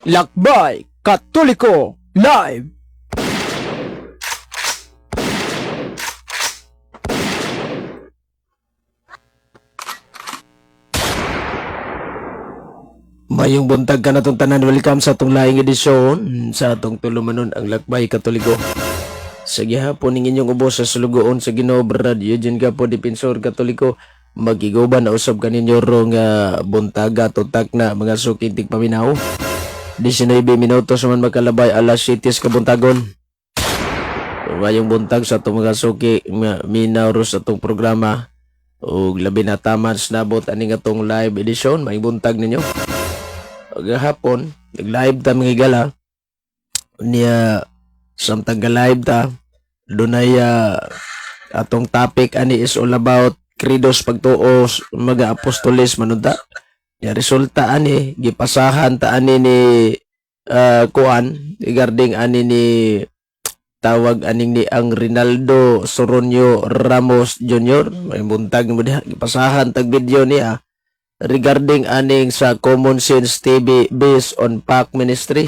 Lakbay Katoliko Live. Mayong buntag ka na itong tanan. Welcome sa atong laing edisyon sa atong tulumanon, ang Lakbay Katoliko. Sa gihapon ning inyong ubos sa sulugoon sa Ginoo, Brad Eugene Gapo, Defensor Katoliko. Magiguban na usab kaninyo rong buntaga, tutak na mga suking tigpaminaw. 19 minutos man makalabay alas 7 sa kabuntagon. Mayong buntag sa atong mga suki minaw ro sa atong programa ug labi na taman nabot aning atong live edition. Mayong buntag ninyo. Gahapon nag-live ta, mga higala, niya samtang ga-live ta dunay atong topic ani is all about credos, pagtuo, mga apostoles manunta. Ya, resulta ani gipasahan ta ani ni kuan regarding ani ni tawag aning ni ang Rinaldo Soronio Ramos Jr. May buntag mo diha, gipasahan tag video niya regarding aning sa Common Sense TV based on PAC Ministry.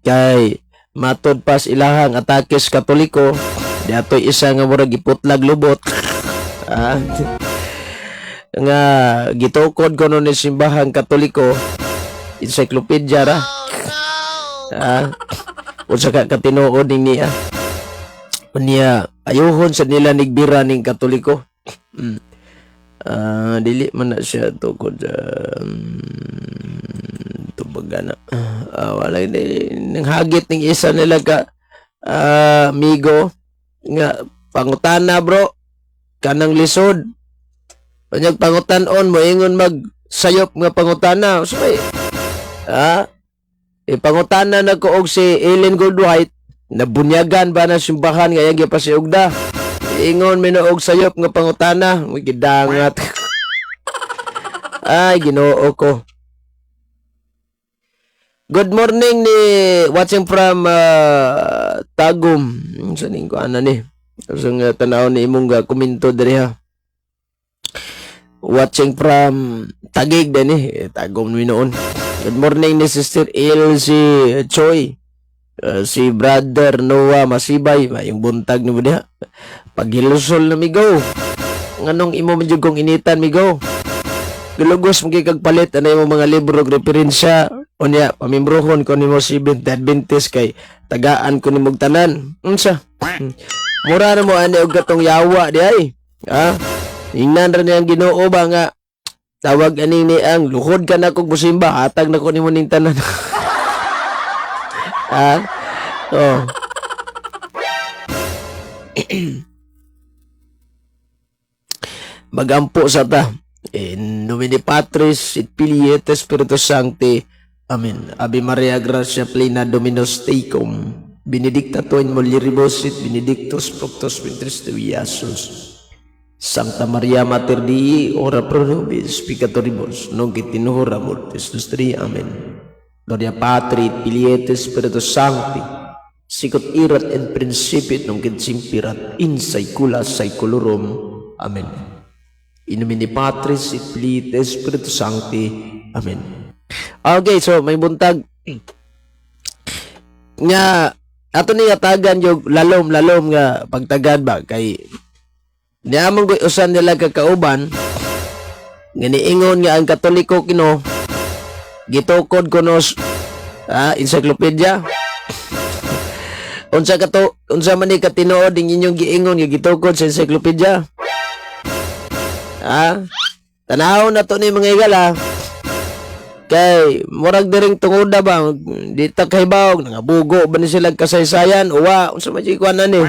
Kay matod pas ilahang atakes Katoliko, diatoy isa nga murag giputlag lubot. Nga gitukod kuno ni simbahang Katoliko, encyclopedia ra. Unsa ka katinuod ning niya? Unya ayuhon sa nila nigbira ning Katoliko. Dili man na siya tukod sa tubaga na. Wala ni nang hagit ning isa nila ka amigo nga pangutana, bro, kanang lisod. Unyag pangutan-on mo ingon mag sayop nga pangutana. So, may, ipangutana na ko og si Ellen Goldwhite nabunyagan ba na simbahan nga iyang gipasiugda. Ingon mi og sayop nga pangutana, may gidangat. Ay, Ginoo ko. Good morning ni watching from Tagum. Sa ning ko ana ni. So nga tanaw ni imong ga komento diri ha. Watching from Taguig din eh. Tagum ni noon. Good morning ni Sister Elsie Choi. Si Brother Noah Masibay, mayong buntag ni mo diha. Paghilusol na, migo. Nganong imo man jud kong initan, migo? Gilugos mo kay kag palit ana imong mga libro ug referensya. Unya pamimbruhon ko nimo Seventh Adventist kay tagaan ko nimog tanan. Unsa? Mura na mo ani og katong yawa di ay. Ha? Ingnan ra niyang Ginoo ba nga tawag ani ni ang luhod ka na kog musimba, hatag na ko nimo ning tanan. Ha? Oh. Magampo sa ta. In nomine Patris et Filii et Spiritus Sancti. Amen. Ave Maria, gratia plena, Dominus tecum. Benedicta tu in mulieribus et benedictus fructus ventris tui, Iesus. Sancta Maria Mater Dei, ora pro nobis peccatoribus, nunc et in hora mortis nostri. Amen. Gloria Patri et Filii et Spiritus Sancti. Sicut erat in principio et nunc et semper et in saecula saeculorum. Amen. In nomine Patris et Filii et Spiritus Sancti. Amen. Okay, so may buntag nga ato ni atagan yung lalom-lalom nga pagtagad ba kay niya man ko'y usan nila kakauban nga niingon nga ang Katoliko kino gitukod kuno encyclopedia. Unsa kato, unsa man ni katinuod ning inyong giingon nga gitukod sa encyclopedia? Tanaw na to ni mga higala kay murag diring tungoda ba, di ta kahibaw nangabugo ba ni sila kasaysayan uwa unsa man jud kuan ni.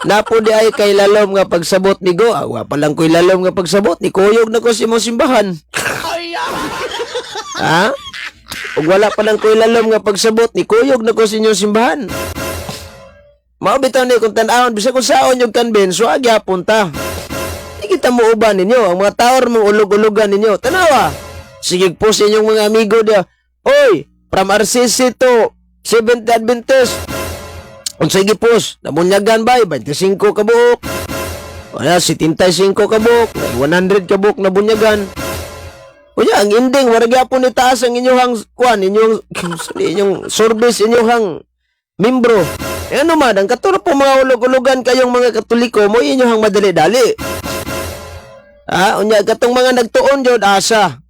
Napo di ay kay lalom nga pagsabot ni go, wa pa lang ko'y lalom nga pagsabot ni kuyog na ko sa imong simbahan. Ha, ug wala pa lang ko'y lalom nga pagsabot ni kuyog na ko sa inyong simbahan. Mao bitaw ni kung tan-awon bisag kung saon yung kanben, so gyapon ta. Di kita mo uban ninyo, ang mga tao mong ulog-ulugan ninyo. Tanawa. Sige po sa inyong mga amigo dia. Oy, from RCC to Seventh Adventist. Unsay gipos, nabunyagan ba? 25 ka buok. Wala, 75 ka buok, 100 ka buok na bunyagan. Unya ang ending wala gyapon ni taas ang inyong kuan, inyong inyong service, inyong membro. Eh, ano man, ang katulad po mga ulog-ulugan kayong mga Katoliko mo inyong madali-dali. Ah, unya katong mga nagtuon jud asa.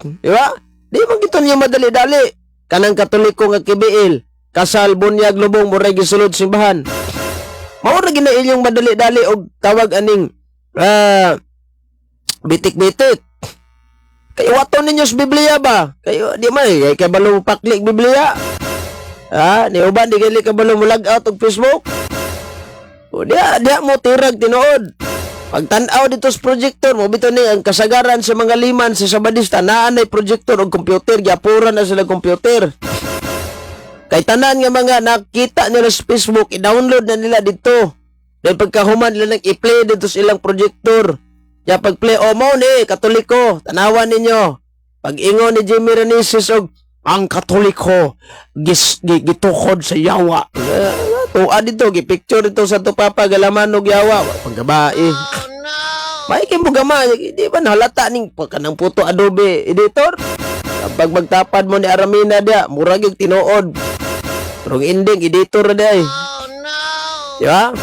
Di ba? Di man gito niyo madali-dali. Kanang Katoliko nga kibiil, kasal, bunyag, lubong, muray gisulod simbahan. Mao ra gina inyong madali-dali og tawag aning bitik-bitik. Kay waton ninyo sa Biblia ba? Kayo di man eh, kay kabalo paklik Biblia. Ah, ni uban di kay kabalo mo log out og Facebook. O diya, diya mo tirag tinuod. Pagtan-aw dito sa projector, mo bitaw ni ang kasagaran sa mga liman sa Sabadista naa nay projector og computer, giapura na sila computer. Kay tanan nga mga nakita nila sa Facebook, i-download na nila dito. Dahil pagkahuman nila nang i-play dito sa ilang projector. Ya pag-play, oh mo ni, Katoliko, tanawan ninyo. Pag ingon ni Jimmy Renesis og ang Katoliko gitukod sa yawa. Eh, tuwa dito, gi-picture dito sa Papa galaman og yawa. Pagkabae. Oh no. May kay mo gama, di ba nahalata ning kanang puto Adobe editor? Pag magtapad mo ni Aramina dia, murag yung tinuod. Pero ang ending, editor na dia eh. Oh no! Di ba?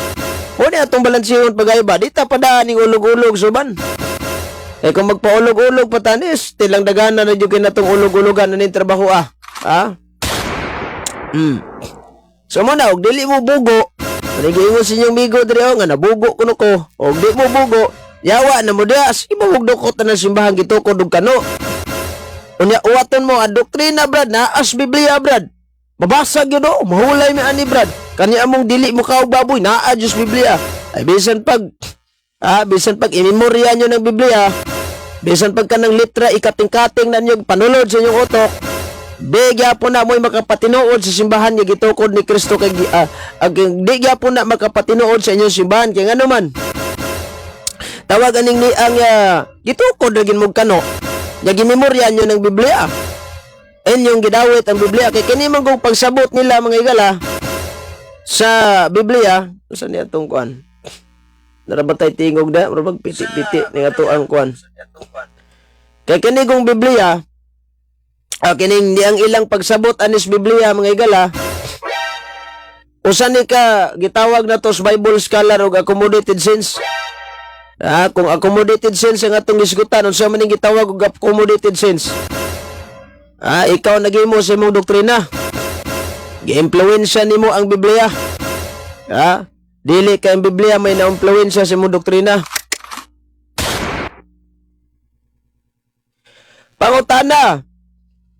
O ni atong balansihon pagay ba, di ta padaan ning ulog-ulog suban. Eh kung magpaulog-ulog pa tanis, tilang dagana na jud kay natong ulog-ulogan na ning trabaho ah. Ha? So mo na, og dili mo bugo, Panigiingon sa inyong migo diri oh, nga nabugo kuno ko. Og di mo bugo, yawa na mo diya, sige mo ug dukot na ng simbahan gitukod og kano. Unya uwaton mo ang doktrina brad, naas Biblia brad. Mabasa gyud oh, mahulay mi ani brad. Kani among dili mo kaog baboy, naa Diyos Biblia. Ay bisan pag imemorya nyo ng Biblia, bisan pag kanang litra ikating-kating na nyo panulod sa inyong utok, di gyapon na mo'y makapatinuod sa simbahan nga gitukod ni Kristo kay di gyapon na makapatinuod sa inyong simbahan kay ngano man tawag aning ni ang gitukod ra gin mo kano nga gimemorya nyo ng Biblia, inyong gidawit ang Biblia kay kini man kung pagsabot nila mga higala sa Biblia. Usa niya tong kuan, narabatay tingog da murag piti-piti ni ato ang kuan kay kini kong Biblia. Kining di ang ilang pagsabot anis Biblia mga higala, usa ni ka gitawag na to sa Bible scholar og accommodated sense. Kung accommodated sense ang atong gisgutan, unsa man ning gitawag og accommodated sense? Ikaw naghimo sa imong doktrina. Gi-impluwensya nimo ang Biblia. Dili kay ang Biblia may na-impluwensya sa imong doktrina. Pangutana,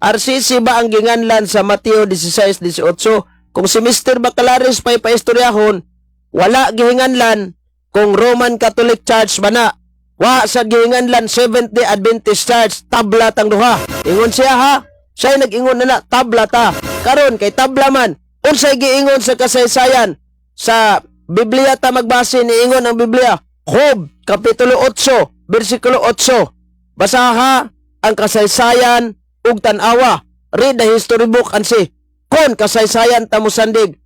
RCC ba ang ginganlan sa Mateo 16:18? Kung si Mr. Bacalares pa'y paistoryahon, wala gihinganlan kung Roman Catholic Church ba na. Wa sa gihinganlan Seventh-day Adventist Church, tabla tang duha. Ingon siya ha, siya nag-ingon na na, tabla ta. Karon kay tabla man, unsay giingon sa kasaysayan? Sa Biblia ta magbase, niingon ang Biblia. Job, Kapitulo 8, versikulo 8. Basaha ang kasaysayan ug tan-awa. Read the history book and see. Kon kasaysayan ta mosandig,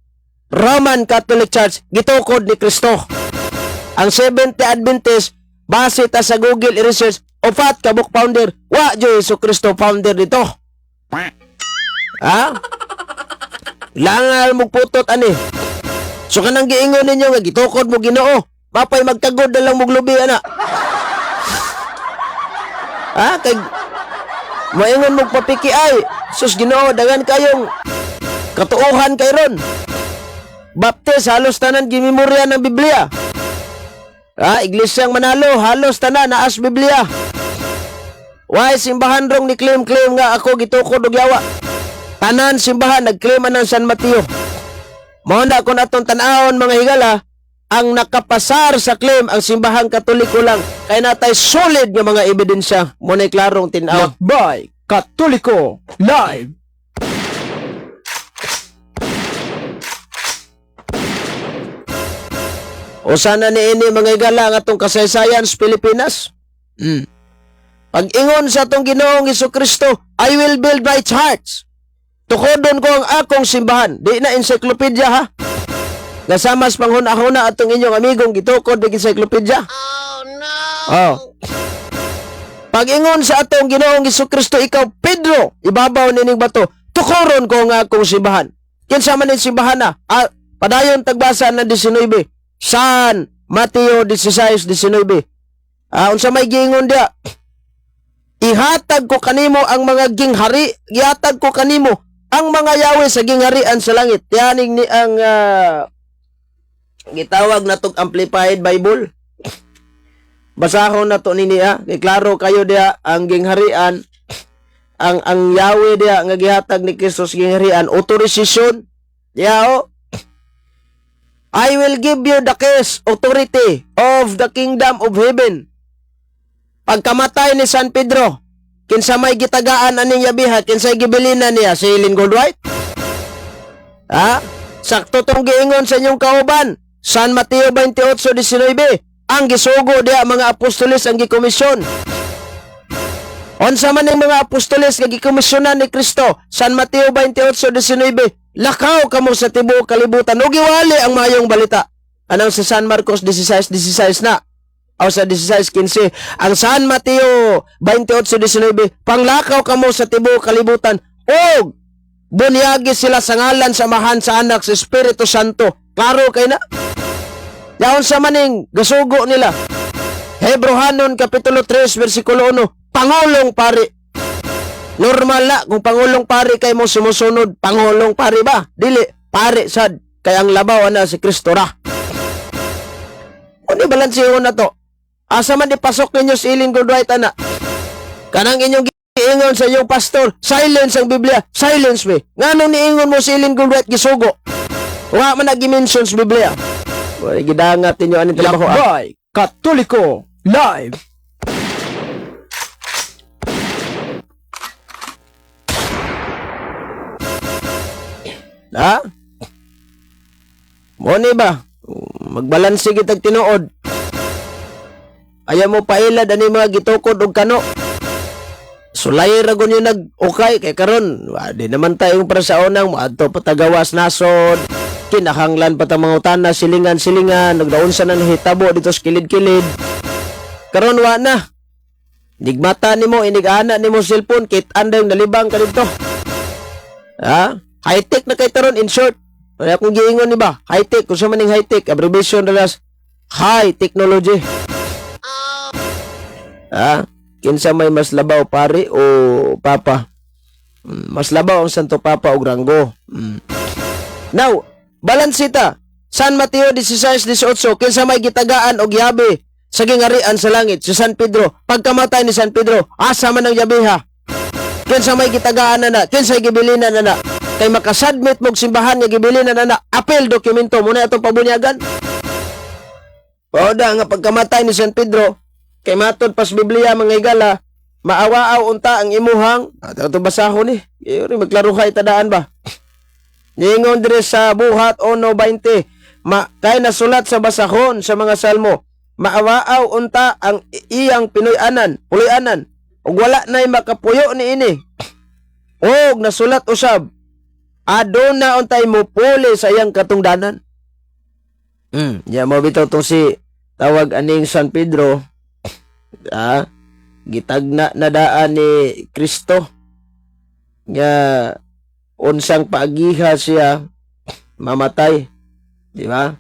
Roman Catholic Church gitukod ni Kristo. Ang Seventh-day Adventist, base ta sa Google i-research, upat ka book founder, wa Jesu Kristo founder dito. Ha? Langal mo putot ani. So kanang giingon ninyo nga gitukod mo Ginoo, mapay magkagod na lang muglubi ana. Ha? Kay maingon mo papiki ay, sus Ginoo, dagan kayong katuohan kay ron. Baptist halos tanan gimemorya ng Biblia. Ha, Iglesyang Manalo halos tanan naas Biblia. Why simbahan rong ni claim-claim nga ako gitukod og yawa? Tanan simbahan nag-claim ng San Mateo. Mao na kung atong tan-awon mga higala, ang nakapasar sa claim ang simbahang Katoliko lang kay natay solid nga mga ebidensya mo na klarong tin-aw. Lakbay Katoliko Live. O sana ni ini mga higala ang atong kasaysayan sa Pilipinas. Pag-ingon sa atong Ginoong Kristo, "I will build my church." Tukodon ko ang akong simbahan. Di na encyclopedia ha. Nasama sa panghuna-huna atong inyong amigong gitukod og encyclopedia. Oh no! Oh. Pag-ingon sa atong Ginoong Kristo, "Ikaw Pedro, ibabaw nining bato, tukoron ko nga akong simbahan." Kinsa man ning simbahan na? Ah, padayon tagbasa ng 19. San Mateo 16:19. Ah, unsa may giingon dia? "Ihatag ko kanimo ang mga ginghari, gihatag ko kanimo ang mga yawe sa gingharian sa langit." Tiyaning ni ang gitawag natog Amplified Bible. Basahon na to ni niya. Kay klaro kayo diha ang gingharian, ang yawe diha nga gihatag ni Kristo sa gingharian, otorisasyon. Diha oh. "I will give you the keys, authority of the kingdom of heaven." Pagkamatay ni San Pedro, kinsa may gitagaan aning yabiha, kinsay gibilinan niya? Si Ellen Goldwhite? Ha? Sakto tong giingon sa inyong kauban. San Mateo 28:19. Ang gisugo diha, mga apostoles ang gikomisyon. Unsa man ang mga apostoles nga gikomisyonan ni Kristo? San Mateo 28:19. "Lakaw kamo sa tibuok kalibutan ug iwali ang maayong balita." Anang sa San Marcos 16:16 na. O sa 16:15. Ang San Mateo 28:19, "Panglakaw kamo sa tibuok kalibutan ug bunyagi sila sa ngalan sa Amahan, sa Anak, sa Espiritu Santo." Klaro kay na. Yaon sa maning gasugo nila? Hebrohanon Kapitulo 3 versikulo 1, Pangulong pari. Normal na kung pangulong pari kay mo sumusunod, pangulong pari ba? Dili, pari sad kay ang labaw ana si Kristo ra. Ano balansihon na to? Asa man ipasok ninyo si Ellen Goldwhite ana? Kanang inyong giingon sa inyong pastor, silence ang Biblia, silence me. Nganong niingon mo si Ellen Goldwhite gisugo? Wa man nag-mention sa Biblia. Wala gidangat ninyo aning trabaho. Ah. Lakbay Katoliko Live. Ha? Mo ni ba? Magbalanse kitag tinuod. Ayaw mo pailad ani mga gitukod og kano. Sulay ra gun yung nag okay kay karon, wa di naman tayo para sa unang moadto patagawas nasod. Kinahanglan pa ta mga utana silingan-silingan nagdaon sa nang hitabo dito sa kilid-kilid. Karon wa na. Nigmata nimo, inig-ana nimo cellphone, kit anday nalibang ka dito. Ha? High-tech na kay taron, in short. Wala akong giingon ni ba? High-tech, kung sa maning high-tech, abbreviation na high technology. Ha? Kinsa may mas labaw, pari o papa? Mas labaw ang Santo Papa og ranggo. Now, balance ta. San Mateo 16:18, kinsa may gitagaan og yabi sa gingarian sa langit? Si San Pedro. Pagkamatay ni San Pedro, asa man ang yabiha? Kinsa may gitagaan na na? Kinsa gibilinan na na? Kay makasubmit mog simbahan nga gibilinan na na, apel dokumento mo na atong pabunyagan. Paoda nga pagkamatay ni San Pedro, kay matod pas Biblia, mga higala, maawaaw unta ang imuhang, ato basahon ni, eh, magklaruhay tadaan ba? Niingon dire sa Buhat 1:20, ma, kay nasulat sa basahon sa mga salmo, "Maawaaw unta ang iyang Pinoy-anan, puloy-anan, ug wala na'y makapuyo niini." Og nasulat usab, "Aduna untay mupuli sa iyang katungdanan." Ya mo bitaw tong si tawag aning San Pedro, gitagna na daan ni Kristo nga unsang paagiha siya mamatay, di ba?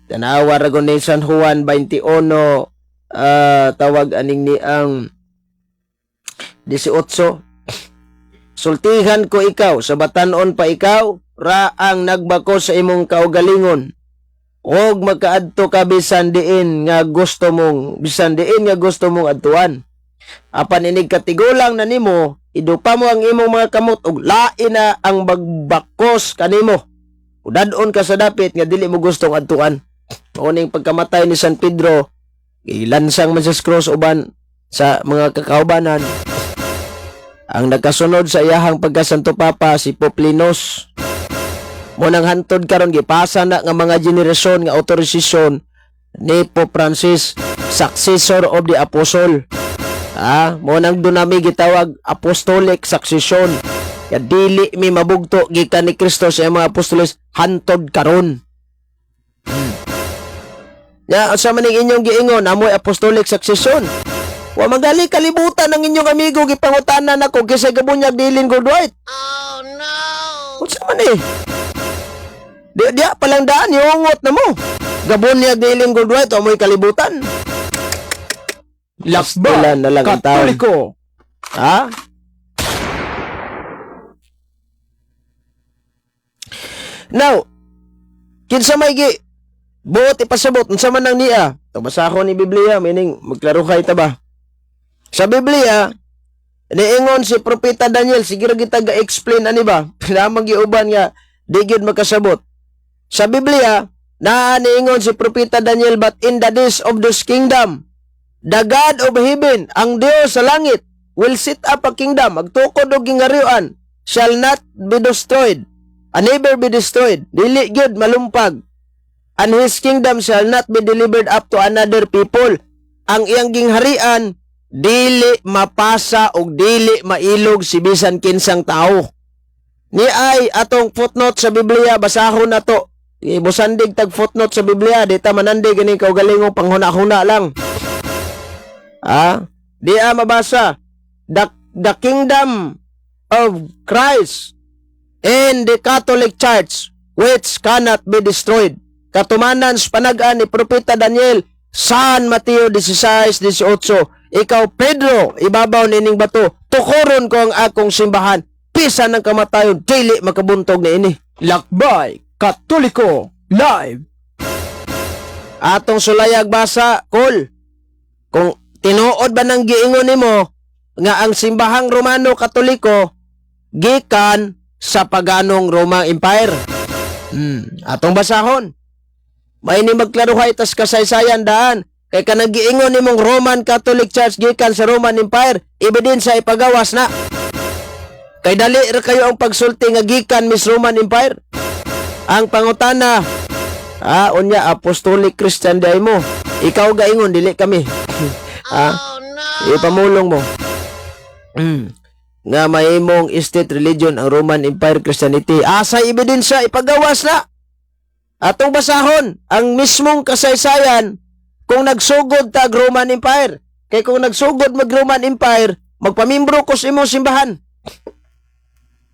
Tanawa ra ni San Juan 21, tawag aning ni ang 18. "Sultihan ko ikaw, sa batanon pa ikaw ra ang nagbako sa imong kaugalingon og magkaadto ka bisan diin nga gusto mong adtuan. Apan inig katigulang na nimo, idupa mo ang imong mga kamot ug lain na ang magbakos kanimo. Udad-on ka sa dapit nga dili mo gustong adtuan." Mao ning pagkamatay ni San Pedro, gilansang man sa cross uban sa mga kakaubanan. Ang nagkasunod sa iyahang pagkasanto papa si Pope Linus. Mo nang hantod karon gipasa na nga mga henerasyon nga otorisasyon ni Pope Francis, successor of the apostle. Ah, mo nang dunami gitawag apostolic succession. Ya dili mi mabugto gikan ni Kristo sa iyang mga apostoles hantod karon. Ya, sa maning inyong giingon, amoy apostolic succession. Wa magali kalibutan ng inyong amigo, gipangutanan ako kinsay gabunyag ni Ellen Gold White. Oh no. Unsa man eh? Di diya palang daan yungot na mo. Gabunyag ni Ellen Gold White o mo'y kalibutan. Lakbay Pastilan na lang ang taon. Katoliko. Ha? Now, kinsa may gi buot ipasabot unsa man ang niya? Tabasa ko ni Biblia, meaning magklaro kay ta ba? Sa Biblia, niingon si Propeta Daniel, sige ra kita ga-explain ani ba? Lamang giuban nga di gyud makasabot. Sa Biblia, naa niingon si Propeta Daniel, "But in the days of this kingdom, the God of heaven," ang Dios sa langit, "will set up a kingdom," magtukod og gingarian, "shall not be destroyed, and never be destroyed," dili gyud malumpag, "and his kingdom shall not be delivered up to another people." Ang iyang gingharian dili mapasa og dili mailog si bisan kinsang tao. Ni ay atong footnote sa Biblia, basahon na to. Ibusandig tag footnote sa Biblia, di ta manandig gani kaugalingong panghuna-huna lang. Ah, di a mabasa the kingdom of Christ and the Catholic Church which cannot be destroyed. Katumanan sa panagan ni Propeta Daniel, San Mateo 16:18, "Ikaw Pedro, ibabaw nining bato, tukoron ko ang akong simbahan, bisan ang kamatayon dili makabuntog niini." Lakbay Katoliko Live. Atong sulayag basa, kol. Kung tinuod ba nang giingon nimo nga ang simbahang Romano Katoliko gikan sa paganong Roman Empire. Atong basahon. May ni magklaruhay tas kasaysayan daan. Kay kanang giingon nimong Roman Catholic Church gikan sa Roman Empire, ebidensya ipagawas na. Kay dali ra kayo ang pagsulti nga gikan mis Roman Empire. Ang pangutana, ah, unya Apostolic Christian day mo. Ikaw gaingon, dili kami. Ah, ipamulong mo. Nga mahimong state religion ang Roman Empire Christianity. Asa ebidensya ipagawas na. Atong basahon ang mismong kasaysayan kung nagsugod tag Roman Empire. Kay kung nagsugod mag Roman Empire, magpamimbro ko sa imong simbahan.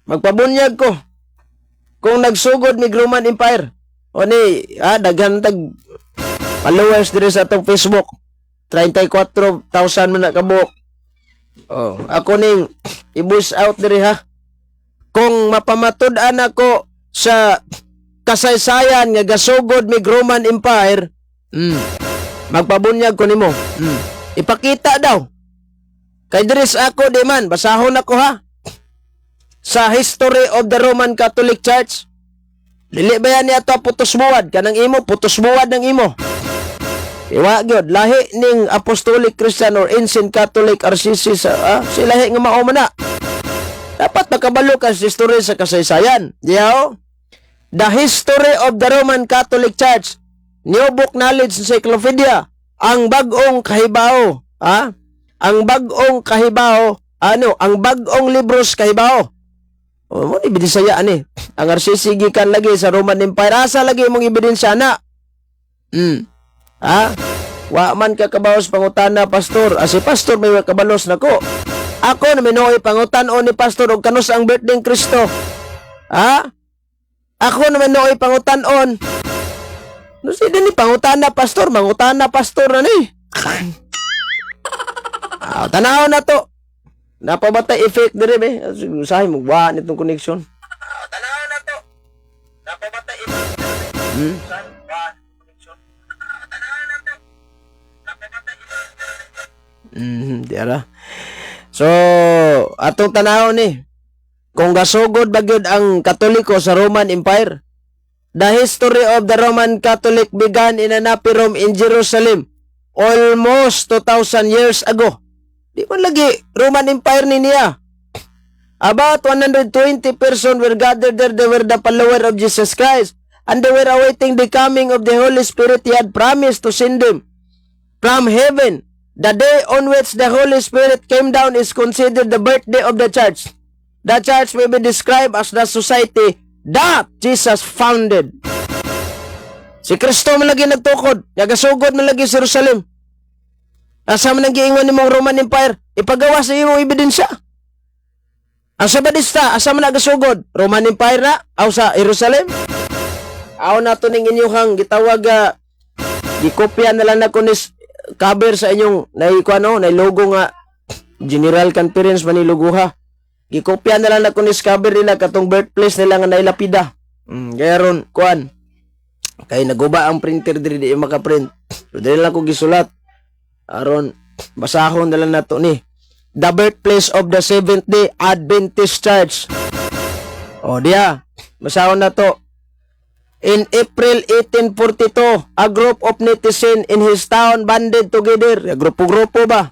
Magpabunyag ko. Kung nagsugod mig Roman Empire. O ni, ah, daghan tag followers diri sa atong Facebook. 34,000 man na kabuok. Oh, ako ning i-voice out diri ha. Kung mapamatud-an ako sa kasaysayan nga gasugod mig Roman Empire, magpabunyag ko nimo. Ipakita daw. Kay diri sa ako di man, basahon ako ha. Sa History of the Roman Catholic Church. Dili ba yan niya to putos buwad? Kanang imo, putos buwad ng imo. Iwa gyud lahi ning Apostolic Christian or Ancient Catholic RCC sa ah, si lahi nga mao man na. Dapat makabalo ka sa history sa kasaysayan. Diyaw? The History of the Roman Catholic Church. New Book Knowledge Encyclopedia. Ang bag-ong kahibaw. Ha? Ang bag-ong kahibaw. Ano? Ang bag-ong libros kahibaw. O, mo ni ebidensya ani. Ang RCC gikan lagi sa Roman Empire. Asa lagi imong ebidensya na? Ha? Wa man ka kabalos pangutana, pastor. Ah, si pastor may kabalos nako. Ako na minuoy pangutan-on ni pastor og kanus ang birthday ni Kristo. Ha? Ako na minuoy pangutan-on. No si ni pangutana pastor, mangutana pastor na ni. Ah, tanaw na to. Napabatay effect dire be. Usahay mo wa nitong connection. Ah, tanaw na to. Napabatay effect. Di ara. So, atong tanaw ni kung gasugod ba gyud ang Katoliko sa Roman Empire. The history of the Roman Catholic began in an upper room in Jerusalem almost 2,000 years ago. Di man lagi Roman Empire ni niya. About 120 person were gathered there. They were the follower of Jesus Christ. And they were awaiting the coming of the Holy Spirit he had promised to send them from heaven. The day on which the Holy Spirit came down is considered the birthday of the church. The church may be described as the society that Jesus founded. Si Kristo man lagi nagtukod, nagasugod man lagi sa Jerusalem. Asa man ang giingon nimong Roman Empire? Ipagawa sa imong ebidensya. Ang Sabadista, asa man nagasugod? Roman Empire na? Aw sa Jerusalem? Aw na to ning inyuhang gitawag, gikopya na lang nako ni cover sa inyong nay kuano, nay logo nga General Conference man ni logoha. Gikopya na lang nako ni cover nila katong birthplace nila nga nailapida. Kaya ron kuan kay naguba ang printer diri, di makaprint. So diri lang ko gisulat. Aron basahon na lang nato ni. The birthplace of the Seventh Day Adventist Church. O diya, basahon na to. In April 1842, a group of netizens in his town banded together, grupo-grupo ba?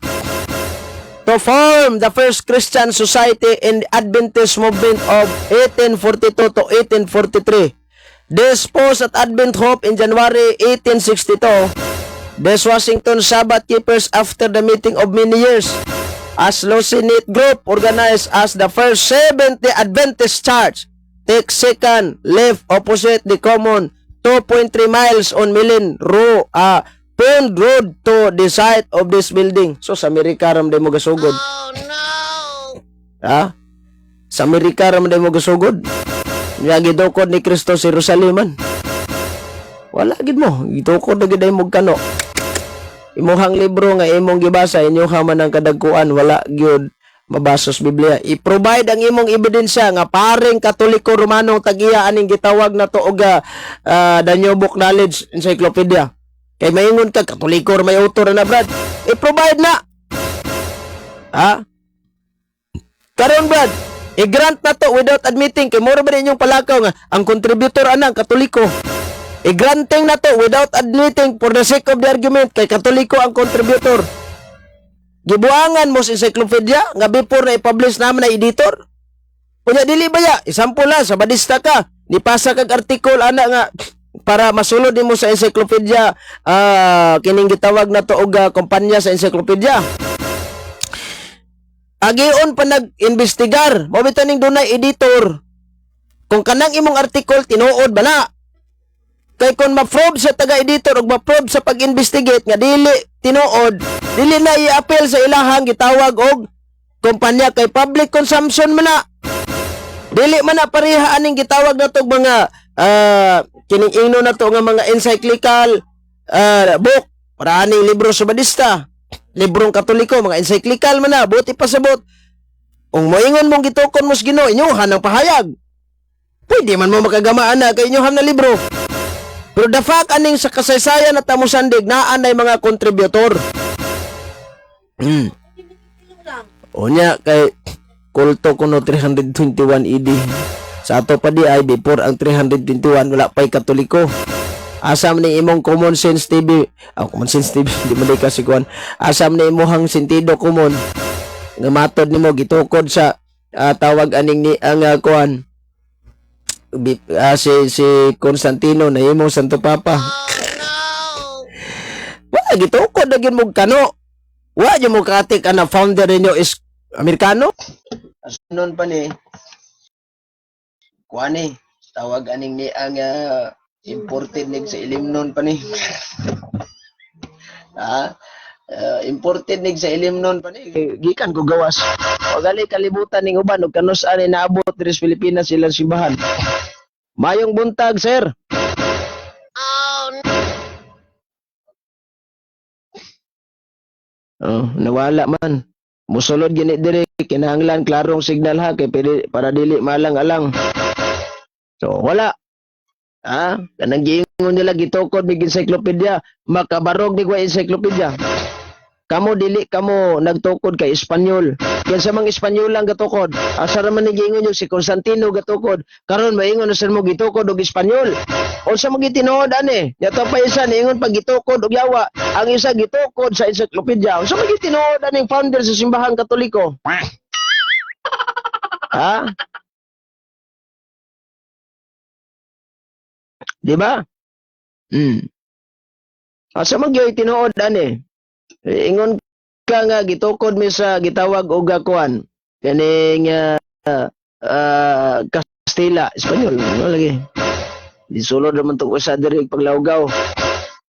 To form the first Christian society in the Adventist movement of 1842 to 1843. This post at Advent Hope in January 1862, this Washington Sabbath keepers after the meeting of many years, as Losinit Group organized as the first Seventh-day Adventist Church, take second left opposite the common 2.3 miles on Millen Row, Pond Road to the site of this building. So sa Amerika ram mo gasugod. Oh no! Ha? Sa Amerika ram mo gasugod. Nga gitukod ni Kristo sa Jerusalem man. Wala gid mo. Gitukod na gid ay mo kano. Imuhang libro nga imong gibasa, inyuha man ang kadagkuan, wala gyud mabasos Biblia. I-provide ang imong ebidensya nga paring Katoliko Romano tag-iya aning gitawag na to og The New Book Knowledge Encyclopedia. Kay maingon ka Katoliko ra may author na, Brad. I-provide na. Ha? Karon, Brad, i-grant na to without admitting kay mura ba inyong palakaw nga ang contributor anang Katoliko. I-granting na to without admitting for the sake of the argument kay Katoliko ang contributor. Gibuangan mo sa encyclopedia nga before na i-publish naman na editor. Unya dili ba ya? Example lang, sa Badista ka, nipasa kag article ana nga para masulod nimo sa encyclopedia, kining gitawag na to og kumpanya sa encyclopedia. Agion pa nag-investigar, mao bitaw ning dunay editor. Kung kanang imong article tinuod ba na? Kay kung ma-probe sa taga-editor ug ma-probe sa pag-investigate nga dili tinuod, dili na i-appeal sa ilahang gitawag og kumpanya kay public consumption man na. Dili man na pareha aning gitawag na tog mga kining ingno na to nga mga encyclical book para aning libro sa Badista, librong Katoliko, mga encyclical man na, buti pasabot. Kung moingon mong gitukon mo sa Ginoo, inyuhan ang pahayag. Pwede man mo makagamaan na kay inyuhan na libro. Pero the fact aning sa kasaysayan at tamusandig naa nay mga kontributor. Unya kay kulto kuno 321 AD. Sa ato pa di ay before ang 321, wala pa'y Katoliko. Asam ni imong Common Sense TV. Ah, Common Sense TV, di man di kasi kuan. Asam ni imong sentido common nga matod nimo gitukod sa tawag aning ni ang kuan si si Constantino na imong Santo Papa. Oh no! Wala gitukod na gyud mo kano. Wa gyud mo katik ang founder ninyo is Amerikano. Noon pa ni kuan ni tawag aning ni ang imported nig sa ilimnon pa ni. Imported nig sa ilimnon pa ni, gikan ko gawas. O gali kalibutan ning uban ug kanus ani naabot diri sa Pilipinas ilang simbahan. Mayong buntag, sir. Oh no! Oh, nawala man. Musulod gini diri, kinahanglan klarong signal ha kay pwede, para dili malang-alang. So wala. Ah, kanang giingon nila gitukod mig encyclopedia, makabarog ni kwa encyclopedia. Kamo dili kamo nagtukod kay Espanyol. Kaya sa mga Espanyol lang gatukod. Asa ra man ni giingon yung si Constantino gatukod. Karon maingon na mo gitukod og Espanyol. Unsa man gitinuod ani? Yato pa isa niingon pag gitukod og yawa. Ang isa gitukod sa encyclopedia. Unsa man gitinuod aning founder sa simbahan Katoliko? Ha? Di ba? Asa man gyud tinuod ani? Eh, ingon ka nga gitukod mi sa gitawag og kuan kaning Kastila, Espanyol, no lagi. Disulod naman tong usa diri paglawgaw.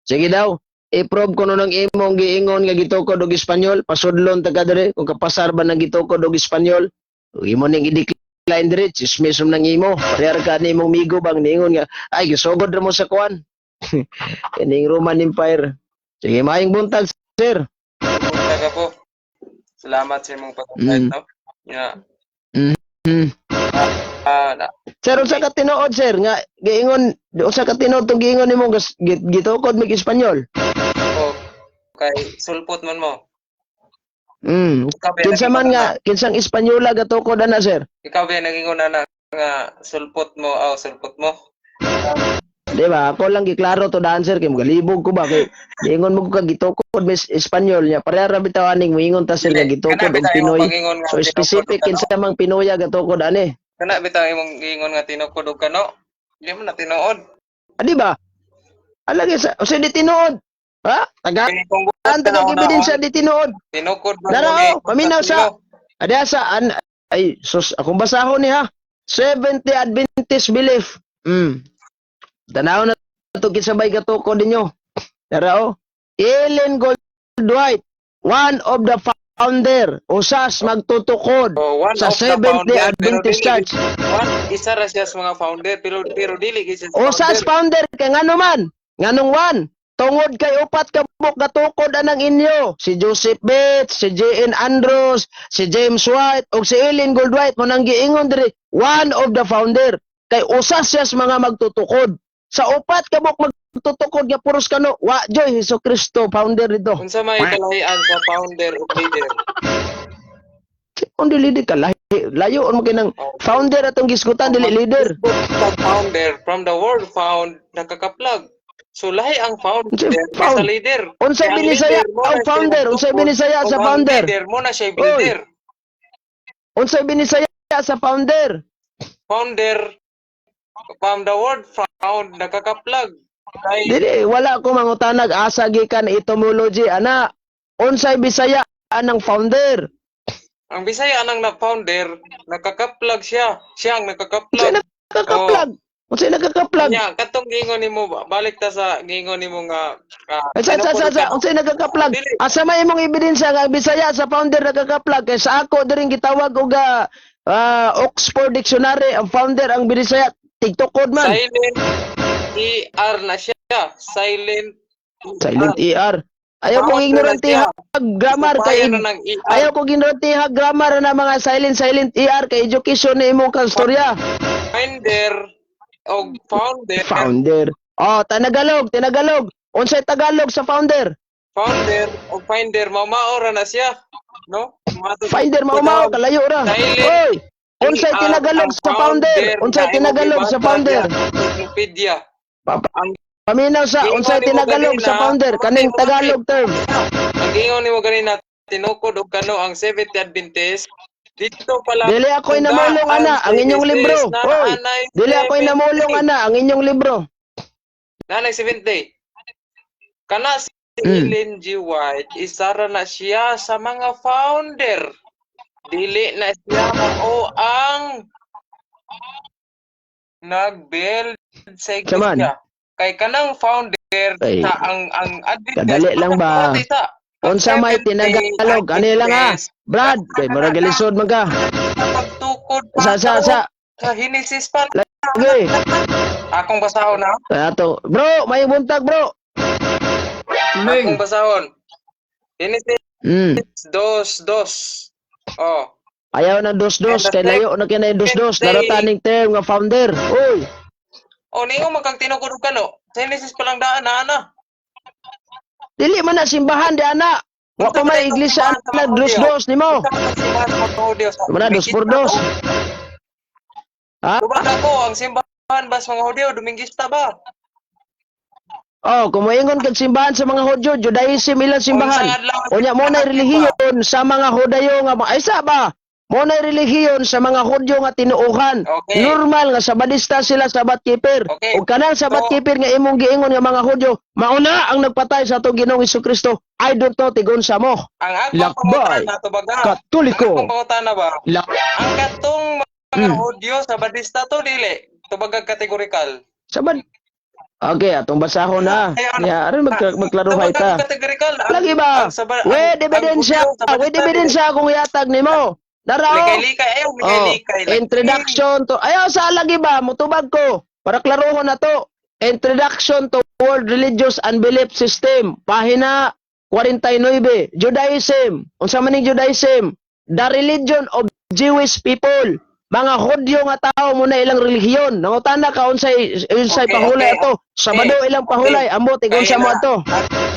Sige daw. I-prove ko nang imong giingon nga gitukod og Espanyol, pasudlon ta ka diri kung kapasar ba nang gitukod og Espanyol. Ug imo ning i-decline diri, chismis nang imo. Parehar ka ni imong migo bang niingon nga ay gisugod ra mo sa kuan. Kining Roman Empire. Sige, maayong buntag, sir. Buntag po. Salamat sa imong pag-invite, no? Yeah. Ah, na, Sir, unsa ka tinuod, sir, nga giingon, unsa ka tinuod tong giingon nimo gitukod mig Espanyol? Oh, kay sulpot man mo. Ikaw ba Kinsa man nagingon nga na? Kinsang Espanyola gatukod ana, sir? Ikaw ba nagingon na nga sulpot mo, aw sulpot mo? Di ba? Ako lang giklaro to daan, sir, kay magalibog ko ba kay giingon mo ko kag gitukod mis Espanyol nya. Pareha ra bitaw aning moingon ta, sir, nga Dili, gitukod kana og bitaw imong Pinoy. pagingon nga So tinukod specific og kano. kinsa mang Pinoya gatukod ani. Kana bitaw imong giingon nga tinukod og kano. Di mo na tinuod. Ah, di ba? Alagi sa o di tinuod. Ha? Tagaan Kay kung buot taga na ebidensya di tinuod. tinukod man Dara mo oh, paminaw sa Adya sa an ay sus, akong basahon ni ha. 70 Adventist belief. Tanaw na to kisabay gatukod ninyo. Dara oh. Ellen Goldwhite, one of the founder, usas magtutukod Oh, one sa of the Seventh Day founder, pero Adventist dili Church. one isa ra siya sa mga founder pero dili gyud siya sa Usas founder. founder kay ngano man? Nganong one? Tungod kay upat ka buok gatukod anang inyo. Si Joseph Bates, si J.N. Andrews, si James White ug si Ellen Goldwhite mo nang giingon diri one of the founder. Kay usas siya sa mga magtutukod. Sa upat ka buok magtutukod nga puros kano, wa joy Hesus Kristo founder dito. Unsa may kalahian sa founder ug leader? Kung dili di ka lahi, layo mo kay nang founder atong gisgutan, dili leader. Sa founder, from the word found, nakakaplag. So lahi ang founder Unsay kaysa found? leader. Unsay Kaya ang binisaya leader mo ang na siya founder? Unsay magtukod, binisaya ug sa ang founder? leader mo na siya Oy. leader. Unsay binisaya sa founder? Founder, from the word found, nakakaplag. Kay Dili, wala ko mangutanag asa gikan etymology ana. Unsay Bisaya anang founder? Ang Bisaya anang na founder, nakakaplag siya. Siya ang Unsay nakakaplag. nakakaplag? Unsay nakakaplag? Nya, katong giingon nimo, balik ta sa giingon nimo nga Ay, sa, unsay nakakaplag? Dili. Asa may imong ebidensya nga ang Bisaya sa founder nakakaplag? Kay sa ako diring gitawag og Oxford Dictionary ang founder ang Bisaya tigtukod man. Silent ER na siya. Silent ER. Silent ER. Ayaw kong Founder na ignorantiha siya. grammar kay Sumpayan na ng ER. ayaw kong ignorantiha grammar na mga silent silent ER kay education ni imong kastorya. Founder og founder. Founder. Oh, tanagalog, tinagalog. Unsay Tagalog sa founder? Founder og finder, maumao ra na siya. No? Mato- Finder, maumao kalayo ra. Silent Oy, unsay ER tinagalog ang sa founder? Unsay na imong tinagalog sa gibasa founder? sa Encyclopedia. Paminaw sa Giingon unsay nimo tinagalog sa ganina, founder kaning mati, Tagalog term. Ang giingon nimo ganina tinukod og kano ang Seventh Adventist dito pala. Dili ako'y namulong ana ang inyong libro. Oy, dili ako'y namulong ana ang inyong libro. Nanay Seventh Day. Kana si Ellen G. White, isara na siya sa mga founder. Dili na siya mao ang nag-build sa Saman? iglesia. Kay kanang founder Ay, sa ang Adventist. kadali lang ba? Sa, Unsa may Seventh Day tinagalog ani lang ha. Adventist, Brad, kay murag lisod man ka. pagtukod pa Sa. sa Genesis pa. Lagi. Akong basahon ha. Ato. Bro, may buntag, bro. Akong basahon. Genesis 2:2. Oh. Ayaw ng dos-dos kay layo na kinay dos-dos darataning term nga founder. Oy, O ningo magkang tinukod og kano. Genesis pa lang daan na ana. dili man na simbahan di ana. Wa pa may iglesia ana dos-dos nimo. Mana dos por dos. Ha? Tubag ako ang simbahan bas mga Hudyo, Domingista ba? Oh, kung moingon kag simbahan sa mga Hudyo, Judaism ilang simbahan. Unsa adlaw ang Unya mo na simbahan, relihiyon sa mga Hudayo nga ay sa ba? Mo na relihiyon sa mga Hudyo nga tinuohan. Okay. Normal nga Sabadista sila, Sabat keeper. Okay. Ug kanang Sabat So- keeper nga imong giingon nga mga Hudyo, mauna ang nagpatay sa atong Ginoong Kristo. I don't know tigon sa mo. Ang akong Lakbay. pangutana tubaga. Ang Katoliko. akong pangutana ba? Ang katong mga Hudyo sa Badista to dili tubagag kategorikal. Sabad Okay, atong basahon na. Ya, aron magklaruhay ta. Categorical. Lagi ba? With ebidensya, with ebidensya akong ihatag nimo. Narao. Likay-likay, ayaw, Oh, likay-likay. Introduction to, ayaw sa lagi ba, mutubag ko para klaruhon na to. Introduction to World Religious and Belief System, pahina 49. Judaism. Unsa man ning Judaism? The religion of Jewish people. Mga Hudyo nga tao mo na ilang relihiyon. Nangutana ka unsay pahulay ato. Sabado ilang pahulay. Ambot ikaw Kaya sa mo na. ato.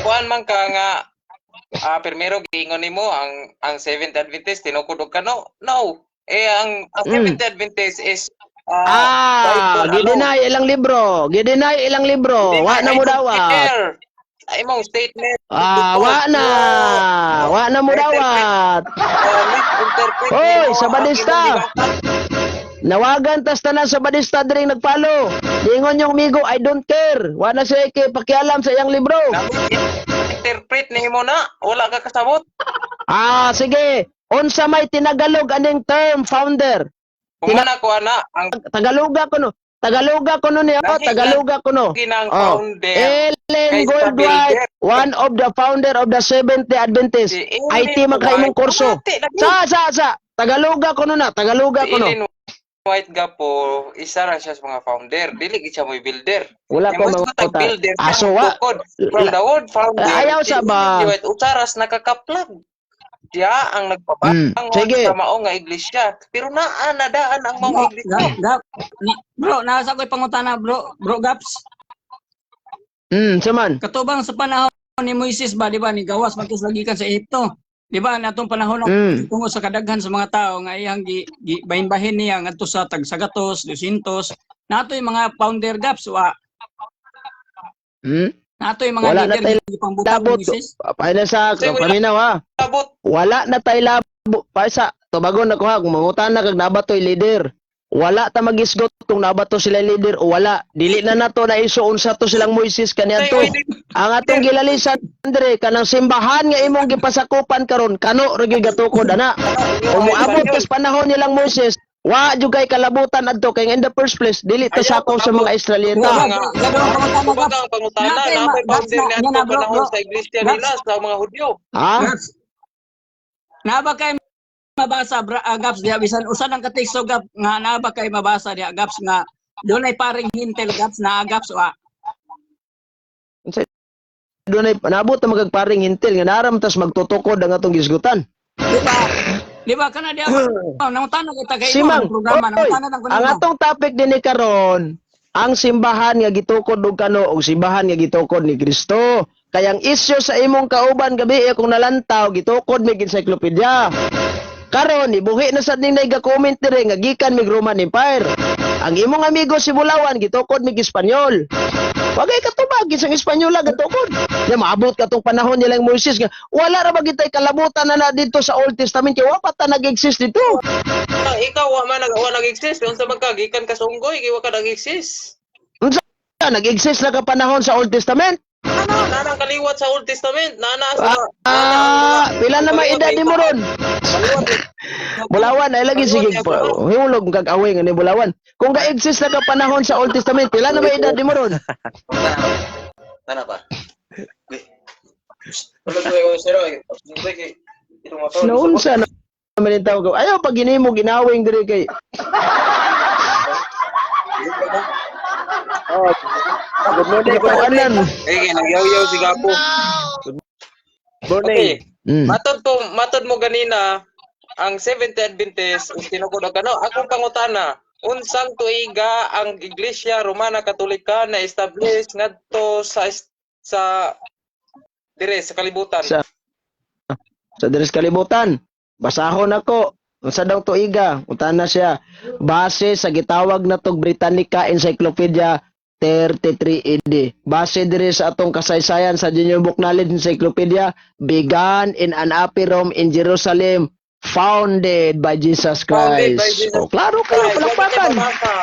Kuan man ka nga primero giingon nimo ang Seventh Adventist tinukod og kano. No. Eh ang Seventh Adventist is Ah, Bible alone. gi-deny ilang libro. Gi-deny ilang libro. Hindi Wa na I mo don't dawat. care. Ay mong statement. Ah, wa na. Wa na mo dawat. Misinterpret Oy, nimo ang Sabadista. imong giwatan. Nawagan tas tanan sa Sabadista diri nagpalo. Dingon yung amigo, "I don't care." Wa na siya kay pakialam sa iyang libro. Interpret nimo na, wala ka kasabot. Ah, sige. Unsa may tinagalog aning term founder? Kumana ko ana ang Tagaloga kuno. Tagaloga kuno niya. Lahi Tagaloga kuno. ginang Oh. founder. Ellen Kaysa Goldwhite, builder. one of the founder of the Seventh-day Adventist. Si Ellen IT man kay imong White. kurso. Pamati, lagi. Sa. Tagaloga kuno na, Tagaloga Si kuno. Ellen White gapo, isa ra siya sa mga founder, dili gid siya mo'y builder. Wala ko Kaya mas mga builder Ah, siya so wa. tukod. From the word founder, Ayaw si sa ba? Ellen White usaras nakakaplag. Siya ang nagpabangon Sige. sa mao nga iglesia. Pero naa nadaan ang maong iglesia. Gap, gap. Bro, nasa ko'y pangutana, bro. Bro Gaps. Saman. Katubang sa panahon ni Moises ba, di ba, ni gawas magkis lagi kan sa Ehipto. Di ba, natong panahon tungo sa kadaghan sa mga tao nga iyang gi, gi bahin-bahin niya ngadto sa tag 100, 200. Natoy mga founder, Gaps, wa. Natoy mga Wala na leader tayo gipangbutan ni labot. Moises. Paina sa Kasi wala- paminaw ha. Abot. Wala na tay labo. Pa sa tubagon na ko ha, kung mangutan na kag nabatoy leader. Wala ta magisgot kung nabato sila leader o wala. Dili na nato na iso unsa to silang Moises kaniadto. Ang atong gilalisan dire kanang simbahan nga imong gipasakupan karon kano ra gyud gatukod ana. Kung moabot kas panahon nilang Moises, wa jud kay kalabutan adto kay in the first place dili ta sakop sa mga Israelita. Bro, Nga. Gab, ang pangutana, Kumbaga Gaps. ang pangutana, Natay, naapay Gaps, founder na- ni na- atong bro, panahon bro. sa iglesia Gaps. nila sa mga Hudyo. Ha? Gaps. Naa ba kay mabasa bra, Gaps, diha bisan usa lang ka teksto, Gap, nga naa ba kay mabasa diha, Gaps, nga doon ay paring hintel, Gaps, na Gaps, wa? Dunay nabot na magagparing hintil nga naram tas magtutukod ang atong gisgutan. Di ba? Di ba kana diha? Oh, nangutana kita kay imo Simang, ang programa, oy, nangutana lang ko ang nimo. atong topic dinhi karon, ang simbahan nga gitukod og kano og simbahan nga gitukod ni Kristo. Kaya ang isyu sa imong kauban gabi eh, kung nalantaw gitukod mig encyclopedia. Karon ibuhi na sad ning naiga-comment dire nga gikan mig Roman Empire. Ang imong amigo si Bulawan gitukod mig Espanyol. Wagay katubag isang Espanyola gatukod. Ya maabot katong panahon nilang Moises nga wala ra ba gitay kalabutan na na dito sa Old Testament kay wa pa ta nag-exist dito. Nang ikaw wa man nag wa nag-exist, unsa man ka gikan ka sa unggoy, kay wa ka nag-exist. Unsa nag-exist na ka panahon sa Old Testament? Ano, nana ang kaliwat sa Old Testament, nana sa Ah, pila na may edad nimo ron? Kaliwat. Bulawan ay lagi sige hulog kag away nga ni Bulawan. Kung ga-exist na ka panahon sa Old Testament, pila na may edad nimo ron? Nana pa. Naunsa na naman yung tawag ko. Ayaw pag ginimo ginawing diri kay. Oh, good morning, good Katawanan. Eh, nagyaw-yaw si Gapo. morning. Okay. Matod mo ganina ang Seventh Adventist is tinukod og kano. Akong pangutana, unsang tuiga ang Iglesia Romana Katolika na establish ngadto sa dire sa kalibutan? Sa diri sa kalibutan. Basahon ako. Unsa daw tuiga? Utana siya. Base sa gitawag na tog Britannica Encyclopedia 33 AD. Base diri sa atong kasaysayan sa Junior Book Knowledge Encyclopedia, began in an upper room in Jerusalem, founded by Jesus Founded Christ. by Jesus Oh, klaro kayo Christ. Wag palakpakan. tayo mabasa.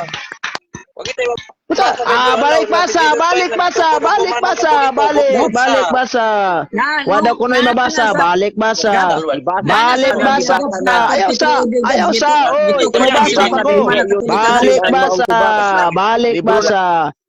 Wag tayo Unsa? Ah, balik basa, balik basa, balik basa, balik, balik basa. Wala ko na'y mabasa, balik basa. Balik basa. Ayaw sa, ayaw sa, oy, mabasa pa ko. Balik basa, balik basa.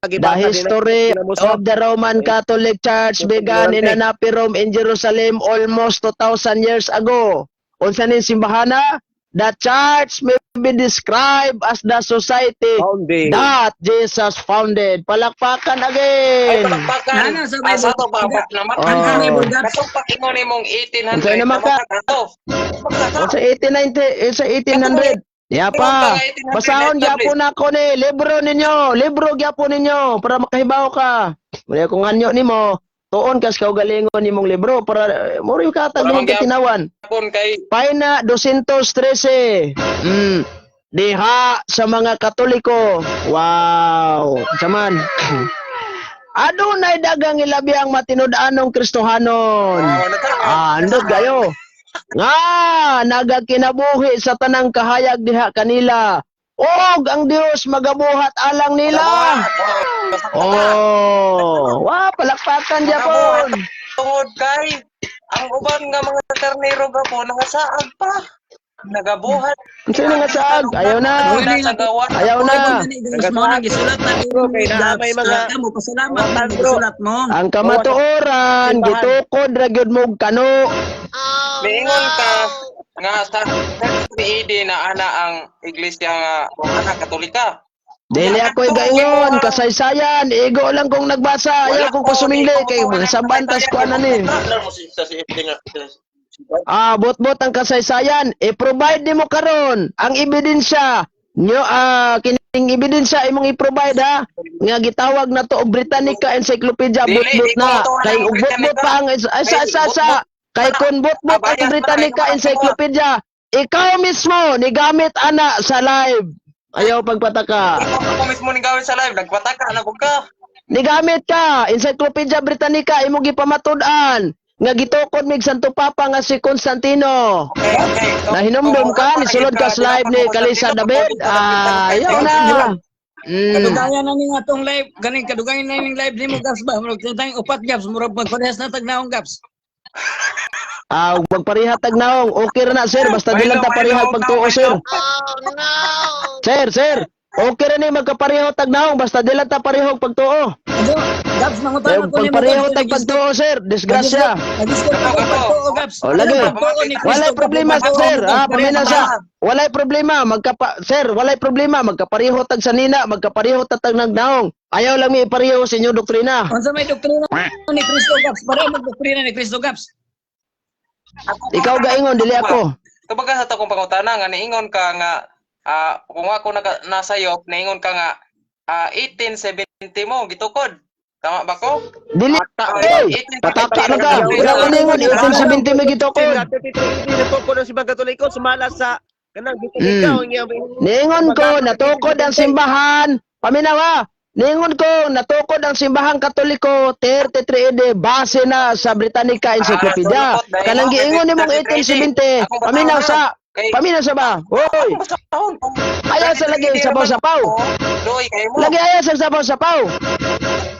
The history of the Roman Catholic Church began in an Happy Rome in Jerusalem almost 2,000 years ago. Unsa ning simbahana? The church may be described as the society Founding. that Jesus founded. Palakpakan Ay, again. palakpakan. Nana sa Bible. Ah, sa to ba naman. Oh. Ang Bible, Gaps. Katong pakingon nimong 1800. Unsay naman ka? Ato. Sa 1890, sa 1800. Ya pa. Basahon gyapon ako ni libro ninyo, libro gyapon ninyo para makahibaw ka. Wala kung anyo nimo, tuon kas kaugalingon nimong libro para mo rin katag Para nimong katinawan. Gyapon kay Pahina 213. Diha sa mga Katoliko. Wow. Saman. Adunay dagang ilabi ang matinud-anong Kristohanon. Oh, nagkaroon. Ah, andot gayo. Nga nagakinabuhi sa tanang kahayag diha kanila. Og ang Dios magabuhat alang nila. Oh, wa palakpakan gyapon. Tungod kay ang uban nga mga karnero gapon nangasaag pa. Nagabuhat. Unsa na nga saag? Ayaw na. Sa gawa. Ayaw na. Mo na gisulat na ni Okay, na may mga- Gaps. Mo pasalamat mga na tangro. gisulat mo. Ang kamatuoran gitukod ra gyud mo og kano. Oh Miingon ka no! nga sa 33 AD na ana ang iglesia nga ana Katolika. Dili ako'y gaingon, kasaysayan, igo lang kong nagbasa, ayaw kong pasumingli kay sa bantas ko ana ni. Ah, bot-bot ang kasaysayan, i-provide nimo karon ang ebidensya nyo, kining ebidensya imong i-provide ha nga gitawag na to og Britannica Encyclopedia. Dili, Bot-bot di ko na matuwa kay ng og bot-bot Britannica. pa ang ay, sa kay kun bot-bot ang Abayas Britannica pa, kay Encyclopedia, ikaw mismo nigamit ana sa live. Ayaw pagpataka. Ikaw ako mismo ni gawin sa live, nagpataka na pud ka. Nigamit ka Encyclopedia Britannica, imong gipamatud-an nga gitukod mig Santo Papa nga si Constantino. Okay. So, Nahinumdum ka, kung nisulod ka sa live ni Kalisa David. Ah, ayaw na. Kadugayan na ning atong live, ganing kadugayan na ning live nimo, Gaps ba. Murag tayong upat, Gaps, murag magparehas na tag naong, Gaps. Ah, ug magpareha tag naong. Okay ra na, sir, basta di lang ta pareha pagtuo, sir. Oh no! Sir, sir. Okay ra ni magkapareho tag naong basta di lang ta pareho pagtuo. Ado, Gaps, mangutana Kaya ko nimo, pagpareho Gaps, tag pagtuo, sir, disgrasya. Nag-discard ako pagtuo, Gaps. Oh, lagi. Pagtuo ni Kristo, Walay problema, pagtuo sir. ni Ah, Kristo, pamina sa. Walay problema, magkapa sir, walay problema, magkapareho tag sanina, magkapareho tag tag nagnaong. Ayaw lang mi ipareho sa inyong doktrina. Unsa may doktrina ni Kristo, Gaps? Pareho mag doktrina ni Kristo, Gaps. Ikaw gaingon, dili ako. Tubaga sa akong pangutana nga niingon ka nga kung ako naka, nasayop niingon ka nga 1870 mo gitukod. Tama ba ko? Dili. Hey, pataka na ka. Wala ko ningon 1870 may gitukod. Natukod ang simbang Katoliko sumala sa kanang Katoliko ang iyang Ningon ko natukod ang simbahan. Paminaw ha. Ningon ko natukod ang simbahang Katoliko 33 AD base na sa Britannica Encyclopedia. Kanang giingon nimong 1870, paminaw sa Kay paminaw sa ba? Hoy, basahon. ayaw sa lagi sapaw-sapaw. Doy kay mo. Lagi ayaw sa sapaw-sapaw.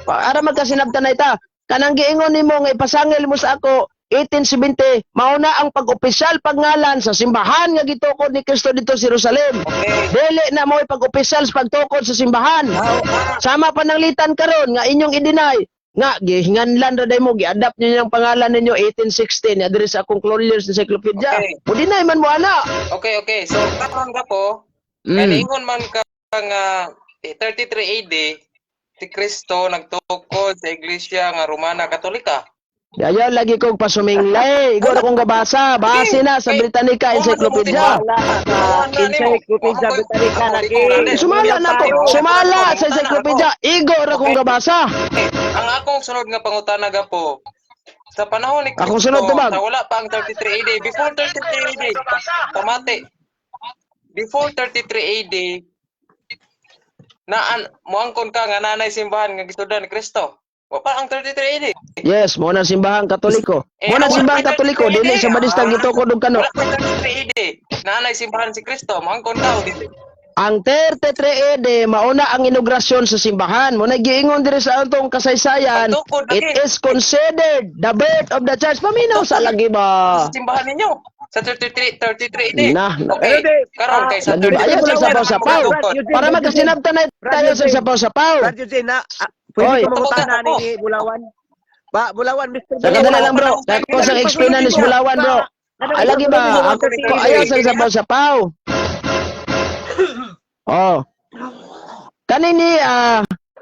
Ara magkasinabtan na ita. Kanang giingon nimo nga ipasangil mo sa ako 1870, mauna ang pag-opisyal pagngalan sa simbahan nga gitukod ni Kristo dito sa Jerusalem. Okay. Dili na mo pag-opisyal sa pagtukod sa simbahan. Sama pa ng litan karon nga inyong i-deny nga gihinganlan ra day mo, gi-adapt ninyo ang pangalan ninyo 1816 nga diri sa akong Clorier's Encyclopedia. Okay. Mo deny man mo ana. Okay. So karon ka po, kay niingon man ka nga 33 AD si Kristo nagtukod sa Iglesia nga Romana Katolika. Ayaw lagi kong pasuminglay. Ikaw na kong gabasa. Base na sa Britannica Encyclopedia. Encyclopedia Britannica lagi. Sumala na ko. Sumala sa encyclopedia. Igo ra kong gabasa. Okay. Ang akong sunod nga pangutana ga po, sa panahon ni Kristo, Akong sunod, tubag. sa wala pa ang 33 AD, before 33 AD, tamate, before 33 AD, naan, muangkon ka nga nanay simbahan nga gisudan ni Kristo. Wa pa ang 33 AD. Yes, mo na simbahang Katoliko. Eh, Mo na wala simbahang pa Katoliko 33 dili AD. sa badistang gitukod og kano. Wala pa 33 AD. Nanay simbahan si Kristo, muangkon ka o dili. Ang 33 AD mauna ang inaugurasyon sa simbahan. Mo na giingon diri sa atong kasaysayan, Pagtukod, it lagi. is considered the birth of the church. Paminaw sa lagi ba? Sa simbahan ninyo. Sa 33 33 AD. Na, na. Okay. Pero di, Karon kay sa Lagi ba? Ayaw sa sapaw-sapaw. Para magkasinabtan na tayo sa sapaw-sapaw. Brad Eugene, na, pwede Oy. ko mangutana ni Bulawan? Ba, Bulawan, Mr. Sa kadala lang, bro. Kaya ko sa explain na ni Bulawan, bro. Ay, lagi ba? Ako, ayaw sa sapaw-sapaw. Oh. Kanini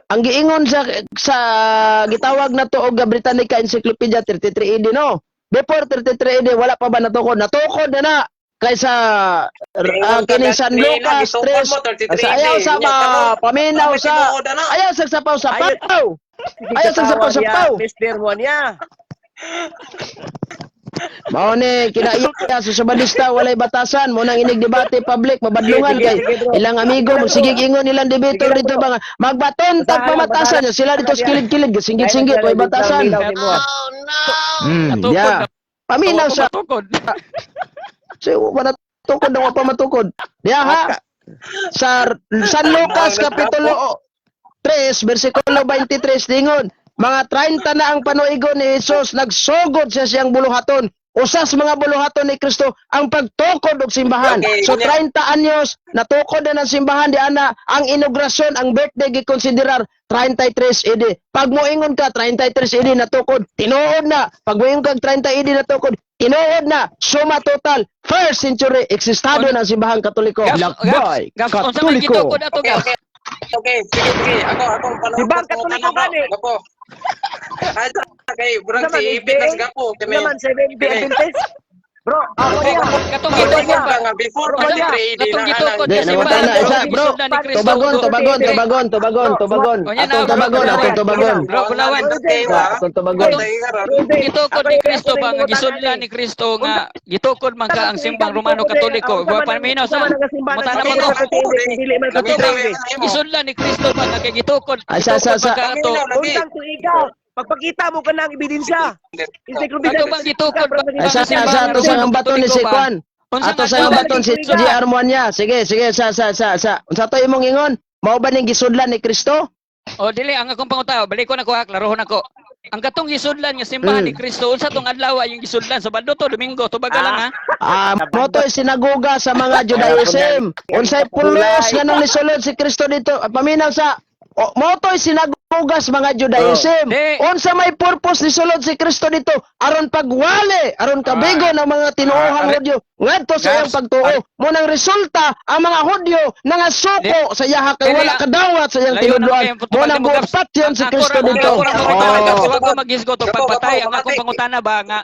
ang giingon sa gitawag na to og Britannica Encyclopedia 33 AD, no. Before 33 AD, wala pa ba natukod? Natukod na na kaysa kini San Lucas 3 sa ayaw sa ba paminaw sa ayaw sa sapaw-sapaw. Ayaw sa sapaw-sapaw. Mr. Juan, Mao ni kinaiya sa Sabadista, walay batasan mo nang inig debate public mabadlungan kay ilang amigo mo sige ingon ilang debater dito ba nga magbaton tag pamatasan sila dito sa kilid-kilid singgit-singgit way batasan. Oh no! Natukod Yeah. na. Paminaw sa Matukod. So, wala tukod na pa matukod. Diya ha. Sa San Lucas kapitulo 3 bersikulo 23 dingon, mga 30 na ang panuigon ni Jesus, nagsugod siya siyang buluhaton. Usas mga buluhaton ni Kristo ang pagtukod og simbahan. Okay, So unya. 30 anyos natukod na ng simbahan di ana ang inaugurasyon, ang birthday gikonsiderar 33 AD. Pag moingon ka 33 AD natukod, tinuod na. Pag moingon ka 30 AD natukod, tinuod na. Suma total, first century eksistado ng simbahang Katoliko. Gaps, Lakbay Gaps, gaps, unsa may Katoliko. gitukod ato, Okay, Gaps? okay. Okay, sige, sige. Ako, akong panahon. Di ba, Katoliko gani? Gapo. Ay, kay burang Unsa man, si Ipit nas SDA? gapo. Kami. Naman, 70 Kini. Adventist. Bro, ako niya. Katong gitukod ba? Nga before Bro, 33 AD Katong na gitukod Di, nga nawata simbahan na. Isa, nga bro. gisundan ni Kristo. Tubagon, tubagon, tubagon, tubagon, tubagon. Unya na, Atong bro, tubagon, atong tubagon. Bro, Bulawan. Atong tubagon. Gitukod ni Kristo ba nga gisundan ni Kristo nga gitukod man ka ang simbang Romano Katoliko. Wa paminaw sa mutana man ko. Kato ba gisundan ni Kristo ba nga kay gitukod Ay, sa, gitukod sa, man ka ato? Untang tuiga. Pagpakita mo ka ng ebidensya. Encyclopedia. Ato bang gitukod ba Ay, sa, ato sa ang baton ni si Kwan. Unsa Ato nga sa ang adlaw? baton si G.R. Muanya. Sige, sige, sa. Unsa to imong ingon? Mao ba ning gisudlan ni Kristo? O dili ang akong pangutaw, balik ko na ko ha, klarohon ako. Ang katong gisudlan nga simbahan ni Kristo, unsa tong adlaw yung gisudlan? Sabado to, Domingo, tubaga lang ha. Ah, mo to sinagoga sa mga Judaism. Unsay pulos nga nang nisulod si Kristo dito? Paminaw sa o, mo to sinagoga sa mga Judaism. Oh. Di. Unsa may purpose nisulod si Kristo dito? Aron pagwali, aron kabigo ng mga tinuohang Hudyo ngadto sa iyang Gaps. pagtuo. Mo nang resulta ang mga Hudyo nangasuko sa iyaha kay Dili, wala kadawat sa iyang Layo na tinuduan. kayo, Mo nang mo, Gaps. buot si Ako Kristo ra- dito. Ako ra pangutana, Gaps. Oh. Wag ko maghisgot og pagpatay. Ang akong pangutana ba nga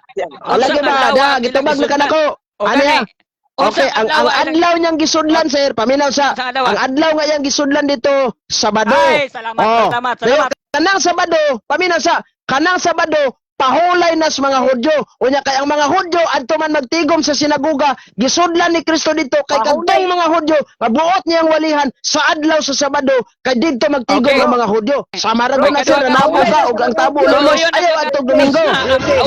Lagi unsang ba, adlaw da, ang ilang gitubag na gisudlan? kanako. O Ano gani, ya? unsang Okay, ang adlaw ilang- adlaw niyang gisudlan, sir, paminaw sa Unsang adlaw? ang adlaw nga iyang gisudlan dito, Sabado. Ay, salamat, Oh. salamat, salamat. Dayon, kanang Sabado, paminaw sa kanang Sabado, pahulay nas mga Hudyo. Unya kay ang mga Hudyo adto man magtigom sa sinagoga, gisudlan ni Kristo dito kay kadtong mga Hudyo, mabuot niyang walihan sa adlaw sa Sabado kay didto magtigom Okay. ang mga Hudyo. Sama ra gud na Okay, sir, kadua ka. nanapo ka og ang tabo lulos Uyon na ayaw ka- adtong Domingo.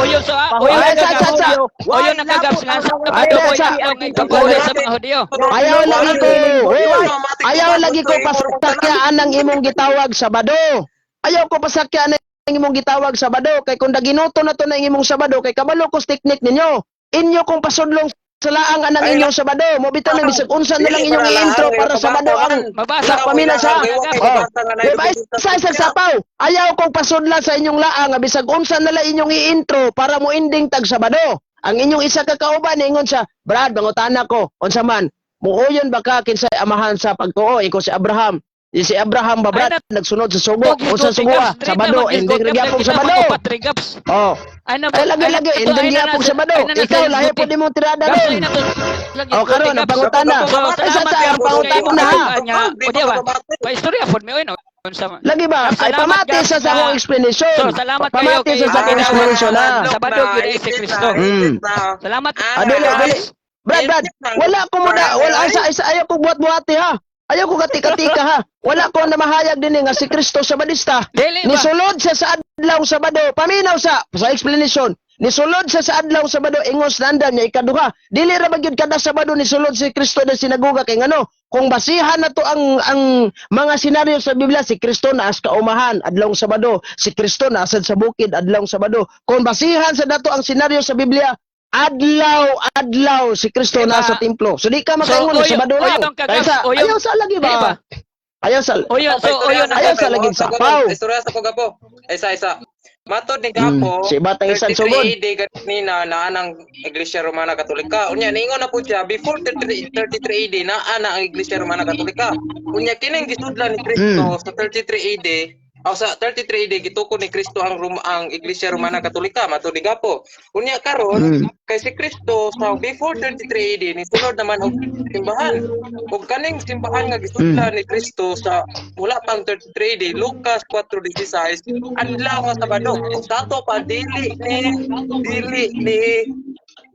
Uyon sa uyon Ay, na sa, sa, sa. Uyon na kagabs nga sa Ay, Sabado ko sa. ipagpahulay sa mga Hudyo. Ayaw lagi ko, oy, ayaw lagi ko pasakyaan ang imong gitawag Sabado. Ayaw ko pasakyaan ang imong gitawag Sabado kay kung daginuto na to na ang imong Sabado kay kabalo ko teknik ninyo. Inyo kong pasudlong sa laang anang inyong Sabado. Mo bitan ng bisag unsa na lang inyong i-intro para Sabado ang Mabasa. sa pamilya sa. Oh. Di ba sa isang sapaw? Ayaw kong pasudlan sa inyong laang nga bisag unsa na lang inyong i-intro para mo ending tag Sabado. Ang inyong isa ka kauban ingon siya, "Brad, mangutana ko, unsa man? Muuyon ba ka kinsay amahan sa pagtuo?" Iko si Abraham. Di si Abraham ba, Brad, Ay, nagsunod sa sugo? Unsa sugo? Sabado, ending ra gyapon Sabado. Gaps. Oh. Ay, na, Ay, lagi lagi, ending gyapon Sabado. Ikaw lahi po nimong tirada Gaps, ron. ay na to. Oh, karon ang pangutana. Ay, sa ang pangutana ha. O di ba? Pa-istorya pod mi oy no. Unsa man. Lagi ba? Gaps, Ay, salamat, pamati Gaps, sa akong explanation. So, salamat kayo Pamati kay sa akong explanation ha. Sabado gyud ay si Kristo. Salamat. Ah, dili, dili. Brad, Brad, wala ko muna, wala, ay, sa, ayaw ko buhat-buhati ha. Ayaw ko katika-tika ha. Wala ko na mahayag din nga si Kristo Sabadista. Dili ba? Nisulod siya sa adlaw Sabado. Paminaw sa explanation. Nisulod siya sa adlaw Sabado ingos nanda niya ikaduha. Dili ra ba gyud kada Sabado nisulod si Kristo sa sinagoga kay ngano? Kung basihan na to ang mga senaryo sa Biblia, si Kristo naas kaumahan adlaw Sabado, si Kristo naasad sa bukid adlaw Sabado. Kung basihan sa dato ang senaryo sa Biblia, adlaw adlaw si Kristo Diba? naa sa templo. So di ka makaingon So, sa Sabado lang. oyong kagas, Kaysa oyong- ayaw sa lagi Di ba? ba? Ayaw sa Oyon, so oyon Ayaw sa lagi sa paw. Istorya sa ko Gapo. Isa isa. Matod ni Gapo. Si batang isan 33 sugod. AD ganina naa ang Iglesia Romana Katolika. Unya niingon na po siya before 33 33 AD naa na ang Iglesia Romana Katolika. Unya kining gisudlan ni Kristo sa 33 AD o sa 33 AD gitukod ni Kristo ang Iglesia Romana Katolika matod ni Gapo. Unya karon kay si Kristo sa before 33 AD nisulod naman og simbahan. Ug kaning simbahan nga gisudlan ni Kristo sa wala pang 33 AD, Lucas 4:16, adlaw nga Sabado. Ug sa ato pa dili ni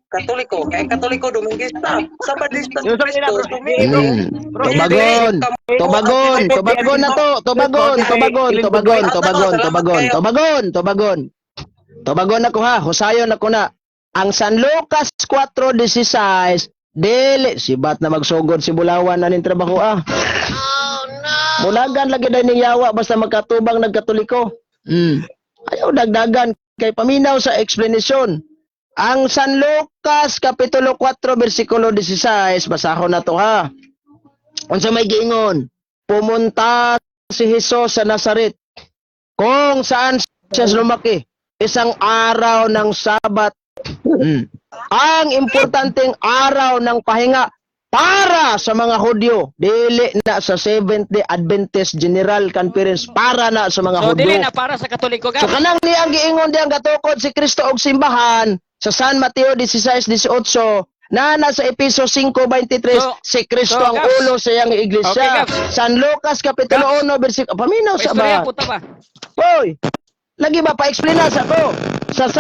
Katoliko. Kay ang Katoliko Domingista. Sabadista si Yung sa kanila, Kristo. bro. Domingo. Tubagon. Tubagon, tubagon na to, tubagon, tubagon, tubagon, tubagon, tubagon, tubagon, tubagon. Tubagon ako ha, husayon ako na. Ang San Lucas 4:16 dili sibat na magsugod si Bulawan na ning trabaho ah. Oh no! Mulagan lagi dahil ning yawa basta magkatubang nagkatoliko. Ayaw dagdagan kay paminaw sa explanation. Ang San Lucas kapitulo 4 bersikulo 16, basahon na to ha. Unsa may giingon? Pumunta si Jesus sa Nazaret kung saan siya lumaki. Isang araw ng Sabat. Ang importanteng araw ng pahinga para sa mga Hudyo. Dili na sa Seventh Day Adventist General Conference, para na sa mga So Hudyo. dili na para sa Katoliko, So Gab. kanang niyang giingon diyang gatukod si Kristo og simbahan sa San Mateo 16:18 na nasa Epeso 5:23, si Kristo So, ang Gabs. ulo sa iyang iglesia. Okay, Gabs. San Lucas kapitulo Gabs. 1 bersikulo paminaw sa Istorya ba? po ta ba? Hoy. Lagi ba pa-explain na sa ko? Sa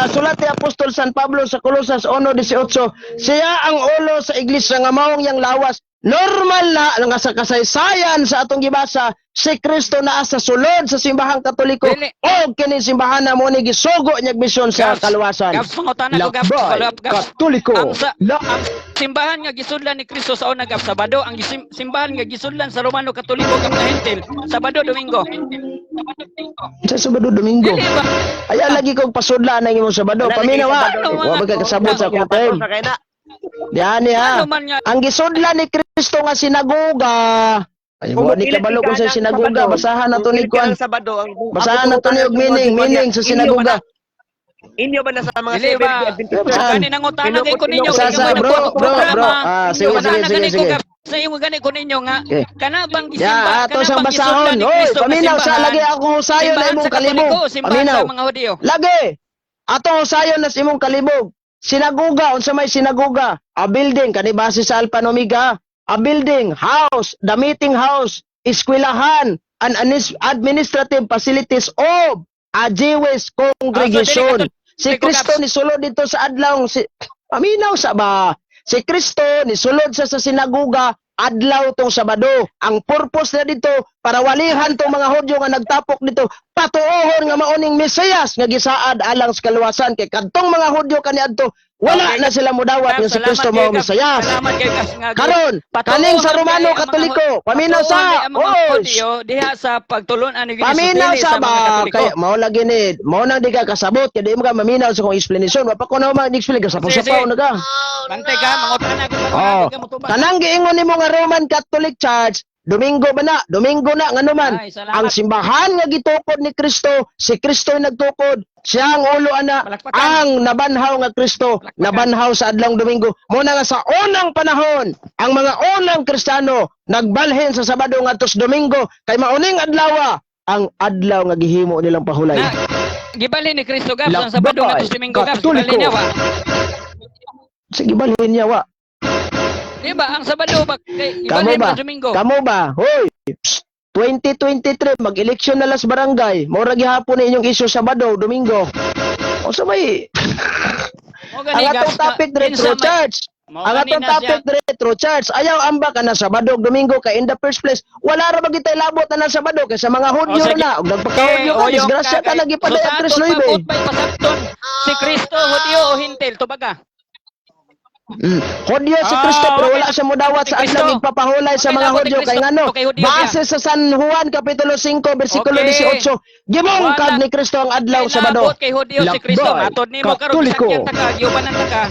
sulat ni Apostol San Pablo sa Colosas 1:18, siya ang ulo sa iglesia nga maong yang lawas. Normal na nga sa kasaysayan sa atong gibasa, si Kristo naa sa sulod sa simbahang Katoliko Dili. o kini simbahan na mo ni gisugo niyag misyon sa Gabs, kaluwasan. Gabs, pangutana ko, Gabs, Lakbay follow up, Gabs. Katoliko. Ang simbahan nga gisudlan ni Kristo sa una, Gabs, Sabado, ang simbahan nga gisudlan sa Romano Katoliko nga mga Hentil, Sabado, Domingo. Sa Sabado Domingo. Dili ba? Ayaw lagi kong pasudla na imong Sabado. Wala lagi Paminaw ha. Sabado. Wa ba ka kasabot sa akong term. Sa kay na. Diyan ha. Ano man nga Ang gisudlan ni Kristo nga sinagoga. Ay, Kung wa ni makilit kabalo ka kung sa ng sinagoga, Sabado, basahan na to ni kung makilit ka Kwan. ng Sabado, Basahan ang na to ni og meaning, meaning sa Inyo ba sinagoga. Inyo ba na sa mga Dili Seventh ba? Day Adventist Saan? Church? Gani nangutana kay ko ninyo Sa- kay sa, kamoy bro, nagkuha bro, programa. bro. Ah, sige, Wala sige, na sige, gani ko sige. Gab, sa inyo gani ko ninyo nga Okay. kana bang Ya, gisimba ato kana siyang bang basahon. gisudlan ni Oy, Kristo nga paminaw sa simbahan? lagi ako husayon na Simbahan imong sa Katoliko kalibog. o simbahan Paminaw. sa mga Hudyo? Lagi. Ato husayon na sa imong kalibog. Sinagoga, unsa may sinagoga? A building kani base sa Alpha and Omega. A building, house, the meeting house, eskwelahan, and administrative facilities of a Jewish congregation. Ah, so dili Si Katoliko, Kristo Gabs. nisulod dito sa adlaw si paminaw sa ba? Si Kristo nisulod siya sa sinagoga adlaw tong Sabado. Ang purpose na dito para walihan tong mga Hudyo nga nagtapok dito, patuohon nga maoning Mesiyas nga gisaad alang sa kaluwasan kay kadtong mga Hudyo kaniadto wala Okay, na sila modawat nga Gab, si Kristo salamat mao kay Gab. Mesiyas. Salamat kay Gab nga Karon, Patuohan kaning sa kay Romano ang mga Katoliko, paminaw sa patuohan kay ang mga Oy, Hudyo diha sa pagtulon-an ni Kristo paminaw dili sa sa mga ba Katoliko. kay mao lagi ni mao nang di ka kasabot kay di mo ka maminaw sa kong explanation. Wa pa ko na mag-explain ka sa Sige, sapaw sige. na ka. Bantay ka, mangutana ko Oh. para ka motubag. Kanang giingon nimo nga Roman Catholic Church, Domingo ba na? Domingo na ngano man. Ay, salamat. Ang simbahan nga gitukod ni Kristo, si Kristo yung nagtukod, siya ang ulo ana, Palakpakan. ang nabanhaw nga Kristo, Palakpakan. nabanhaw sa adlong Domingo. Muna nga sa unang panahon, ang mga unang Kristiyano nagbalhin sa Sabado ngadto sa Domingo kay mauning adlaw ang adlaw nga gihimo nilang pahulay. Na, gibalhin ni Kristo Gabs ang Sabado Lakbay, ngadto sa Domingo Gabs, Katoliko. gibalhin niya wa. Sige, balhin niya wa. Di ba ang Sabado ba kay Kamo gibalhin ba? sa Domingo? Kamo ba? Hoy! Psst! 2023 mag-eleksyon na las barangay. Mao ra gihapon na inyong issue Sabado, Domingo. O sa may O gani ang atong Gabs, topic kinsa dire may church. Mao Ang gani atong na topic siya. dire through church, ayaw ambak ana Sabado ug Domingo kay in the first place wala ra ba gitay labot ana Sabado kay sa mga Hudyo O, sige. na ug nagpakahudyo ka, Oyong disgrasya ka kay- lagi pa So, sa tres atong nueve. pabot bay pasabton, si Kristo Hudyo o Hintil, tubaga. Hudyo si Kristo Ah, pero okay. wala siya modawat Si sa Kristo. adlaw igpapahulay sa Okay, mga labot ni Hudyo kay Kristo. ngano Okay, Hudyo siya. base sa San Juan kapitulo 5 bersikulo Okay. 18, gibungkag Wala. ni Kristo ang adlaw Kay Sabado. labot kay Hudyo si Kristo. Lakbay, Matod nimo karon Katoliko. bisag ta ka, giubanan ta ka.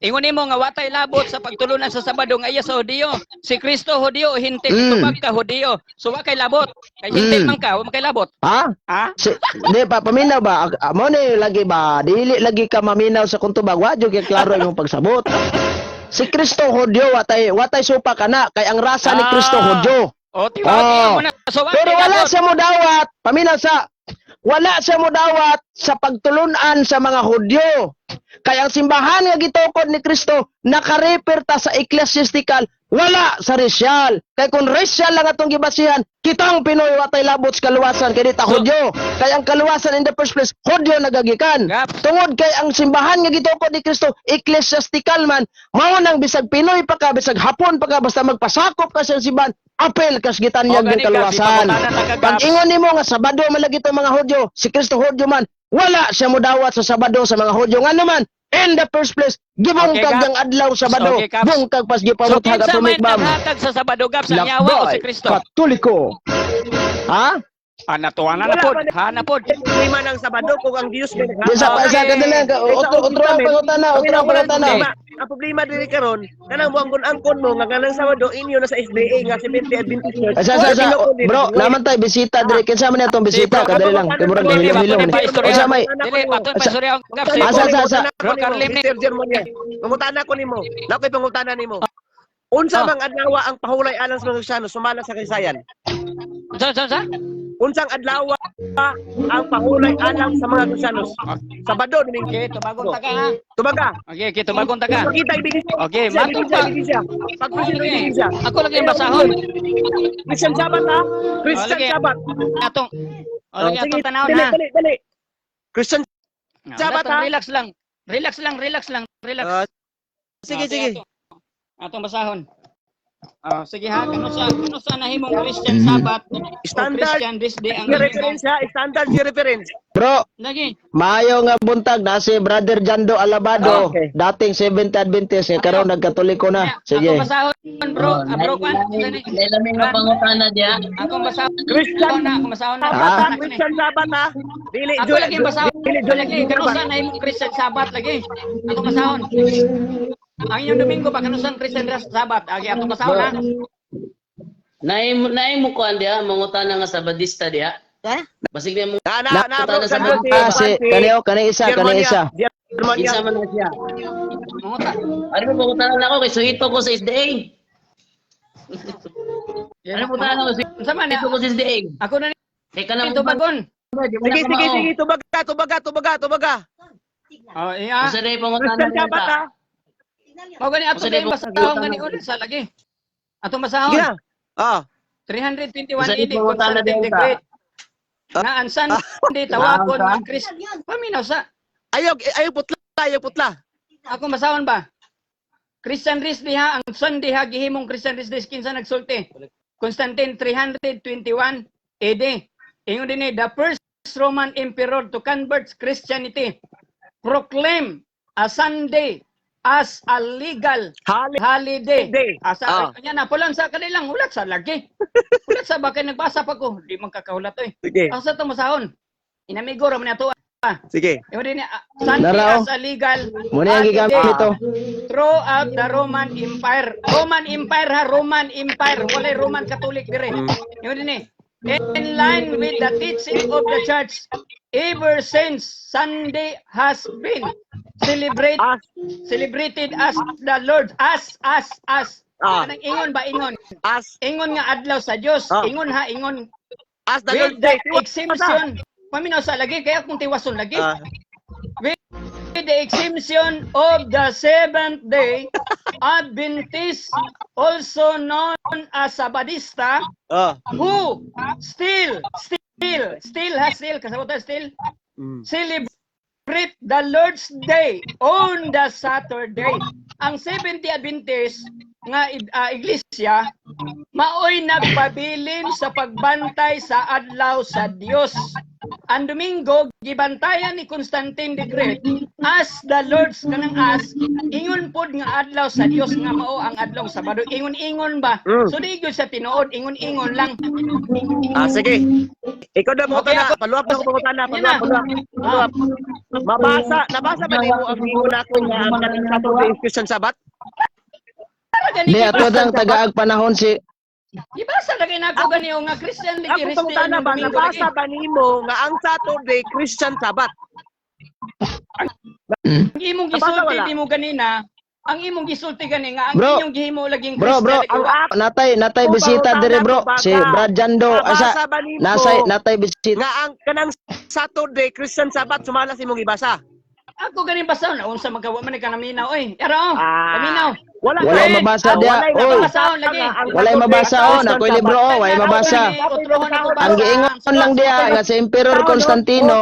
Ingon nimo nga watay labot sa pagtulunan sa Sabado nga iya sa Hudyo. Si Kristo Hudyo o Hintil, tubag ka Hudyo. So wa kay labot. Kay Hintil man ka, wa man kay labot. Ha? Ha? Si, di pa paminaw ba? Mo ni lagi ba dili lagi ka maminaw sa kung tubag, wa jud kay klaro imong pagsabot. Si Kristo Hudyo, watay supa kana kay ang rasa ni Kristo Hudyo. O tiwa Oh. mo na. So wa Pero kay wala labot. siya modawat, paminaw sa wala siya modawat sa pagtulunan sa mga Hudyo. Kay ang simbahan nga gitukod ni Kristo nakarefer ta sa ecclesiastical, wala sa racial. Kay kung racial lang atong gibasihan, kitang Pinoy watay labot sa kaluwasan kay di ta Hudyo. Kay ang kaluwasan in the first place Hudyo nagagikan. Gap. Tungod kay ang simbahan nga gitukod ni Kristo ecclesiastical man, mao nang bisag Pinoy pa ka, bisag Hapon pa ka, basta magpasakop ka sa simbahan, apel kas gitanyag O, ng gani, Gab, kaluwasan. ipangutana ta ka, Gab. Pag ingon nimo nga Sabado man lagi itong mga Hudyo, si Kristo Hudyo man, wala siya modawat sa Sabado sa mga Hudyo. Ngano man, in the first place, gibungkag Okay, Gab. ang adlaw Sabado, Okay, Gab. bungkag pas So gipamutag kinsa atomic may bomb. naghatag sa Sabado, Gab, sa yawa o si Lakbay Kristo? Katoliko. Ha? Ah, natuwa na na Wala pod. man. Ha na pod. Problema ng Sabado kung ang Dios may Di sa Okay. sa kadali otro otro ang pangutana, otro ang pangutana. Ang problema diri karon kanang muangkon-angkon mo nga kanang Sabado inyo na sa SDA nga Seventh Adventist Church. Sa sa sa bro, naman tay bisita dire, kinsa man atong bisita, Si, bro, kadali lang kay murag Dili, hilom-hilom patun ni. pa istorya. Unsa may Dili, patun pa istorya. Gab, si Asa, asa, asa. Bro, Carlim ni. Mr. Germania. Pangutana ko nimo. Nakoy pangutana nimo. Unsa mang adlaw ang pahulay alang sa mga Kristiyano sumala sa kasaysayan? Sa sa sa? Unsang adlaw ang pahulay alang sa mga Kristiyano? Sabado, Domingo. Okay, tubagon ta ka ha. Tubaga. Okay, tubagon ta ka. Pakita ebidensya. Okay, matod pa. Ebidensya. Pagpresent Okay. ebidensya. Ako lagi ang basahon. Christian Sabat ha. Christian Lagi. Sabat. Atong O lagi Oh, sige, atong tanawon dali, ha. Dali, dali. Christian Ah, Sabat, atong ha? Relax lang. Relax lang, relax lang, relax. Ah, sige, Ah, sige. Atong basahon. Ah, sige ha, kano sa nahimong Christian Sabbath o Standard. Christian this day ang Yung reference ha, standard yung reference. Bro, Lagi. maayo nga buntag na si Brother Jando Alabado, Okay. dating Seventh Adventist, eh, karon nagkatoliko na. Sige. Ako basahon, bro. Ah, bro, kwan. Lami nga pangutana diya. Ako basahon. Christian na, ako basahon na. Sabat ha, Christian Sabat ha. Dili Ako lagi basahon. Dili Lagi kano sa nahimong Christian Sabbath lagi. Ako basahon. Ang inyong Domingo ba kano sa Christian Sabbath? Agi ako basahon ha. Naay naay mo kuan diya, mangutana nga Sabadista diya. Basig na mo Na na na bro, Pangutana sa Sandro, Ah, si kaniyo, kani isa, kani isa. Germania. kinsa man na siya. Manguta. Ano mo pangutana na ako kay suhito ko sa SDA. Ano mo pangutana ko Unsa man suhito ko sa SDA. Ako na Kay kanang ni tubagon. Sige, sige, sige, tubaga, tubaga, tubaga, tubaga. Oh, iya. Usa day pangutana Christian Sabat ha. Mao gani ato Usa kay day basahon gani una sa lagi. Atong basahon. Sige na. Ah. 321 Usa AD day pangutana Constantine the diya. Great. Na ang Sunday tawagon ng Chris. Paminaw sa Ayaw, ayaw putla, ayaw putla. ako basahon ba? Christian Rist diha ang Sunday ha gihimong Christian Rist day kinsa nagsulti. Constantine 321 AD. Ingon dinhi the first Roman emperor to convert Christianity proclaim a Sunday as a legal Holiday. holiday. Asa Ah. nya na pulang sa kanilang hulat sa lagi. Hulat sa bakay nagbasa pa ko, di man kakahulat oy. Sige, Asa to masahon? Inamigo ra man ato. sige. Ingon dinhi Sunday Narao. as a legal Muna ang gigamit nito. throughout the Roman Empire. Roman Empire ha, Roman Empire. Walay Roman Catholic dire. Yun din eh. In line with the teaching of the church, ever since Sunday has been celebrate, As, celebrated as the Lord, as. Ah. Anong ingon ba ingon? as, Ingon nga adlaw sa Dios. Ah. Ingon ha, ingon. as the Lord With the day. exemption. Paminaw sa lagi, kaya kung tiwason lagi. Ah. With the exemption of the seventh day Adventist, also known as Sabadista, Ah. who still, still, still has still, kasabot still, celebrate the Lord's Day on the Saturday. Ang Seventh-day Adventist nga iglesia maoy nagpabilin sa pagbantay sa adlaw sa Dios. Ang Domingo gibantayan ni Constantine the Great as the Lord's, kanang as ingon pod nga adlaw sa Dios nga mao ang adlaw Sabado. Ingon-ingon ba? So di gyud sa tinuod, ingon-ingon lang. Ah, sige. Ikaw na mo Okay, na. ako- Paluap na ko pangutana, Yan paluap, na. paluap. Ah. Paluap. Mabasa, nabasa ba nimo ang ingon ako nga ang kanang Saturday is Christian Sabbath? Para gani Di ato gibasa- ang tagaag panahon si Gibasa lagi nako gani nga Christian lagi Ako pangutana ba, Domingo nabasa lagi. ba nimo nga ang Saturday Christian Sabbath? Ang imong Nabasa gisulti wala? nimo ganina, ang imong gisulti gani nga ang Bro. inyong gihimo laging Bro, bro, Christian lagi. natay natay Ako bisita pangutana dire, bro. ko baka. Si Brad Jando asa Nabasa ba nimo nasay natay bisita. nga ang kanang Saturday Christian Sabbath sumala sa imong gibasa? Ako ganin basta na unsa magawa man ka naminaw oy. Era oh. Ah. Paminaw. Wala Walay kay- mabasa Ah, diya. walay Oy. nabasa Basahon lagi. nga ang Walay Saturday mabasa oh, Christian nakoy Sabbath. libro oh, walay mabasa. Otrohon ako basa. Ang giingon lang diya nga si Emperor Constantino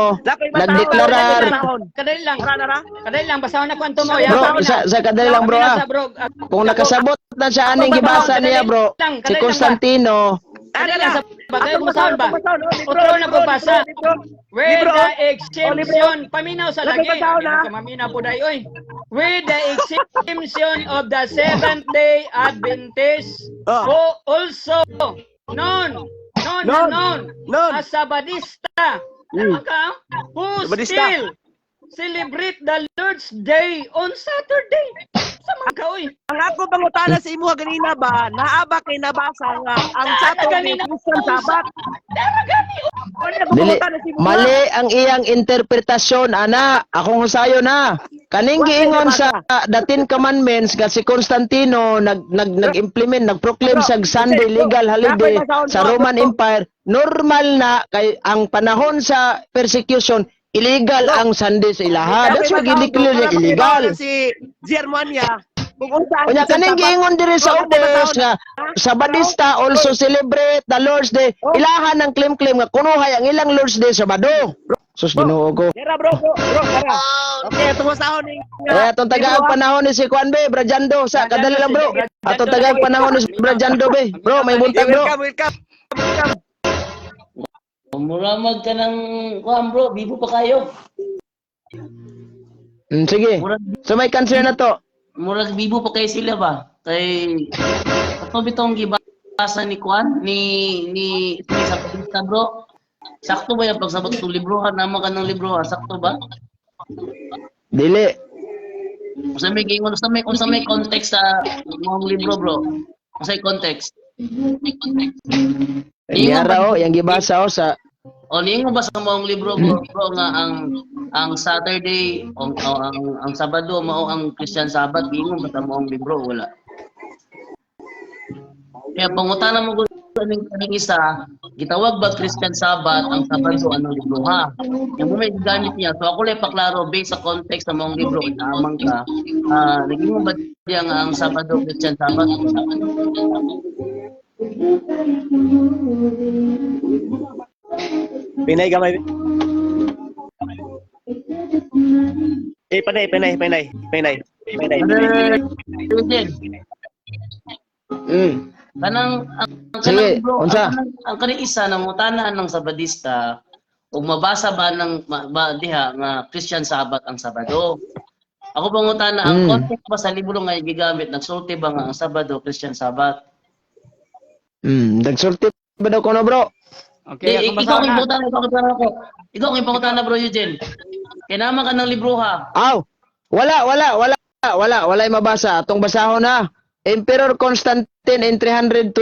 nagdeklarar. Kadali lang. Nara, nara. Kadali lang basahon ako ang tumo ya. Bro, sa kadali lang, bro, ah. Bro. Kung nakasabot na siya aning gibasa niya, bro, si Constantino Kadali lang sa bagay Atong basahon ba. basahon, basahon, oh, libro, Otro na libro, ko basa. libro, libro. With Libro, the oh. exemption, paminaw sa Lagi lagi. basahon, ah. Maminaw po dahi, oy. With the exemption of the Seventh-day Adventist, Oh. who also known, known, Known. known, Known. as Sabadista. Tama ka? Who Sabadista. still celebrate the Lord's Day on Saturday. Sa mga ka, oy. Ang ako pangutana sa imuha ganina ba, naa ba kay nabasa nga ang Dara Saturday ganina. Christian Sabbath? Dara gani, oy. Ano na Dili, pangutana sa imuha? mali ang iyang interpretasyon, ana. Akong husayon na. Kaning giingon sa The Ten Commandments nga si Constantino nag nag nag-implement, nag-proclaim sa Sunday legal holiday sa Roman Empire, normal na kay ang panahon sa persecution, illegal ang Sunday sa ilaha. That's why gideclare niya illegal. Si Germania, kung unsa ang Unya Christian kaning Sabbath. giingon diri sa Bro, ubos nga Sabadista also celebrate the Lord's Day. Ilahan ang claim-claim nga kunuhay ang ilang Lord's Day Sabado. Sus, Ginoo ko. Dara, bro, bro, bro, dara. Okay, atong basahon ni. Eh, atong tagaag panahon ni si Juan be, Brajando sa kadali lang, bro. Atong tagaag panahon ni si Brajando be. Bro, may buntag, bro. Welcome, welcome. Welcome. Mura mag ka ng kuan, bro, bibo pa kayo. Sige. Murag So may cancer na to. murag bibo pa kayo sila ba? Kay ato bitong gibasa ni kuan ni sa Sabadista, bro. Sakto ba yung pagsabot sa librohan namo ka ng librohan? Sakto ba? Dili. Unsa may giingon, unsa may context sa mong libro, bro? Unsa context? Yara oh, yang gibasa oh sa O niingon ba sa mong libro, bro, bro nga ang Saturday o ang Sabado mao ang Christian Sabbath, giingon ba sa mong libro? Wala. Kaya pangutana mo gud kaning isa, gitawag ba Christian Sabbath ang Sabado anong libro ha? Yung may gamit niya. So ako lang paklaro based sa context sa mong libro kung naamang ka. Ah, naging ba diya nga ang Sabado Christian Sabbath? Pinay gamay. Eh, panay, panay, panay, panay, panay. Brother Eugene, Kanang ang Sige, kanang bro, unsa? ang kaning isa nangutana ng Sabadista ug mabasa ba ng ba diha nga Christian Sabbath ang Sabado. Ako pangutana ang context ba sa libro nga gigamit nagsulti ba nga ang Sabado Christian Sabbath? Nagsulti ba daw kono, bro? Okay, Eh, akong ikaw basahon ang na. ipangutana, ikaw ang ipangutana ko. Ikaw ang ipangutana, bro Eugene. Kay naman ka ng libro ha. Aw, wala, wala, wala, wala, walay mabasa. Atong basahon na. Emperor Constantine in 321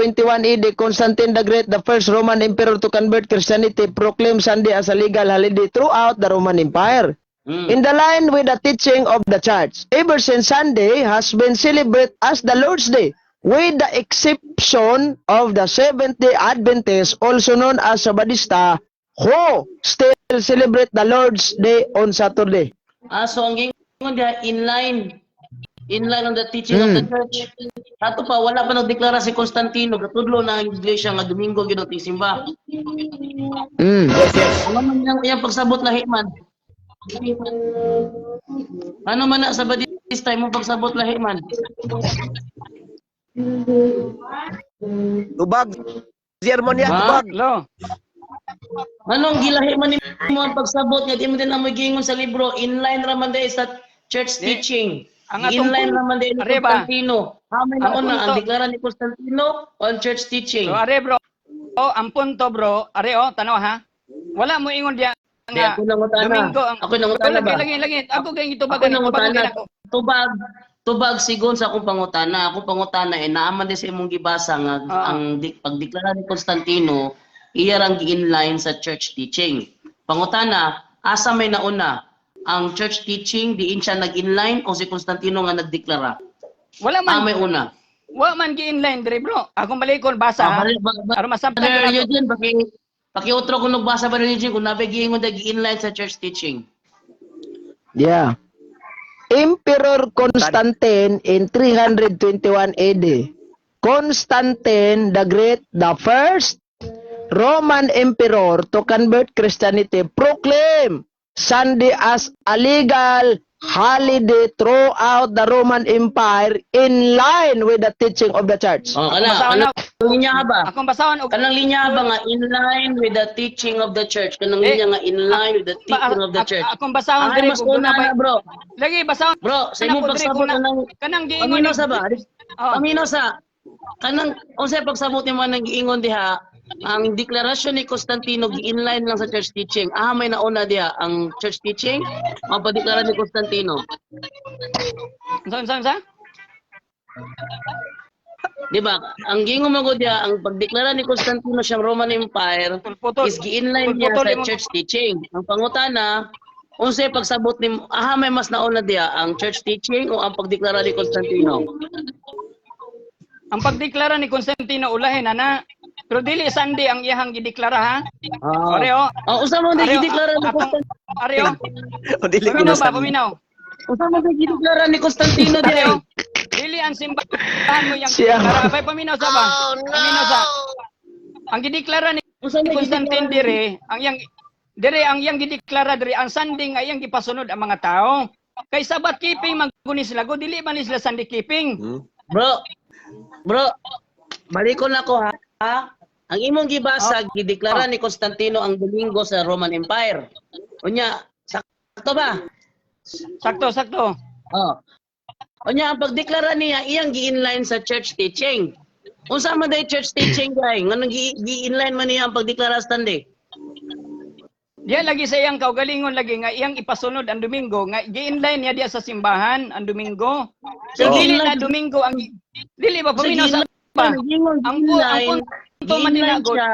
AD, Constantine the Great, the first Roman emperor to convert Christianity, proclaimed Sunday as a legal holiday throughout the Roman Empire. In the line with the teaching of the church, ever since Sunday has been celebrated as the Lord's Day, with the exception of the Seventh-day Adventists, also known as Sabadista, who still celebrate the Lord's Day on Saturday. Ah, so ang gingon diha in line on the teaching of the church. Ato pa wala pa nagdeklara si Constantino gatudlo na ang iglesia nga Domingo gyud ang simba. Mm. Yes. Ano man yang iyang pagsabot lahi man. Ano man na Sabadista mo pagsabot lahi man? Tubag. Si Harmonia, Ha? tubag. Lo. Anong gilahi man nimo ang pagsabot nga di mo din amoy giingon sa libro, inline ra man diay sa church Di. teaching. Ang atong Inline ra man diay ni Are ba? Constantino. Ha may Ang nauna ang deklara ni Constantino on church teaching. So are bro, oh, ang punto bro, are oh, tanaw ha. Wala mo ingon diya Di, nga ako nangutana. Domingo ang Ako nangutana lagi, ba? lagi lagi ako kay Ako gitubagan nangutana. ako. Tubag, tubag sigon sa akong pangutana. Akong pangutana eh naaman din sa imong gibasa nga ang pagdeklara ni Constantino iya rang gi-inline sa church teaching. Pangutana, asa may nauna? Ang church teaching diin siya nag-inline o si Constantino nga nagdeklara? Wala man Ah, may una. wa man gi-inline dire bro. Akong balikon basa ha. Ah, Aron masabtan Brother ka nato. Eugene, pakiutro kung nagbasa ba Eugene kung nabi giingon na gi-inline sa church teaching. Yeah. Emperor Constantine in 321 AD. Constantine the Great, the first Roman emperor to convert Christianity, proclaimed Sunday as a legal holiday throughout the Roman Empire in line with the teaching of the church. Oh, kana, Basahon kanang na. linya ba? Akong basahon og Kanang linya ba nga in line with the teaching of the church? Kanang Eh, linya nga in line with the teaching of the church. Akong basahon Ay, dire mas kung una duna na, bro. Lagi basahon Bro, sa imong Ako, dire, pagsabot kung na- kanang kanang giingon paminaw sa ba? Oh. Paminaw sa kanang unsay pagsabot nimo nang giingon diha ang deklarasyon ni Constantino gi-inline lang sa church teaching. Ah, may nauna diha ang church teaching, ang pagdeklara ni Constantino. Unsa unsa unsa? Di ba? Ang giingon mo gud diha, ang pagdeklara ni Constantino siyang Roman Empire Putol. is gi-inline niya Putol sa imong- church teaching. Ang pangutana, unsay pagsabot nimo, aha may mas nauna diha ang church teaching o ang pagdeklara ni Constantino? Ang pagdeklara ni Constantino ulahin ana. Pero dili Sunday ang iyahang gideklara ha. Ah. Are oh. Oh, unsa man Are, oh, gideklara ni atong- Constantino? Are oh. O dili Paminaw ba paminaw? Unsa man gideklara ni Constantino Are diha? oh. Dili ang simbahan mo yang Siya. gideklara. Bay paminaw sa ba? Oh Paminaw sa. no! Ang gideklara ni Unsa man Constantine gideklara? dire, ang iyang dire ang iyang gideklara dire ang Sunday nga iyang gipasunod ang mga tao. Kay Sabbath keeping man guni sila, go dili man ni sila Sunday keeping. Bro, bro, balikon ako ha. Ha? Ang imong gibasa, gideklara ni Constantino ang Domingo sa Roman Empire. Unya, sakto ba? Sakto, sakto. Oh. Unya, ang pagdeklara niya, iyang gi-inline sa church teaching. Unsa man day church teaching guy? Nganong gi-inline man niya ang pagdeklara sa Sunday? Diya lagi sa iyang kaugalingon lagi nga iyang ipasunod ang Domingo nga gi-inline niya diya sa simbahan ang Domingo. Sa So, dili gi-inline- na Domingo ang dili ba Sa paminaw sa ba? Giingon, Ang gi-inline, punto man gi-inline dinagod. siya.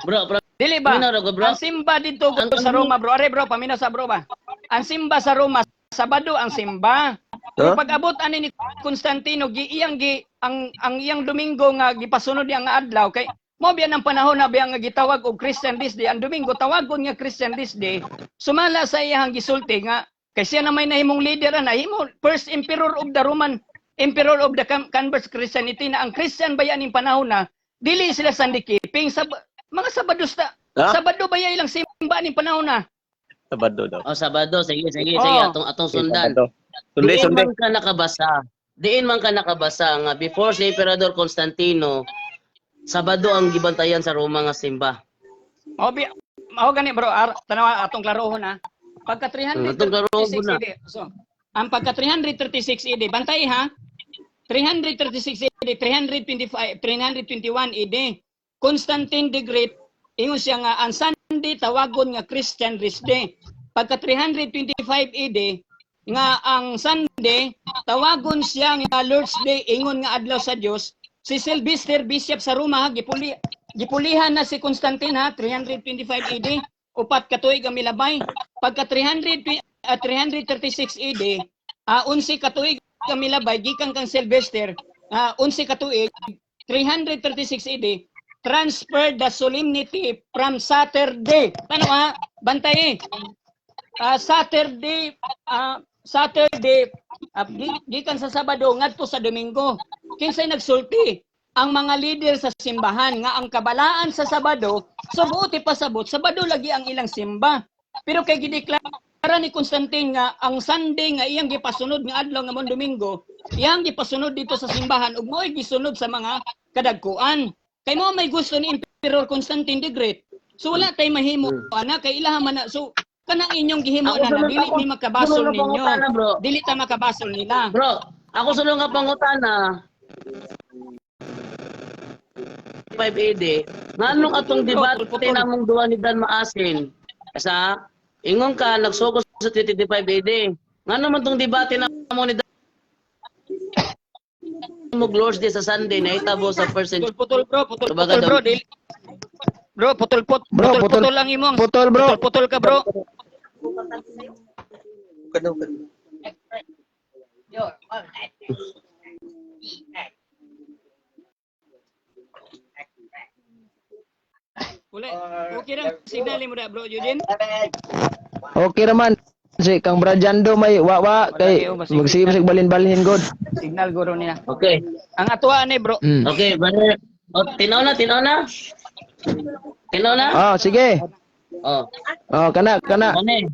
Bro, bro, Dili ba? Paminaw ra ko, bro. Ang simba dito sa Roma bro. Are bro, paminaw sa bro ba? Ang simba sa Roma, Sabado ang simba. Pero Huh? pag-abot ani ni Constantino gi iyang gi ang iyang Domingo nga gipasunod niya nga adlaw kay mo biyan ang panahon na biya nga gitawag og Christian Rest Day ang Domingo tawagon nga Christian Rest Day sumala sa iyang gisulti nga kay siya na may nahimong leader na himo first emperor of the Roman emperor of the converts Christianity na ang Christian ba yan panahon na dili sila Sunday keeping sa mga Sabado sa Ha? Sabado ba ilang simba ning panahon na? Sabado daw. Oh, Sabado, sige, sige, Oh. sige, atong sundan. Sabado. Sundi, Diin sundi. man ka nakabasa. Diin man ka nakabasa nga before si Emperador Constantino, Sabado ang gibantayan sa Roma nga simba. Mao bi mao gani bro, tanawa atong klarohon ha. Pagka Atong klarohon 336 na. AD. So, ang pagka 336 AD, bantay ha. 336 AD, 325, 321 AD. Constantine the Great ingon siya nga ang Sunday tawagon nga Christian Rest Day. Pagka 325 AD nga ang Sunday tawagon siya nga Lord's Day ingon nga adlaw sa Dios. Si Sylvester Bishop sa Roma ha, gipulihan na si Constantine ha 325 AD 4 ka tuig ang milabay. Pagka 336 AD 11 ka tuig ang milabay gikan kang Sylvester 11 ka tuig 336 AD transfer the solemnity from Saturday. Tanaw ha, bantay eh. Saturday Saturday gikan sa Sabado ngadto sa Domingo. Kinsay nagsulti? Ang mga leader sa simbahan nga ang kabalaan sa Sabado, so buot ipasabot, Sabado lagi ang ilang simba. Pero kay gideklara ni Constantine nga ang Sunday nga iyang gipasunod nga adlaw nga mon Domingo, iyang gipasunod dito sa simbahan ug mo'y gisunod sa mga kadagkuan. Kay mo may gusto ni Emperor Constantine the Great. So wala tay mahimo ana kay ilaha man na. So kanang inyong gihimo Ako na, na sunod dili ako- mi makabasol sunod nga ninyo. pangutana, bro. Dili ta makabasol nila. Bro, ako sunod nga pangutana. 5 AD, nganong atong debate Putol-putol. namong duwa ni Dan Maasin? Sa ingon ka nagsugod sa 325 AD. Ngano man tong debate namo ni Dan mo Lord's Day sa Sunday na itabo sa first century. Putol-putol bro, putol-putol Kumbaga bro. Dili. Bro, putol put, Bro, putol, putol- putol ang imong. Putol, bro. Putol-putol ka bro. Wala. Okay lang signal mo da bro Eugene. Okay raman. Si kang Brajando may wawa kay magsige sig balin-balhin god. Signal guro niya. Okay. Ang atuwa ni bro. Okay, brother. Oh, tinaw na, tinaw na. Tinaw na? Ah, sige. Oh. Oh, kana kana. Ano eh?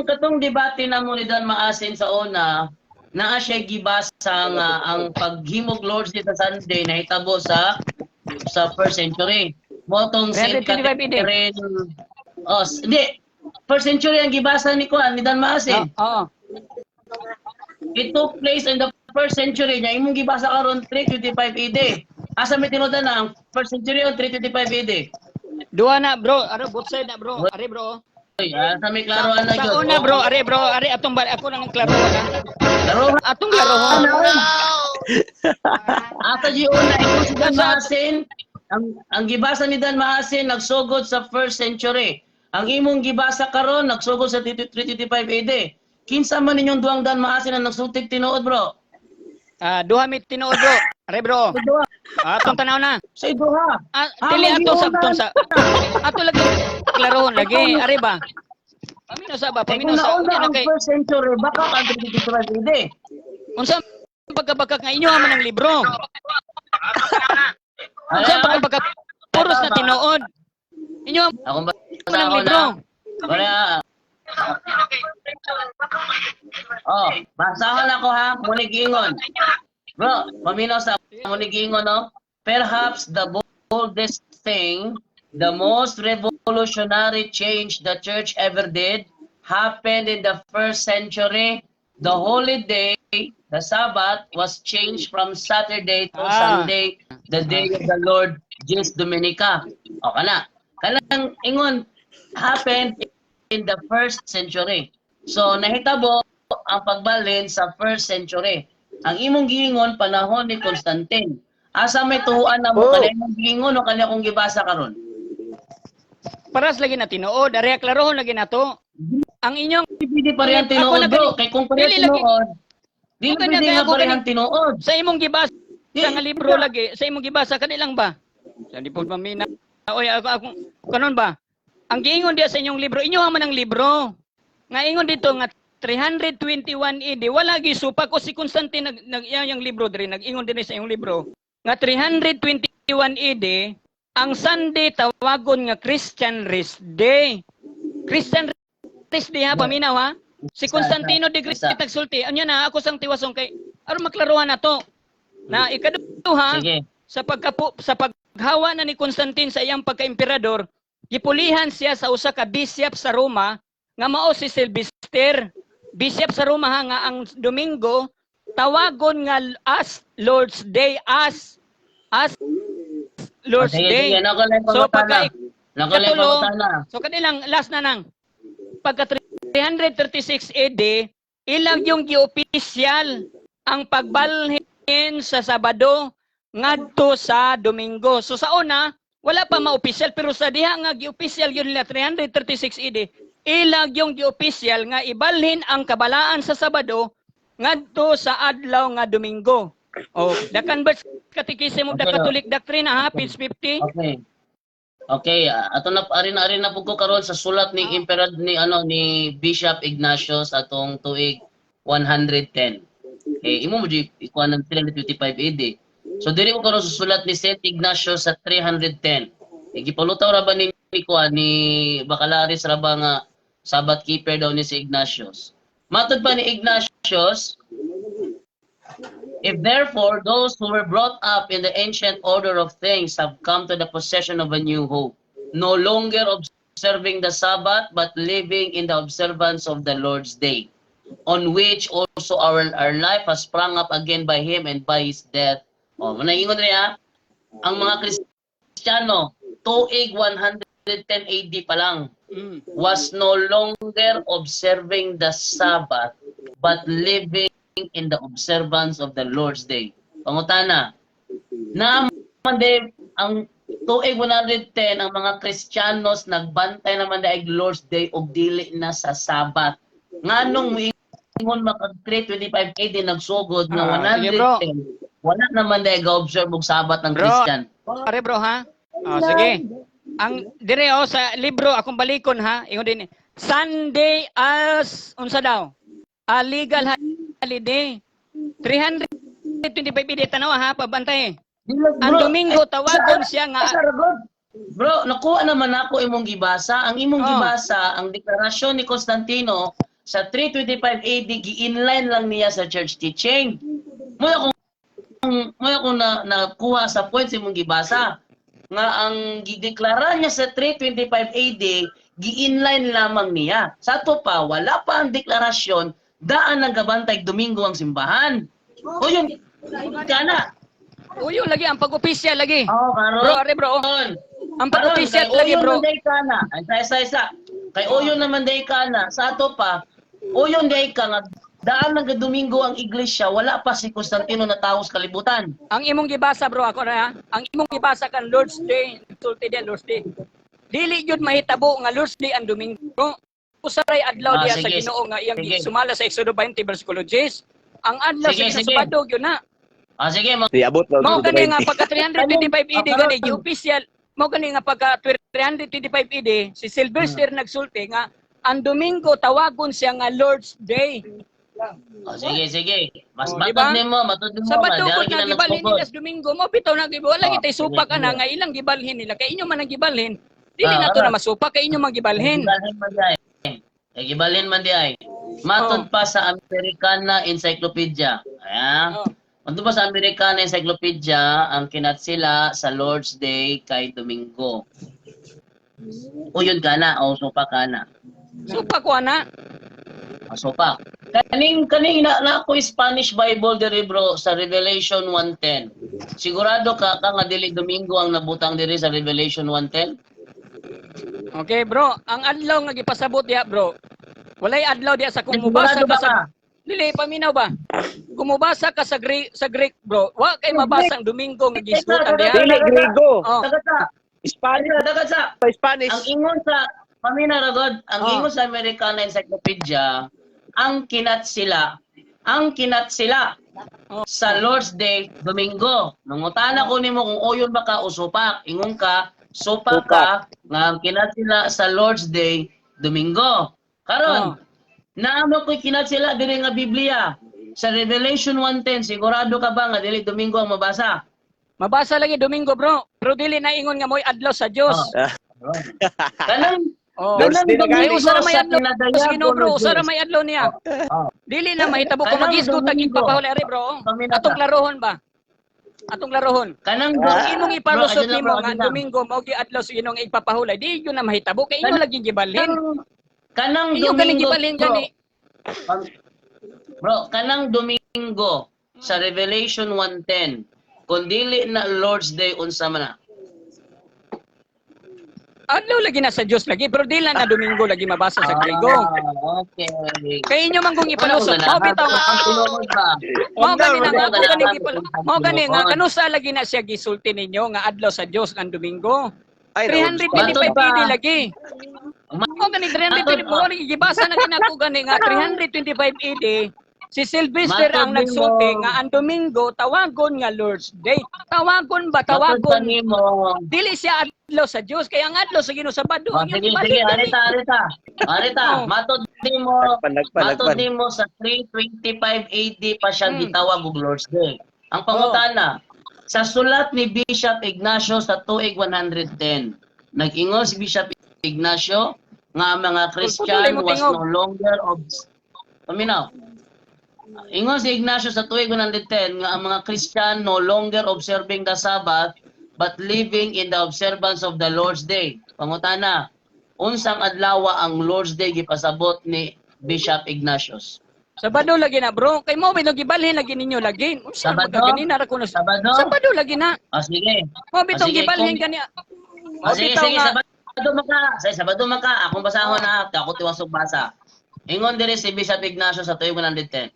Katong debate na mo ni Dan Maasin sa una, naa siya gibasa nga ang paghimog Lord's Day sa Sunday nahitabo sa first century. Mo tong Saint 325 AD. Catherine. Oh, hindi. First century ang gibasa ni Kuan ni Dan Maasin. Oo. It took place in the first century niya. Imong gibasa karon 325 AD. Asa may tinuod na ang first century o 325 AD? Duha na bro, ano both side na bro. Are bro. Oy, asa may klaro ana Sa gyud. una bro, are bro, are atong bal ako nang klaro na. Klaro. Atong klaro. Asa di una ikaw si Dan Maasin, ang gibasa ni Dan Maasin nagsugod sa first century. Ang imong gibasa karon nagsugod sa 325 AD. Kinsa man ninyong duwang Dan Maasin ang nagsultig tinuod, bro? Ah, duha mi tinuod bro. Are bro. Duha. Ah, atong tanaw na. Sa duha. Ah, dili ato magiunan. sa atong sa ato lagi klarohon lagi are ba. Pamino sa ba? Kay Pamino kung sa nauna unya na ang kay first century, baka ang 325 AD. unsa pagkabakak nga inyo man ang libro. Unsa Ay, pagkabakak puros na tinuod. Inyo Akong man ang basahon, libro. ha? Wala. Oh, basahon ako ha, munigingon. Bro, paminaw sa munigingon, no? Perhaps the boldest thing, the most revolutionary change the church ever did, happened in the first century. The holy day, the Sabbath, was changed from Saturday to Sunday, the day of the Lord, Jesus Dominica. O kana. Kanang ingon happened in the first century. So nahitabo ang pagbalin sa first century. Ang imong giingon panahon ni Constantine. Asa may tuhuan na mo Oh. kani imong giingon o kani akong gibasa karon? Paras lagi na tinuod, are klarohon lagi nato. Ang inyong Hindi parehang Ako tinuod na bro. gani- Kay kung parehang Dili lagi- tinuod, dili Ako na pwede kaya nga ako parehang tinuod. sa imong gibasa Di- nga libro lagi, sa imong gibasa kanilang ba? Sa di po mamina. Oy, ako kanon ba? Ang giingon diya sa inyong libro, inyo man ang libro. Nga ingon dito nga 321 AD, wala gisupak o si Constantine nag, nag iya yung libro diri, nag-ingon dinhi sa inyong libro nga 321 AD ang Sunday tawagon nga Christian Rest Day. Christian Rest Day ha, paminaw ha. Si Constantino de Great Isa. nagsulti. Anya na ako sang tiwasong kay aron maklaruhan na to. Na ikaduha Sige. sa pagkapu sa paghawa na ni Constantine sa iyang pagkaemperador, gipulihan siya sa usa ka bishop sa Roma nga mao si Sylvester. Bishop sa Roma ha, nga ang Domingo tawagon nga as Lord's Day, as Lord's Sige, Day. sige. Nako lang So pangutana. pagka Nako lang ikatulo, pangutana. so kanilang last na nang pagka 336 AD, ilang yung giopisyal ang pagbalhin sa Sabado ngadto sa Domingo. So sa una, wala pa maopisyal pero sa diha nga giopisyal yun nila 336 AD, ilang yung giopisyal nga ibalhin ang kabalaan sa Sabado ngadto sa adlaw nga Domingo. Oh, the Converse Catechism of the Okay. Catholic Doctrine ha, page 50. Okay. Okay, ato na arin na pud ko karon sa sulat ni Emperor ni ano ni Bishop Ignatius atong tuig 110. Eh imo mo di ikuan ng 325 AD. So diri ko karon sa sulat ni Saint Ignatius sa 310. Eh, gipalutaw ra ba ni kuan ni Bacalaris ra ba nga Sabbath keeper daw ni si Ignatius. Matod pa ni Ignatius, "If therefore those who were brought up in the ancient order of things have come to the possession of a new hope, no longer observing the Sabbath, but living in the observance of the Lord's Day, on which also our life has sprung up again by Him and by His death." Oh, manaingon niya, ang mga Kristiyano, tuig 110 AD pa lang, was no longer observing the Sabbath, but living in the observance of the Lord's Day. Pangutana, na man de, ang tuig 110 ang mga Kristiyanos nagbantay naman daig Lord's Day og dili na sa Sabbath. Nganong moingon makag 325 AD nagsugod nga Ah, sige, bro. 110 wala naman dahil ga-observe og Sabbath ng Bro. Christian? Pare, bro, ha? Oh, sige. Ang dire oh sa libro akong balikon ha, ingon din Sunday as unsa daw? A legal holiday. 325 AD, tanaw ha, pabantay. Ang Bro, Domingo tawagon siya nga Sa bro. Bro, nakuha naman ako imong gibasa. Ang imong gibasa, ang deklarasyon ni Constantino sa 325 AD, gi-inline lang niya sa church teaching. Mo akong na, nakuha sa point sa imong gibasa nga ang gideklara niya sa 325 AD, gi-inline lamang niya. Sa ato pa, wala pa ang deklarasyon, daan ang gabantay Domingo ang simbahan. O yun, kana. Uyo lagi ang pag-opisyal lagi. Oh, karon. Bro, are bro. Oh. Ang pag-opisyal Karon, kay lagi, uyon bro. man day kana. Ay, isa, isa, isa. Kay uyon naman day kana. Sa ato pa, uyon day ka nga daan nga Domingo ang iglesia, wala pa si Constantino na sa kalibutan. Ang imong gibasa, bro, ako na ha. Ang imong gibasa kan Lord's Day, sulti din Lord's Day. Dili gyud mahitabo nga Lord's Day ang Domingo. Usaray adlaw diya sa sige. Ginoo nga iyang Sige. sumala sa Exodo 20 versikulo 10. Ang adlaw Sige, sa Ginoo sige. Sabado gyud na. Ah, sige, Di abot na Mao gani nga pagka 325 AD Ah, gani gi-official, mao gani nga pagka 325 AD si Sylvester nagsulti nga ang Domingo tawagon siya nga Lord's Day. Oh, sige, sige. Mas Oh, matod diba? nimo, matod nimo. Sabado nga, ko di na na gibalhin nagsugod. nila sa Domingo mo bitaw na wala Ah, gitay sige, supak ana sige. nga ilang gibalhin nila kay inyo man ang gibalhin. Dili Ah, na to ah. na masupak kay inyo man gibalhin. Gibalhin man di ay. Eh, gibalhin man di ay. Matod pa sa Americana Encyclopedia. Ayan. Oh. Matod pa sa Americana Encyclopedia, ang kinatsila sa Lord's Day kay Domingo. Uyon ka na, o supa ka na. Supak ko ana. O, supa. Kaning na ako Spanish Bible diri, bro, sa Revelation 1:10. Sigurado ka nga dili Domingo ang nabutang diri sa Revelation 1:10? Okay, bro, ang adlaw nga gipasabot diha, bro. Walay adlaw diha sa kung mubasa Sigurado ka ba sa ka? Dili paminaw ba? Kung mubasa ka sa Greek, bro, wa kay mabasa ang Domingo nga gisgutan diha. Dili Griego. Oh. Dagat sa Spanish. Dagat sa Spanish. Ang ingon sa pamina ragod, ang ingon sa Americana Encyclopedia, ang kinatsila sa Lord's Day Domingo. Nangutana ko nimo kung uyon ba ka o supak. Ingon ka, supak ka nga ang kinatsila sa Lord's Day Domingo. Karon, naamo ko'y kinatsila diri nga Biblia. Sa Revelation 1:10, sigurado ka ba nga dili Domingo ang mabasa? Mabasa lagi Domingo, bro. Pero dili na ingon nga mo'y adlaw sa Dios. Oh. Kanang Oh. Lord's kanang Day na Kay gani. usa ra may sa adlaw kinadayag sa Ginoo, bro, o usa ra Diyos. may adlaw niya. Dili na mahitabo kung Kanang magisgot ang Domingo. ipapahuli ari, bro. Pamina Atong ka. klarohon ba? Atong klarohon. Kanang Kung imong ipalusot Bro, adyo lang, nimo bro, nga adyo ang lang. Domingo mao gi adlaw sa Ginoo nga ipapahulay, di yun na mahitabo kay inyo lagi gibalhin. Kanang Inyo gani Domingo, gibalhin bro. gani. Bro, kanang Domingo sa Revelation 1:10, kung dili na Lord's Day, unsa man na? Adlaw lagi na sa Dios lagi, pero di lang na Domingo lagi mabasa sa Griego. Ah, okay. Kay inyo man kung ipalusot, mao bitaw nga Ang tinuod ba? mao gani na nga Wala ako gani na. mao gani nga kanusa lagi na siya gisulti ninyo nga adlaw sa Dios ang Domingo. Ay, 325 Matod pa. AD lagi. Mao gani 325 mao gani gibasa na ginako gani nga 325 AD si Sylvester Matod ang nagsulti nimo. nga ang Domingo tawagon nga Lord's Day. Tawagon ba Matod pa tawagon? nimo. Dili siya adlaw sa Dios kay ang adlaw sa Ginoo Sabado. Oh, Ang sige, iyong sige, gibalik arita, arita. Arita, Oh. matod nimo. Lagpan, lagpan, Matod lagpan. nimo sa 325 AD pa siya gitawag og Lord's Day. Ang pangutana, sa sulat ni Bishop Ignacio sa tuig 110, nag-ingon si Bishop Ignacio Nga ang mga Putol-putol Christian mo was tingog. no longer of. Paminaw. Ingon si Ignacio sa tuig 110 nga ang mga Christian no longer observing the Sabbath but living in the observance of the Lord's Day. Pangutana, unsang adlaw ang Lord's Day gipasabot ni Bishop Ignatius? Sabado lagi na, bro. Kay mo bitong gibalhin lagi ninyo lagi. Unsa Sabado? man ganina ra ko na. Sabado? Sabado lagi na. Ah, sige. Mo bitong Ah, sige, gibalhin kung- gani. Ah, Mo sige, bitaw sige, nga. Sabado maka. Sige, Sabado maka. Akong basahon na, ako tiwasog basa. Ingon diri si Bishop Ignacio sa tuig 110.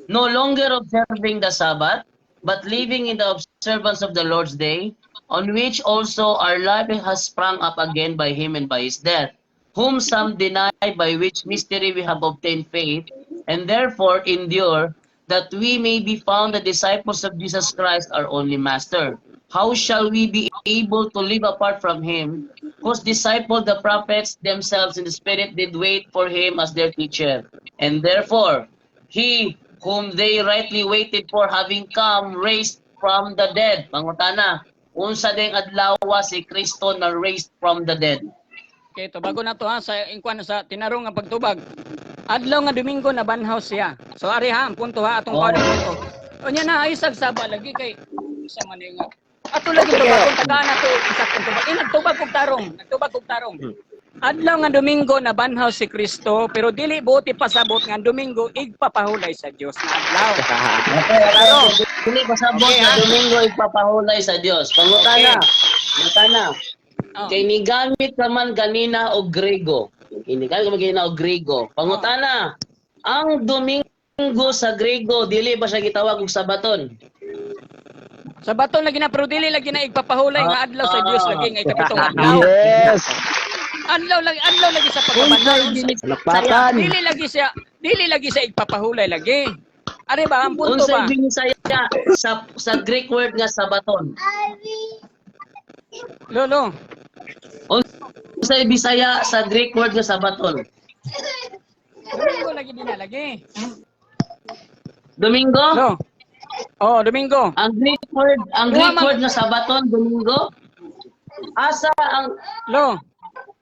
No longer observing the Sabbath, but living in the observance of the Lord's Day, on which also our life has sprung up again by him and by his death, whom some deny, by which mystery we have obtained faith, and therefore endure, that we may be found the disciples of Jesus Christ, our only Master. How shall we be able to live apart from him, whose disciple the prophets themselves in the Spirit did wait for him as their teacher? And therefore, he whom they rightly waited for, having come, raised from the dead. Mangutana, unsa ding adlaw si Kristo na raised from the dead? Okay, tubago na to ha sa ingkwan sa tinarong nga pagtubag. Adlaw nga Domingo na banhaw siya. So ari ha, ang punto ha, atong Oh. oh. punto. Unya na ay saba lagi kay isa man nga. Ato lagi tubag tagaan na to isa kong tubag. Eh, nagtubag kog tarong, nagtubag kog tarong. Adlaw nga Domingo na banhaw si Kristo, pero dili buoti pasabot nga ang Domingo igpapahulay sa Dios na adlaw. Okay, dili pasabot na Domingo ipapahulay sa Dios. Pangutana, pangutana. Oh. Kay nigamit ka man ganina og Grego. Kay nigamit ka man ganina og Grego. Pangutana, ang Domingo sa Grego dili ba siya gitawag og Sabaton? Sabaton lagi na pero dili lagi na igpapahulay nga adlaw sa Dios lagi nga ikapitong adlaw. Yes. Adlaw lagi sa pagkabanhaw. Palakpakan. Dili lagi siya igpapahulay lagi. Ari ba ang punto Unsay ba? binisaya sa Greek word nga Sabaton? Lolo, Unsay Bisaya sa Greek word nga Sabaton? Domingo lagi din na lagi. Domingo? Lo. Oh, Domingo. Ang Greek Duha man- word nga Sabaton, Domingo? Asa ang Lo.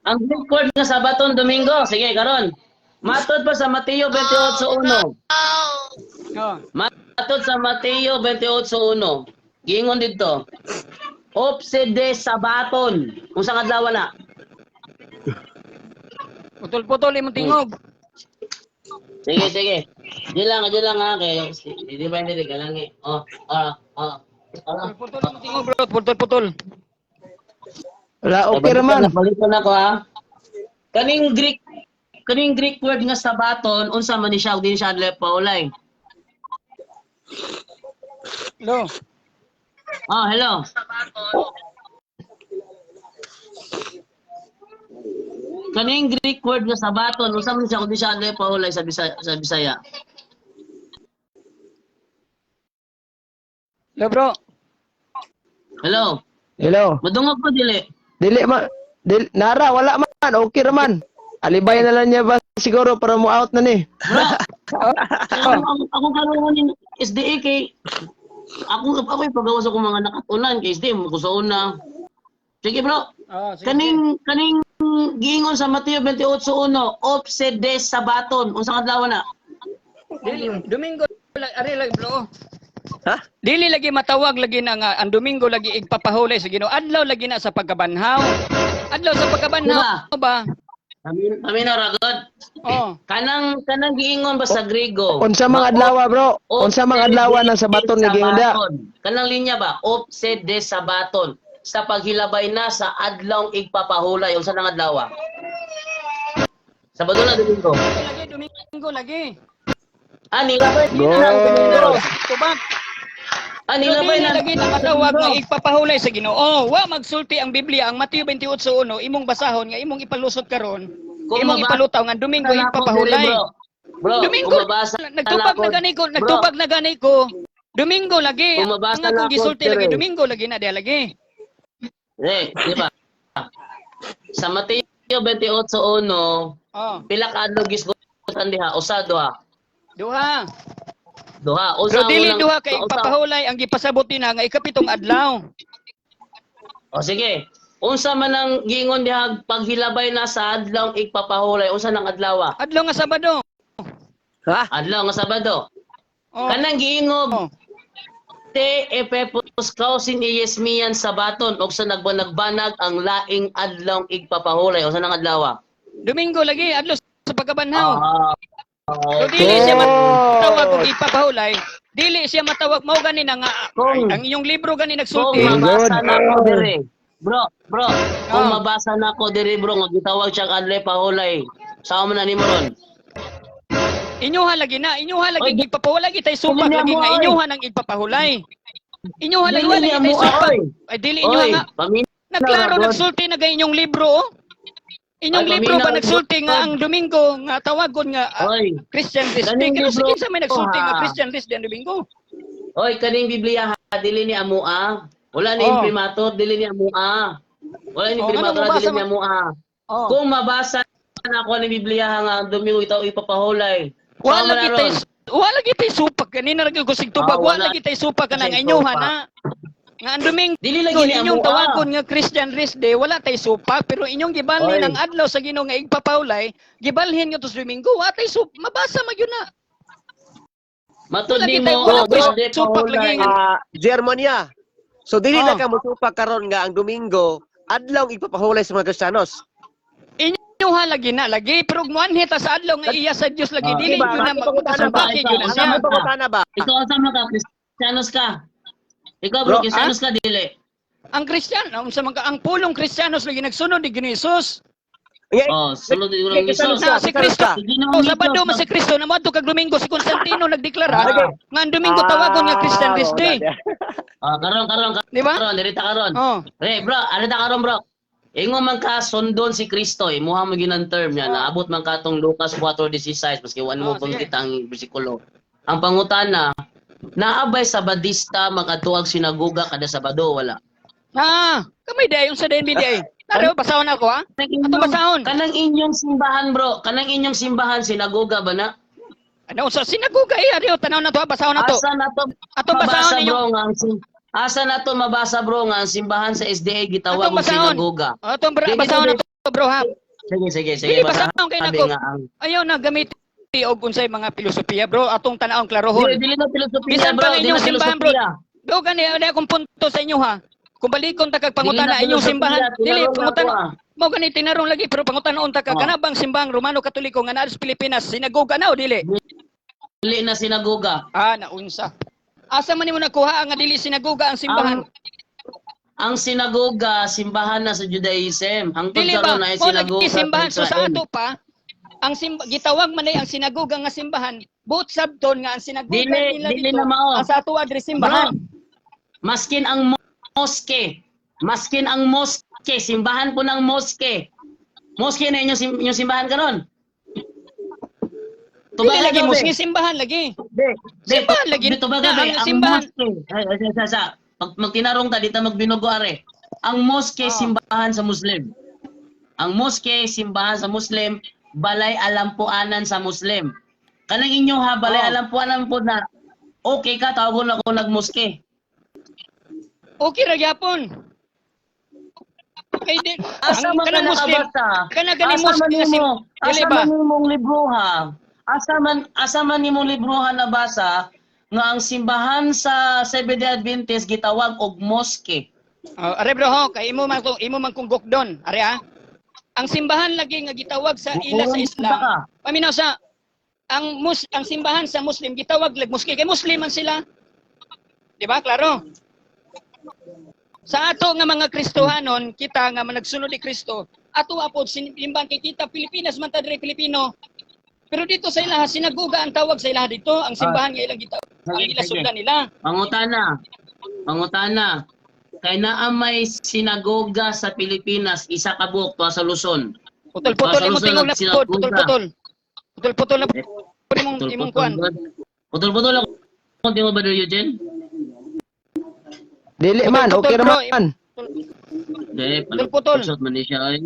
ang Greek word nga Sabaton, Domingo? Sige, karon. Matod pa sa Mateo 28:1. Oh. Matod sa Mateo 28:1. Giingon didto. Opse de Sabaton. Unsang adlaw na? Putol-putol imong tingog. Sige, sige. Di lang ha kay di ba hindi ka lang eh. Oh, ah, ah. Ah. Putol-putol imong tingog, bro. Putol-putol. Wala, okay raman. Balikan ako ha. Kaning Greek word nga sabaton, unsa man ni siya ug di siya adlaw paulay. Lo. Oh, hello. Kaning Greek word nga sabaton, unsa man siya ug di siya adlaw paulay sa Bisaya? Lo, bro. Hello. Hello. Madungog ko dili. Dili ma dili, nara wala man, okay raman. Alibay na lang niya ba siguro para mo out na ni. Bro, ako karon ning SDA kay ako ipagawas ako mga nakatunan kay SDA mo ko sa una. Sige, bro. Oh, sige. Kaning giingon sa Mateo 28:1, opse de sabaton. Unsang adlaw na? Dili Domingo ari lagi, bro. Ha? Dili lagi matawag lagi na nga ang Domingo lagi igpapahulay sa Ginoo. Adlaw lagi na sa pagkabanhaw. Adlaw sa pagkabanhaw ba? Amin, amin na ragod. Oh. Kanang giingon ba sa Grego? Unsa mang adlaw, bro? Unsa mang adlaw ng sabaton nga giingon da? Sabaton. Kanang linya ba? Opse de sabaton. Sa paghilabay na sa adlawng igpapahulay. Unsa nang adlaw? Sabado na Domingo. Lagi Domingo lagi. Ah, nilabay na ang Domingo. Tubag. Ah, Pero nilabay dili na. lagi na matawag nga igpapahulay sa Ginoo. Wa magsulti ang Biblia ang Mateo 28:1 imong basahon nga imong ipalusot karon. Kung Imong ipalutaw nga Domingo Bro, igpapahulay. bro, Domingo kung mabasa nagtubag na ko- gani ko, Bro, nagtubag na gani ko. Domingo lagi. Kung mabasa Ang akong na ako, gisulti lagi dire. Domingo lagi na diha lagi. Eh, di ba? Sa Mateo 28:1, Oh, pila ka adlaw gisgutan diha? Usa, duha. duha. Duha. Usa Pero dili unang- duha kay usa- ipapahulay ang gipasabot nina nga ikapitong adlaw. O sige. Unsa man ang giingon diha paghilabay na sa adlaw igpapahulay, unsa nang adlaw? Adlaw nga Sabado. Ha? Adlaw nga Sabado. Oh. Kanang giingog Oh. te epepos kausin iyesmian sabaton og sa nagbanagbanag ang laing adlaw igpapahulay, unsa nang adlaw? Domingo lagi adlaw sa pagkabanhaw. Ah. So dili siya matawag og ipapahulay, dili siya matawag mao gani na nga ang inyong libro gani Kung nagsulti. mabasa na ako dire. Bro, bro, kung Ah. mabasa na ako dire bro, nga gitawag siyang adlay pahulay. Sao man na nimo ron? Inyuha lagi na, inyuha lagi Oy, igpapahulay kitay supak dili niya lagi mo, nga oy. inyuha nang igpapahulay. Inyuha lagi Dili wala niya kitay mo, supak. oy. Ay dili inyuha Oy, nga. paminaw Nagklaro na, nagsulti na gay inyong libro oh. Inyong Ay, libro ba paminaw, nagsulti nga God. ang Domingo nga tawagon nga Oy, Christian Rest Day. Kaning Kano libro, sa kinsa may nagsulti nga ha. Christian Rest Day ang Domingo? Oy, kaning Biblia ha, dili ni amua. Wala ni Oh. imprimatur, dili ni amua. Wala ni Oh, imprimatur, ano mabasa dili ni man- amua. Oh. Kung mabasa na ako ni Biblia ha, nga ang Domingo itaw ipapahulay. Wala Sao man na kitay ron? wala kitay supak kanina ra gyud ko sig tubag Ah, wala wala. kitay supak kanang Kitay inyuha supak. na. Nga ang Domingo Dili lagi ni inyong amua. tawagon nga Christian Rest Day wala tay supak pero inyong gibalhin Oy. ang adlaw sa Ginoo nga igpapawlay gibalhin nga to sa Domingo wa tay sup mabasa man gyud na. Matud Wala nimo, kitay wala ang tay adlay supak pahulay. lagi nga. Ah, Germania. So dili Oh. na ka mosupak karon nga ang Domingo adlaw igpapahulay sa mga Kristiyanos. Inyuha lagi na lagi pero muanhi ta sa adlaw nga iya sa Dios lagi Ah. dili Diba? gyud na Ako pangutana ba? magkasubaki gyud na Ikaw, siya. Ako pangutana ba? Ikaw asa man ka, Kristiyanos ka. Ikaw bro, Bro, Kristiyanos ka dili. Ang Kristiyan, unsa man ka ang pulong Kristiyanos lagi nagsunod ni Ginoo Jesus. Nga, Oh, sulod ko ng Kristiyanos Jesus. ka, Na si Kristiyanos Kristo. ka. Si Ginoong Oh, Sabado Jesus, man si Kristo na moadto kag Domingo si Constantino nagdeklara Ah. nga ang Domingo tawagon nga Christian Rest Day. wala. Ah, karon karon Di ba? karon dirita karon. Oh. Re, bro, arita karon bro. Ingon man ka sundon si Kristo, imuha mo ginang term niya, naabot man ka tong Lucas 4:16 maski wala mo Oh, sige. kita ang bersikulo. Ang pangutana, naabay sabadista magadto ang sinagoga kada Sabado wala. Ah, kamay day unsa day BDA. Tara, basahon ako ha. Ato basahon. Kanang inyong simbahan bro, kanang inyong simbahan sinagoga ba na? Ano sa sinagoga eh, ariyo tanaw na to, ha? Basahon na to. Asa na to Ato mabasa basahon ninyo. bro nga ang asa na to mabasa bro nga ang simbahan sa SDA gitawag Atong og basahon. sinagoga. Ato Dili, basahon na dili. to, bro ha. Sige sige sige Dili basa. basahon kay Sabi nako. nga ang Ayaw na gamit og unsay mga filosofiya bro, atong tanawon klarohon. Dili, dili na filosofiya Bisan bro, pa nga dili inyong na simbahan bro. filosofiya. Do gani ana akong punto sa inyo ha. Kung balikon ta kag pangutana Dili na inyong simbahan, filosofiya, dili tinarong na pangutana. ako, ah. Mao gani tinarong lagi pero pangutana unta ka Oh. kana bang simbahang Romano Katoliko nga naa sa Pilipinas sinagoga na o dili? Dili na sinagoga. Ah, naunsa. Asa man nimo nakuha nga dili sinagoga ang simbahan? Ang sinagoga, simbahan na sa Judaism. Hangtod Dili ba? karon na Mao lagi sinagoga simbahan sa so sa Israel. ato pa ang gitawag man ay ang sinagoga nga simbahan, buot sabton nga ang sinagoga Dili, nila dili dito na mao. ang sa ato adre simbahan. Bro, maskin ang mosque, maskin ang mosque, simbahan po ng mosque. Mosque na inyong, inyong simbahan karon. Dili lagi daw, mo be. simbahan lagi. Be, be, Simbahan lagi be, tubaga, na be, ang ang simbahan. mosque. Ay, ay, sa. Pag magtinarong ta, dito magbinugo are. Ang mosque, Ah. simbahan sa Muslim. Ang mosque, simbahan sa Muslim, balay alampuanan sa Muslim. Kanang inyo ha, balay Oh. alampuanan po na, okay ka, tawagon ako nagmoske. Okay ra gyapon. Kay di Asa ang man ka kanang Muslim, nakabasa? kana gani Asa man Muslim nga sim nimo? dili Asa ba? man nimong libroha? Asa man nimong libroha nabasa nga ang simbahan sa Seventh-day Adventist gitawag og mosque. Oh, are bro ho, kay imo man kung imo man kung gukdon, are ah. Ang simbahan lagi nga gitawag sa ila sa Bukuran Islam. ka. Paminaw sa ang ang simbahan sa Muslim gitawag lag mosque kay Muslim man sila. Di ba? Klaro. Sa ato nga mga Kristohanon, kita nga managsunod ni Kristo, ato apod simbahan kay kita Pilipinas man ta diri Pilipino. Pero dito sa ilaha sinagoga ang tawag sa ilaha dito, ang simbahan nga ilang gitawag, ang Sige, ila sige. sundan nila. Pangutana. Pangutana. Kay naa may sinagoga sa Pilipinas, isa ka buok tuwa sa Luzon. Putol-putol Sa imo Luzon, tingog na pod, sinagoga. putol-putol. Putol-putol na pod imong imong kuan. Putol-putol ako. Di mo ba Eugene? Dili man, okay Putol-putol, bro. naman. Di, Putol-putol. palusot man ni siya. Ay.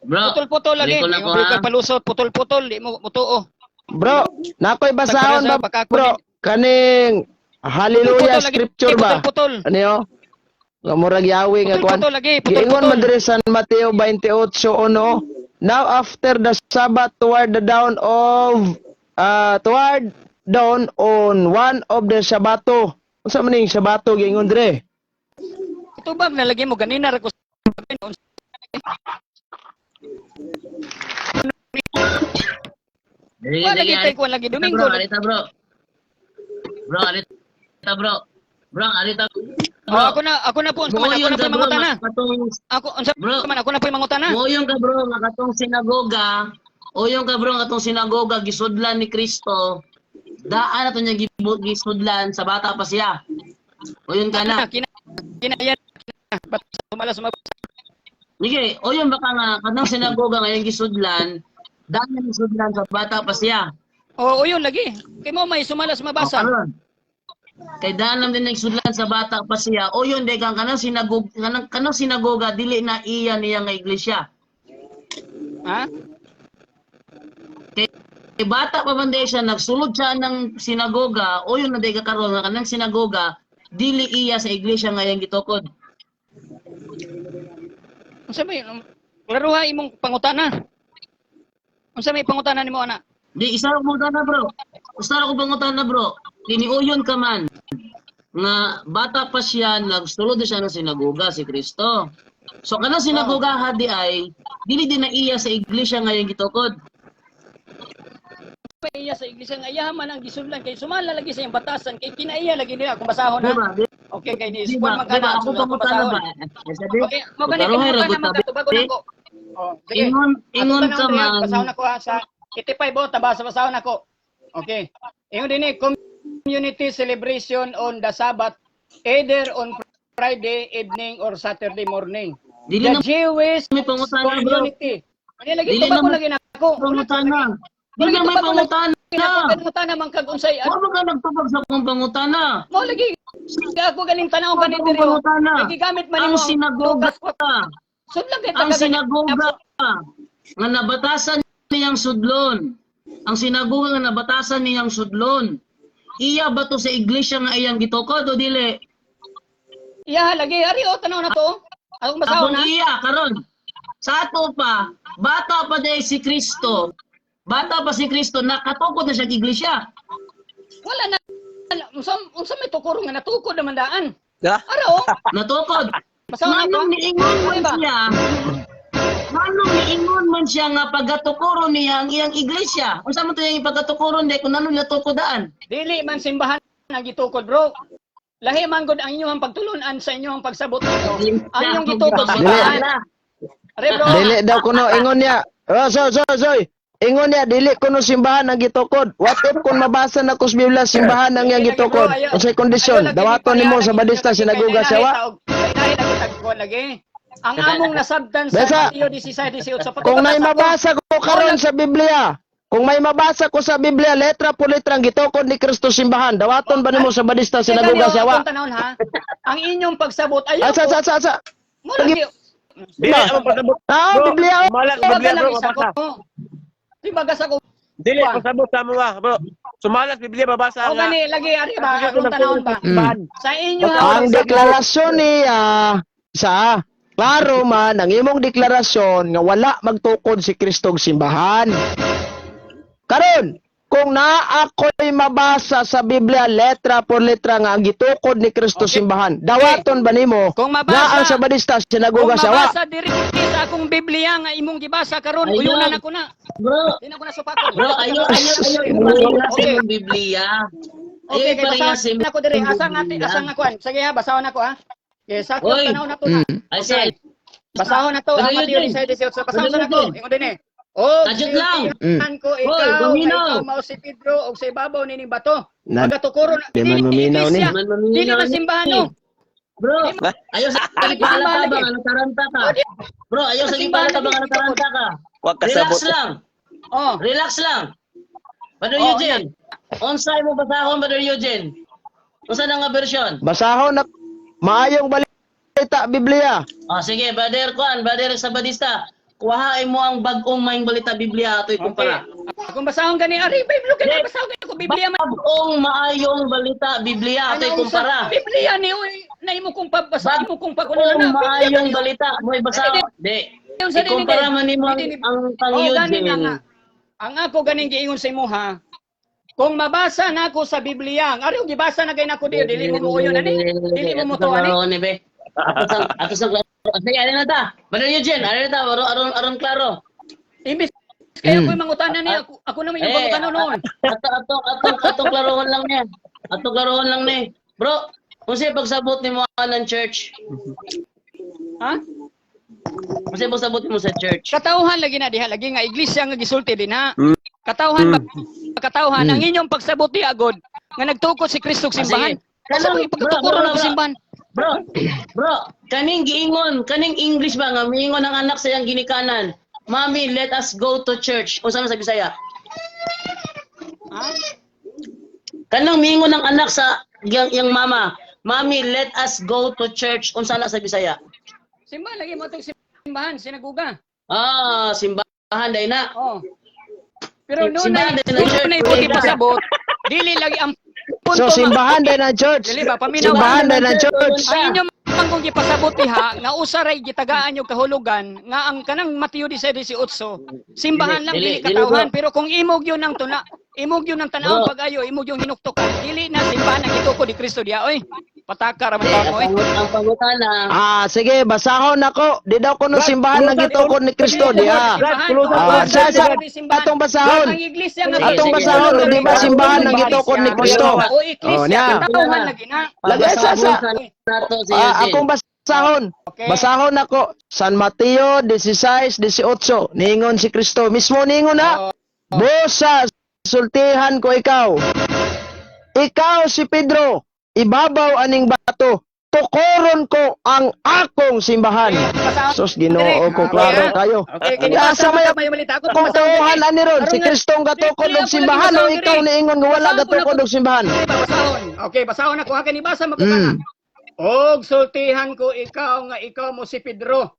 Bro, Putol-putol lagi. recall Di ako, mo ha? palusot, putol-putol, di mo mutuo. Bro, nakoy basahon Tagparasa, ba baka bro? kunin. Kaning Hallelujah Putol-putol lagi. scripture ba? Putol-putol. Ano yo? Nga murag Yahweh nga kuan. Putol-putol lagi, Giingon putol-putol. man diri San Mateo 28:1, "Now after the Sabbath, toward the dawn of toward dawn on one of the Sabato." Unsa man ning Sabato giingon dire? Tubag na lagi mo ganina ra ko. Dili, Wala dili, lagi tay kuan lagi alita, Domingo. bro, alita, bro. Bro, alita, bro. Bro, alita, bro. Oh, ako na po unsa man ako Moyon na po ka, bro, mangutana. Ako unsa Bro. man ako na po mangutana. Moyon ka, bro, nga katong sinagoga. Oyon ka, bro, nga katong sinagoga gisudlan ni Kristo. Daan na to niya gisudlan sa bata pa siya. Oyon ka na. Kina kina yan. Ba't sumala sumabasa? Sige, oyon baka nga kanang sinagoga ngayon gisudlan, daan na gisudlan sa bata pa siya. Oo, yun lagi. Kay mo may sumala sumabasa. O, karon. Kay daan lang din nagsudlan sa bata pa siya. O yun, dahil kang kanang sinagoga, kanang sinagoga, dili na iya niya nga iglesia. Ha? Kay bata pa man dahil siya, nagsulod siya ng sinagoga, o yun na dahil karon nga kanang sinagoga, dili iya sa iglesia nga iyang gitukod. Unsa may klaruha imong pangutana? Unsa may pangutana nimo, ana? Di, isa ra pangutana, bro. Isa ra ko pangutana, bro. Tiniuyon ka man nga bata pa siya, nagsulod na siya ng sinagoga si Kristo. So kanang sinagoga hadi ay dili din na iya sa iglesia nga iyang gitukod. Pa iya sa iglesia nga iya man ang gisudlan kay sumala lagi sa iyang batasan kay kinaiya lagi nila kung basahon Di ha. ba? Okay, kay ni Di kuan ba? man Di ba? kana Ako so akong pangutana basahon. ba? Eh, sabi, Okay, mo gani Klaruhay ra pangutana gud man tabi. ka tubagon ako. Oh, sige. Ingon, ingon Ato ka tanawon diri, man. basahon ako ha sa 85 oh, tabasa basahon ako. Okay. Ingon dinhi, community celebration on the Sabbath either on Friday evening or Saturday morning. Dili The na Jewish may pangutana, bro. community. Ano lagi Dili tubag na ko lagi nako. Pangutana. Dili na may pangutana. Pangutana man kag unsay Wa man ka nagtubag sa akong pangutana. Mo lagi ako ganing tanaw Wa ganin akong diri. oh. pangutana. Kay gigamit man Ang nimo sinagoga, Lucas Sudlan kay ang sinagoga nga nabatasan niyang sudlon. Ang sinagoga nga nabatasan niyang sudlon. Iya ba to sa iglesia nga iyang gitukod o dili? Iya lagi ari oh tanaw na to. Akong basahon Akong ha. iya karon. Sa ato pa, bata pa dahil si Kristo. Bata pa si Kristo, nakatukod na siya sa iglesia. Wala na unsa may tukuro nga natukod naman daan. Da? Ara oh. Natukod. Basahon ako. Manong niingon man Diba? siya, manong niingon man siya nga pagatukuro niya ang iyang iglesia. Unsa man to iyang pagatukuro niya kung ano natukodaan? Dili man simbahan ang gitukod, bro. Lahi man gud ang inyong pagtulunan sa inyong pagsabot nito. Ang inyong gitukod simbahan. Are bro. Dili daw kuno ingon niya. Oh, so so soy. Ingon niya dili kuno simbahan ang gitukod. What if kung mabasa na ko sa Biblia simbahan ang iyang gitukod? Unsay kondisyon? Dawaton nimo sa Badista sinagoga siya wa. Lagi. Ang among nasabtan sa Besa. Mateo 16:18. Kung may mabasa ko karon sa Biblia, kung may mabasa ko sa Biblia, letra por letra ang gitukod ni Kristo simbahan, dawaton ba nimo sa Badista sinagoga siya wa? Tanawon ha. Ang inyong pagsabot ayaw. Asa asa asa asa. Mo lagi. Dili ang pasabot. Ah, Bro, Biblia. Oh. Sumala sa Tibaga Biblia, lang bro, isa mabasa. ko. Tibaga sa ko. Dili pasabot sa mga, bro. Sumala sa Biblia, mabasa O nga. gani lagi ari ba akong tanawon ba. Sa inyo ha. Ang deklarasyon niya sa klaro man ang imong deklarasyon nga wala magtukod si Kristo og simbahan. Karon, kung naa ako'y mabasa sa Biblia letra por letra nga ang gitukod ni Kristo simbahan, dawaton ba nimo Kung nga mabasa ang Sabadista Kung sinagoga sa wa? mabasa diri sa akong Biblia nga imong gibasa karon, Ayun. uyunan ako na. Bro, Di na ko na supakon. bro, ayo ayo ayo ipareha sa Okay. imong Biblia. Ayo Okay, kay ipareha sa basahon imong ako diri. Asa nga Biblia. asa nga kuan. Sige ha, basahon ako ha. Okay, sakto Oy. tanaw na to na. Ay, sa Okay. Basahon na to ang Brother Mateo Eugene. 16:18. Basahon Brother na ko. Eugene. Ingon din eh. Oh, Tajud lang. Ko Oy, ikaw, guminaw. ikaw mao si Pedro og sa ibabaw nining bato. Na- Pagatukuro na Di man maminaw ni. iglesia. Man maminaw Dili man ni. simbahan no. Bro, ayaw sa Dili ipala man tabang lagi. ano taranta ka. Oh, di- Bro, ayaw sa Simbahan ipala tabang lagi. ano taranta ka. Wag Relax kasabot. lang. Oh. Relax lang. Brother Oh, Eugene, unsay mo basahon, Brother Eugene? Unsa na nga version? Basahon na maayong balita Biblia. Oh, sige, Brother Kuan, Brother Sabadista, kuhain mo ang bag-ong maing balita Biblia ato Okay. ikumpara. Ako Akong basahon gani ari Bible gani basahon gani ko Biblia man. Bagong maayong balita Biblia atoy Ano, kumpara. Biblia ni oy na imo kong pagbasa imo kong Bagong pagunana. Biblia maayong gani. balita mo'y basa. Di. Yung sa dini, Ikumpara man nimo ang dini, ang kang Oh, gani nga Eugene. nga. Ang ako ganing giingon sa imo ha. Kung mabasa nako sa Biblia, ang ari gibasa na kay nako diyo, dili mo muuyon ani. Dili mo mutuo ani. Ani be. Ato sang klaro. Sige, ano na ta? Brother Eugene, ano na ta? Aron aron aron klaro. Imbis kayo ko'y mangutana ni ako, ako naman yung Eh, pangutana noon. Ato ato ato atong klarohon lang niya. Atong klarohon lang ni. Bro, unsay pagsabot nimo ng church? Ha? Unsay pagsabot nimo sa church? Katawhan lagi na diha lagi nga iglesia nga gisulti din ha. Katawhan ba katawhan ang inyong pagsabot di agod nga nagtukod si Kristo sa Ah, simbahan. sige. Sa Kanang- mga pagtutukuron bro, ng bro, simbahan. Bro, bro, kaning giingon, kaning English ba nga miingon ang anak sa iyang ginikanan. Mommy, let us go to church. Unsa man sa Bisaya? Ha? Kanang miingon ang anak sa iyang, iyang mama. Mommy, let us go to church. Unsa na sa Bisaya? Simbahan lagi mo itong simbahan, sinaguga. Ah, simbahan dai na. Oh. Pero noon Simbahan na din ng church. noon ay pasabot, dili lagi ang punto So simbahan din ang church. Dili ba paminaw Simbahan din ang church. Ang inyong man kung gipasabot diha nga usa ray gitagaan yung kahulugan nga ang kanang Mateo 18, simbahan lang Dili, dili dili, katawhan bro. pero kung imog yun ang tuna imog yun ang tan-awon Bro. pag-ayo imog yung hinuktukan dili na simbahan ang gituko ni Kristo diha oy pataka ra man Di, ta oy. ang pangutana, Ah, sige, basahon ako. Di daw kuno simbahan ang gitukod ni Kristo diha. Simbahan. Ah, sa Simbahan. atong basahon. Ang iglesia nga Atong basahon, di ba simbahan ang gitukod ni Kristo? O iglesia Oh, niya. katawhan lagi na. Lagi sa nato si Ah, Eugene. akong basahon. Okay. Basahon ako. San Mateo 16:18. Niingon si Kristo. Mismo niingon na. Busa, sultihan ko ikaw. Ikaw si Pedro, ibabaw aning bato. Tukoron ko ang akong simbahan. Sus, Ginoo ko klaro kayo. Okay, kini Asa basa may may malita ako kung tauhan ani ron si Aron nga- Kristong gatukod Dili og ako simbahan lagi o basahon ikaw diri. niingon nga wala Basahon ko na gatukod ko. og simbahan. Dili ba, basahon. Okay, basahon ako ha kini basa Mm. maputana. Og sultihan ko ikaw nga ikaw mo si Pedro.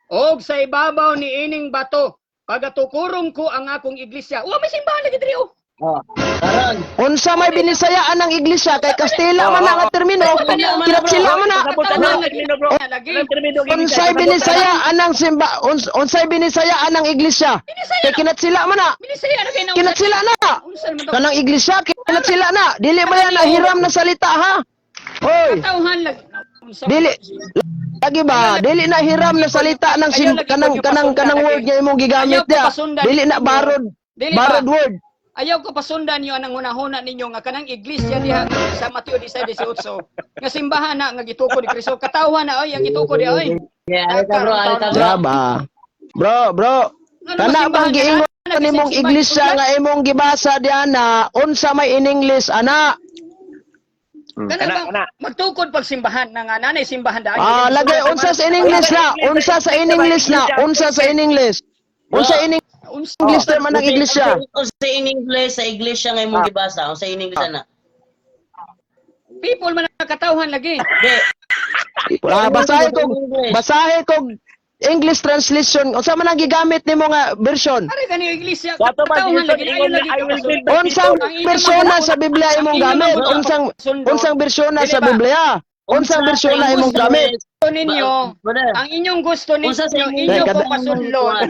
Og sa ibabaw ni ining bato pagatukurong ko ang akong iglesia. Wa may simbahan lagi diri oh. Oh, karon. Unsa may binisayaan ang iglesia kay Kastila man na nga termino, kinatsila man na. Katawhan lagi na lagi. Unsay binisayaan ang simba unsay binisayaan ang iglesia? Kay kinatsila man na. Binisaya na kay na. Kinatsila na. Unsa naman to? Kanang iglesia kinatsila na. Dili ba yan hiram na salita ha? Hoy, Katawhan lagi. Unsa dili lagi ba dili na hiram na salita ng sim, kanang kanang kanang word nga imong gigamit dia. Dili na borrowed Dili ba? borrowed word. Ayaw ko pasundan niyo ang hunahuna ninyo nga kanang iglesia diha nga sa Mateo 16:18 nga simbahan na nga gitukod ni Kristo katawhan na oy ang gitukod di oy. Yeah, alita bro, alita bro. Bra ba? Bro, bro. Ano Kana ba bang simbahan giingon kana? nimong Simbahan iglesia nga imong gibasa diana unsa may in English ana? Kana ba magtukod pag simbahan na nga nanay simbahan daan. Ah, lagay unsa sa in English na, unsa sa in English na, unsa sa in English. Unsa in Unsa English term ang iglesia? Unsa in English sa iglesia nga imong gibasa, unsa in English ana? people man ang katawhan lagi. Di. Ah, basahe kog English translation. Unsa man ang gigamit nimo nga version? Are kani iglesia Dato ba, katawhan Jesus, lagi ayo ingon na, lagi. I will build my Unsang Ang inyong bersyon na sa Biblia imong ang inyong gamit? mga Unsang pasundo. unsang bersyon na Dili sa ba? Biblia? Unsang bersyon na imong gamit? Gusto ninyo Brother, ang inyong gusto ninyo Unsa sa inyong- inyo Teka, ko pasunlon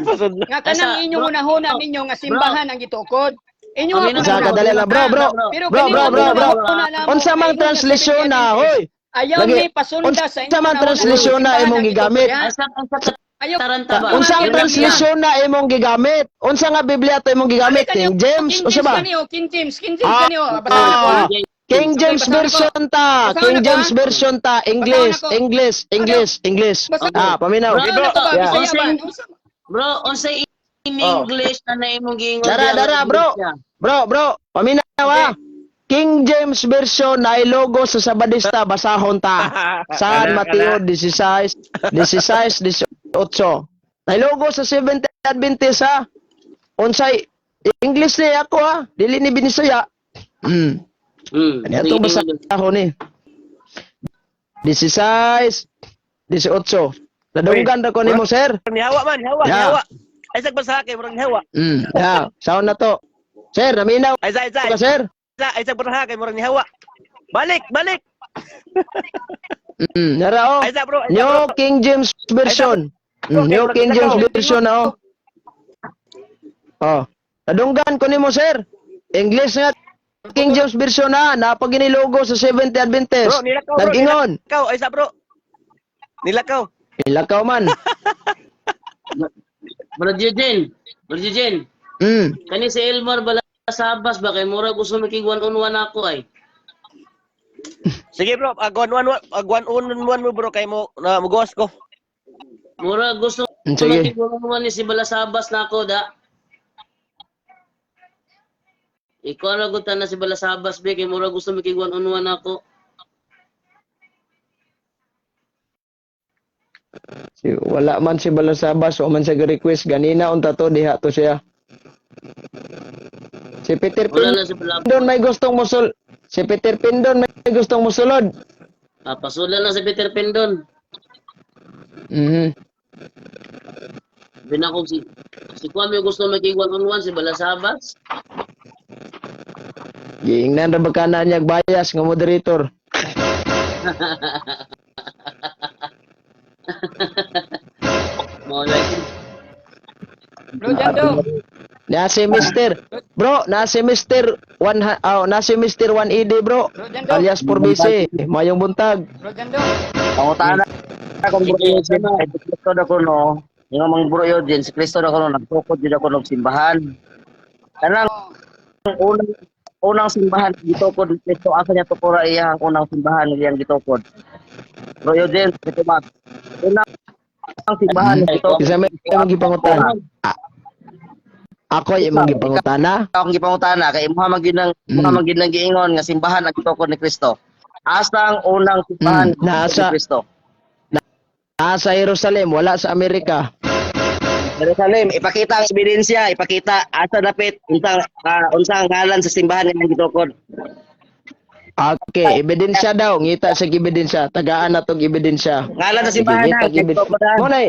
nga kanang Asa, inyong bro, hunahuna ninyo nga simbahan ang gitukod. Inyo Amin nga na Sa bro. kadali lang, bro, bro. Pero Bro, kani bro, bro, bro. hunahuna namo, Unsa mang kay ingon nga translation na, 70 hoy? Ayaw Lagi, ni pasunda sa unsa inyong man hunahuna translation na simbahan imong ang gigamit? gitukod, ha? Asa asa Ayaw taranta ba? Unsang Ang translation na imong gigamit? Unsa nga Biblia to imong gigamit? King James, unsa ba? King James kani oh, King James, King James Ah, kani oh. Basahan ako, ah, ha? King James Okay, basahan version ta, Basahan King ako, James ha? version ta, English, Basahan ako. English, English, English. Basahan Ah, paminaw. Bro, Basahan ako ba? Yeah. Bisaya ba? Unsa- Bro, unsa in English na na imong giingon? Dara, diha nga dara, bro. iglesia? Bro, bro, paminaw ah. King James version na logo sa Sabadista basahon ta. San Mateo 16, 16, 18. Na logo sa Seventh Adventist ha. Unsay English ni ako ha, dili ni Binisaya. Ano itong Sige, basahon ni? 16, 18. Nadunggan ra ko nimo, sir. Nihawa man, nihawa, Yeah. nihawa. Ay sag basa kay murag nihawa. Yeah, sahon na to. Sir, naminaw Ay sa, ay sa, ka, sir? ay sa, ay sa bro ha, kay murag nihawa. Balik, balik. Nara oh. Ay sa bro, ay sa New bro. King James Version. Bro, New kay King murag James nilakaw. Version na oh. Oh. Nadunggan ko nimo, sir. English nga King James Version na napag ginilogo sa Seventh Adventist. Bro, nilakaw, bro. Nag-ingon. Nilakaw, ay sa bro. Nilakaw. Ilakaw man. Brad Eugene, Brad Eugene, kani si Elmar Balasabas ba kay mura gusto makig one on one ako ay. Sige bro, ag one one ag one on one mo bro kay mo na mugawas ko. Mura gusto Sige. makig one on one ni si Balasabas na ako da. Ikaw ra gud na si Balasabas be kay mura gusto makig one on one ako. Si, wala man si Balasabas, wa man siya request ganina unta to diha to siya. Si Peter Wala na si Balasabas. Pindon may gustong musul. Si Peter Pindon may gustong musulod. Ah, pasulan na si Peter Pendon. Binakog si si Kwame gusto makig one on one si Balasabas. Giingnan ra ba ka na niya bias nga moderator. Mo like Bro Jando, Na si Mr. Bro, na si Mr. 1 oh, na si Mr. 1ED bro. Bro Jando, Alias 4BC, mayong buntag. Bro Jando. Pangutana akong bro Sige, Eugene, kay si Kristo na ko no. Yung mga bro Eugene, si Kristo na ko no, nagtukod jud ako og simbahan. Kanang unang unang simbahan gitukod ni Kristo, asa niya tukora iya ang unang simbahan niyang gitukod. Bro Eugene, ito ba? Unang simbahan gitukod. Isa may imong gipangutana. Ako ay imong gipangutana. Akong gipangutana kay imuha man gyud nang imuha man gyud nang giingon nga simbahan ang gitukod ni Kristo. Asa ang unang simbahan ni Kristo? Nasa Jerusalem, wala sa Amerika. Jerusalem, ipakita ang ebidensya, ipakita asa dapit unsang unsang ngalan sa simbahan nga gitukod. Okay, ebidensya daw, ngita sa ebidensya, tagaan na tong ebidensya. Ngalan sa simbahan Sige, ha, ngita. Monay.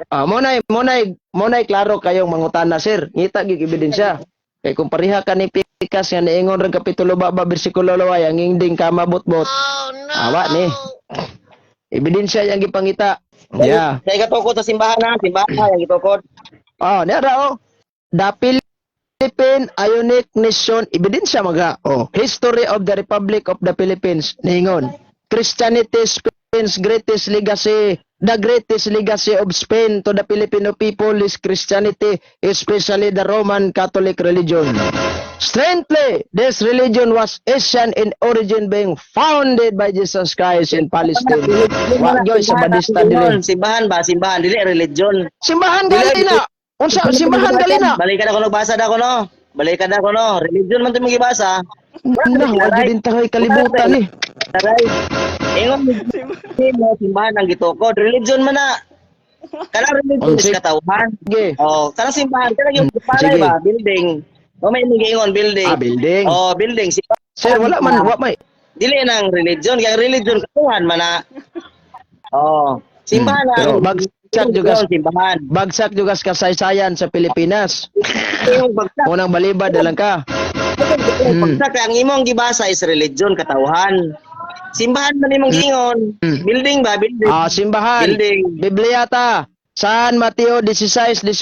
Ah, monay, monay, monay klaro kayong mangutana sir. Ngita gyud ebidensya. Kay kung pareha ka ni Pikas nga niingon rang kapitulo ba bersikulo 2 ang ingding kamabot-bot. Oh no! Awa ni. Ebidensya yang gipangita. Yeah. Kay gatukod sa simbahan ha, simbahan ang gitukod. Oh, nara oh. The Philippine Ionic Nation, ebidensya maga. Oh, History of the Republic of the Philippines niingon. Christianity Spain's greatest legacy. The greatest legacy of Spain to the Filipino people is Christianity, especially the Roman Catholic religion. Strangely, this religion was Asian in origin, being founded by Jesus Christ in Palestine. Wa gyoy sa Badista dili. Simbahan ba? Simbahan dili religion. Simbahan galina. Unsa simbahan galina? Balikan ako nagbasa na ako no. Balikan na ako no. Religion man 'tong gibasa. Na, wa gyud din tayo kalibutan eh. Taray. Ingon mo simbahan ang gitukod. Religion man na. Kanang religion is katawhan. Sige. Oh, kanang simbahan kanang yung palay Sige. ba building. O may giingon building. Ah, building. Oh, building. Simbahan. Sir, wala man, wa may. Dili nang religion, kay ang religion katawhan man na. Oh, simbahan Pero ang bagsak juga simbahan. Bagsak juga sa kasaysayan sa Pilipinas. Yung bagsak, Unang balibad na lang ka. Bagsak ang imong gibasa is religion katawhan. Simbahan man imong giingon. Building ba building? Ah, simbahan. Building. Biblia ta. San Mateo 16:18.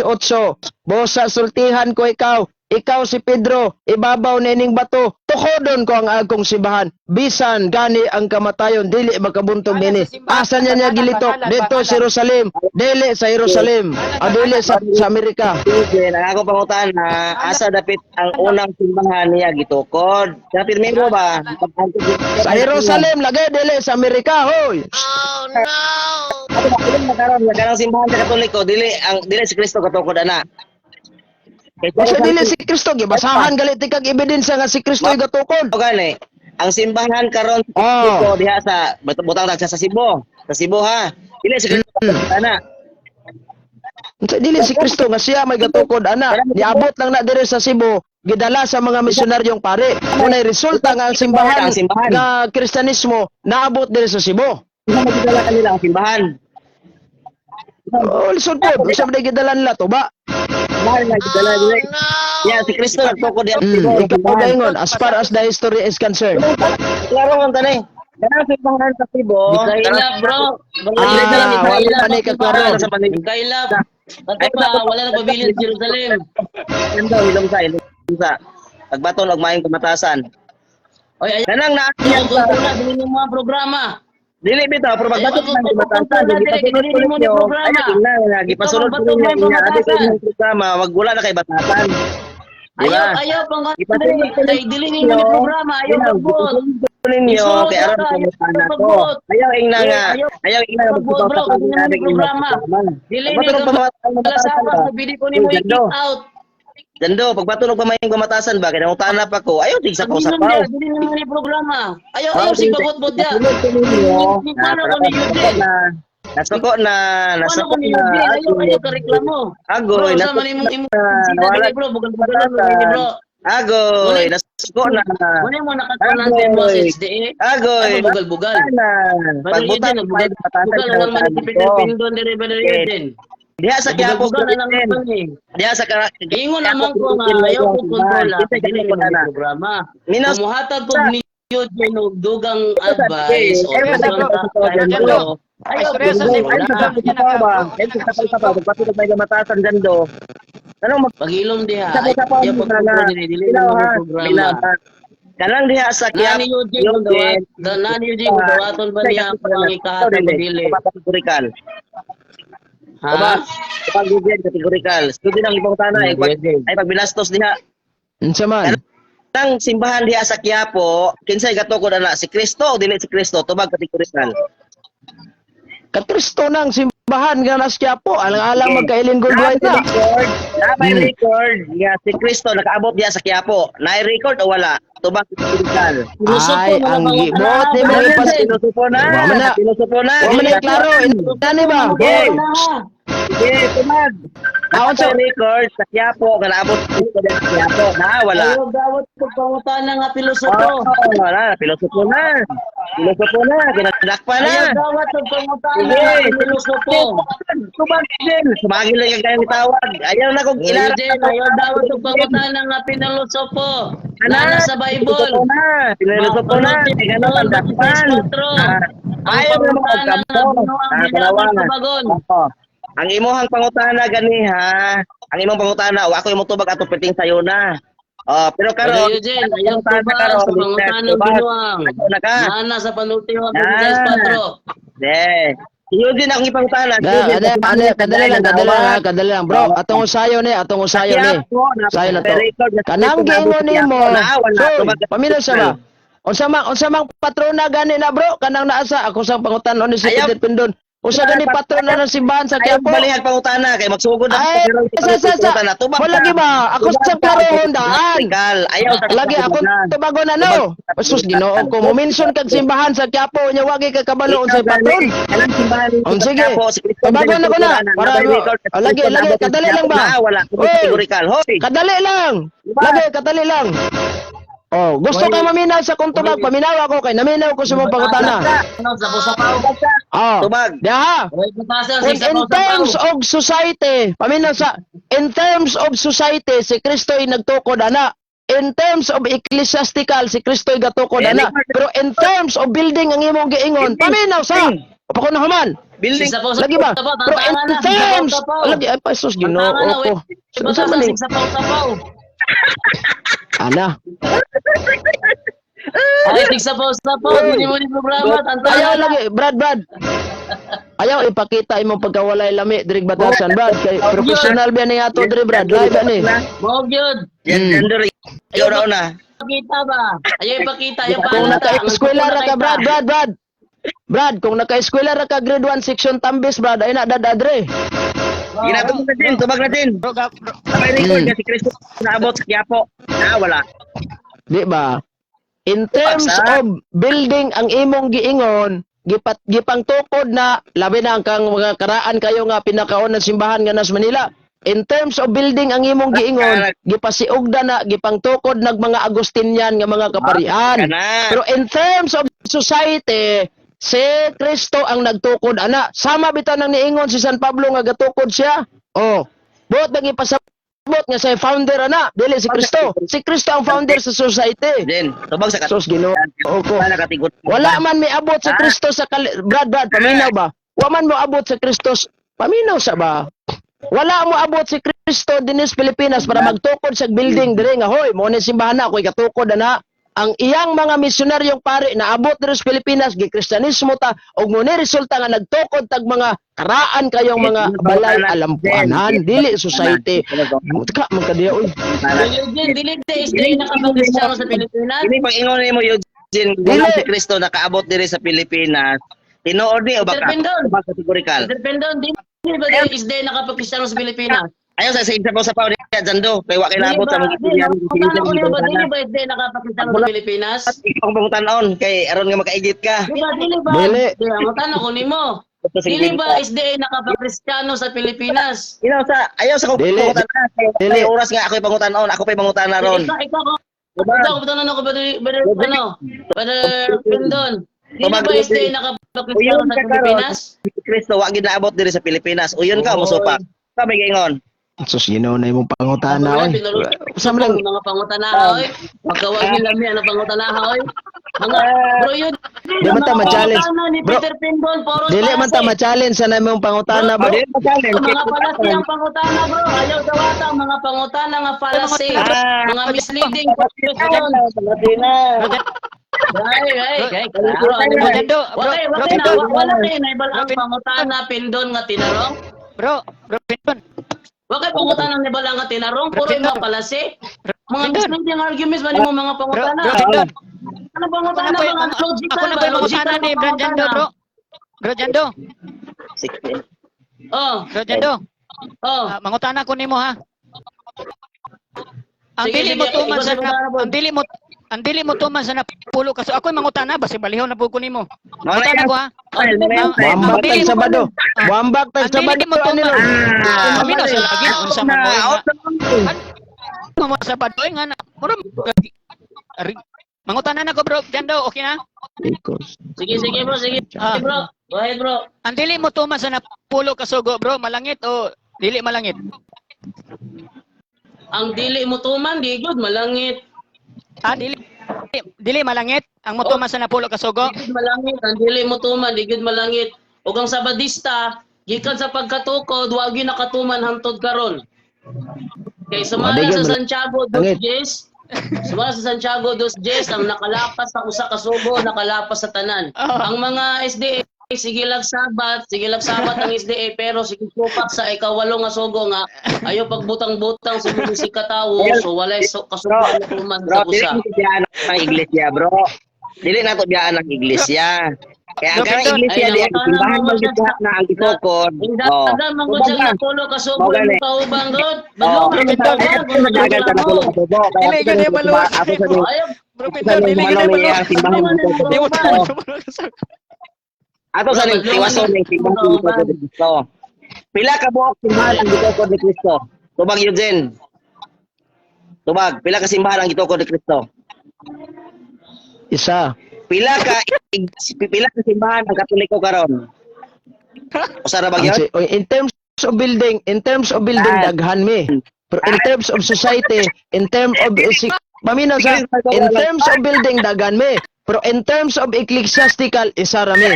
Bosa sultihan ko ikaw, ikaw si Pedro, ibabaw nining bato, tukodon ko ang akong simbahan. Bisan gani ang kamatayon, dili makabuntog Ana, nini. sa simbahan, Asa niya niya bangalan, gilitok? bangalan, Dito bangalan. sa Jerusalem, dili sa Jerusalem, ah, dili sa Amerika. Sige, ang ako pangutan na asa dapit ang unang simbahan niya gitukod. Sa pirmero ba? Sa Jerusalem lagi dili sa Amerika, hoy. Oh no! Karon karon simbahan sa Katoliko dili ang dili si Kristo katukod ana. Kasi dili si Kristo gibasahan gali tikag ebidensya nga si Kristo ay gatukod. O gani, ang simbahan karon sa Oh. Katoliko diha sa butang ta sa Cebu. Sa Cebu ha. Dili si Kristo katukod ana. Unsa dili si Kristo nga siya may gatukod ana. Niabot lang na diri sa Cebu, gidala sa mga misyonaryong pare. Unay resulta nga ang simbahan, Ang simbahan. nga Kristanismo naabot diri sa Cebu. Unsa magidala nila ang simbahan? Oh, lisod po. Unsa man gidala nila to ba? Simbahan nga gidala Oh dili. no! Yeah, si Kristo nagtukod diha sa Cebu. Ikaw gaingon as far as the history is concerned. Klaro man tani. Kanang simbahan sa Cebu. Kailap, bro. Ah, wala pa ni kaklaro. Sa Manila. Kailap. Kato pa, wala na pabilin sa Jerusalem. Ganda, ilong sa, ilong sa. Pagbaton og maayong kamatasan. Oy, ayaw. Kanang naa Ayaw, kontrola, dili mo mga programa. Dili bitaw, pero pagbaton Ayaw, ng kamatasan, kontrola, dili dili, pasunod dili mo ni ninyo. programa. Ay, tingnan na, gipasunod Ikaw ang ko ninyo baton mo inya adi sa kamatasan. inyong programa, wag wala na kay batasan. Di Ayaw, ba? ayaw, pang Ipasunod ko kay dili ni mo ni programa, ayaw Ayaw, pagbuot. gipasunod ko ninyo Isunod kay aron ka, ayaw pangutana ko. pagbuot. Ayaw ingna nga, Ayaw ayaw ingna nga pagbuot, magsubaw bro, sa dili mo ni pag-aari inyong programa. programa. Dili ni Pagbaton og ka kamatasan malasabas, ba? pili ko ni mo Uy, i-kick Gando. out. Gando, pagbaton og pamayong kamatasan ba, kay nangutana pa ko, ayaw tig Pag-inom sapaw-sapaw. niya, dili ni mo ni programa. Ayaw, ayaw, Oh, si pabot-bot niya. Nasunod ko ninyo. Ni paano ko ni Eugene? Na, nasuko na, Paano nasuko ko ni na. Eugene? Ayaw, ayaw ka reklamo. Bro, Agoy, sa nasuko man imong imong na. sida Nawala dili, bro, bugal-bugal mo dili, bro. Agoy, nasuko na. Wala mo nakatunan sa message di eh. Agoy, Ano bugal-bugal? na. Brother Pagbutan Eugene, bugal-bugal na lang man si Peter Pindon diri, Brother Eugene. Diha sa Quiapo, Bugal-bugal na lang man eh. Diha sa Kara. Ingon naman ko nga ayaw ko kontrola dili ni mo ni programa. Minas Kung muhatag ko ni Eugene og dugang advice o Eh, dugang Gando. ayaw Ay, seryoso, si Ay, sa sapaw ba? Ay, sa sapaw, pagpatulog may kamatasan gando. Anong mag Pag-ilom diha, Sa sapaw ayaw mo pagkontrol na. dili dili Ilaw mo ha. ni programa. Ilaw ha. Kanang diha sa Quiapo. Nani Eugene kung dawat, nani Eugene kung dawaton ba niya ako ang ikahatag o dili? Kategorikal. Ha? Diba? Kapag Eugene, kategorikal. Studi ng ibang tana, ay pag, ay pagbilastos diha. Unsa man? Kanang simbahan diha sa Quiapo, kinsay gatukod ana si Kristo o dili si Kristo, tubag kategorikal. Katristo nang simbahan nga nas Quiapo, alang-alang magkailin gold white na. Record, na may record nga si Kristo nakaabot diha sa Quiapo. Na record o wala? Tubag kategorikal. Ay, ang gibuot ni mo ipas. Pinusupo na. Wa man na. Pinusupo na. Wa man na klaro, inani ba? Okay. Sige, tumag. Ah, unsa- Sa record sa Quiapo, nga naabot si Kristo diha sa Quiapo. Na wala. Ayaw gawat ko pangutana nga pilosopo. Oh, wala, pilosopo na. Pilosopo na, ginadakpa na. Ayaw gawat ko pangutana Sige. nga pilosopo. Tumag din. Sumagil lang yung kayang tawag. Ayaw na kung Eugene, ayaw dawat og pangutana nga pilosopo. Nana sa Bible. Pilosopo na. Pilosopo na. Kaya ganun ang dakpan. Ah, ayaw na mga kampo. Ah, kalawangan. Oo. Ang imuhang pangutana ganiha, ang imong pangutana, wa ako imong tubag ato perting sayo na. Oh, pero karon, Pero Eugene, ayaw pangutana tubag karon, sa pangutana ng tubag. binuang. Ako na ka. Nana sa panultiho ang Ah. 24. Eh. Si Eugene akong ipangutana. Da, ade, ade, kadali lang, kadali lang, ha, kadali lang, bro. Atong usayo ni, atong usayo ni. Sayo na to. Kanang giingon nimo. Soy, paminaw siya ba? Unsa mang patrona gani na, bro? Kanang naa sa ako sang pangutan-on ni si Ayaw. Peter Pindon. Unsa gani patrona ng simbahan sa Ayaw Quiapo? balihag pangutana kay magsugod na Ay, sa. Tubag Wala ka. gi ba? Ako Tubag sa ka. klarohon daan. Kategorikal. Ayaw sa Lagi ako tubagon ano. Sus, Ginoo ko mo-mention kag simbahan sa Quiapo nya wagi ka kabalo unsay patron. Kanang simbahan Oh, sa sige. Quiapo, si Kristo Tubagon na ko na. Para record oh, lagi lagi kadali lang ba? Na, wala. Oy, Kategorikal. Hoy. Kadali lang. Diba? Lagi kadali lang. Oh, gusto ka maminaw sa kong tubag, paminaw ako kay naminaw ko sa mong pangutana. Sa sapaw. Oh. Tubag. Diha. Oy, batasan Kung sa in terms of society, paminaw sa in terms of society si Kristo'y nagtukod ana. In terms of ecclesiastical si Kristo'y gatukod Eh, ana. Pero in terms of building ang imong giingon, paminaw sa Pako na human. Building. Lagi ba? Pero in terms, lagi ay pa sus Ginoo ko. Unsa man ni? Sapaw-sapaw. Ana. Ay, tig sapaw-sapaw. Dili mo ni programa. Tantanan Ayaw na. lagi, Brad, Brad. Ayaw ipakita imong pagkawalay lami diri batasan, Brad. Kay professional ba ni ato diri, Brad? Live ani. Mao gyud. Yan, gender. Ikaw na una. Ipakita ba? Ayaw ipakita. Ayaw Kung pahalata. naka-eskwela ra ka, Brad, Brad, Brad. Brad, kung naka-eskwela ra ka grade 1 section Tambis, Brad, ay na dadadre. Ginatubag na din. Tubag na din. Bro, bro, May record nga si Kristo naabot sa Quiapo. Na, wala. Di ba? In terms Paksa. of building ang imong giingon, gipat gipangtukod na labi na ang kang mga karaan kayo nga pinakaon ng simbahan nga nas Manila. In terms of building ang imong giingon, gipasiugda na gipangtukod nag mga Agustinian nga mga kaparian. Kana. Pero in terms of society, si Kristo ang nagtukod ana. Sama bitaw nang niingon si San Pablo nga gatukod siya. Oh, buot nang ipasabot nga siya founder ana, dili si Kristo. Si Kristo ang founder sa society. Jen, tubag sa Sus, Ginoo ko. Wala katigod. Wala man miabot sa Kristo sa Brad, Brad, paminaw ba? Wa man mo abot sa Kristo, paminaw sa ba? Wala mo abot si Kristo dinis Pilipinas para magtukod sa building dire nga hoy, mo ni simbahan na ako'y katukod ana. Ang iyang mga misyonaryong pare na abot diri sa Pilipinas gikristiyanismo ta ug mo ni resulta nga nagtukod tag mga karaan kayong mga balay alampuanan dili society. Ka man kadiya oy. Eugene, dili de SDA nakapag-Kristiyano sa Pilipinas. Ini pag ingon nimo Eugene, Dili. wala si Kristo nakaabot diri sa Pilipinas. Tinuod ni o baka? Peter Pendon. Baka kategorikal. Peter Pendon, dili ba de SDA nakapag-Kristiyano sa Pilipinas? Ayaw sa sa po sa pao niya Jando, kay wa kay Dili labot ba? sa mga Dili, Kristiyan. pangutana ko niyo ba, dili ba SDA nakapag-Kristiyano sa Pilipinas? Ikaw ang pangutanon kay aron nga makaigit ka. Di ba, dili ba? Dili. Di, pangutana ko nimo. Dili ba SDA nakapag-Kristiyano sa Pilipinas? Inaw sa ayaw sa kong Dili. pangutana kay Dili. kay oras nga ako'y pangutanon, ako pa'y pangutana ron. Ikaw, ikaw, ikaw, ako, brother, brother, ano, brother Pendon. Dili Tubag, ba SDA Eugene. nakapag-Kristiyano Uyon sa ka karon. Pilipinas? Si Kristo wa gid naabot diri sa Pilipinas. Uyon ka mosupak. Ka may giingon. Sus, Ginoo na imong pangutana Wala, oy. pinulot. Sa man lang Mga pangutana, oy. Magkawagin lami ang pangutana, oy. Mga, bro, yun. Di man ta ma-challenge. Mga pangutana ni Bro, Peter Pindon, poros dili man ta palasi. ma-challenge sa namong pangutana Oh, bro. dili pa challenge. Mga palasi ang pangutana, bro. Ayaw dawata ang mga pangutana nga fallacy. Mga misleading questions. Ay, ay, ay, klaro. Ano ba? Jando, bro, Wala, bro, wala, Pindon. wala kayo naibal ang pangutana, Pindon nga tinarong. Bro, bro, Pindon. Wa kay pangutana ni bala nga tinarong, puro yung mga palasi. Mga Pindon. misleading arguments ba nimo mga Bro, pangutana? bro, Pindon. Ano Ako pangutana na po mga logical ako na ba? po yung Logical mangutana ni mga Brad Jando, pangutana. bro. Bro Jando, Oh, bro Jando. oh. Ah, mangutana ko nimo ha. Ang Sige, dili sige, mo tuman ikaw sa sa mangutana po. ang dili mo ang dili mo tuman sa napulo kaso ako'y mangutana basi balihon na po ko nimo. Mga Mangutana ko ha. Muambak Ang dili tag mo Sabado. Muambak tag Ang dili Sabado mo ani tuman. Lord. Kami na sa lagi na unsa man mo. Out Ano mo sa Sabado nga na. Mura Mangutana na ko bro, Jando, okay na? Sige, sige bro, sige. Ah. Bro. Go ahead bro. Ang dili mo tuman sa napulo kasugo bro, malangit o dili malangit? Ang dili mo tuman, di good, malangit. Ah, dili dili malangit ang motuman sa napulo kasugo. Di good malangit, ang dili mo tuman, di good malangit. Ug ang Sabadista, gikan sa pagkatukod, wa gyud nakatuman hangtod karon. Kay sumala Di sa gyud Santiago dos malangit. Jes, sumala sa Santiago dos Jes ang nakalapas sa usa ka sugo, nakalapas sa tanan. Ang mga SDA sige lag sabat, sige lag sabat ang SDA pero sige supak sa ikawalo nga sugo nga ayo pagbutang-butang sa mga si katawo so walay so, kasugo na tuman sa Bro, dili usa. nato biyaan ang iglesia, bro. Dili nato biyaan ang iglesia. Kaya ang Bro, kanang Pindon. iglesia Ay, di ang nangutana simbahan mo man siya gid na ang gitukod. Ang Oh. dagan man gud siya napulo ka sugo Mao gani. mo kaubang god. Oh. Badlong man Ay, gud nagagan sa napulo ka sugo. Kaya Dili ako gyud sa maluwas. ako sa Ayaw Bro, sa Pindon, dili gyud manong maluwas. ang simbahan gitukod. Di mo tuman sa napulo kasugo. Ato sa ning tiwason ning simbahan gitukod ni Kristo. Pila ka buok simbahan ang gitukod ni Kristo? Tubag Eugene. Tubag, pila ka simbahan ang gitukod ni Kristo? Isa. Pila ka simbahan ang Katoliko karon? Usa ra ba Ang gyud? oy, in terms of building, in terms of building Ah. daghan mi. Pero in terms of society, in terms of si, paminaw sa in terms of building daghan mi. Pero in terms of ecclesiastical isa ra mi.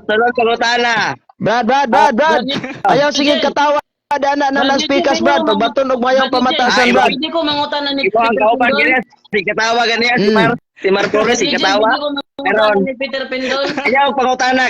Sulod sa butana. Brad, Brad, Brad, Brad. Ayaw sige katawa dana na lang speakers Brad pagbaton og mayong pamatasan Brad. Hindi ko mangutana ni Ikaw ang Peter kauban Pindon. ganiya. Si katawa ganiya si Mar si Mar Torres si katawa. Hindi ko mangutana Meron. ni Peter Pindon. Ayaw pangutana.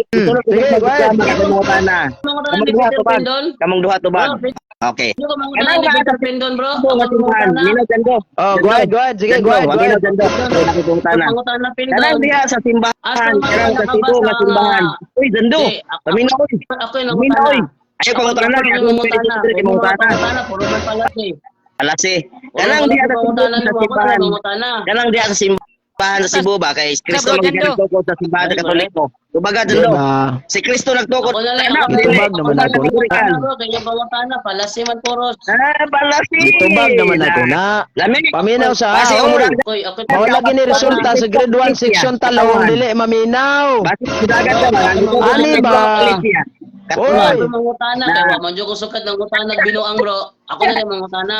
Sulod Sige, sa go ahead. butana pangutana. Mangutana Kamong ni duha Peter tubag. Pindon. Kamong duha tubag. Bro, Okay. Hindi ko mangutana Kanang ni mga Peter Pindon, bro. Ito nga Ako simbahan. mangutana. Nino Jando. Oh, go ahead, go ahead. Sige, go ahead, go ahead. Nino Jando. Pangutana. Mangutana Pindon. Kanang diha sa simbahan, Asa man kanang sa nakabasa Cebu nga nga- simbahan. Uy, Jando. Hindi, Paminaw oy. Ako yung Paminaw oy. nangutana. Ayaw pangutana Ako kay yung akong mangutana. pwede kay mangutana. Pangutana, puro man pala eh. Alasi. Puro Kanang man diha sa Cebu pangutana sa nimo, ako simbahan. na mangutana. Kanang diha sa simbahan sa Cebu ba kay Kristo Bro, man Jando. nagtukod sa simbahan sa Katoliko. Tubaga Di Jando. ba? Si Kristo nagtukod. Ako na lang, Ano, ako na lang. dili. Gitubag naman ako. Kategorikal. Bro, kaya pangutana, palasi man puros. Ah, palasi. Gitubag naman ako na. Lami. Paminaw sa Basi oy. umuran. Koy, ako Mao lagi ni resulta sa grade 1 section talong dili maminaw. Basi dagat ka ba? Ani ba? Oy! Ako mangutana kay wa man jud ko sukat ng utana binuang, bro. Ako na lang mangutana.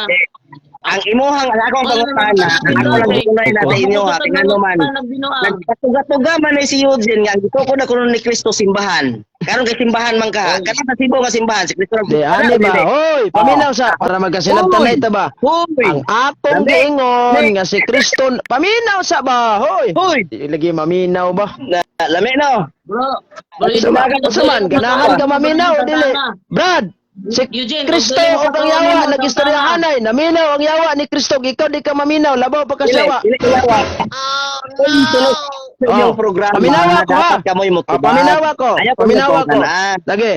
Ang imuhang ang akong pangutana, ang ako lang gitunay na sa inyo ha, tingnan man. Nagpatuga-tuga man ni si Eugene nga ang gitukod na kuno ni Kristo simbahan. Karon kay simbahan man ka. Kana sa Cebu nga simbahan si Kristo. Di ani ba? Hoy, paminaw sa para magkasinabtan na ita ba? Hoy. Ang atong Lami. giingon nga si Kristo paminaw sa ba? Hoy. Hoy. Di lagi maminaw ba? Na, lami no. Bro, bro, Unsa man ganahan ka maminaw dili. Brad, si Eugene, Kristo kung o ang yawa nagistoryahanay, naminaw ang yawa ni Kristo, ikaw di ka maminaw, labaw pa ka Dili, sa yawa. dili yawa. Oh Uy, tulo no! sa inyong Oh, programa. paminawa ko, ha? Dapat kamoy Ah, motubag. paminawa ko. Ayaw ko Paminawa ko. magpangtanaan. Lagi.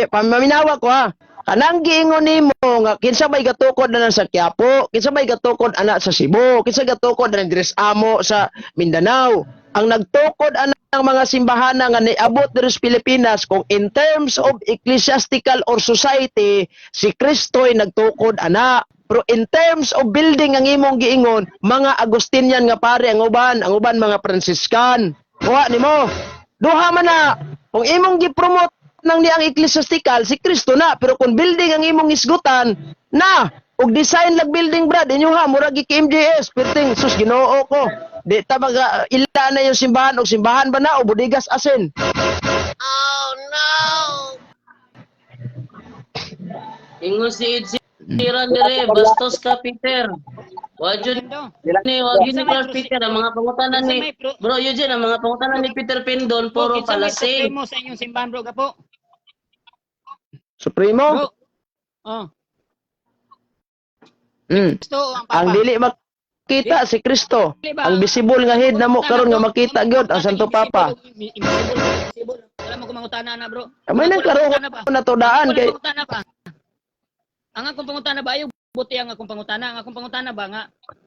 Paminawa ko ha. Kanang giingon nimo nga kinsa may gatukod na sa Quiapo, kinsa may gatukod ana sa Cebu, kinsa gatukod na diri sa amo sa Mindanao. Ang nagtukod ana ang mga simbahan nga niabot diri sa Pilipinas kung in terms of ecclesiastical or society si Kristo'y nagtukod ana. Pero in terms of building ang imong giingon, mga Agustinian nga pare ang uban mga Franciscan. Kuha nimo. Duha man na kung imong gipromote nang ni ang ecclesiastical si Kristo na, pero kung building ang imong isgutan na og design lag building, brad, inyo ha, murag gi KMJS perting sus Ginoo ko, di ta maga ila na yung simbahan og simbahan ba na o budigas asin. Oh no! Ingon si Ed Sheeran dire, bastos ka Peter. Wa jud ni wa jud ni Clark Peter ang mga pangutana ni Bro Eugene, ang mga pangutana ni Peter Pindon puro Kinsa may palasi. supremo sa inyong simbahan, bro, gapo? Supremo. Bro. Oh, Mm. Kristo o ang Papa? Ang dili makita si Kristo, Dili ba? ang visible nga head namo karon nga makita gyud ang Santo Papa. Invisible, invisible. Wala mo kumangutana na, bro. Amay nang klaro ko na to daan Wala kay pangutana ba? Ang akong pangutana ba, ayaw buti ang akong pangutana. Ang akong pangutana ba nga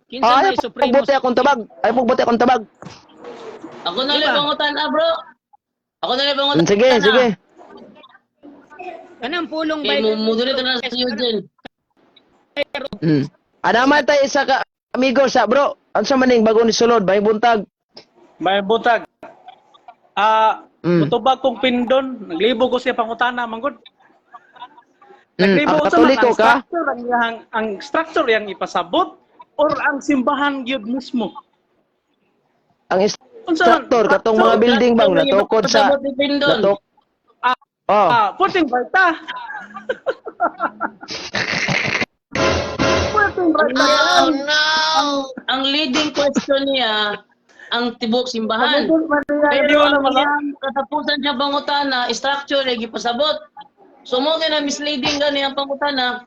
kinsa ay may supremo pagbuti akong tabag, ay pagbuti akong tabag. Ako na Diba? lang pangutana, bro. Ako na lang pangutana. Sige, sige. Kanang pulong Kay mo mo dili na si Eugene. Ana man tay isa ka amigo sa bro. Unsa man ning bago ni sulod may buntag. May buntag. Ah, mutubag kong pindon, naglibo ko siya pangutana manggod. Ang Naglibo unsa man Katoliko ang ka? structure ang iyang ang structure yang ipasabot or ang simbahan gyud mismo. Ang Unsa man? structure katong mga building bang natukod sa Pasabot ni Pindon. natuk. Oh. Ah, puting balta. Puting balta. Oh no! Ang leading question niya ang tibok simbahan. Hindi Pero mo na ang maka- iyang katapusan siya pangutana, structure ay gipasabot. So mo na misleading gani ang pangutana.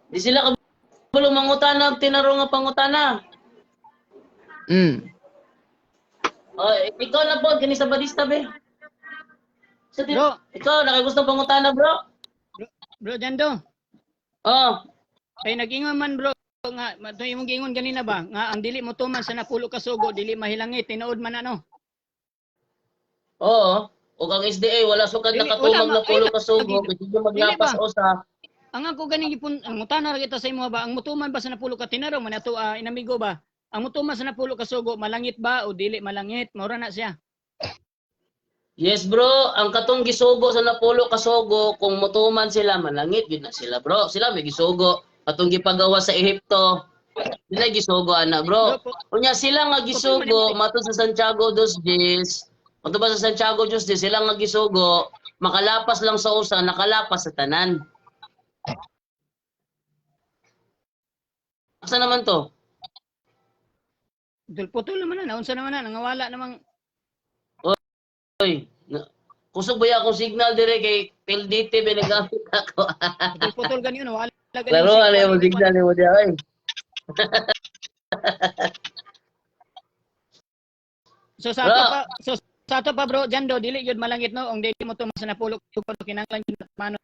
Di sila kabalo mangutana og tinarong nga pangutana. Oh, ikaw na po kini sa badista be. Sa Bro. Ikaw nakagusto pangutana, bro? Bro Jando. Oh, Kay nag-ingon man bro nga mato imong giingon ganina ba nga ang dili mo tuman sa napulo ka sugo dili mahilangit, tinuod man ano. Oo. Ug ang SDA wala sukad Dili, nakatumang wala na ma- pulo ay, ka sugo, dili kay maglapas ba? usa. Ang ako ganing gipun ang mutana ra kita sa imo ba ang mutuman ba sa napulo ka tinarong man ato inamigo ba? Ang mutuman sa napulo ka sugo malangit ba o dili malangit? Maura na siya. Yes bro, ang katong gisugo sa napulo kasugo kung mutuman sila malangit gyud na sila bro. Sila may gisugo katong gipagawa sa Ehipto. Sila gisugo ana bro. Unya sila nga gisugo matud sa Santiago dos Dies. Matud ba sa Santiago dos Dies sila nga gisugo makalapas lang sa usa, nakalapas sa tanan. Asa naman to? Putol naman na, unsa naman na nangawala namang Oy, kusog ba ya akong signal dire kay PLDT ba nagamit ako. putol gani yun, wala gani. Laro ano yung signal nimo diya oy. So sa ato pa, so sa ato pa bro, Jando dili gyud malangit no, ang dili mo tuman sa napulo ka kinahanglan gyud mano.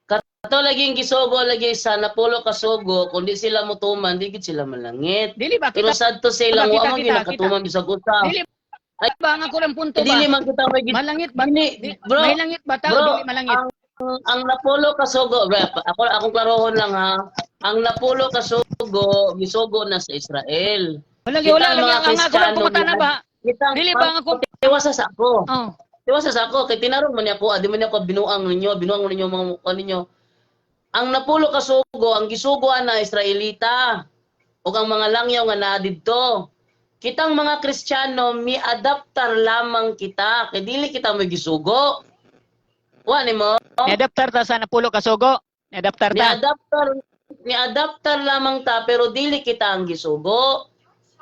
Kato laging gisugo lagi sa napulo kasugo kung di sila mutuman di gid sila malangit. Dili ba Pero kita? sad to say lang Kita, wa man kita, gyud nakatuman bisag usa. Dili ba ang ako lang punto ba? Dili man kita may gid Malangit ba? Dili, bro. Mahilangit ba tao Bro, dili malangit? Ang napulo kasugo, bro, ako akong klarohon lang ha. Ang napulo kasugo gisugo na sa Israel. Wala Kita wala ang lagi mga ang ako lang Kristiyano pangutana ba? Kitang Dili ba nga kung tiwasa sa ako. Oh. Tiwasa sa ako kay tinarong man niya ako, ah, di man niya ako binuang ninyo, binuang ninyo mga mukha ninyo. Ang napulo ka sugo, ang gisugo na Israelita ug ang mga langyaw nga naa didto. Kitang mga Kristiyano mi-adaptar lamang kita kay dili kita may gisugo. Wa nimo? Ni-adaptar ta sa napulo ka sugo. Ni-adaptar ta. Ni-adaptar ni-adaptar lamang ta pero dili kita ang gisugo.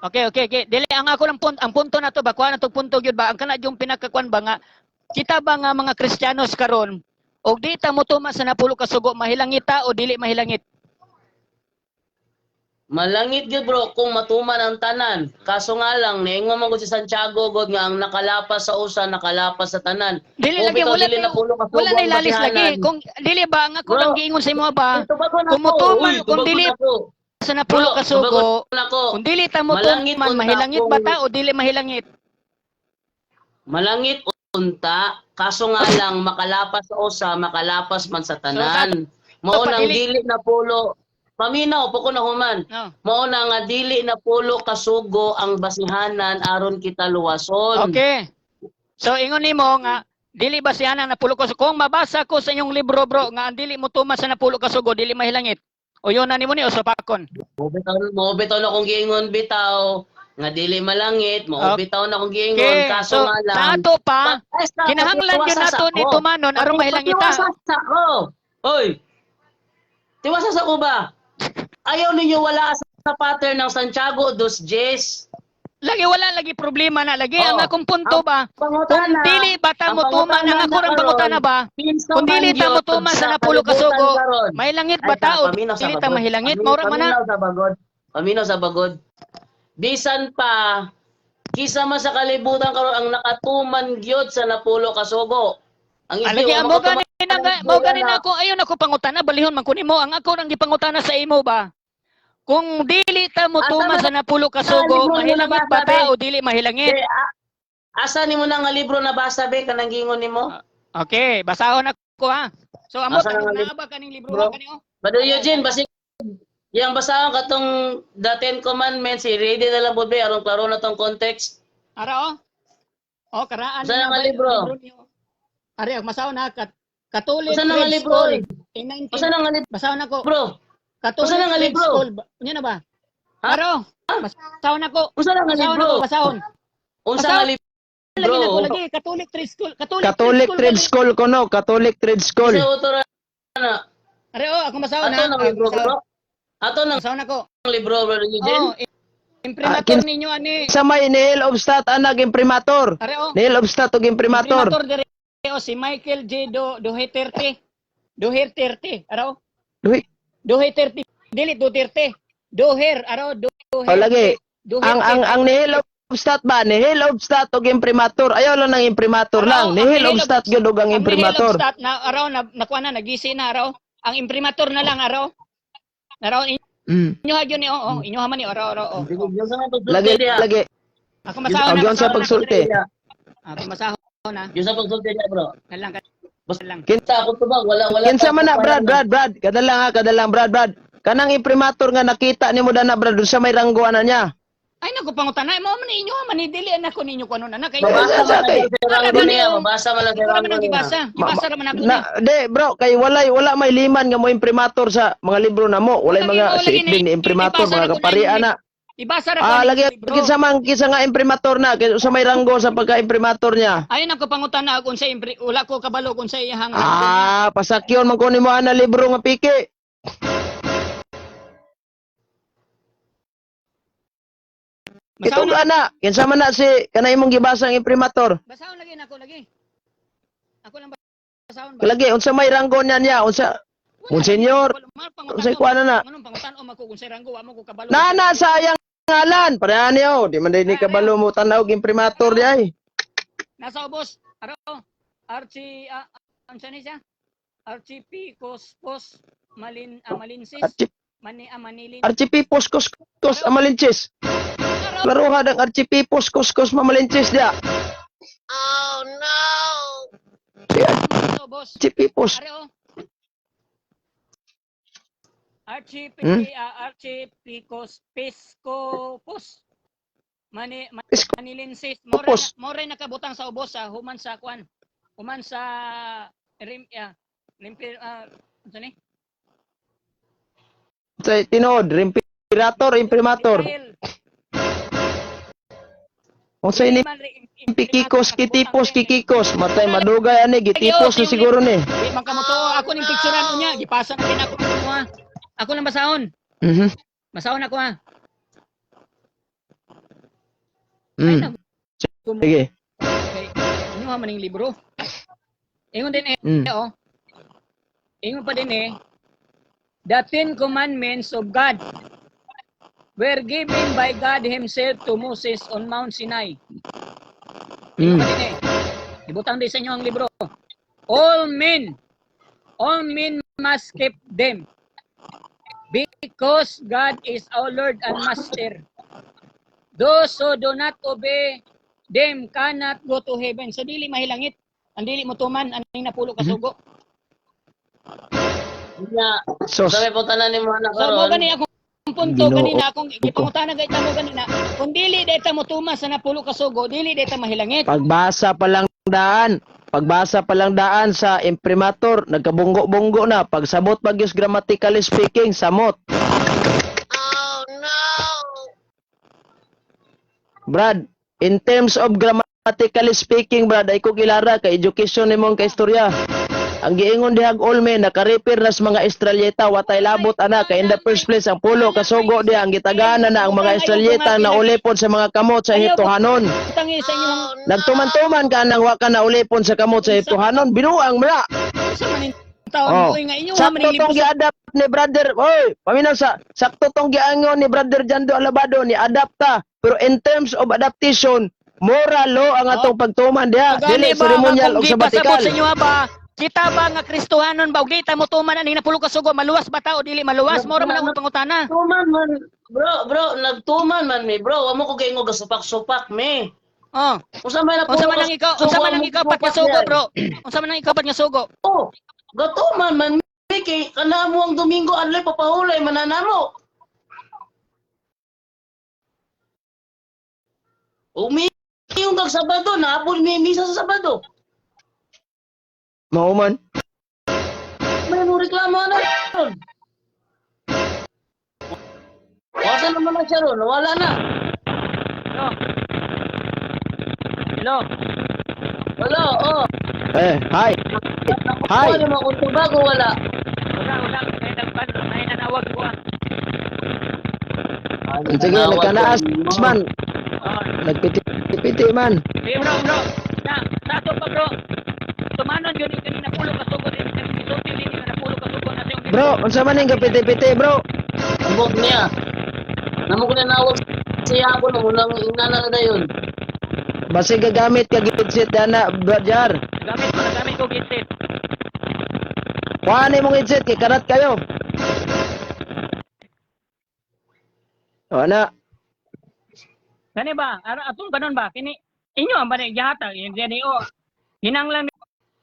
Okay. Dili ang ako lang ang punto na to ba, kuha na tong punto gyud ba, ang kana yung pinakakuan ba nga kita ba nga mga Kristiyanos karon og di ta motuma sa napulo ka sugo, mahilangit ta o dili mahilangit? Malangit gyud, bro, kung matuman ang tanan. Kaso nga lang niingon man gud si Santiago god nga ang nakalapas sa usa nakalapas sa tanan. Dili O, lagi bitaw, wala dili na na pulo ka sugo wala na ang ilalis lagi. basihanan. Kung dili ba ang ako Bro, lang giingon sa imo ba, tubagon kung ako. motuman Uy, kung tubagon dili ako. sa napulo Bro, ka sugo, tubagon ako. kung dili ta Malangit motuman, unta mahilangit ba ta o dili mahilangit? Malangit unta, kaso nga lang makalapas sa usa, makalapas man sa tanan. Mao nang padili- dili na pulo. Paminaw po ko na human. No. Mao na nga dili na pulo kasugo ang basihanan aron kita luwason. Okay. So ingon nimo nga dili ba siya na napulo ka sugo? Kung mabasa ko sa inyong libro, bro, nga ang dili mo tuman sa napulo ka sugo, dili mahilangit. O yun na nimo ni usapakon. Mao bitaw na kung giingon bitaw nga dili malangit, mao bitaw na kung giingon Okay. kaso So nga lang. sa ato pa, Basta, kinahanglan gyud patiwasa nato sa ni ako. tumanon aron mahilangit ta. Patiwasa sa ako. Oy. Tiwasa sa ko ba? Ayaw ninyo wala sa pattern ng Santiago dos Jes. Lagi wala lagi problema na lagi ang Oo. akong punto ba, kung Pangutana, dili ba ta ang mo tuman pangutana ang ako na rang karon, pangutana ba, kinsa kung man dili ta gyud mo tuman sa napulo ka kalibutan sugo, karon? mahilangit Ay, ba ta o paminaw sa dili ta bagod. mahilangit? Mao ra man na. Paminaw sa bagod. Paminaw sa bagod. Bisan pa kisa man sa kalibutan karon ang nakatuman gyud sa napulo ka sugo. Ang isdi Alagi wa mo makatuman gani na mao gani na ako ayon ako pangutana balihon man kunimo ang ako rang gipangutana sa imo ba. Kung dili ta mo Asa tuman man sa napulo ka sugo, libro mo mahilangit ba nabasa, ta be? o dili mahilangit? Be, asa nimo na nga libro nabasa be kanang giingon nimo? Okay, basahon ako ha. So amot Asa na ang nga naa ba kaning libro Bro? ha kani oh. Brother Eugene, basig yang basahon katong The Ten Commandments, i-ready na lang po be aron klaro na tong context. Ara oh. Oh, karaan Asa na niya nga ba libro? libro niyo. Ari oh, masahon ha kat Catholic Asa na nga Trade libro? School Oy? in 19 Asa na nga libro? Basahon ako. Catholic Asa na nga Trade libro? School. Unya na ba? Ha? Ara oh. Basahon ako. Unsa na nga Basahon libro? ako, basahon. Unsa nga Basahon libro? lagi na ko lagi Catholic Trade School. Catholic Trade Catholic School Trade gali. School kono, Catholic Trade School. Sa autor na. Ari oh, ako masahon Ato ha. nang Ako libro, masahon. bro. Ato nang Masahon ako. libro, Brother Eugene. Oh, imprimatur Ah, ninyo ani. Sa may Nihil Obstat anak imprimatur. Are oh. Nihil Obstat og imprimatur. Imprimatur dire oh si Michael J. Do Doherty. Doherty. Araw. Duhi. Doherty. Dili Duterte. Doher araw Doher. O lagi. Doherty. Ang Nihil Obstat ba? Nihil Obstat og imprimatur. Ayaw lang ng imprimatur Araw, lang. ang Nihil Nihil Obstat gyud og ang Ang Nihil imprimatur. Obstat na araw na nakuha na nagisi na araw. Ang imprimatur na lang araw. Araw inyo ha gyud ni oh, oh inyo ha man ni araw araw oh. Sige, diyan sa nga pagsulti Lagi diha. lagi. Ako masahon Og na. yun sa masahon na. pagsulti. Ako masahon na. Diyan sa pagsulti diha, bro. Kalang Basta lang. ako to ba wala wala. Kinsa man na Brad, Brad, Brad. Kadalang ha, kadalang Brad, Brad. Kanang imprimatur nga nakita nimo dana Brad sa may ranggo ana niya. Ay naku pangutana mo man inyo ha man ni dili na ko ninyo kuno na kay Mabasa Sa man kay- lang sa ranggo niya, mabasa man lang sa Ikaw ranggo naman ang niya. gibasa. Gibasa raman ako ni. Na, de bro, kay walay wala may liman nga mo imprimatur sa mga libro na mo. Walay Lagi mga mo, si lagi Itlin ni imprimatur, ibasa mga ra ko na kaparian yung na. Ibasa ra ko Ah, ni lagi libro. kinsa man kinsa nga imprimatur na kinsa sa may ranggo sa pagka-imprimatur niya. Ayun ako pangutana kung sa impri wala ko kabalo kung sa iyahang ranggo niya. Ah, pasakyon man ko nimo ana libro nga piki. Basahon Itong ana, kinsa man na si kanay imong gibasa ang imprimatur. Basahon lagi nako lagi. Ako lang basahon ba. Lagi unsa may ranggo niya niya, unsa Monsenyor, unsay kuan na? Anong pangutan o mako kung sa ranggo wa mo ko kabalo. Nana sayang ngalan, pareha niyo, di man din ni kabalo mo tanaw og imprimatur di ay. Nasa ubos. Aro. Archie unsa ni siya? Archie P Kospos Malin Malinsis. Archie Mani Manilin. Archipipos Koskos Amalinches. Laruha ng Archipipos Koskos Mamalinches dia. Oh no! Si Nasa ubos. Archipipos. Are oh. Archie P Hmm? Archie Picos Piscopos. Mani Episcopos. Manilensis more nakabutang sa ubos sa human sa kwan. Human sa rim ya. Limpi unsa ni? Sa tinuod, Imperator, Imprimatur. Israel. Unsa ini Dili man pikikos imprimatur kitipos nakabutang rin. kikikos matay madugay ani gitipos na siguro ni. Di man kamo to, ako ning picturean unya, gipasa na kin ako sa inyo, ha. Ako nang basahon. Basahon ako ha. Ay, Sige. Okay. Inyo ha maning libro. Ingon din eh, oh. Ingon pa din eh. The Ten Commandments of God were given by God Himself to Moses on Mount Sinai. Ingon pa din eh. Ibutang din sa inyo ang libro. All men must keep them, because God is our Lord and Master. Those who do not obey them cannot go to heaven. So dili mahilangit. Ang dili mo tuman aning napulo ka sugo. Nya, Sos. sabi po tanan nimo anak So mo karon. gani akong punto Ginoo kanina akong gipangutana gay mo ganina. Kung dili day ta mo tuman sa napulo ka sugo, dili day ta mahilangit. Pagbasa pa lang daan, pagbasa pa lang daan sa imprimatur, nagkabunggo-bunggo na. Pagsabot pag use grammatically speaking, samot. Oh no! Brad, in terms of grammatically speaking, Brad, ay ko kilara kay education nimong kay istorya. Ang giingon dihag olme nakarefer na sa mga Estrelleta watay labot ana kay in the first place ang pulo kasugo diha ang gitagaan na ang mga Estrelleta na ulipon sa mga kamot sa Ehiptohanon. Tangi sa inyong Nagtuman-tuman ka nang wa ka na ulipon sa kamot sa Ehiptohanon, binuang mra. sa maning taon Oh. ko nga inyo ha Sakto maning libro tong gi-adapt ni brother, oy, paminaw sa sakto tong giangon ni brother Jando Alabado ni adapta. Pero in terms of adaptation, moral law ang atong pagtuman diha, Gani dili ba ceremonial nga og kung gipasabot sabbatical. sa inyo ha ba? Kita ba nga Kristohanon ba og di ta mo tuman aning napulo ka sugo, maluwas ba ta o dili maluwas? Mao ra man akong pangutana. Nagtuman man, bro, bro, nagtuman man mi, bro. Wa mo ko kay gasupak-supak mi. Oh. Unsa man Unsa man ang ikaw, unsa man ang ikapat nga sugo, bro? Unsa man ang ikapat nga sugo? Oh, gatuman man mi kay kana mo ang Domingo adlay papahulay mananamo. Umi yung kag Sabado naapol mi misa sa Sabado. Mao man. May mo reklamo na ron. Wasa naman na siya ron, wala na. Hello. Hello. Wala, oh. Eh, hi. Hi. Wala mo kung tubag o wala. Wala, wala. May nagpan, may nanawag ko ah. Sige, nagkanaas man. Oh. Nagpiti-piti man. Sige, bro, bro. Na, sa ato pa, bro. Tumanon yun yung kanina pulo ka sugo din. Isulti din nga napulo ka sugo na siyong Bro, unsa man ning gapiti-piti, bro? Ambot niya. Namo ko nanawag siya ako nung unang inana na dayon. Basi gagamit ka headset ana, brother. Gamit ko, nagamit ko headset. Kuhaan imong headset kay karat kayo. O ana, Gani ba? Ara atong kanon ba? Kini inyo ang bani gihatag yung gani o. Hinanglan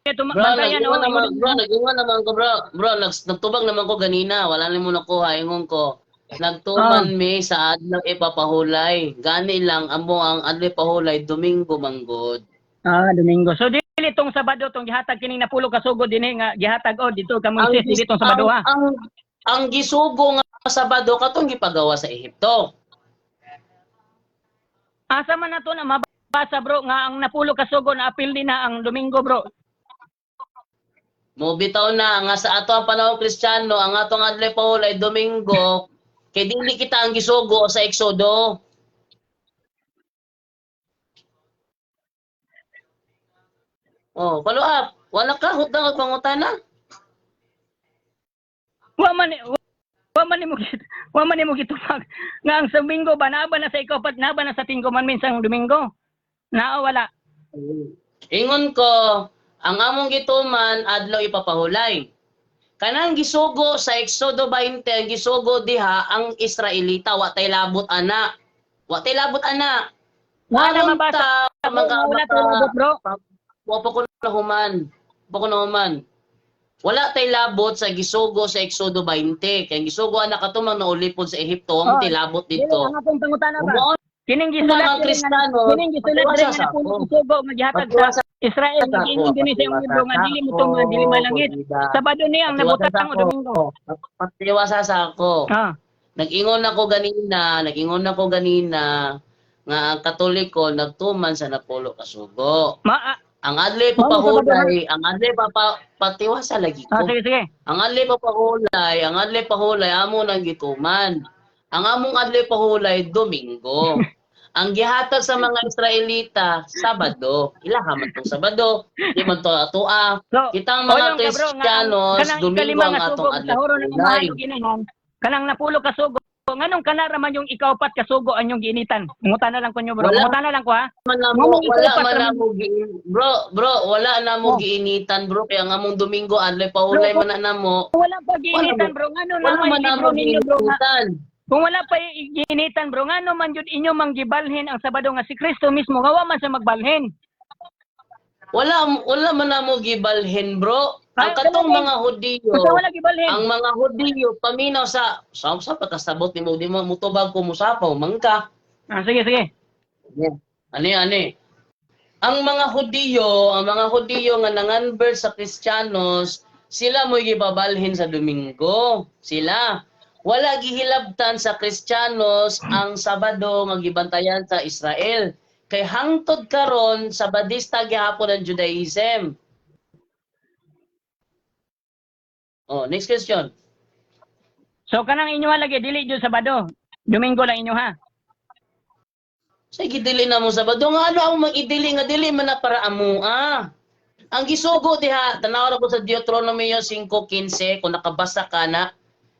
ito Bro, bantayan o. nag-ingon naman, bro, nag-ingon naman ko, bro. Bro, nagtubag naman ko ganina. Wala na mo nakuha, ingon ko. Nagtuman mi sa adlaw ipapahulay. Gani lang amo ang adlaw ipahulay Domingo manggod. Ah, Domingo. So dili tong Sabado tong gihatag kining napulo ka sugod dinhi nga gihatag o dito ka Moises dili tong Sabado ha. Ang gisugo nga Sabado katong gipagawa sa Ehipto. Asa man nato na mabasa, bro, nga ang napulo ka sugo na apil din na ang Domingo, bro? Mo bitaw na nga sa ato ang panahon Kristiyano, ang atong adlaw ipahulay Domingo kay dili kita ang gisugo sa Exodo. Oh, follow up. Wala ka hutang at pangutana. Wa man nimo gitupag nga ang sa Domingo ba naa ba na sa ikapat naa ba na sa Tinggo man minsang Domingo? Naa wala? Ingon ko, ang among gituman adlaw ipapahulay. Kanang gisugo sa Exodo 20, ang gisugo diha ang Israelita, wa tay labot ana. Wa tay labot ana. Wala Aron mabasa. ta, Wala tay labot, bro. Wa pa ko nahuman. Wa pa ko nahuman. Wala tay labot sa gisugo sa Exodo 20. Kay ang gisugo ana katumang naulipon sa Ehipto, wa mo Oh, tay labot Dili dito. ang akong pangutana ba? Mao Kining gisulat Mga diri nga Kristiyano, kining gisulat diri patiwasa nga sa napulo ako. kasugo nga gihatag sa Patiwasa Israel sa nga ako. giingon dinhi sa imong libro Patiwasa nga sa dili motuman ako, dili malangit. Putida. Sabado ni ang Patiwasa sa nabutang o ako. Domingo. Patiwasa sa ako. Ah. Nag-ingon ako ganina nga ang Katoliko nagtuman sa napulo kasugo. Ma ah, Ang adlay mao mo Sabado ha. papahulay, ang adlay papa patiwasa lagi Ah, ko. sige sige. Ang adlay papahulay, ang adlay pahulay amo nang gituman. Ang among adlay pahulay Domingo. Ang gihatag sa mga Israelita Sabado. Ilaha man tong Sabado, di man to atoa. So, Kitang mga oyong ka bro nga ang Kristiyanos, kanang Domingo ikalima ang nga atong sugo adlay sahuro ng pahulay. amahan ug inahan, kanang napulo ka sugo, nganong kana ra man yung ikaupat ka sugo ang inyong giinitan? Ngutana lang ko nyo bro. Wala Ngutana lang ko ha. man namo, Nganong wala ikaupat man ra man? namo bro, bro, wala namo Oh. giinitan bro kaya ang among Domingo adlay Bro, pahulay kung man na namo. wala pa Wala giinitan mo bro, ngano wala na may man libro namo ninyo bro nga giinitan. kung wala pa giinitan bro, ngano man jud inyo mang gibalhin ang Sabado nga si Kristo mismo nga wa man siya magbalhin. Wala wala man namo gibalhin bro. Ang Ay, katong wala mga Hudiyo, Basta wala gibalhin. ang mga Hudiyo paminaw sa sa sa pagkasabot nimo di mo mutubag ko musapaw man ka. Ah, sige sige. Yeah. Ani ani. Ang mga Hudiyo nga nanganvert sa Kristiyanos, sila mo'y gibabalhin sa Domingo. Sila. Wala gihilabtan sa Kristiyanos ang Sabado nga gibantayan sa Israel. Kay hangtod karon Sabadista gihapon ang Judaism. Oh, next question. So kanang inyo ha lagi dili jud Sabado. Domingo lang inyo ha. Sige, dili na mo Sabado. Nga ano ang mag-idili nga dili man na para amua. Ang gisugo diha, tanaw ra ko sa Deuteronomio 5:15 kung nakabasa ka na.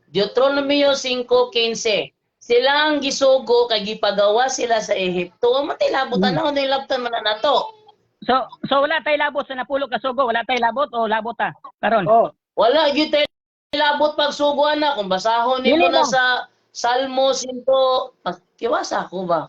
Deuteronomio 5:15. Sila ang gisugo kay gipagawa sila sa Ehipto. Matay labot tanaw na ilabtan man na nato. So wala tay labot sa napulo ka sugo, wala tay labot o labot ta karon. Oh, Wala gyud tay labot pagsugo na kung basahon nimo Dili na ba? sa Salmo 100, pakiwasa ko ba?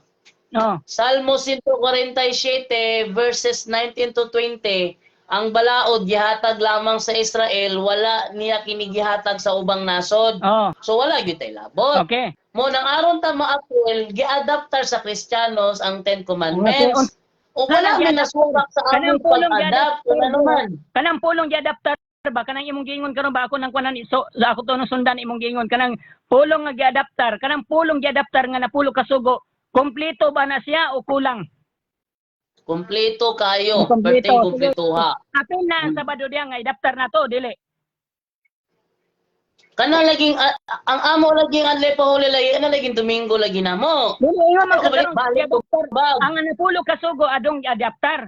Oh. Salmo 147 verses 19 to 20, ang balaod gihatag lamang sa Israel, wala niya kini gihatag sa ubang nasod. Oh. So wala gyud tay labot. Okay. Mo nang aron ta maapil, giadaptar sa Kristiyanos ang Ten Okay, Commandments. O wala kanang man giadaptar. nasubak sa Kanang among pulong pag-adapt giadaptar kung ano bro. man. Kanang pulong giadaptar ba kanang imong giingon karon ba ako nang kuanan so sa ako to nang sundan imong giingon kanang pulong nga giadaptar, kanang pulong giadaptar nga napulo ka sugo, kompleto ba na siya o kulang? Kompleto kayo, Kompleto. perting Sige. kompletuha. Apil na ang Sabado diya nga idaptar na to dili. Kana laging ang amo laging adlay pahuli lagi, ana laging Domingo lagi namo. Dili ingon man Ano ka karon balik giadaptar bag. ang napulo ka sugo adong giadaptar.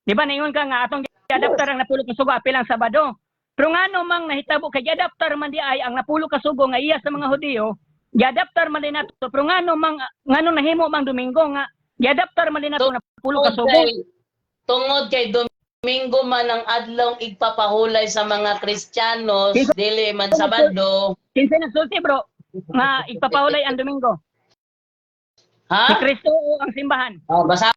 Di ba naingon ka nga atong giadaptar ang napulo ka sugo apil ang Sabado. Pero ngano mang nahitabo kay giadaptar man di ay ang napulo ka sugo nga iya sa mga Hudiyo, giadaptar man din nato. Pero ngano mang ngano nahimo mang Domingo nga giadaptar man din nato napulo ka Tungod sugo. kay, tungod kay Domingo man ang adlong igpapahulay sa mga Kristiyanos, Kinsa dili man Sabado. kinsa nagsulti bro nga igpapahulay ang Domingo? Ha? Si Kristo o ang simbahan? Oh, basahon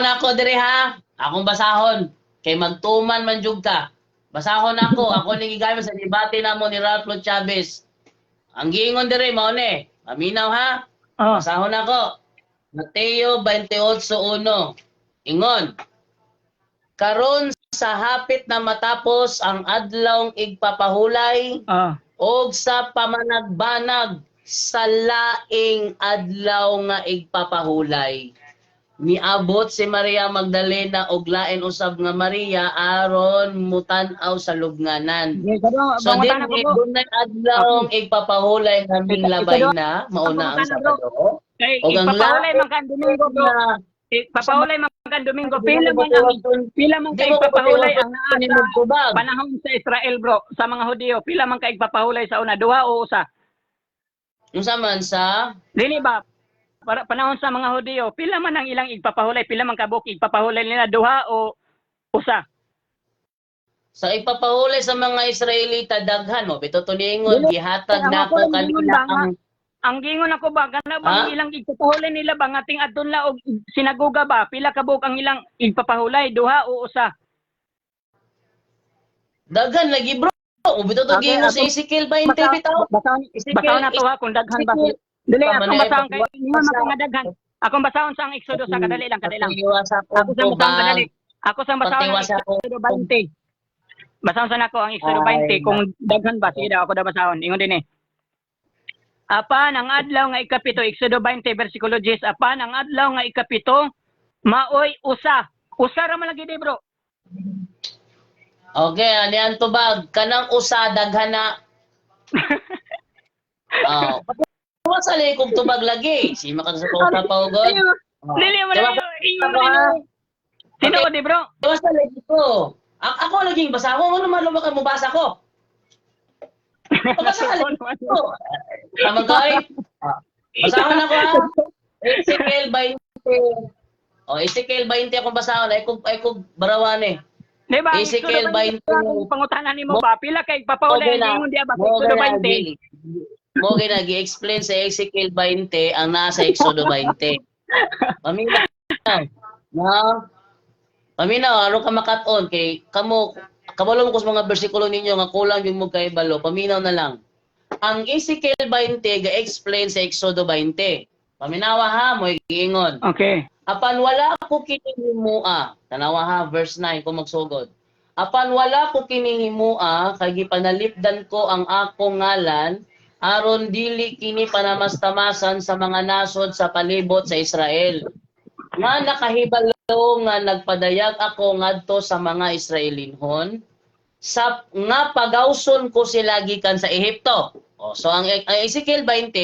ako diri ha. Akong basahon kay magtuman man jud ka. Basahon ako, ako ning gigamit sa debate namo ni Ralph Lo Chavez. Ang giingon diri mao ni. Paminaw ha. Oh. Basahon ako. Mateo 28:1. Ingon. Karon sa hapit na matapos ang adlawng igpapahulay Oh. og sa pamanagbanag sa laing adlaw nga igpapahulay. Niabot si Maria Magdalena og lain usab nga Maria aron mutan-aw sa lubnganan. Okay, karon So din pangutana ko bro. dunay adlawng igpapahulay nga minglabay na mauna ang Pangutana bro. Sabado. Kay Og ang ipapahulay laing man ka ang Domingo bro. na Ipapahulay man ka ang Domingo. Pila man Di ka mo ipapahulay ang naa ni sa tubag. panahon sa Israel bro, sa mga Hudiyo. Pila man ka ipapahulay sa una, duha o usa? Unsa man sa Dili ba? Para panahon sa mga Hudiyo, pila man ang ilang igpapahulay, pila man kabuk igpapahulay nila duha o usa? Sa ipapahulay sa mga Israelita daghan mo bito tuningon Dili, gihatag ang nako ako lang gingon kanila ba nga ang ang gingon ako ba kana Ha? bang ilang igpapahulay nila ba nga ting adton la og sinagoga ba pila ka buok ang ilang igpapahulay duha o usa? Daghan lagi bro. O bito to Okay, gingon sa ako Ezekiel 20 basa bitaw. basahon Ezekiel basahon na to ha kung daghan ba. Ezekiel Dili pa akong man basahon kay ay ingon man ko nga daghan. Akong basahon sa ang Exodo sa kadali lang, kadali lang. Patiwasa ko Ako sa basahon tubag. kadali. Ako sa basahon ang Patiwasa ko. Exodo 20. Basahon sa nako ang Exodo Ay, 20 kung daghan ba sige daw ako da basahon. Ingon din eh. Apan ang adlaw nga ikapito, Exodo 20 versikulo 10, apan ang adlaw nga ikapito maoy usa. Usa ra man lagi di, bro. Okay, ani ang tubag? Kanang usa daghan na. Oh. Patiwasa lagi kong tubag lagi. Sima ka sa kong kapawgod. Dili mo Diba? na ingon mo din. Sino di, bro? Basta lagi ko. Ako laging basa ko. Ano man ka mo basa ko? Basa ka lagi ko. Tama kay? Basahon ako ha. Ezekiel 20. Oh, Ezekiel 20 akong basahon. Ay ko barawan eh. Di ba? Ang Ezekiel Exodo 20, 20. ang pangutanan nimo ba? Pila kay papaulay ang ingon diya ba sa Mo Exodo 20? Mo gina gi-explain sa Ezekiel 20 ang nasa Exodo 20. Paminaw. No? Paminaw, aron ka makat-on kay kamo kabalo mo ko sa mga bersikulo ninyo nga kulang yung mo kay balo. Paminaw na lang. Ang Ezekiel 20 ga-explain sa Exodo 20. Paminawa ha, mo giingon. Okay. Apan wala ko kini himua. Tanawa ha, verse 9 kung magsugod. Apan wala ko kini himua kay gipanalipdan ko ang akong ngalan aron dili kini panamastamasan sa mga nasod sa palibot sa Israel. Nga nakahibalo nga nagpadayag ako ngadto sa mga Israelinhon sa nga pagawson ko sila gikan sa Ehipto. O, so ang Ezekiel 20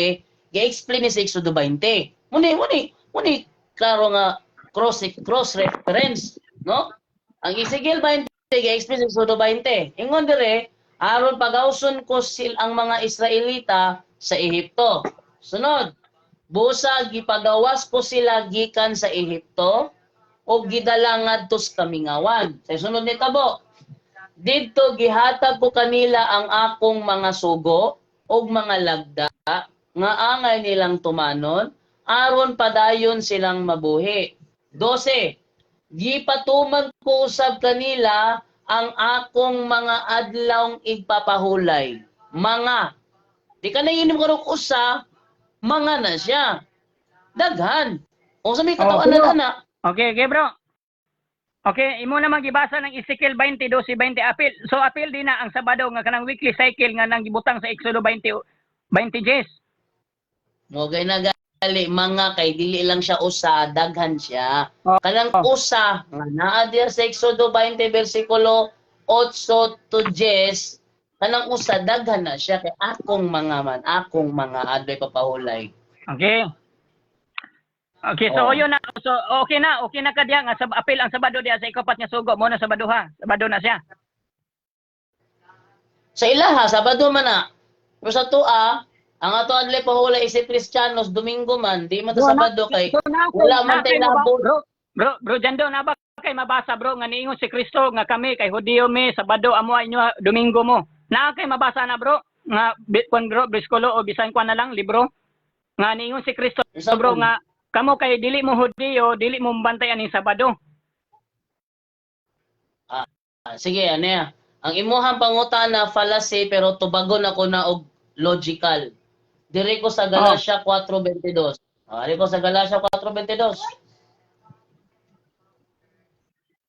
gi-explain ni sa Exodo 20. Muni klaro nga cross cross reference, no? Ang Ezekiel 20 gi-explain sa Exodo 20. Ingon dire, aron pagawson ko sil ang mga Israelita sa Ehipto. Sunod, busa gipagawas ko sila gikan sa Ehipto ug gidala ngadto sa kamingawan. Sa sunod ni tabo, didto gihatag ko kanila ang akong mga sugo ug mga lagda nga angay nilang tumanon aron padayon silang mabuhi. 12. Gipatuman ko usab kanila ang akong mga adlawng igpapahulay. Mga. Di ka na inom karong usa, mga na siya. Daghan. O sa may katawan Oh, na ana. Okay, bro. Okay, imo naman gibasa ng Ezekiel 20, 12, 20 apil. So apil din na ang Sabado nga kanang weekly cycle nga nang gibutang sa Exodo 20 20 Jes. Mo gay nagali mga kay dili lang siya usa, daghan siya. Oh. Kanang usa nga naa diya sa Exodo 20 bersikulo 8 to 10, kanang usa daghan na siya kay akong mga man, akong mga adlay papahulay. Okay. Okay, so Oh. yun na. So okay na ka diya nga apil ang Sabado diya sa ikapat nga sugo mo na Sabado ha. Sabado na siya. Sa ilaha, Sabado man na. Pero sa tuа, ang ato adlay pahulay isip Kristiyanos, Domingo man, di man ta Sabado kay So, na, wala man tay labot. Bro, bro, bro, Jando, na ba kay mabasa, bro, nga niingon si Kristo nga kami kay Hudiyo mi Sabado amo inyo Domingo mo. Na kay mabasa na, bro, nga kwan bro, briskulo o bisan kwan na lang libro nga niingon si Kristo, Unsa bro, man? nga kamo kay dili mo Hudiyo, dili mo bantay aning Sabado. Ah, sige, ano ya? Ang imuhang pangutana fallacy pero tubagon ako na og logical. Dire ko sa Galatia 4:22. Ah, dire ko sa Galatia 4:22.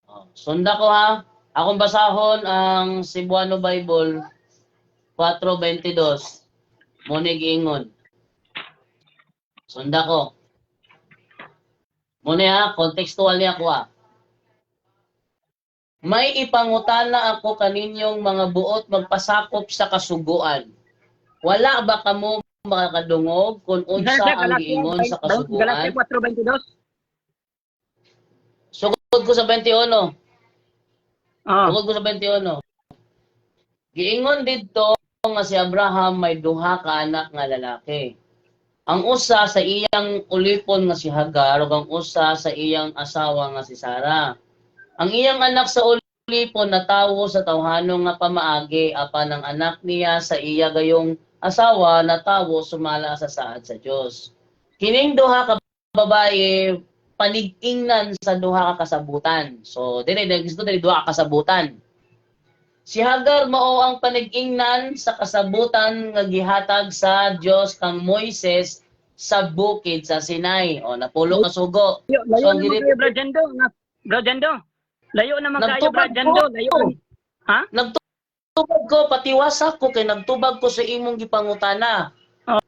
Oh, sunda ko ha. Akong basahon ang Cebuano Bible 4:22. Mo ni giingon. Sunda ko. Mo ni ha, contextual niya ko ha. May ipangutana ako kaninyong mga buot magpasakop sa kasuguan. Wala ba kamo makakadungog kung unsa ang giingon sa kasuguan? Galatia 4:22. Sugod ko sa 21. Oh. Sugod ko sa 21. Giingon didto nga si Abraham may duha ka anak nga lalaki. Ang usa sa iyang ulipon nga si Hagar ug ang usa sa iyang asawa nga si Sara. Ang iyang anak sa ulipon natawo sa tawhano nga pamaagi apan ang anak niya sa iya gayong asawa natawo sumala sa saad sa Dios. Kining duha ka babae panig-ingnan sa duha ka kasabutan. So dire gusto dire duha ka kasabutan. Si Hagar mao ang panig-ingnan sa kasabutan nga gihatag sa Dios kang Moises sa bukid sa Sinai. O, napulo ka sugo. Layo, layo So, ang naman kayo, Bro Jando. Bro Jando. Layo naman kayo, Bro Nagtubag Jando. ko. Layo. Ha? Nagtubag ko, patiwasa ko, kay nagtubag ko sa imong gipangutana.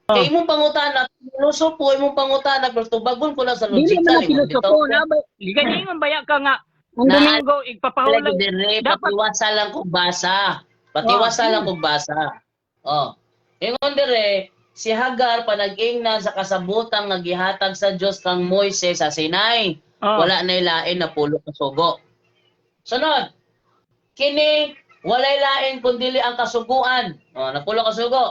Kay imong pangutana, pilosopo imong pangutana, pero tubagon ko na sa Dili logical. man na Imong pilosopo bitaw. na ba? Ganyan baya ka nga. Ang Na- Domingo igpapahulay. Lagi dire, Dapat- patiwasa lang kog basa. Patiwasa Oh. lang kog basa. Oh. Ingon dire, si Hagar panag-ingnan sa kasabutan nga gihatag sa Dios kang Moises sa Sinai. Oh. Wala na ilain na pulo ka sugo. Sunod. Kini walay lain kundili ang kasuguan. Oh, napulo ka sugo.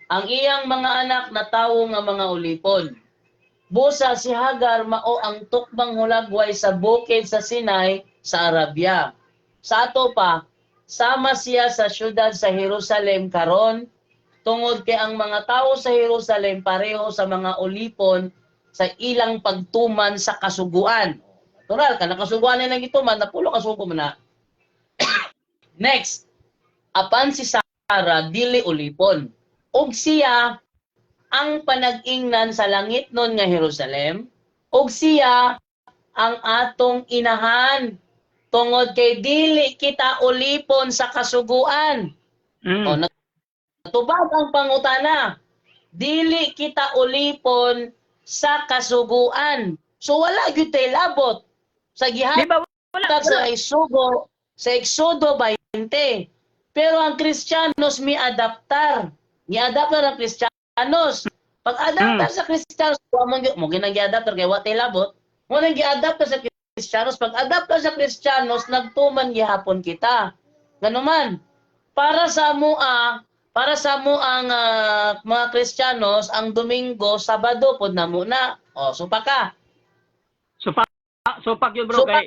Ang iyang mga anak na tawo nga mga ulipon. Busa si Hagar mao ang tukbang hulagway sa bukid sa Sinai sa Arabia. Sa ato pa, sama siya sa syudad sa Jerusalem karon tungod kay ang mga tao sa Jerusalem pareho sa mga ulipon sa ilang pagtuman sa kasuguan. Natural, kana kasuguan na lang gituman, napulo kasugo man na. Next, apan si Sarah dili ulipon. Ug siya ang panag-ingnan sa langit nun nga Jerusalem, ug siya ang atong inahan tungod kay dili kita ulipon sa kasuguan. O, natubag ang pangutana. Dili kita ulipon sa kasuguan. So wala gyud tay labot sa Di gihatag ba wala? sa Exodo, sa Exodo 20. Pero ang Kristiyanos mi adaptar. Ni-adaptar ang Kristiyanos. Pag adaptar sa Kristiyanos, wa mo mo ginang giadaptar kay wa tay labot. Mo nang giadaptar sa Kristiyanos, pag adaptar sa Kristiyanos nagtuman gihapon kita. Ganuman, para sa mua, para sa mo ang mga Kristiyanos, ang Domingo, Sabado pod na muna. O, supa ka. Supak, supak yun bro Supak. kay.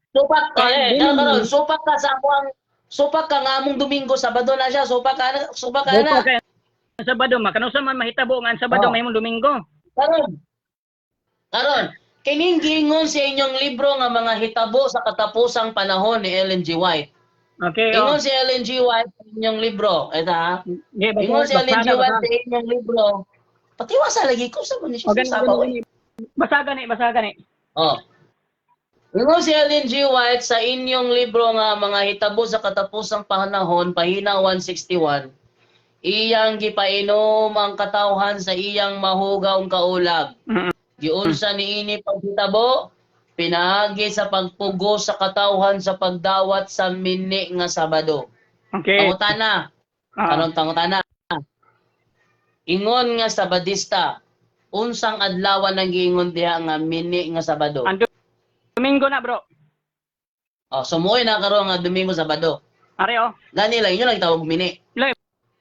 Supak ka Kay eh. dili Karon karon, supak ka sa ako ang supak ka nga among Domingo, Sabado na siya, supak ka na, supak ka na. Supak kay ang Sabado makanusa man mahitabo nga ang Sabado Oh. mahimong Domingo. Karon. Karon, kining giingon sa inyong libro nga mga hitabo sa katapusang panahon ni Ellen G. White. Okay. Oh. Ingon si Ellen G. White sa inyong libro. Ito ha. Di, basta- Ingon si Ellen G. basta na, White basta. sa inyong libro. Patiwasa lagi ko sa man siya O, gani, sa sabaw. gani, gani. Basa gani, basa gani. Oh. Ingon si Ellen G. White sa inyong libro nga mga hitabo sa katapusang panahon, pahina 161, iyang gipainom ang katawhan sa iyang mahugaw kaulab. Giunsa niini paghitabo, pinaagi sa pagpugo sa katawhan sa pagdawat sa mini nga Sabado. Okay. Pangutana, Ah. karon pangutana. Ingon nga Sabadista, unsang adlaw nang giingon diha nga mini nga Sabado? Ang Domingo na bro. Oh, sumuoy na karon nga Domingo Sabado. Are oh. Gani lang inyo lang tawag mini. Lay,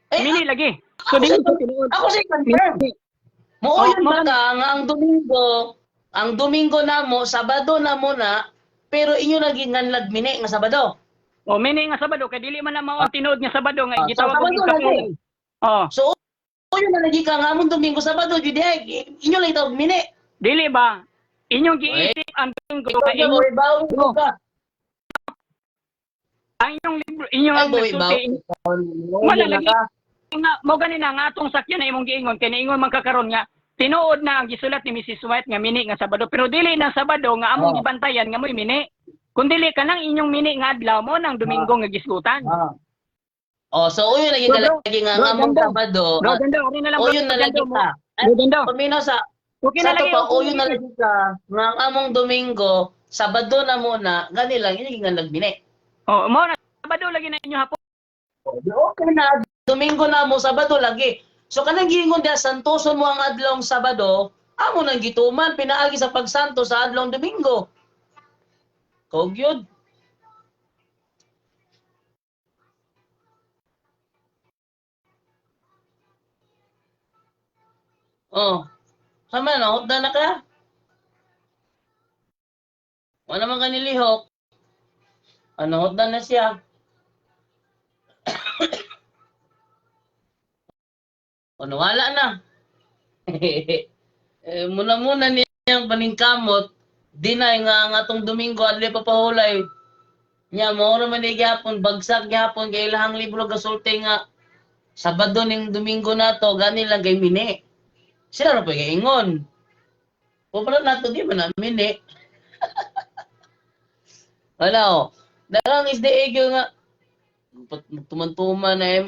Eh, mini lagi. So ako dili sa- ko tinuod. Ako sa confirm. Mooyon Oh, ba ka nga ang Domingo namo, Sabado namo na, pero inyo naging nganlag mini nga Sabado. Oh, mini nga Sabado kay dili man na mao ang tinuod nga Sabado nga Ah, gitawag so, og Sabado ikapulan. Oh, So uyon na lagi ka nga among Domingo Sabado gyud diay, inyo lang tawag mini. dili ba? Inyong giisip ang Domingo Ikaw kay gyud inyong bawi mo ka. ang inyong libro, inyong Ay, ang boy, nagsulti, bawi. Wala na lagi. ka. Nga mo gani na nga atong sakyan na imong giingon kay niingon man kakaron nga tinuod na ang gisulat ni Mrs. White nga mini nga Sabado pero dili na Sabado nga among Oh. gibantayan nga mo'y mini kun dili kanang inyong mini nga adlaw mo nang Domingo nga gisgutan. Ah. Oh, so uyon lagi ka Bro, lagi nga bro, nga among ganda. Sabado. Bro, ganda, okay na lang bro. Uyon na lagi Ganda mo. ka. Bro, ganda. Paminaw sa Okay sa na lagi. to pa, okay uyon na lagi. lagi ka nga ang among Domingo, Sabado na muna, gani lang inyo nganlag mini. Oh, mo na Sabado lagi na inyo hapon. Okay na, Domingo na mo, Sabado lagi. So kanang giingon diha santoson mo ang adlong Sabado, amo nang gituman pinaagi sa pagsanto sa adlong Domingo. Kaug yun. Oh. Sama na, hotda na ka. Wala man ka nilihok. Ano, hotda na siya. Ano, wala na. Eh, muna-muna niyang paningkamot, dinay nga nga atong Domingo adli papahulay. Nya mao ra man ni gyapon bagsak gyapon kay ilahang libro gasulti nga Sabado ning Domingo nato gani lang kay mini. Sila ra po ingon. O para nato di man na mini. Wala oh. Daghang SDA gyud nga tuman-tuman na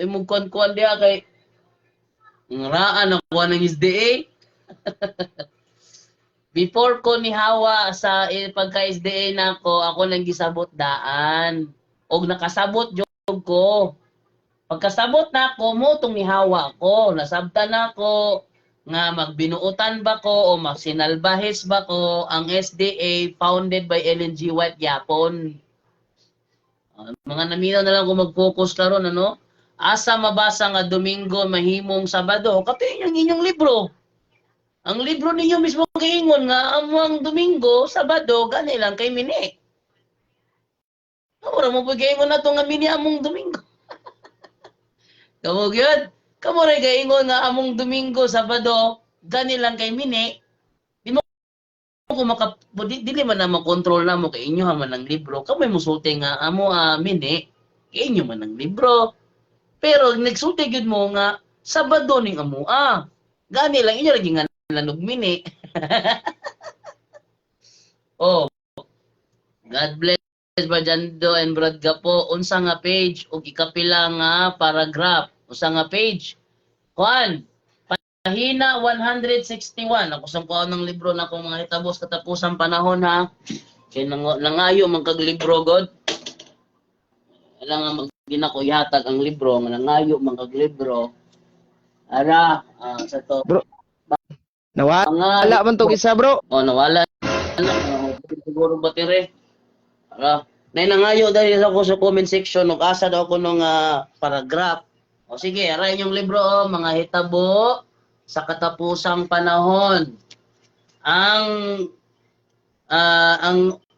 imong kuan-kuan diha kay ngraan ako ng SDA. Before ko ni Hawa sa pagka SDA nako, ako nang gisabot daan. Og nakasabot jud ko. Pagkasabot nako mo tong ni Hawa ko, nasabtan nako nga magbinuotan ba ko o magsinalbahis ba ko ang SDA founded by Ellen G. White yapon. Mga naminaw na lang kung mag-focus karon, ano? Asa mabasa nga Domingo mahimong Sabado? Kato yung inyong libro. Ang libro ninyo mismo giingon nga among Domingo, Sabado, gani lang kay mini. Ora mo pud giingon na to nga mini among Domingo. Kamo gyud. Kamo ra gaingon nga among Domingo, Sabado, gani lang kay mini. Di mo ko maka di, dili man na makontrol na mo kay inyo man ang libro. Kamo musulti nga amo mini, kay inyo man ang libro. Pero nagsulti gyud mo nga Sabado ning amoa. Gani lang inyo lagi nga lanog mini. Oh. God bless Brad and Brad Gapo. Unsa nga page ug ikapila nga paragraph? Usa nga page? Kuan. Pahina 161. Ako sa kuan ng libro na akong mga hitabos katapusang panahon ha. Kay nangayo man kag libro god. Kailangan mag ko ihatag ang libro nga nangayo man kag libro. Ara, sa to. Bro. Nawala Mga man tong isa, bro. Oh, nawala na. Siguro battery. Ara. Nay nangayo dahil ako sa comment section ug asa daw ko nung paragraph. O sige, ara inyong libro oh, mga hitabo sa katapusang panahon. Ang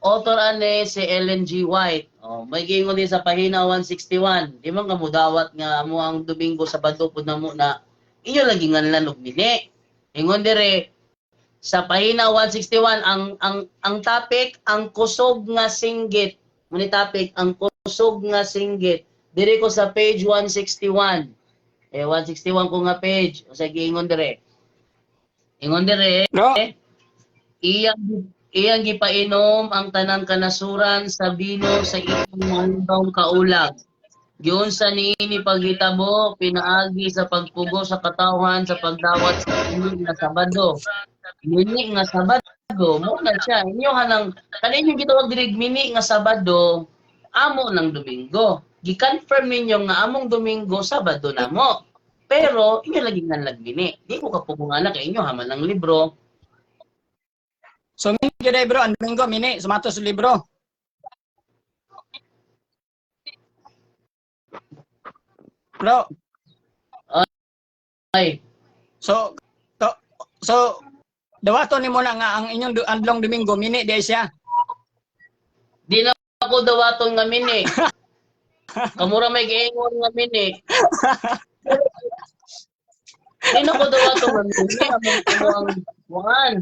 author ane si Ellen G. White. Oh, may giingon din sa pahina 161. Di man ka mudawat nga mo ang Domingo Sabado pud namo na inyo lagi nganlan og mini. Ingon dire sa pahina 161 ang topic, ang kusog nga singgit. Muni topic ang kusog nga singgit. Dire ko sa page 161. Eh 161 ko nga page. O sige, ingon dire. Ingon dire Bro, iyang gipainom ang tanang kanasuran sa bino sa iyang mahundong kaulag. Giunsa niini paghitabo pinaagi sa pagpugo sa katawhan sa pagdawat sa mini nga Sabado. Mini nga Sabado mo na siya. Inyo hanang kaninyo gitawag diri mini nga Sabado amo ng Domingo. Gi-confirm ninyo nga among Domingo Sabado na mo. Pero inyo lagi nga mini. Di ko kapugo nga kay inyo haman ng libro. So mini gyud ay, bro, ang Domingo mini sumato sa libro. Bro, Ay, so so dawaton nimo na nga ang inyong adlong Domingo mini di siya. Di na ako dawaton nga mini. Kamura may giingon nga mini. Di na ako dawaton nga mini. Among ang kuan.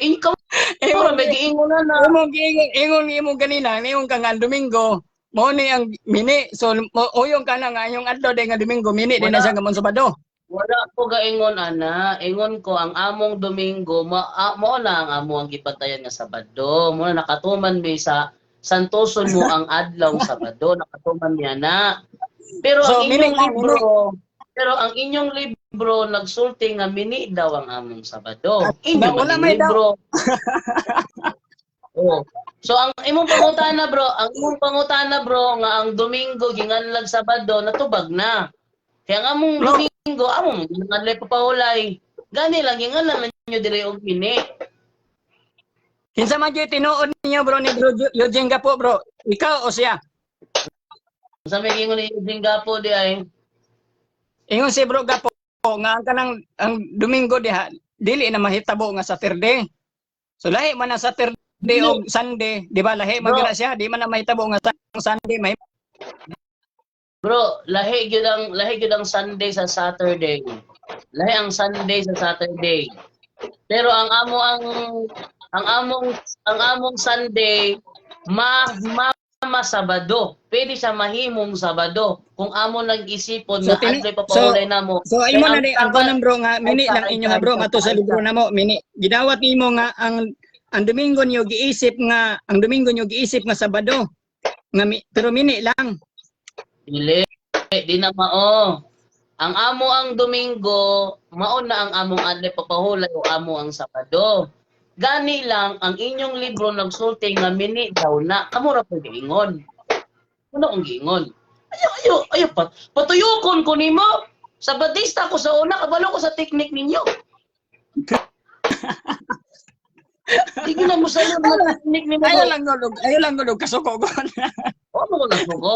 Ikaw kamura may giingon na na. Imong giingon ingon imo ganina, ingon ka nga ang Domingo mo ni ang mini. So uyong ka na nga inyong adlaw day nga Domingo mini di na siya gamon Sabado. Wala ko gaingon ana, ingon ko ang among Domingo mao na ang amo ang gibantayan nga Sabado. Mo na nakatuman mi sa santoson mo ang adlaw Sabado, nakatuman niya na. Pero So, ang inyong meaning, libro, pero ang inyong libro nagsulti nga mini daw ang among Sabado. Inyo Wala man may daw. libro. Oh. So ang imong pangutana bro, ang imong pangutana bro nga ang Domingo ginganlag Sabado natubag na. Kaya ang among Bro. Domingo amo ginganlag papahulay. Gani lang ginganlan ninyo diri og mini. Kinsa man gyud tinuod ninyo bro ni Bro Eugene Gapo bro? Ikaw o siya? Sa may ingon ni Eugene Gapo di ay. Ingon si Bro Gapo nga ang kanang ang Domingo diha dili na mahitabo nga Saturday. So lahi man ang Saturday og Sunday, di ba? Lahi man gyud na siya, di man na mahitabo nga Sunday may Bro, lahi gyud ang Sunday sa Saturday. Lahi ang Sunday sa Saturday. Pero ang amo ang among Sunday ma Masabado. Pwede siya mahimong Sabado kung amo nag-isipon So, nga adlay papahulay namo. So Kay imo na ang di ang Sabat- kunan, bro, nga mini Ay, lang ay, inyo ha, bro, ay, mato sa ay, libro namo mini gidawat nimo nga ang Domingo niyo giisip nga ang Domingo niyo giisip nga Sabado nga pero mini lang. Dili, di na mao. Ang amo ang Domingo, mao na ang among adlay papahulay o amo ang Sabado. Gani lang ang inyong libro nagsulti nga mini daw na kamo ra pud giingon. Ano kung giingon? Ayo ayo ayo pat patuyokon ko nimo. Sabadista ko sa una, kabalo ko sa teknik ninyo. Di na mo sayo nga teknik nimo. Ayaw lang gulog kasuko ko. O mo ko nasuko.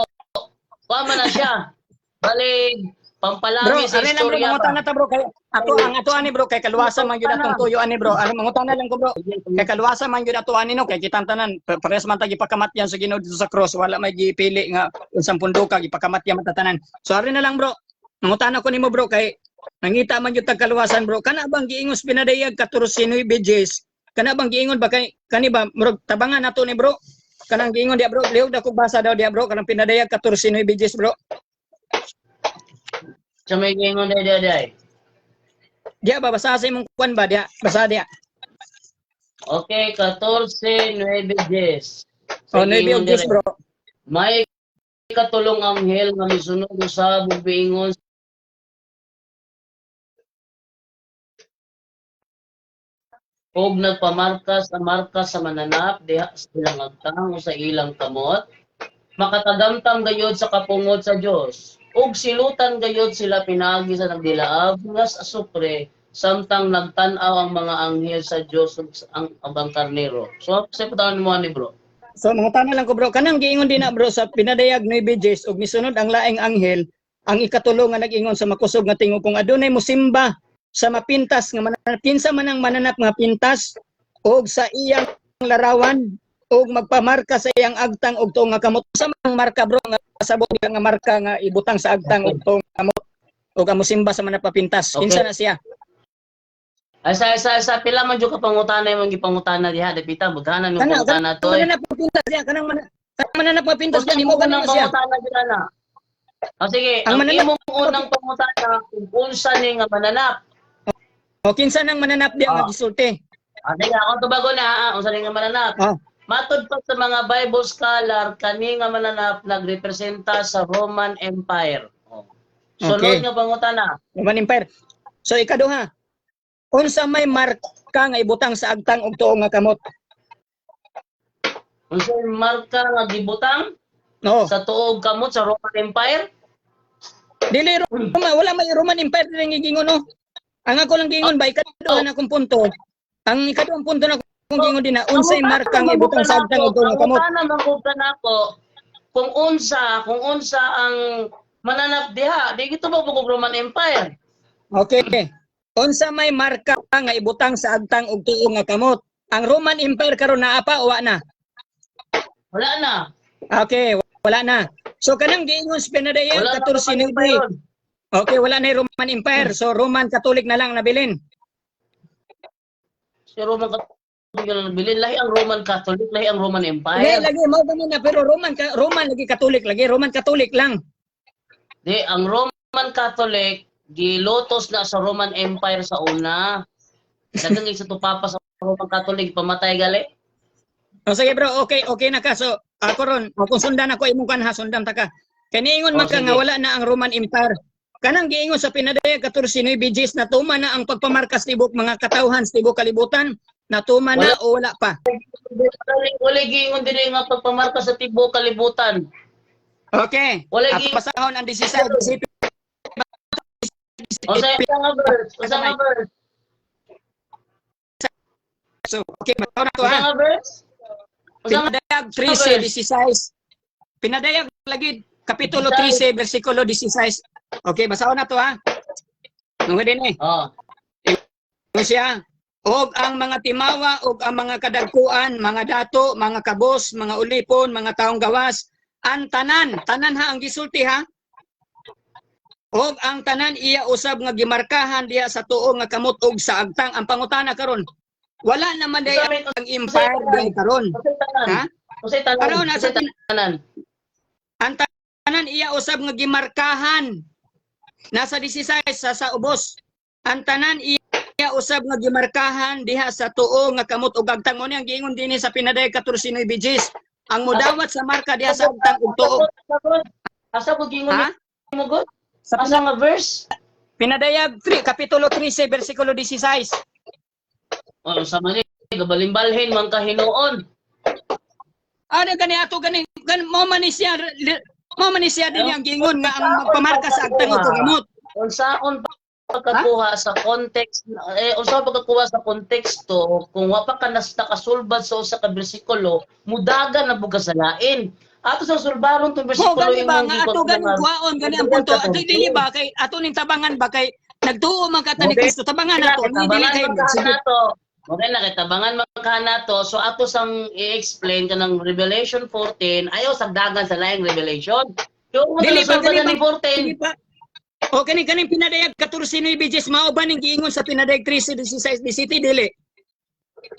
Pama na siya. Bali, Bro, pampalami sa ari lang, bro, istorya mangutana ba? ta, bro, kay ato ang ato ani, bro, kay kaluwasan man gyud atong tuyo ani, bro. Ano mangutana lang ko, bro. Kay kaluwasan man gyud ato ani no kay kitang tanan parehas man ta gipakamatyan sa Ginoo dito sa cross, wala may gipili nga unsang punduka gipakamatyan man ta tanan. So ari na lang, bro. Mangutana ko nimo, bro, kay nangita man gyud tag kaluwasan, bro. Kana bang giingos pinadayag 14 BJs? Kana bang giingon ba kay kani ba murag tabangan nato ni, bro? Kanang giingon dia, bro, lihog na kog basa daw dia, bro, kanang pinadayag 14 BJs, bro. Sa may giingon day day day. Dia ba basa sa imong kuan ba dia? Basa dia. Okay, 14, 9, 10. Oh, 9 og 10, bro. May katulong anghel nga misunod usab ug biingon og nagpamarka sa marka sa mananap diha sa ilang agtang o sa ilang kamot, makatagamtam gayod sa kapungod sa Dios ug silutan gayod sila pinaagi sa nagdilaab nga sa asupre samtang nagtan-aw ang mga anghel sa Dios ug sa ang abang karnero. So sa putahan mo ani, bro. So mangutana lang ko, bro, kanang giingon din na, bro, sa pinadayag 9 Gs ug misunod ang laing anghel ang ikatulo nga nag-ingon sa makusog nga tingog kung adunay mosimba sa mapintas nga mananap, kinsa man ang mananap nga pintas og sa iyang larawan og magpamarka sa iyang agtang og tuong nga kamot, sa mang marka, bro, nga sabot nga marka nga ibutang sa agtang og tuong kamot og ang mosimba sa mananap mapintas, kinsa na siya? Ay, sa pila man jud ka pangutana imong gipangutana diha dapita bughanan yung Kana pangutana kanang to. mananap mapintas diya, kanang mananap mapintas diya nimo unang ganun siya. pangutana jud ana. O sige, Ang ang mananap imong unang pangutana kung unsa ni nga mananap. O kinsa nang mananap diya nga gisulti? Ah, sige, ako tubago na ha, unsa ni nga mananap. Matod pa sa mga Bible scholar, kani nga mananap nagrepresenta sa Roman Empire. Oh. Sunod nga pangutana. Roman Empire. So ikaduha, unsa may marka nga ibutang sa agtang og tuo nga kamot? Unsa may marka nga gibutang No. sa tuog kamot sa Roman Empire? Dili Roma, wala may Roman Empire dili nga giingon no. Ang ako lang giingon ba ikaduha na akong punto. Ang ikaduhang punto na akong giingon din na unsay marka nga ibutang sa agtang og tuo nga kamot. Pangutana man ko kanako kung unsa ang mananap diha, di gito ba og Roman Empire? Okay. Unsa may marka nga ibutang sa agtang og tuo nga kamot? Ang Roman Empire karon naa pa o wa na? Wala na. Okay, wala na. So kanang giingon sa pinadayag Wala na 14 Roman Empire yun. Okay, wala na yung Roman Empire. So Roman Catholic na lang nabilin. Si Roman Catholic na nabilin, lahi ang Roman Catholic, lahi ang Roman Hindi, Empire. lagi mao gani na pero Roman lagi Catholic lagi, Roman Catholic lang. Di ang Roman Catholic gilotos na sa Roman Empire sa una. Daghang isa to papa sa Roman Catholic pamatay gali. O sige, bro, okay, okay na ka. So ako ron, kung sundan ako imong kanha, sundan ta ka. Kay niingon man O, ka nga sige. wala na ang Roman Empire. Kanang giingon sa pinadayag 14 BGs na tuma na ang pagpamarkas tibok mga katawhan sa tibok kalibutan, natuma na o wala pa? Wala giingon dinhi nga pagpamarka sa tibuok kalibutan. Okay. Wala At basahon ang 16 17. O sa isa nga verse, usa nga verse, So okay, basahon na to usa ha. nga verse. Usa nga Pinadayag 13, 16. Pinadayag lagi kapitulo 13 versikulo 16. Okay, basahon na to ha. Nungod din eh. Oh. Ingon siya, og ang mga timawa og ang mga kadagkuan, mga dato, mga kabos, mga ulipon, mga taong gawas, ang tanan, tanan ha ang gisulti ha. Og ang tanan iya usab nga gimarkahan diha sa tuo nga kamot og sa agtang. Ang pangutana karon, wala naman day Usa may- ang empire diha karon. Usa tanan. Ha? Unsay tanan? Araw na sa Unsay tanan? Ang tanan iya usab nga gimarkahan. Nasa 16 sa ubos. Ang tanan iya usab nga gimarkahan diha sa tuo nga kamot ug agtang, mo ni ang giingon dinhi sa Pinadayag 14:9 Bgs. Ang modawat sa marka diha sa agtang ug tuo. Asa ko gingon Ha? mo god? Sa Asa nga verse? Pinadayag 3 kapitulo 13 bersikulo 16. Oh, sa man ni gabalimbalhin man kahinuon. Ano gani ato gani gan mo man ni siya din ang giingon nga ang magpamarka sa agtang ug kamot. Unsaon pagkakuha sa context, eh, unsa pagkakuha sa konteksto kung wa pa ka nas nakasulbad sa usa ka bersikulo, mudagan na buga sa lain ato sa sulbaron tong Mo bersikulo gani ba imong nga ato gikot gani nga- kuhaon gani ang punto ato dili ba kay ato ning tabangan ba kay nagtuo man ka ta ni Kristo, tabangan nato ni dili Tabangan kay man ka nato. Okay na kay tabangan man ka nato. So ato sang i-explain kanang Revelation 14, ayaw sagdagan sa laing Revelation. Yung mo Dili ba sulbadan gani ni ba 14. dili ba? O kani kaning Pinadayag 14:9 Bgs, mao ba ning giingon sa Pinadayag 13:16 DCT dili?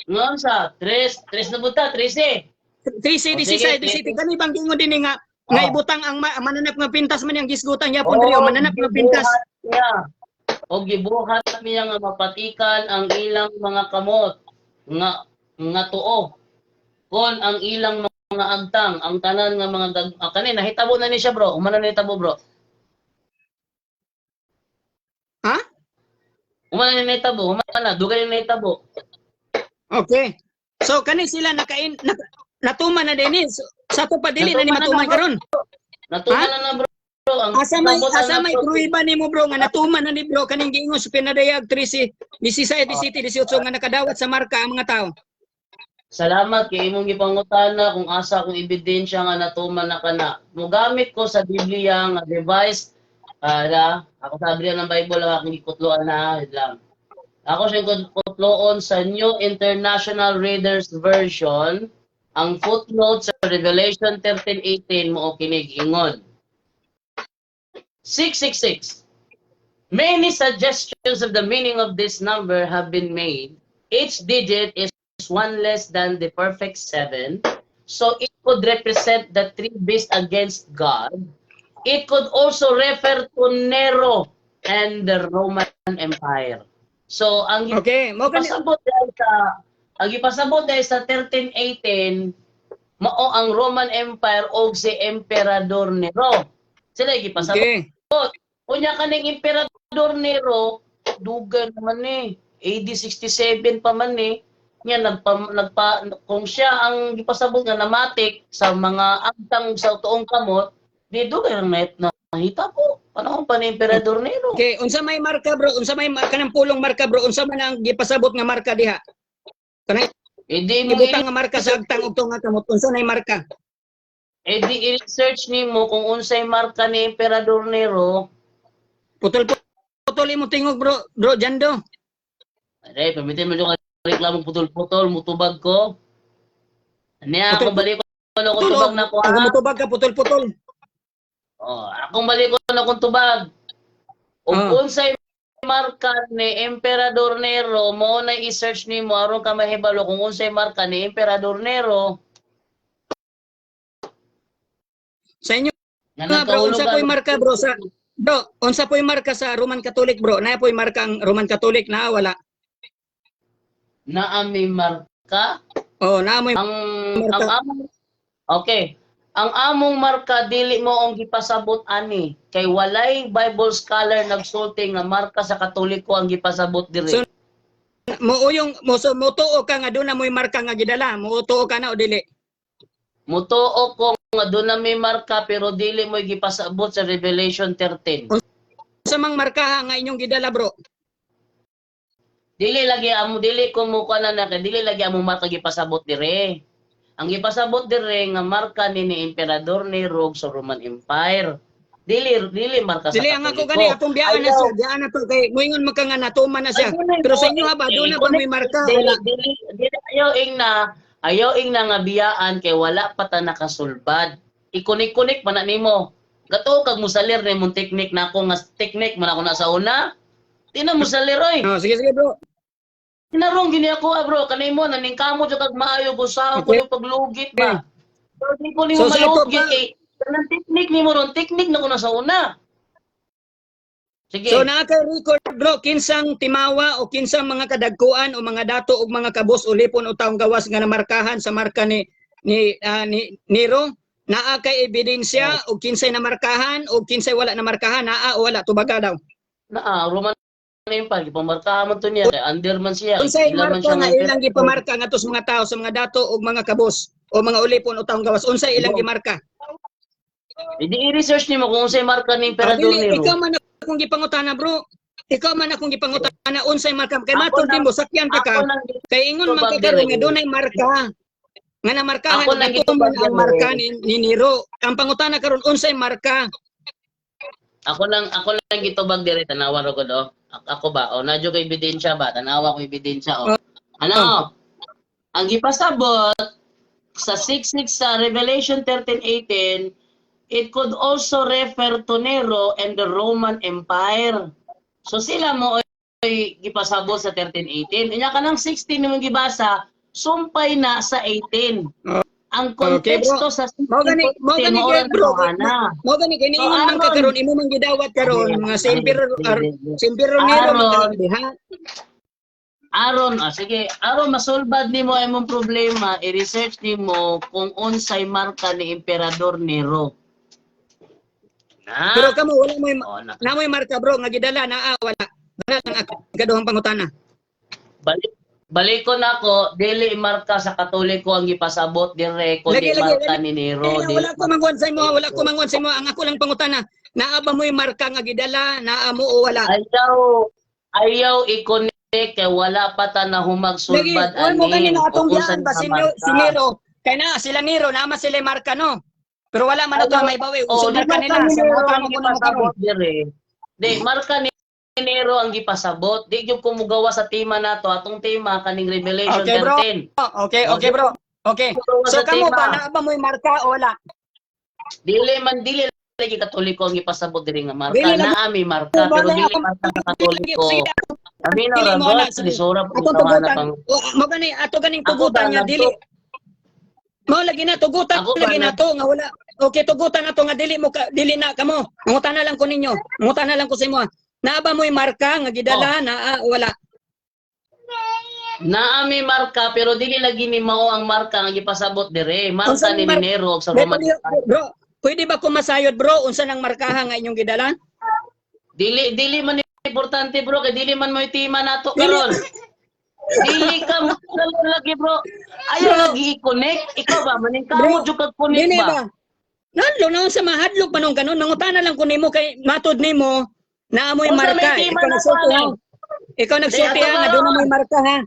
Ngon sa 3 3 na buta 13. 13 O, 16 sige, DCT kani bang giingon dinhi nga nga Oh. ibutang ang mananap nga pintas man yang gisgutan yapon diri o mananap nga pintas? gibuhat niya. O gibuhat niya nga mapatikan ang ilang mga kamot nga nga tuo. Kon ang ilang mga agtang, ang tanan nga mga kani nahitabo na ni siya, bro. Humana na nahitabo, bro. Ha? Humana na nahitabo, humana na dugay na nahitabo. Okay. So kani sila nakain natuman na dinhi. So, sa to pa dili na ni Natuman na matuman na, bro. karon. Natuman Ha? na na, bro. Ang Asa na may bro. pruiba nimo, bro, nga natuman na ni bro kaning giingon sa Pinadayag 13 16 17 18 nga nakadawat sa marka ang mga tao? Salamat kay imong gipangutana kung asa akong ebidensya nga natuman na kana. Mogamit ko sa Biblia nga device na ako sa Biblia ng Bible ang akong gikutloan na wait lang. Ako siyang kutloon sa New International Reader's Version, ang footnote sa Revelation 13:18 mo kinig ingon. 666. Many suggestions of the meaning of this number have been made. Each digit is one less than the perfect seven. So it could represent the three beasts against God. It could also refer to Nero and the Roman Empire. So ang Okay, mo gani gipasabot dahil sa 1318 mao ang Roman Empire og si Emperador Nero. Sila gipasabot. Okay. Unya kaning Emperador Nero, dugay naman ni. AD 67 pa man ni. Nya nagpa, nagpa kung siya ang gipasabot nga namatik sa mga agtang sa tuong kamot, di dugay rang nahita po. Panahon pa ni Emperador Nero. Okay, unsa may marka, bro? Unsa may kanang pulong marka, bro? Unsa man ang gipasabot nga marka diha? Kanang Eh di mo ibutang nga marka sa agtang ug tuong nga kamot, unsa nay marka? Eh di i-research nimo kung unsay marka ni Emperador Nero. Putol putol imo tingog, bro, bro Jando. Are, permitin mo yung reklamo putol-putol, mutubag ko. Niya, Putol- akong balik ko na akong Putol. tubag na ko, Ang ha? mutubag ka putol putol. Oh, akong balik ko na akong tubag. Ug unsay marka ni Emperador Nero, mo na i-search nimo aron ka mahibalo kung unsay marka ni Emperador Nero. Sa inyo Nga nga, bro, unsa nagkahulugan- po'y marka, bro, sa bro, unsa po'y marka sa Roman Catholic, bro? Na po'y marka ang Roman Catholic na wala? Naa may marka. Oh, naa mo'y Ang marka. ang among Okay. Ang among marka dili mo ang gipasabot ani kay walay Bible scholar nagsulti nga marka sa Katoliko ang gipasabot diri. So, mo uyong mo so mo tuo ka nga doon na mo'y marka nga gidala. Mo tuo ka na o dili? Mutuo ko nga doon na may marka pero dili mo gipasabot sa Revelation 13. Unsa mang markaha nga inyong gidala, bro? Dili lagi amo dili ko mo na na kay dili lagi amo marka gipasabot dire. Ang gipasabot dire nga marka ni Emperador Nero sa Roman Empire. Dili dili marka sa Dili ang ako Katoliko. gani atong biyaan na Ayaw. siya, biyaan na to kay moingon man ka nga natuman na siya. Ay, dunay Pero sa mo, inyo ha ba doon na ba eh, may marka? Dili, Wala. dili, dili, ayaw ing na nga biyaan kay wala pa ta nakasulbad. Ikunik-kunik man na nimo. Gato kag musalir ni mong teknik na ako nga teknik man ako na sa una. Di na musalir oy. Oh, sige sige, bro. Kinarong gini ako ah, bro, kanimo naningkamo jud kag maayo gusahan ko Okay. yung paglugit ba. Pero di ko nimo So, sa ito maluot pa- gyud kay kanang technique nimo ron, technique na kuno sa una. Sige. So naa kay record, bro, kinsang timawa o kinsang mga kadagkuan o mga dato o mga kabos o lipon o taong gawas nga namarkahan sa marka ni Nero, naa kay ebidensya o kinsay namarkahan o kinsay wala namarkahan, naa o wala, tubaga daw? Naa, Roman Empire, gipamarkahan man to niya kay under man siya. Unsay Ila man marka siya nga nga ilang gipamarka ngadto sa mga tao, sa mga dato o mga kabos o mga ulipon o taong gawas, unsay ilang gimarka? Hindi i-research nimo kung unsay marka ni Emperador Dili, Nero. ikaw man akong gipangutana, bro. Ikaw man akong gipangutana unsay marka kay Ako matod nang- nimo sakyan ta ka. Ako nang Kay ingon man gitubag ka karon nga dire. dunay marka nga namarkahan Ako nang nga tuman gitubag ang dire. marka ni Nero. Ang pangutana karon, unsay marka? Ako lang gitubag dire, tanawa ro gud oh. Ako ba oh, nadyo kay ebidensya ba? Tanawa ko ebidensya oh. Ano? Ang gipasabot sa 66 sa Revelation 13:18, it could also refer to Nero and the Roman Empire. So sila mo ay gipasabot sa 13:18. Inya kanang 16 nimong gibasa, sumpay na sa 18. Ang Okay, bro. konteksto sa 16 Mao gani mao kay ra bro. na. Mao gani kay niingon man ka Aron. karon, imo man gidawat karon nga si Emperor si Emperor Nero man Aron. ka diha. Aron, sige, aron masulbad nimo ang imong problema, i-research nimo kung unsay marka ni Emperador Nero. Na. Pero kamo wala mo'y Oh, na. namoy marka, bro, nga gidala, naa wala? Wala lang ako kaduhang pangutana. Balik balikon ako, dili marka sa Katoliko ang gipasabot dire kundi Lagi, lagi, marka lagi. ni Nero. Eh, Dili wala ko mangwan sa imo, wala ko mangwan sa imo. Ang ako lang pangutana, naa ba mo'y marka nga gidala, naa mo o wala? Ayaw, ayaw i-connect kay wala pa ta na Lagi, humagsulbad oy mo gani ani na atong o kung biyaan saan ba ka si Nero, marka. si Nero. Kay na sila Nero, naa man sila marka, no. Pero wala man ato may bawi. Oh, Usa di marka marka nila ni sa Nero mga ang kamo kuno mo karon. gipasabot dire. Di marka ni Nero ang gipasabot. Di gyud ko mugawa sa tema nato, atong tema kaning Revelation Okay, bro. 13. Okay, bro. Okay. Mugawa So sa kamo tema. ba, naa ba mo'y marka o wala? Dili man, dili lagi Katoliko ang gipasabot diri nga marka. Dili lagi. Naa may marka pero Wala dili akong- marka sa Katoliko. Sige, Kami na dili ra mo ana. God, Sige. lisura po Atong tawana tugutan. pang O, mo gani ato ganing Ako ba tugutan nga nagto- dili. Mao lagi na tugutan Ako ba lagi na nag- to nga wala. Okay, tugutan na to nga dili mo ka, dili na kamo. Mangutana lang ko ninyo. Mangutana lang ko sa imo. Naa ba mo'y marka nga gidala, Oh. naa o wala? Naa may marka pero dili lagi ni mao ang marka nga gipasabot dire. Marka Unsa ni ni Nero og sa Bro, Roman. bro, pwede ba ko masayod, bro, unsa nang markaha nga inyong gidala? Dili dili man importante, bro, kay dili man mo'y tema nato Dili. karon. Dili ka mo lagi, bro. Ayaw Bro. lagi i-connect. Ikaw ba maning Bro, kamo jud kag connect Dili ba? ba? Nalo na sa mahadlok pa nung kanon, nangutana lang ko nimo kay matod nimo naa mo'y Unsa may marka. tema Ikaw na nagsulti ha. to, ano? Ikaw nagsulti Di, ha ato nga doon mo'y marka ha.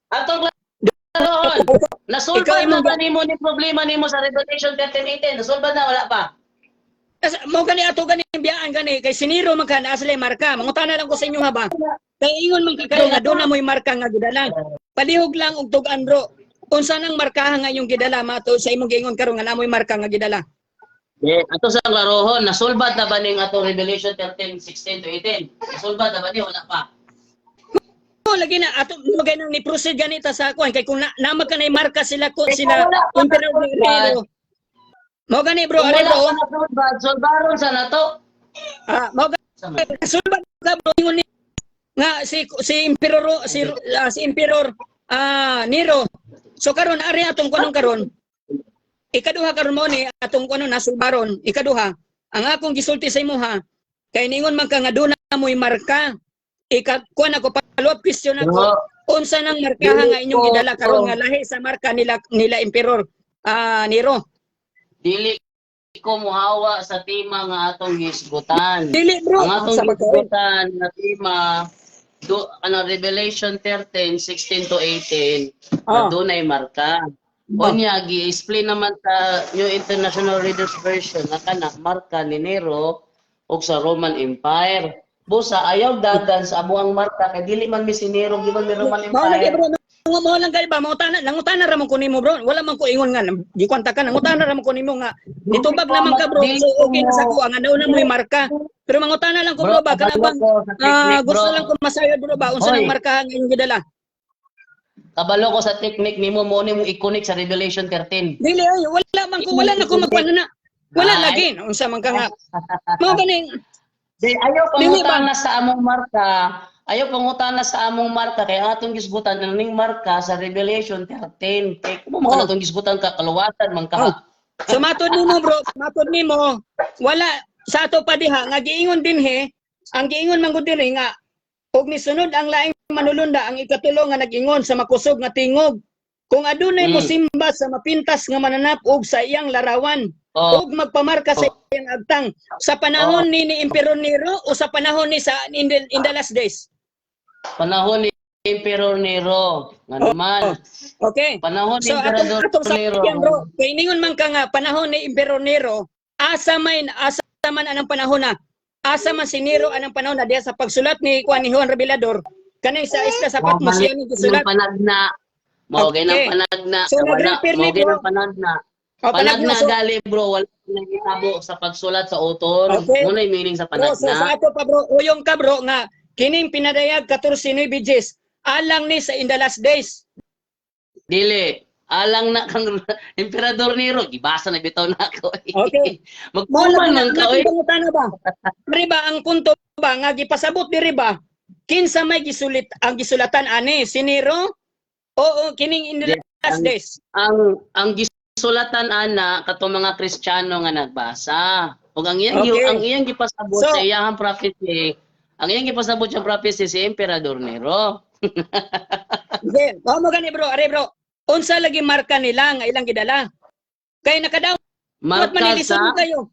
Atong klarohon. Ikaw Nasulbad na imong ba nimo ni problema nimo sa Revelation 13:18? Nasulbad na wala pa? Mo gani ato gani biyaan gani kay siniro man ka naa sila marka. Mangutana lang ko sa inyo ha ba. Kay ingon man ka karon nga doon na mo'y marka nga gidala. Palihog lang og tug-an, bro. Unsa nang markaha nga inyong gidala mato sa imong giingon karon nga naa mo'y marka nga gidala? Di, ato sa klarohon, nasulbad na ba ning atong Revelation 13:16 to 18? Nasulbad na ba ni wala pa? Oh, lagi na ato mo gani ni proceed ganita sa kuan kay kung na, naman ka na marka sila ko Eh, sila kung wala pa Emperor nasulbad. Nero. Mo gani, bro, Kung are wala bro. pa nasulbad, sulbaron sa nato. Ah, mo gani sulbad ka, bro, ingon ni nga si si Emperor si si Emperor Nero. So karon ari atong kunon karon. Ikaduha karon mo ni atong kuno nasulbaron. Ikaduha, ang akong gisulti sa imo ha, kay ningon man ka nga duna mo'y marka. Ika kuan ako, follow up question ako. Bro, Unsa nang markaha nga inyong Dili ko- gidala karon nga lahi sa marka nila nila Emperor Nero? Dili ko muhawa sa tema nga atong gisgutan. Dili, bro. Ang atong Sa pagkain. gisgutan nga tema do ano Revelation 13:16 to 18 na dunay marka. Unya gi-explain naman sa New International Reader's Version na kana marka ni Nero ug sa Roman Empire. Busa ayaw dagan sa amuang marka kay dili man mi si Nero, di man mi Roman Mao lagi, Empire. bro. Mao lang kay ba mangutana, nangutana ra man ko nimo, bro. Wala man ko ingon nga gikwanta ka, nangutana ra man ko nimo nga nitubag naman ka, bro. Dili So okay na sa ko ko ang ano na mo'y marka. Pero mangutana lang ko, bro, ba kana kabalo bang ko sa technique, gusto bro. lang ko masayod, bro, ba unsa Hoy. nang marka nga inyong gidala? Kabalo ko sa technique nimo mo ni mo i-connect sa Revelation 13. Dili ay wala man ko, wala na ko magkuan na. Wala Ay. lagi unsa man ka nga. Mao ganing Di ayaw Dili ba? pangutana sa among marka. Ayaw pangutana sa among marka kay ang atong gisgutan ang ning marka sa Revelation 13. Kay kumo man Oh. atong gisgutan ka kaluwatan man ka. Oh. So matod nimo, bro, matod nimo wala sa ato pa diha nga giingon dinhi, ang giingon man gud dinhi nga og nisunod ang laing manulunda, ang ikatulo nga nag-ingon sa makusog nga tingog, kung adunay mosimba sa mapintas nga mananap og sa iyang larawan Oh. ug magpamarka sa iyang agtang, sa panahon ni Emperor Nero o sa panahon ni sa in the last days? Panahon ni Emperor Nero. Nga naman. Okay. Panahon ni So atong Emperador atong Nero. sakyan, bro, kay ningon man ka nga panahon ni Emperor Nero, asa man anang panahon na? Asa man si Nero anang panahon na diha sa pagsulat ni kuan ni Juan Revelador kaning sa isla sa Patmos siya ni gisulat? Panagna. Mao okay. Okay. Nang panagna. So, Wala. nag-repair ni Mao bro. nang panagna. O, Panagna panagna, so, gali, bro, wala nang gitabo sa pagsulat sa author. Okay. Mo na yung meaning sa Bro, so sa panagna. ato pa, bro, uyong ka, bro, nga kining pinadayag 14 BGs alang ni sa in the last days? Dili. Alang na kang Emperador Nero, gibasa na bitaw na ako. Okay. Mo Magkuman lang man ka oy. ang pangutana ba? Diri ba ang punto ba nga gipasabot diri ba kinsa may gisulit ang gisulatan ani, si Nero o kining in the last days? Ang gisulatan ana katong mga Kristiyano nga nagbasa. Ug ang iyang ang iyang gipasabot sa iyang prophecy, ang iyang gipasabot sa prophecy si Emperador Nero. Okay. Mao mo gani, bro, are, bro. Unsa lagi marka nila nga ilang gidala? Kay nakadawat Marka man nilisod sa kayo.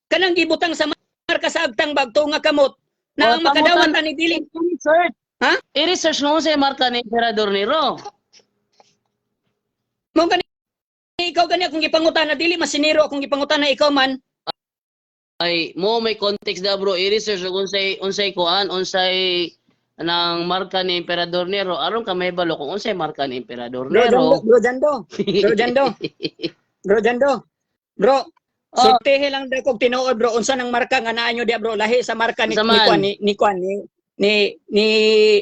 Kanang gibutang sa marka sa agtang bagto nga kamot na Oh, ang makadawat pamutan- ani dili. I-research. Ha? I-research mo sa marka ni Emperador Nero. Mao gani ikaw gani akong gipangutana, dili man si Nero akong gipangutana, ikaw man. Ay, mo may context da, bro. I-research kung unsay unsay kuan, unsay nang marka ni Emperador Nero aron ka mahibalo kung unsay marka ni Emperador Bro Nero. Jando, bro Jando, bro Jando, bro Jando. Bro, Oh. sultihi lang daw kog tinuod, bro, unsa nang marka nga naa nyo diya, bro, lahi sa marka ni Unsa ni man? kuan ni kuan ni ni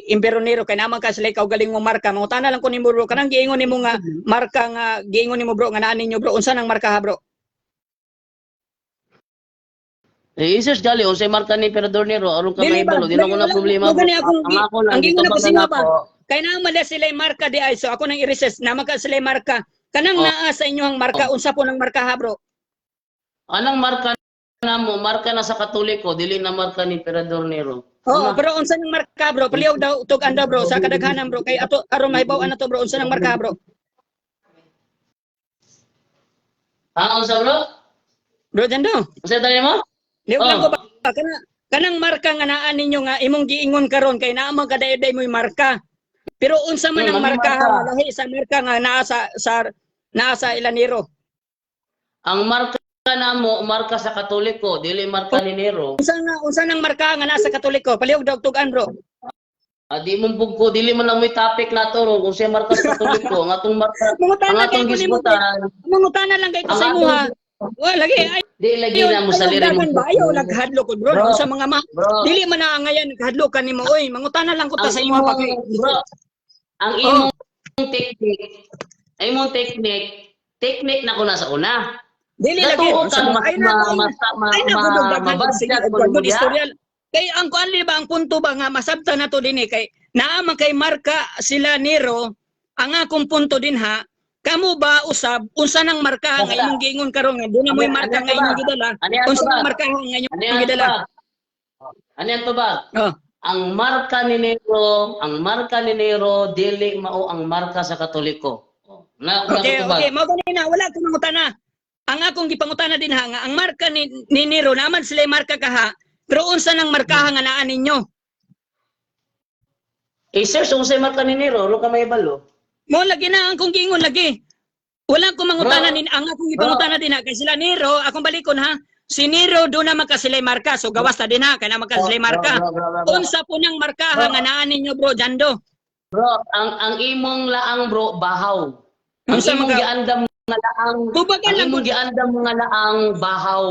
Emperor Nero kay naman ka sila ikaw galing mo marka. Mangutana lang ko nimo, bro, kanang giingon nimo nga marka nga giingon nimo, bro, nga naa ninyo, bro, unsa nang marka ha, bro? Eh, i-search gali unsay marka ni Emperador Nero aron ka Dili ba? mahibalo. Di na ko na Wala- problema, wala bro. gani akong Ang ako lang ang giingon ako gitubag sa na inyo ba? nako. Kay naman na sila marka di ay, so ako nang i-recess naman ka sila marka kanang Oh. naa sa inyo ang marka, unsa po nang marka ha, bro? Anang marka na mo, marka na sa Katoliko, dili na marka ni Emperador Nero. Oo, Ano? pero unsa nang marka, bro? Paliw daw tug-an daw, bro, sa kadaghanan, bro, kay ato aron mahibaw-an nato, bro, unsa nang marka, bro? Ha, unsa, bro? Bro Jando. Unsa tani mo? Liwag lang Oh. ko ba kana kanang marka nga naa ninyo nga imong giingon karon kay naa man kadayday mo'y marka. Pero unsa man ang Anong marka marka? ha, lahi sa marka nga naa sa Ilanero? Ang marka na mo, marka sa Katoliko, dili marka ni Nero. Unsa nang marka nga naa sa Katoliko? Palihog daw tug-an, bro. Ah, di mong bugko, dili man lang may topic na to ro kung siya marka sa Katoliko, ang atong marka, ang Mangutana kay atong ko nimo. gisgutan, Mangutana lang kay ko ang sa imo ha. atong Wa lagi ay di lagi na mo sa ayaw liri mo. dagan ba ayaw naghadlok ko, bro, Bro, unsa mga ma bro, dili man na ngayan nagahadlok ka nimo oy. Mangutana lang ko ta ang sa imo ha imong pa kay bro, ang Oh. imong technique, ang imong technique, technique na ko na sa una. Dili lagi Natuo unsa ka mga mas ay na ma mas ma ay na ma gud daghan og sige mabadjat og ko good niya. istorya. Kay ang kuan di ba ang punto ba nga masabta na to dinhi kay naa man kay marka sila Nero, ang akong punto din ha, kamo ba usab unsa nang marka nga Basta. imong giingon karon nga doon na mo'y Ano marka ano nga to ba? imong gidala, Ano yan to unsa ba? nang marka nga Ano inyong yan to gidala? ba? Ano yan to ba? Oh. Ang marka ni Nero, ang marka ni Nero dili mao ang marka sa Katoliko. Oh, Na na Okay, ko to ba? okay, mao gani na wala ko mangutana. Ang akong gipangutana din ha nga ang marka ni Nero naman sila marka kaha, pero unsa nang markaha nga naa ninyo? Eh sir, so unsay marka ni Nero, ro ka mahibalo. Mo lagi na ang kong giingon lagi. Wala ko mangutana Bro, nin ang akong bro, gipangutana din ha kay sila Nero, akong balikon ha. Si Nero do na magkasilay marka, so gawas ta din ha kay na bro, magkasilay bro, marka. bro, bro, bro, bro. Unsa po nang markaha Bro, nga naa ninyo, bro Jando? bro, ang imong laang, bro, bahaw. Ang Unsa imong man ka giandam nga laang, tubagan ang lang imong gud giandam nga laang bahaw,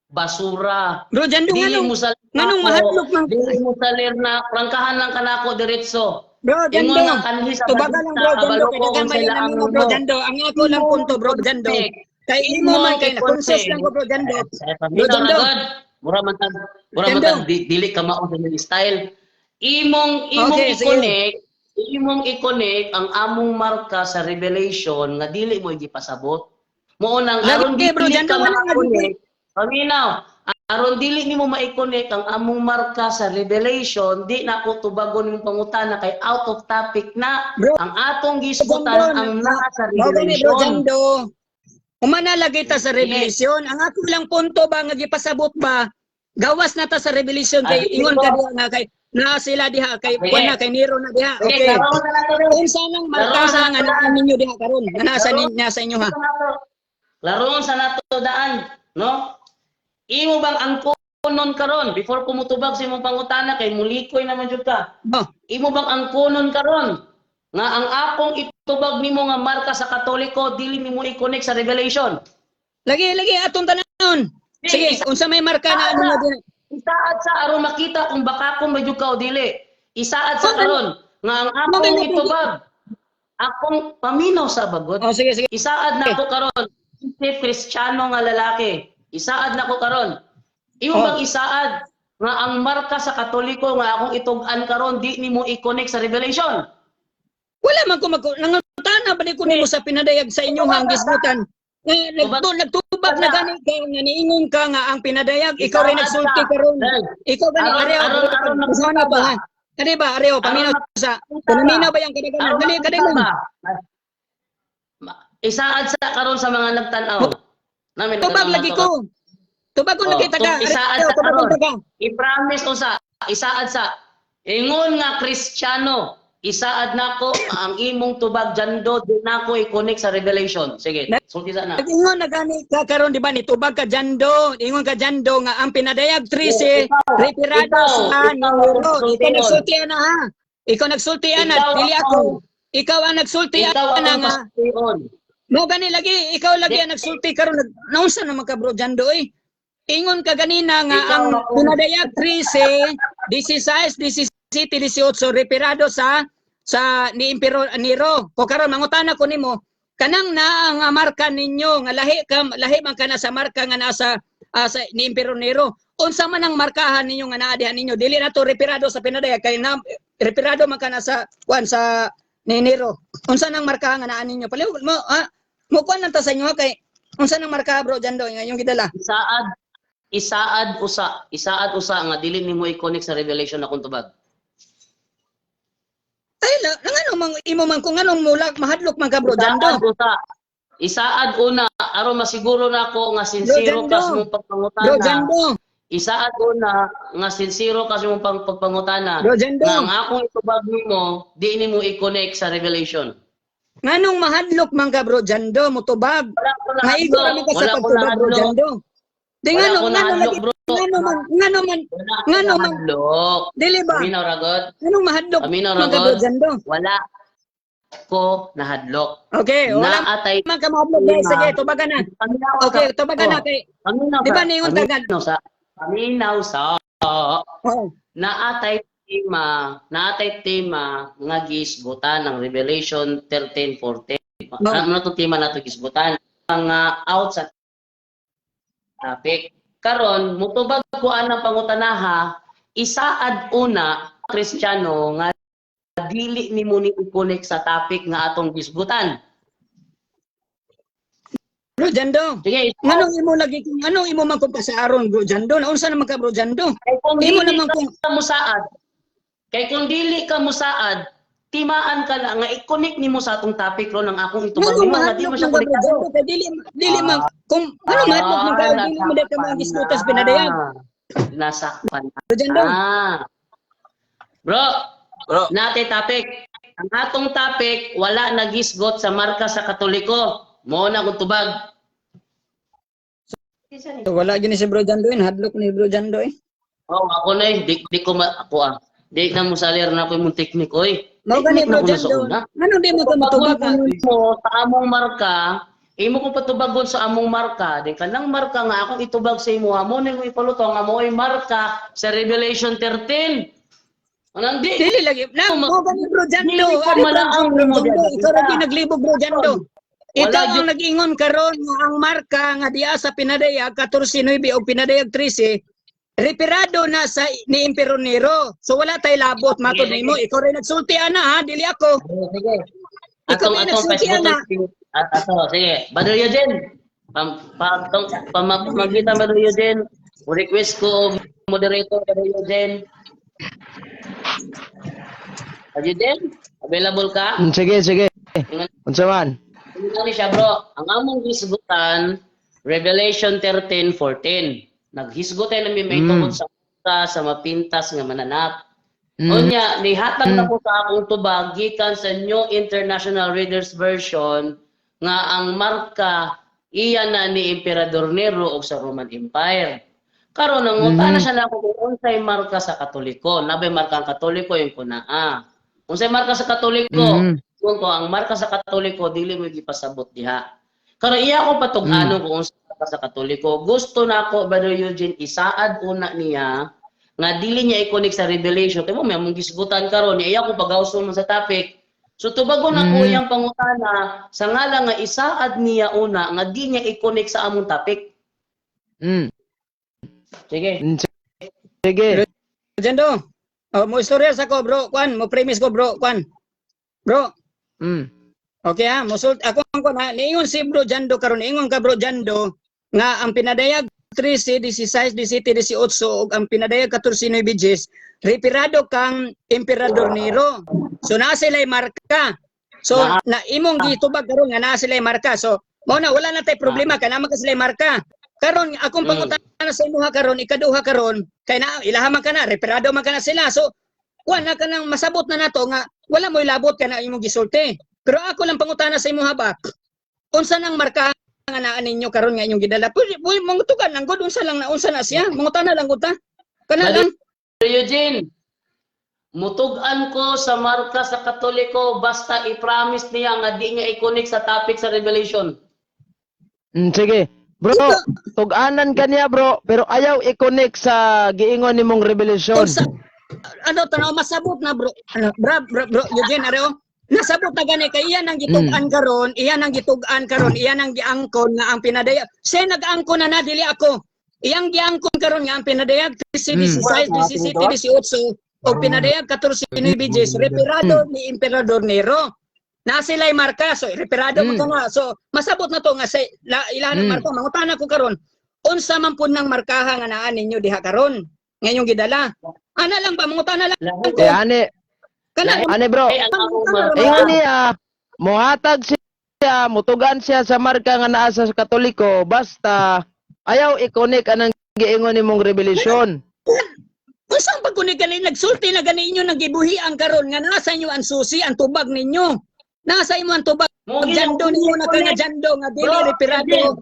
basura. bro Jando, Dili nganong mo salir nganong nako, mahadlok man dili mo salir na prangkahan lang kanako diretso. Bro, Ingon Jando. nga kanhi sa Tubaga lang, bro, balita, Jando. kabalo Kay ko daghan kung man sila yung ang namo, bro, ano. Jando. Ang ako lang punto, bro, Jando. Kay imo man kay na conscious lang ko, bro, Jando. Bro, Jando. Mura man tag, mura man Jando. tag dili ka mao sa imong style. Imong imong Okay, sige. i-connect, imong i-connect ang among marka sa Revelation nga dili mo gipasabot. Mao nang Lagi, aron bro, dili Jando, ka wala nga ma-connect. Paminaw, aron dili nimo ma-connect ang among marka sa Revelation, di na ko tubagon imong pangutana kay out of topic na. Bro, Ang atong gisgutan Jando, ang naa sa Mao gani, bro, Revelation. Jando. Humana lagi ta sa Revelation. Ang ako lang punto ba nga gipasabot ba gawas na ta sa Revelation kay Ah, ingon sige. ka diha nga kay naa sila diha kay Sige. kuan na kay Nero na diha. Sige, Okay. laro na nato. Unsa nang markaha nga naa ninyo diha karon? Nga naa sa ninyo sa inyo ha. Laroon sa nato daan, no? Imo bang ang kunon karon before ko mutubag sa imong pangutana kay mulikoy naman jud ka. Oh, Imo bang ang kunon karon nga ang akong itubag nimo nga marka sa Katoliko dili nimo i-connect sa Revelation? Lagi lagi atong tanawon. Sige, unsa may marka na ano diha? Isaad sa aron makita kung baka kung medyo ka o dili. Isaad sa Okay. karon nga ang akong Okay. itubag akong paminaw sa bagot. Oh, sige, sige. Isaad na ako karon, si Kristiyano nga lalaki. Isaad na ko karon. Imo Oh. bang isaad nga ang marka sa Katoliko nga akong itug-an karon di nimo i-connect sa Revelation? Wala man ko mag nangutana ba ni ko nimo sa pinadayag sa inyo ha ang gisgutan. Nga nagtubag na gani ka nga niingon ka nga ang pinadayag ikaw rin nagsulti karon. Ikaw gani areo Aron sana ba ha? Kani ba areo paminaw sa paminaw ba yang kadaganan? Aron Dali makita kadaganan. ba? Isaad sa karon sa mga nagtan-aw. Namin Tubag lagi ko. Tubag ko Oh, lagi taga. isaad Areo sa tubag ko karon. taga. I-promise usa, isaad sa ingon nga Kristiyano, isaad nako ang imong tubag jando di nako i-connect sa Revelation. Sige, sulti sa na. Ingon na gani ka karon di ba ni tubag ka jando, ingon ka jando nga ang pinadayag 13 retirado sa ikaw Nero. ang Ikaw nagsulti nagsulti ana ha. Ikaw nagsulti ana, Ikaw dili ako. Ikaw ang nagsulti Ikaw ana ang nga. pasultion. Mo gani lagi, ikaw lagi ang nagsulti karon naunsa naman ka bro jando oy. Ingon ka ganina nga Ikaw ang ang- pinadayag 13, 16, 17, 18 retirado sa ni Emperor Nero. Ko karon mangutana ko nimo, kanang naa nga marka ninyo nga lahi ka lahi man kana sa marka nga nasa sa ni Emperor Nero. Unsa man ang markahan ninyo nga naa diha ninyo? Dili na to retirado sa pinadayag kay na retirado man kana sa kuan sa ni Nero. Unsa nang markahan nga naa ninyo? Palihog mo mo kuan lang ta sa inyo ha, kay unsa nang marka bro jando nga yung gidala? Isaad isaad usa, isaad usa nga dili nimo i-connect sa Revelation akong tubag. Ay, la, ngano mang imo man kung anong mulak mahadlok man ka bro jando. Isaad usa. Isaad una aron masiguro nako nga sincero Bro, ka sa Jando. imong pagpangutana. Bro jando. Isaad una nga sincero ka sa imong pagpangutana. Bro jando. Nga ang akong itubag nimo di nimo i-connect sa Revelation. Nganong mahadlok man ka bro jando mutubag. Wala ko Maigo nahadlok. ra ka sa Wala ko pagtubag bro nahadlok. jando. Di Wala ngano ko ngano nahadlok, lagi bro. ngano man Wala ko ngano man nahadlok. dili ba? Paminaw ragod. Nganong mahadlok Paminaw man ka bro ragod. jando? Wala ko nahadlok. Okay, wala Naatay man ka mahadlok guys. Sige, tubagan na. Paminaw Okay, sa- tubagan na kay Paminaw Di ba sa- ningon tagal? Paminaw sa. Paminaw sa. Oh. Naatay tema nga gisgutan ng Revelation 13:14. No. Ano na itong tema nato gisgutan? Mga out sa topic. Karon mutubag ko anang pangutanaha, isaad una Kristiyano nga dili nimo ni i-connect sa topic nga atong gisgutan. Bro jando. Sige, Nganong imo lagi kung anong imo man kung pasaaron bro jando? Naunsa naman ka bro jando? kay kung Imo dili naman kung ka musaad, kay kung dili ka musaad, timaan ka na nga i-connect nimo sa atong topic ron ang akong itubag Ngano nimo nga di mahadlok mo siya man ka bro konektado. jando kay dili dili man kung ano mahadlok man ka dili mo dito mga gisgutas pinadayag. Nasakpan na. Bro jando. Ah. Bro, Bro, nate topic. Ang atong topic wala nagisgot sa marka sa Katoliko. Mo na kung tubag. So, wala gini si Bro Jando eh. Hadlok ni Bro Jando eh. Oh, ako na eh. Di ko ma ako ah. Di na mo salir na ako yung teknik oy. Mao gani Teknik na Bro ko na sa Jando. una. Anong di mo ka mutubag ha? Tubagon mo sa among marka, imo kong patubagon sa among marka, di kanang marka nga akong itubag sa imo, mo ning ipaluto nga mo ay marka sa Revelation 13. Anang di Dili lagi. Na, mo gani bro Jando. Dili ko Ari, bro, malaang bro, mo Jando, diyan. ikaw ra gyud naglibog bro Jando. Wala Ikaw ang gyud- nag-ingon karon nga ang marka nga diya sa pinadayag 14-9 o pinadayag 13 reperado na sa ni Emperor Nero. So wala tay labot matod nimo. Ikaw rin nagsulti ana ha, dili ako. Sige. Ikaw Atong may atong nagsulti Facebook ana. ato sige. Brother Eugene. Pam pa tong pamagita Brother Eugene. Request ko og moderator Brother Eugene. Brother Eugene, available ka? Sige, sige. Ingon Unsa man? ingon ni siya bro. Ang among hisgutan Revelation 13:14. Naghisgot tayo nami may tungod sa sa mapintas nga mananap. Unya, nihatag na ko sa akong tubag gikan sa New International Reader's Version nga ang marka iya na ni Emperador Nero og sa Roman Empire. Karon nangutana siya nako kung unsay marka sa Katoliko. Nabay marka ang Katoliko yung kunaa. Unsay marka sa Katoliko? Kung ko ang marka sa Katoliko dili mo gipasabot diha. Karon iya ko patug-anon kung unsay marka sa Katoliko. Gusto nako Brother Eugene isaad una niya nga dili niya i-connect sa Revelation kay mo may among gisgutan karon niya iya ko pagawson man sa topic. So tubagon na ko iyang pangutana sa ngala nga isaad niya una nga di niya i-connect sa among topic. Sige. Sige. Jando. Oh, mo istorya sa ko bro, kwan, mo premise ko bro, kwan. Bro, Okay ha, musult ako ang kwan ha. Niingon si Bro Jando karon, niingon ka Bro Jando nga ang pinadayag 13, 16, 17, 18 ug ang pinadayag 14 9 Gs, reperado kang Emperador Nero. So naa sila'y marka. So na imong gitubag karon nga naa sila'y marka. So mao na wala na tay problema kay naa man ka sila'y marka. Karon akong pangutana sa imuha karon, ikaduha karon, kay na ilaha man ka na, reperado man ka na sila. So kuan na ka nang masabot na nato nga wala mo'y labot ka na imong gisulti. Pero ako lang pangutana sa imuha ba? Unsa nang marka nga naa ninyo karon nga inyong gidala? Pwede pwede mangutugan lang gud unsa lang na unsa na siya? Mangutana lang gud ta. Kana lang. Brother Eugene, mutug-an ko sa marka sa Katoliko basta i-promise niya nga di niya i-connect sa topic sa Revelation. Sige. Bro, tug-anan ka niya bro, pero ayaw i-connect sa giingon nimong revelation. Unsa ano tanaw masabot na bro. Ano bra, bro, bro Eugene areo. Nasabot na gani kay iyan ang gitug-an karon, iyan ang gitug-an karon, iyan ang giangkon nga ang pinadayag. Siya nag-angkon na na dili ako. Iyang giangkon karon nga ang pinadayag 13, 16, 17, 18 o pinadayag 14 9 Gs reperado ni Emperador Nero. Na sila'y marka, so reperado mo ka nga. So masabot na to nga sa la, ilahan ng marka. Mangutana ko karon, unsa man pud nang markaha nga naa ninyo diha karon? Ngayong gidala. Ana lang ba mangutana lang ko. Eh, ani, Kana ani bro. Ay, ang among marka. Ingon niya, mohatag siya, mutugan siya sa marka nga naa sa Katoliko, basta ayaw i-connect anang giingon nimong revelation. Unsa ang pagkunig gani nagsulti na gani inyo nagibuhi ang karon nga nasa inyo ang susi ang tubag ninyo. Nasa imo ang tubag. Mo Jando ninyo na ka nga jando nga dili Bro, reperado. Eugene,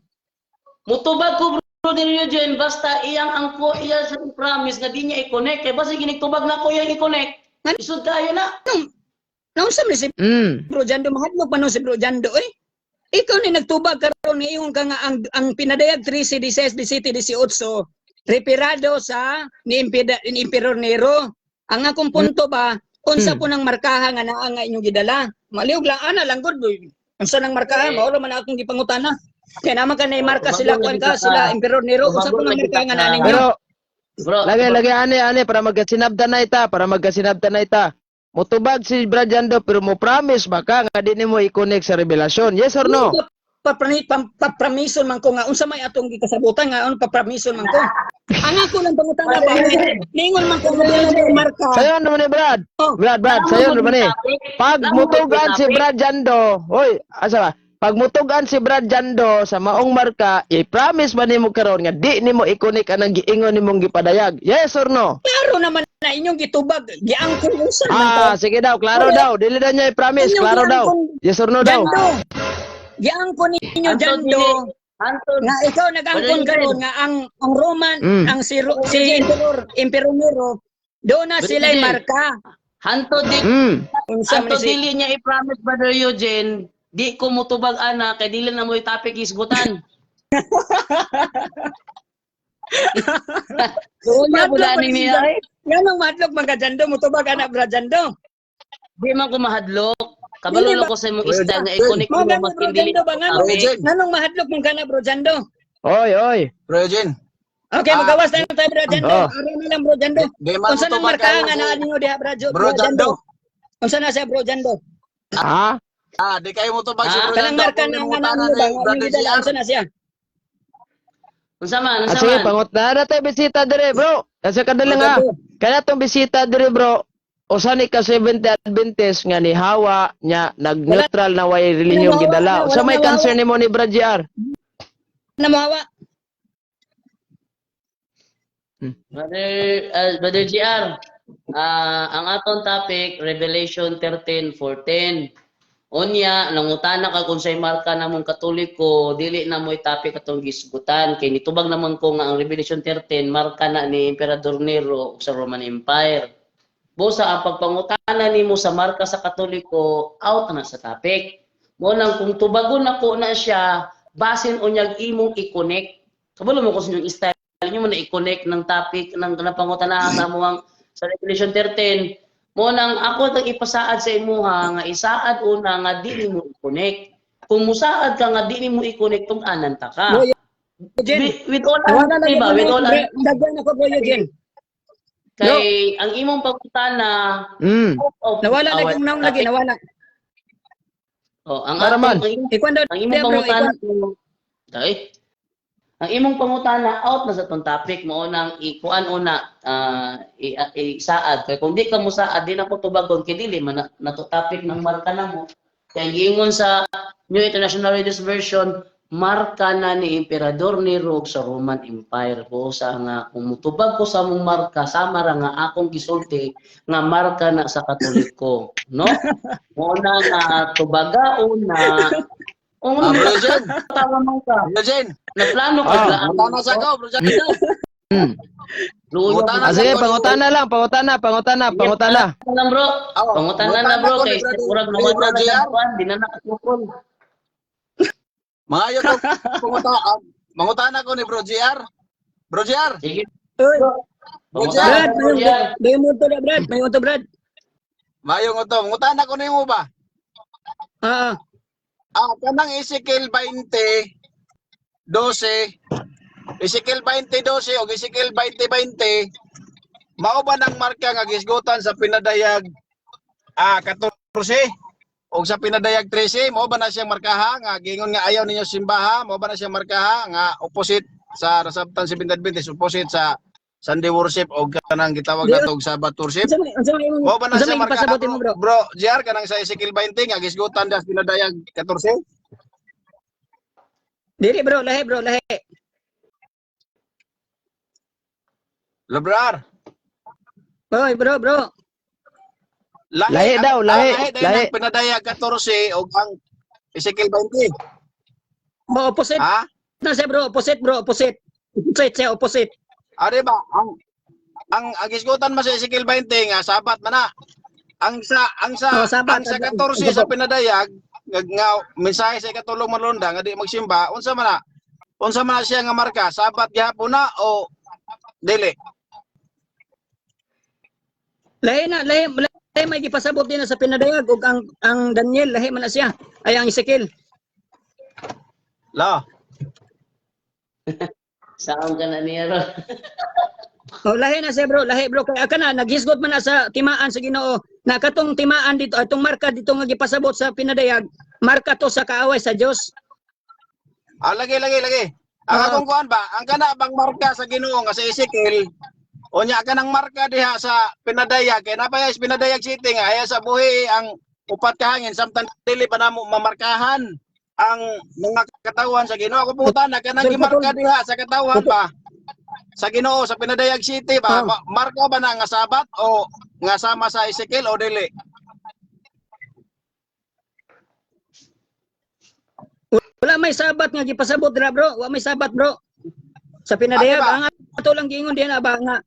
mutubag ko Brother Eugene basta iyang angko iya sa promise nga di niya i-connect kay basta ginigtubag na ko iyang i-connect. Isod kayo na. Naunsa man si Bro Jando mahadlok pa nun si Bro Jando eh. Ikaw ni nagtubag karon niingon ka nga ang pinadayag 13, 16, 17, 18 reperado sa ni, ni Emperor Nero. Ang akong punto ba unsa po nang markaha nga naa nga inyong gidala? Maliog lang ana lang gud. Boy. Unsa nang markaha mao ra man akong gipangutana. Kaya naman ka na marka Bago sila na kuan kita ka sila Emperor Nero unsa po bago nang na kita markaha nga naa ninyo? Pero Bro, lagi lagi ani ani para magkasinabtan na ita, para magkasinabtan na ita. Mutubag si Brad Jando pero mo promise ba ka nga di nimo i-connect sa revelasyon? Yes or no? Papramiso man ko nga unsa may atong gikasabutan nga ano papramiso man ko. Ang ako lang pangutana ba ningon man ko nga dili na marka. Sayon naman ni Brad. Oh. Brad, Brad, sayon naman ni. Pag mutugan si Brad Jando, hoy, asa ba? Pag mutugan si Brad Jando sa maong marka, i-promise ba nimo karon nga di nimo i-connect anang giingon nimong gipadayag? Yes or no? Klaro naman na inyong gitubag giangkon unsa man to. Ah, sige daw, klaro daw. Dili daw niya i-promise, Inyong klaro daw. giangkon- Yes or no daw? Jando. Giangkon ninyo Anton, Jando Anton, nga ikaw nag-angkon Brother karon nga ang Roman ang si si Emperor Nero doon na Brother sila'y Eugene. marka. Hanto di Unsa man Anto ni si dili niya i-promise Brother Eugene, di ko mutubag ana kay dili na mo topic isgutan. Wala Madlo po pa ni ni niya. Eh. Nganong mahadlok man ka, Jando? Mutubag anak, bro, Jando. Di man ko mahadlok. Kabalo Dili lang ba- ko sa imong style nga i-connect Mao mo gani, bro, maskin dili Jando ba? Nganong, topic. nganong mahadlok man ka na, bro, Jando? Oy, oy. Bro Eugene. Okay, Ah. magawas na lang tayo, bro, Jando. Oh. Araw na lang, bro, Jando. Di man Unsa nang mutubag markahan kayo nga si naa ninyo diha, bro, Bro bro, Jando? Jando. Unsa na siya, bro, Jando? Ha? Ah, di kayo mutubag si Ah, Bro Kanang Jando. marka Kung na nga mangutana naa ninyo ni ba? Nga inyong Brother gidala, JR. unsa na siya? Unsa man, Ah, unsa sige, man. pangot na na tayo bisita dire, bro. Kasi kadali Bro, nga. Jando. Kaya tong bisita dire, bro. Usa ni ka Seventh Adventist nga ni hawa nya nag-neutral na way relihiyon Wala, gidala. wala, Usa may wala. concern nimo ni Brad JR? Na mohawa. Brother, Brother GR, ang atong topic, Revelation 13:14. Unya, nangutana ka kung sa'y marka namong Katoliko, dili na mo'y topic atong gisgutan. Kay nitubag naman ko nga ang Revelation 13, marka na ni Emperador Nero ug sa Roman Empire. Busa ang pagpangutana nimo sa marka sa Katoliko, out na sa topic. Mo nang kung tubagon nako na siya, basin unyag imong i-connect. Kabalo mo kung sa inyong style nyo mo na i-connect ng topic ng napangutana sa amuang sa Revelation 13. Mo nang ako tag ipasaad sa imuha nga isaad una nga di nimo i-connect. Kung musaad ka nga di nimo i-connect tung anan ta ka. Bro, Eugene. With all Wala honesty na ba? With all honesty, Daghan ako, bro, Eugene. kay ang imong pangutana out of Nawala our lagi yung naong lagi, topic. nawala. Oh, ang Para man. atong, ang imong Ikuan daw, ang imong bro, pangutana ikuan. ay ang imong pangutana out na sa tong topic mao nang ikuan una, isaad kay kung di ka mosaad di na ko tubagon kay dili man na, nato topic ng marka na mo kay ang giingon sa New International Reader's Version, marka na ni Emperador Nero sa Roman Empire. Busa nga kung mutubag ko sa mong marka, sama ra nga akong gisulti nga marka na sa Katoliko, no? Mao na nga tubaga una. Kung Ah, Bro Eugene. tawa man ka. Bro Eugene. Naplano ka Ah. ba? Mangutana sa ko, Bro Eugene. Luyo. Mangutana Ah, sa sige, ko ni pangutana lang, pangutana, pangutana, pangutana. Lang, bro. Oh, Pangutana na, bro, ko ni kay Brother murag ni nawala Bro na JR. sa kuan, di na nakatukol. Maayo ko pangutana. Mangutana ko ni Bro JR. Bro JR. Sige. Uy, Bro Pangutana, Brad, bro, JR. may unto na, Brad. May unto, Brad. Maayo nga to. Mangutana ko nimo ba? Ah, ah. Ah, kanang Ezekiel 20:12, Ezekiel 20:12 o Ezekiel 20:20, mao ba nang marka nga gisgutan sa pinadayag 14 o sa pinadayag 13, mao ba na siyang markaha nga giingon nga ayaw ninyo simbaha, mao ba na siyang markaha nga opposite sa nasabtan si Adventist, opposite sa Sunday worship o kanang gitawag Di- natog Sabbath worship? Unsa may imong Mao ba na unsa siya may markaha, ipasabot nimo, bro, bro? bro JR, kanang sa Ezekiel 20 nga gisgutan das pinadayag 14? Dili, bro, lahi, bro, lahi. Labrar. Oy, bro, bro. Lahi, Lahi daw, lahi, ang, lahi, lahi. ang pinadayag 14 o ang Ezekiel 20. Oh, opposite Ha? na siya, bro. Opposite, bro, opposite. Opposite siya, opposite. Ah, di ba? Ang gisgutan man sa Ezekiel 20 nga sabat man na. Ang sa Oh, Sabat. ang sa 14 sa pinadayag nga mensahe sa ikatulong manlunda nga di magsimba, unsa man na? Unsa man na siya nga marka? Sabat gihapon na o dili? Lahi na, lahi, lahi may gipasabot din na sa pinadayag ug ang Daniel lahi man na siya. Ay ang Ezekiel. La. Saan ka na niya, ro? Oh, lahi na siya, bro, lahi, bro, kay kana naghisgot man na sa timaan sa Ginoo na katong timaan dito, atong marka dito nga gipasabot sa pinadayag, marka to sa kaaway sa Dios. Ah, lagi lagi lagi. Ang Ah. akong kuan ba, ang kana bang marka sa Ginoo nga sa Ezekiel, unya ka ng marka diha sa pinadayag kay napaya is Pinadayag City nga aya sa buhi ang upat ka hangin samtang dili pa namo mamarkahan ang mga katawan sa Ginoo. Ako puta na kanang gimarka diha sa katawan ba sa Ginoo sa Pinadayag City ba, Oh. marka ba na nga Sabat o nga sama sa Ezekiel o dili? Wala may Sabat nga gipasabot dira, bro. Wala may Sabat, bro. Sa pinadayag Ah, di ba? ang ato lang giingon diha na ba nga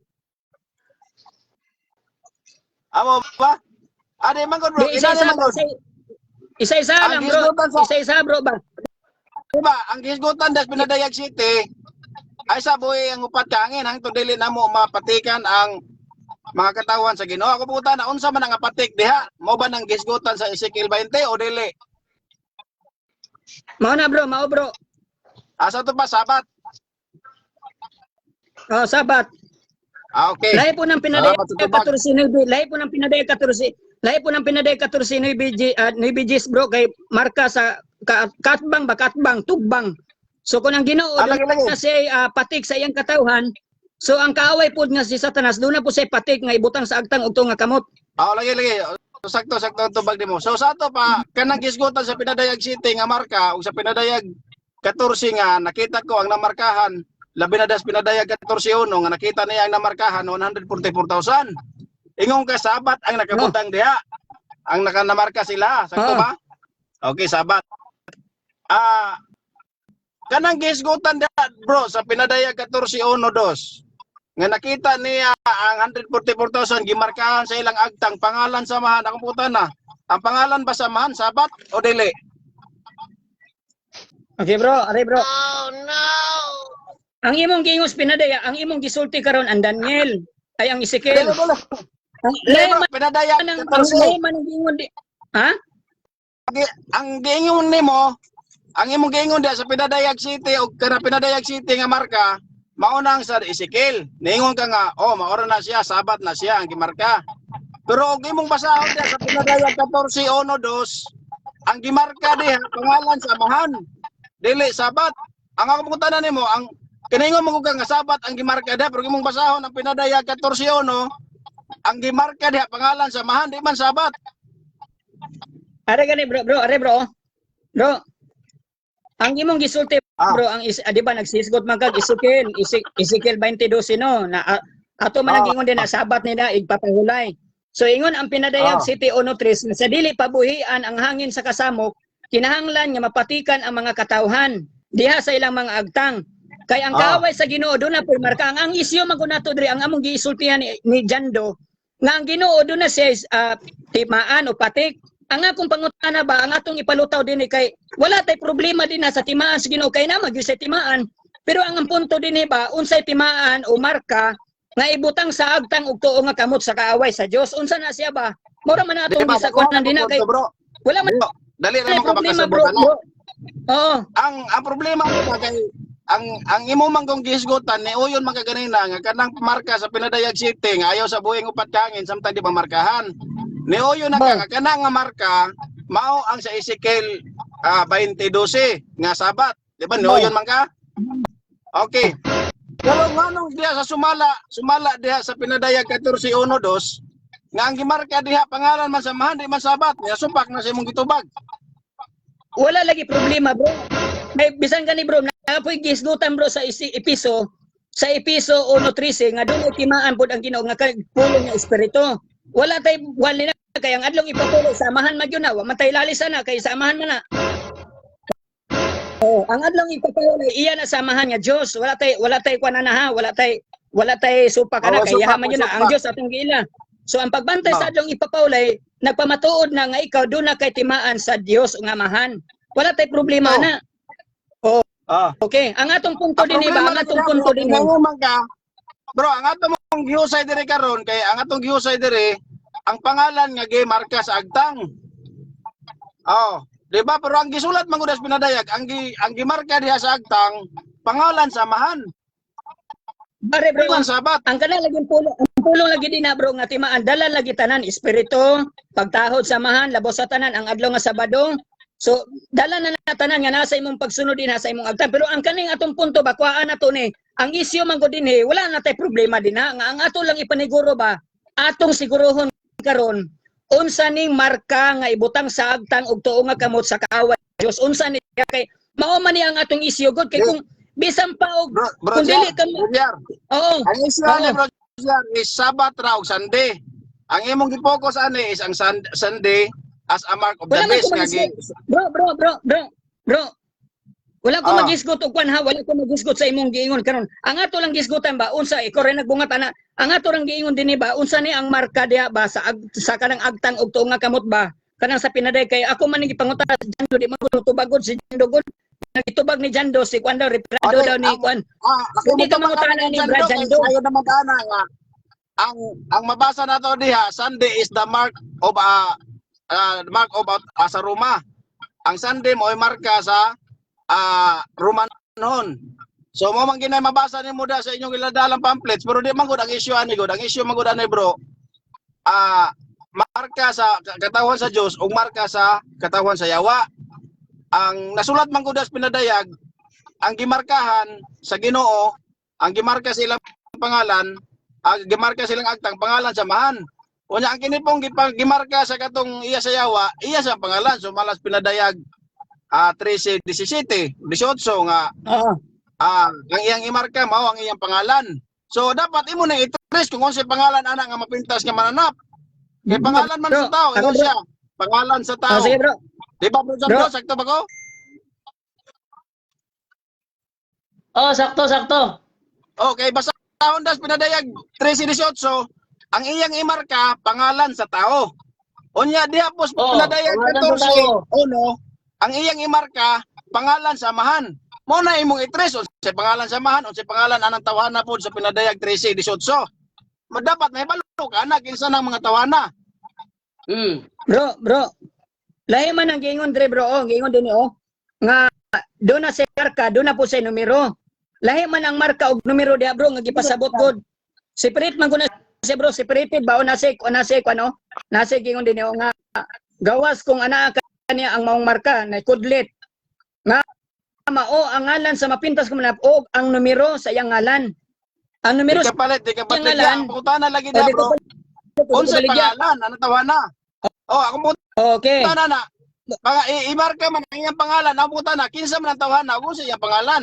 Amo ba? Ade man gud, bro, di isa-isa inani man gud. isa-isa Ang lang, bro. gisgutan sa Isa-isa, bro ba. Diba, ang gisgutan das Pinadayag City ay sa buhi ang upat ka hangin hangtod dili namo mapatikan ang mga katawan sa Ginoo. Ako pangutana, unsa man ang patik diha? Mao ba nang gisgutan sa Ezekiel 20 o dili? Mao na, bro, mao, bro. Asa to pa Sabat? Oh, Sabat. Ah, okay. Lahi po ng pinadayag Salamat sa tubag. 14.9, lahi po ng pinadayag 14, lahi po ng pinadayag 14.9 G, 9 Gs, bro, kay marka sa katbang ba, katbang, tugbang. So kung ang Ginoo Ah, lagi, lagi. na siya patik sa iyang katawhan, so ang kaaway pod nga si Satanas doon na po siya patik nga ibutang sa agtang og nga kamot. Ah, lagi lagi. Sakto sakto ang tubag nimo. So sa ato pa kanang gisgutan sa Pinadayag City nga marka ug sa Pinadayag 14 nga nakita ko ang namarkahan, labi na das Pinadayag 14.1 nga nakita niya ang namarkahan 144,000. Ingon ka Sabat ang nakabutang diha. Ang nakanamarka sila, sakto ba? Okay, Sabat. Kanang gisgutan diha, bro, sa Pinadayag 14.1.2 nga nakita niya ang 144,000 gimarkahan sa ilang agtang pangalan samahan, akong puta na ang pangalan ba samahan Sabat o dili? Okay, bro, are, bro. Oh no! Ang imong giingos pinadaya, ang imong gisulti karon ang Daniel ay ang Ezekiel. Dili, dili. Ang Dili, lahi bro, man Pinadayag ang 14. lahi man ang giingon di. Ha? Ang giingon nimo, ang imong giingon diha sa Pinadayag City o kana Pinadayag City nga marka mao na ang sa Ezekiel. Niingon ka nga, oh, maora na siya, Sabat na siya ang gimarka. Pero og imong basahon diha sa Pinadayag 14.1.2, ang gimarka diha pangalan samahan, dili Sabat. Ang ako pangutana nimo, ang kiningon mo ka nga Sabat ang gimarka diha, pero imong basahon ang Pinadayag 14.1, ang gimarka diha pangalan samahan, di man Sabat. Are gani, bro, bro, are, bro. Bro. Ang imong gisulti, bro, ang is, di ba nagsisgot man kag Ezekiel, Ezekiel 22 no na ato man ang ingon din na Sabat nila igpapahulay. So ingon ang Pinadayag City 1.3 nga sa dili pabuhian ang hangin sa kasamok, kinahanglan nga mapatikan ang mga katawhan diha sa ilang mga agtang. Kay ang kaaway sa Ginoo doon na po'y marka. Ang isyu man gud nato diri, ang among giisultihan ni Jando nga ang Ginoo doon na siya timaan o patik. Ang akong pangutana ba, ang atong ipalutaw din kay wala tay problema din na sa timaan sa Ginoo kay na magyud sa timaan. Pero ang punto din ba, unsay timaan o marka nga ibutang sa agtang og tuo nga kamot sa kaaway sa Dios? Unsa na siya ba? Mura man Di atong ba? gisakuan din na kay Bro, wala man bro, dali tay ra mo ka problema, bro, makasabot ana. bro. Oo. Ang problema ko ba kay ang imo man kong gisgutan ni uyon man ka ganina nga kanang marka sa Pinadayag City nga ayaw sa buhing upat kangin samtang di ba markahan. Ni uyon na ka nga kanang nga marka mao ang sa Ezekiel 20:12 nga Sabat. Di ba ni uyon man ka? Okay. Pero nganong diha sa sumala, sumala diha sa Pinadayag 14.1.2 nga ang gimarka diha pangalan man samahan, di man Sabat. Niya supak na sa imong gitubag. Wala lagi problema, bro. May bisan gani, bro, na po'y gisgutan, bro, sa isi, Episo, sa Episo 1:13 nga doon timaan pod ang Ginoo nga kay pulong nga espiritu. Wala tay wala na kay ang adlong ipatuloy samahan man gyud na, wa man tay lalisa na kay samahan man na. Oh, ang adlong ipatuloy iya na samahan nga Dios. Wala tay kuan na ha, wala tay supa ka na Oh, kay supa, iyaha man yun na ang supa. Dios atong giila. So ang pagbantay sa Oh. adlong ipapaulay nagpamatuod na nga ikaw doon na kay timaan sa Dios nga amahan. Wala tay problema Oh. na. Oh, okay. Ang atong punto Ang din ba? problema Ang atong lang punto bro, din man ka. Bro, ang atong mong gihusay diri karon kay ang atong gihusay diri ang pangalan nga gimarka sa agtang. Oh, di ba? Pero ang gisulat man gud sa Pinadayag, ang gimarka diha sa agtang pangalan samahan. Pare, bro, Di man Sabat. Ang kana lagi pulong, ang pulong lagi din na, bro, nga timaan dala lagi tanan espiritu, pagtahod samahan, labos sa tanan ang adlaw nga Sabado. So dala na na tanan nga nasa imong pagsunod din sa imong agtang. Pero ang kaning atong punto ba kuhaan na to ni ang isyu man gud dinhi, wala na tay problema din ha. Nga ang ato lang ipaniguro ba, atong siguruhon karon unsa ning marka nga ibutang sa agtang og tuo nga kamot sa kaaway Dios, unsa ni siya kay mao man ni ang atong isyu gud kay kung bisan pa og Bro, bro, kung dili Jar, ka bro, Jar. Oo. Ang issue ani, bro, Jar, is Sabat ra og Sunday. Ang imong gipokus ani is ang Sunday as a mark of the Wala man beast ko nga mag-isgot. Bro, bro, bro, bro, bro. Wala ko magisgot og kwan ha, wala ko magisgot sa imong giingon karon. Ang ato lang gisgutan ba unsa ikaw rin nagbungat ana. Ang ato lang giingon dinhi ba unsa ni ang marka diha ba sa kanang agtang og tuo nga kamot ba? Kanang sa pinaday kay ako man ni gipangutan sa Jando, di man ko tubagod si Jando gud. Nagitubag ni Jando si kwan daw replado Okay, daw ni kwan. ako Hindi ka motubag mangutana ani ni Jando, Brad kay Jando. sayo naman ka ana nga. Ang mabasa nato diha, Sunday is the mark of mark of sa Roma. Ang Sunday mo ay marka sa Romanhon. So mo man ginay mabasa nimo da sa inyong iladalang pamphlets, pero di man gud ang issue ani gud. Ang issue man gud ani, bro. Marka sa katawan sa Dios ug marka sa katawan sa yawa. Ang nasulat man gud sa pinadayag, ang gimarkahan sa Ginoo, ang gimarka sa ilang pangalan, ang gimarka silang agtang pangalan sa amahan. Unya ang kini pong gimarka sa katong iya sa yawa, iya sa pangalan. So malas pinadayag 13 17 18 nga ang iyang imarka mao ang iyang pangalan. So dapat imo na i-trace kung unsay pangalan ana nga mapintas nga mananap. Kay pangalan man sa Bro, tao, ako, ingon bro. siya. Pangalan sa tao. Ah, sige, bro. Di ba, bro, Bro. bro, sakto ba ko? Oh, sakto, sakto. Okay, basta das pinadayag 13:18, ang iyang imarka pangalan sa tao. Unya diha po sa Oo, pinadayag pangalan sa 14, tao. uno, ang iyang imarka pangalan sa amahan. Mo na imong i-trace unsay pangalan sa amahan, unsay pangalan anang tawhana pod sa pinadayag 13:18. Ma dapat may balo ka na kinsa nang mga tawhana. Bro, bro. Lahi man ang giingon dre, bro, oh, giingon din oh. Nga do na sa marka, do na po sa numero. Lahi man ang marka og numero diha, bro, nga gipasabot god. Separate man ko na siya, bro, separated ba o nasa o nasa ano? Nasa giingon din oh, nga gawas kung ana ka niya ang maong marka na kudlit. Nga mao ang ngalan sa mapintas ko man og ang numero sa iyang ngalan. Ang numero Di sa ka palit, di ka iyang palit. ngalan. Ang pangutana lagi O, diha, di ko bro. palit, di ko Unsay baligya. pangalan anang tawhana? Oh, akong Okay. pangutana na. Mga imarka man ang iyang pangalan, ang pangutana kinsa man ang tawhana ug unsa iyang pangalan?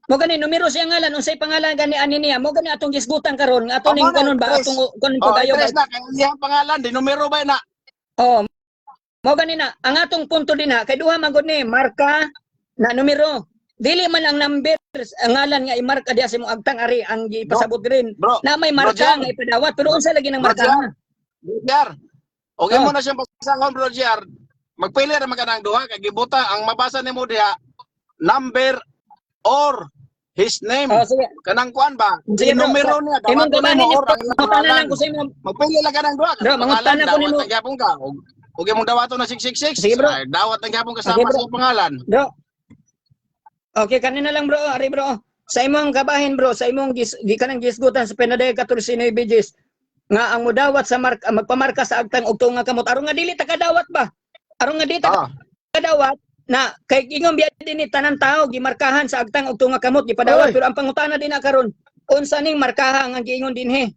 Mo gani numero sa iyang ngalan, unsay pangalan gani ani niya? Mo gani atong gisgutan karon, nga ato Oh, ning mo na, kanon ba i-trace. atong kunon Oh, pagayo ba? i-trace na kay iyang pangalan, di numero ba na? Oh. Mo gani na ang atong punto din ha, kay duha man gud ni marka na numero. Dili man ang number ang ngalan nga imarka diha sa imong agtang ari ang gipasabot rin. Bro, Na may bro, marka Jar. nga ipadawat pero unsa lagi nang Bro, marka? Jar. Jar. Okay Oh. mo na siyang pasahon, bro, Jar. Magpili ra man ka ng duha kay gibuta ang mabasa nimo diha number or his name. Oh, sige. Kanang kuan ba? Sige, bro. Numero niya Imong dawaton gabahin nimo ni or ang iyang mangutana pangalan. lang ko sa imo. Magpili lang ka ng duha. Bro, mangutana ko nimo. Dawat ang gyapon ka. Og imong dawaton na 666. Sige, bro. Ay, dawat ang gyapon kasama Okay, bro. sa iyang pangalan. Bro. Okay, kanina lang, bro, ari, bro. Sa imong kabahin, bro, sa imong gis, gi kanang gisgutan sa Pinadayag 14 BGs nga ang mudawat sa mark magpamarka sa agtang og tuong nga kamot aron nga dili ta kadawat ba? Aron nga dili ta kadawat na kay ingon biya din ni tanan tao gimarkahan sa agtang og tuong nga kamot gipadawat Oy. pero ang pangutana din na karon unsa ning markaha ang giingon dinhi?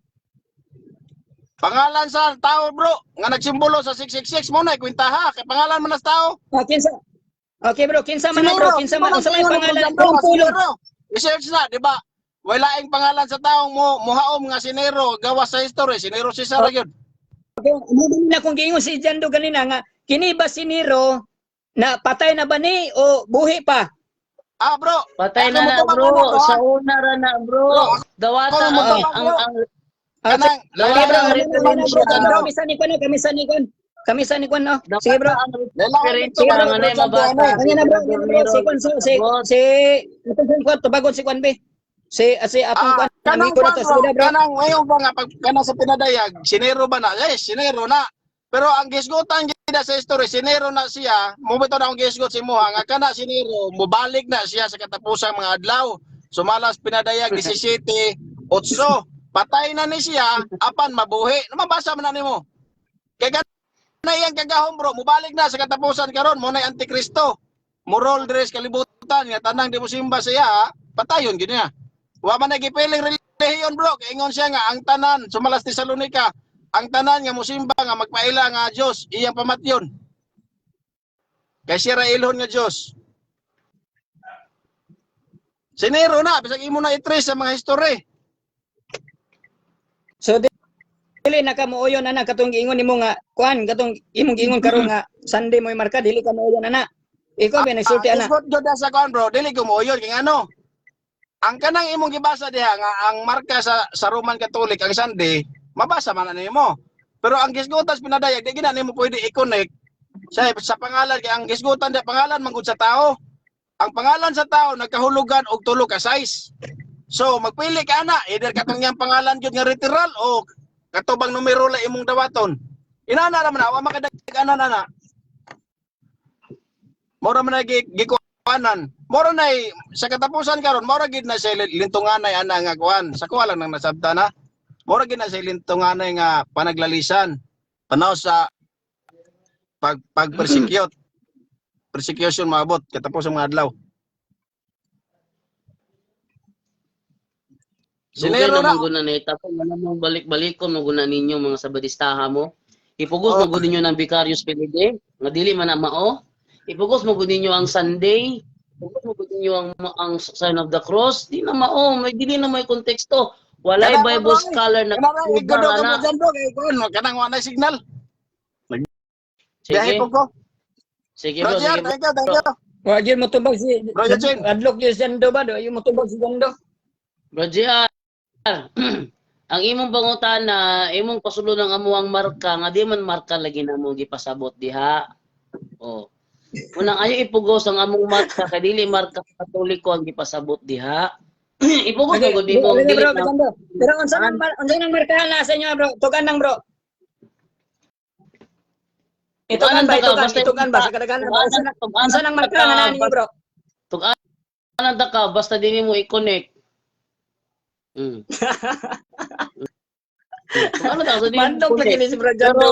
Pangalan sa tao, bro, nga nagsimbolo sa 666 mo na kwentaha kay pangalan man na sa tao. Ah, kinsa? Okay, bro, kinsa man na, bro, kinsa man unsa may pangalan? Bro, Pulong-pulong. Nero. I-search na, di ba? Walaing pangalan sa taong mo muhaom nga si Nero gawas sa history, si Nero Cesar gyud. Okay, mo din na kung giingon si Jando ganina nga kini ba si Nero na patay na ba ni o buhi pa? Ah, bro. Patay Ako na na, mo bro. tumabang na, Sa una ra na, bro. Dawata Ako mo ang, tumabang, ang, bro. ang, Ah, Kanang sige, bro, ang kami referensya. bro, kami sa ni kuan, kami sa ni kuan. Kami sa ni kuan, no. Sige, bro. Dawata ang Lalaki referensya Sige, bro. nga na mabasa. Ano na, bro, ano na, bro, si kuan si si atong kuan tubagon si kuan be. Si si atong Ah, kuan kanang amigo na kuan, to bro, sige na, bro. kanang ngayon ba nga pag kanang sa pinadayag, si Nero ba na? Yes, si Nero na. Pero ang gisgutan gid sa history, si Nero na siya, mo bitaw na akong gisgot si Muha nga kana si Nero, mobalik na siya sa katapusang mga adlaw. Sumalas pinadayag 17, 8. Patay na ni siya apan mabuhi. Mabasa man na nimo. Kay kana iyang kagahom, bro, mobalik na sa katapusan karon mo na antikristo. Moral dress kalibutan nga tanang di mo simba siya, patayon gid niya. Wa man nagipiling relihiyon, bro, kay ingon siya nga ang tanan sumalas Tesalonica, ang tanan nga musimba nga magpaila nga Dios iyang pamatyon. Kay siya ra ilhon nga Dios. Si Nero na, bisag imo na i-trace sa mga history. So dili na ka mooyon ana katong giingon nimo nga kuan katong imong giingon karon nga Sunday mo marka dili ka mooyon ana. Ikaw ba nagsulti ana? Isgot jud na sa kuan, bro, dili ko mooyon kay ngano. Ang kanang imong gibasa diha nga ang marka sa Roman Catholic ang Sunday, mabasa man na nimo. Pero ang gisgutan sa pinadayag di gina nimo pwede i-connect sa pangalan kay ang gisgutan diha pangalan man gud sa tao. Ang pangalan sa tao nagkahulugan og tulo ka size. So magpili ka na, either katong iyang pangalan gyud nga literal o kato bang numero lang imong dawaton. Inana ra man na, wa makadag-anan ana. Mora man na gikuanan. Mora na sa katapusan karon, mora gid na siya lintunganay ana nga kuan. Sa kuha lang nang nasabta na. Mora gid na siya lintunganay nga panaglalisan. Panaw sa pag pag persecute. Persecution maabot katapos ang mga adlaw. Dugay Sinero na na. man gud na ni tapos wala mong balik-balikon mo gud na ninyo mga sabadistaha mo. Ipugos mo gud ninyo ng Vicarius Filii nga dili man na mao. Ipugos mo gud ninyo ang Sunday. Ipugos mo gud ninyo ang sign of the cross. Di na mao, may dili na may konteksto. Walay Kanang Bible ano, scholar na Kanang igudo ka ana. mo dyan, bro. Kay kuan, kanang wala signal. Biyahe Sige. po ko. Sige bro, Bro, sige JR, bro. thank you, thank you. Wa gyud mo tubag si Bro, Eugene. Adlok gyud si Jando ba do, ayo mo tubag si Jando. Bro JR, ang imong pangutana, imong pasulod ang amuang marka nga di man marka lagi na mo gipasabot diha. Oh. Unang ayo ipugos ang among marka kay dili marka sa Katoliko ang gipasabot diha. Ipugos Okay, mo gud nimo okay, dili bro, na Jando. Pero unsa nang markahan na sa inyo, bro? Tugan nang, bro. Itugan Tuganan ba, ta ka, itugan, basta itugan ba sa kadaghanan ba? Unsa nang markahan na ninyo, bro? Tuganan ta ka basta dili mo i-connect. Tuganan ta sa dili mo Mandok lagi i-connect. ni si bro Jando.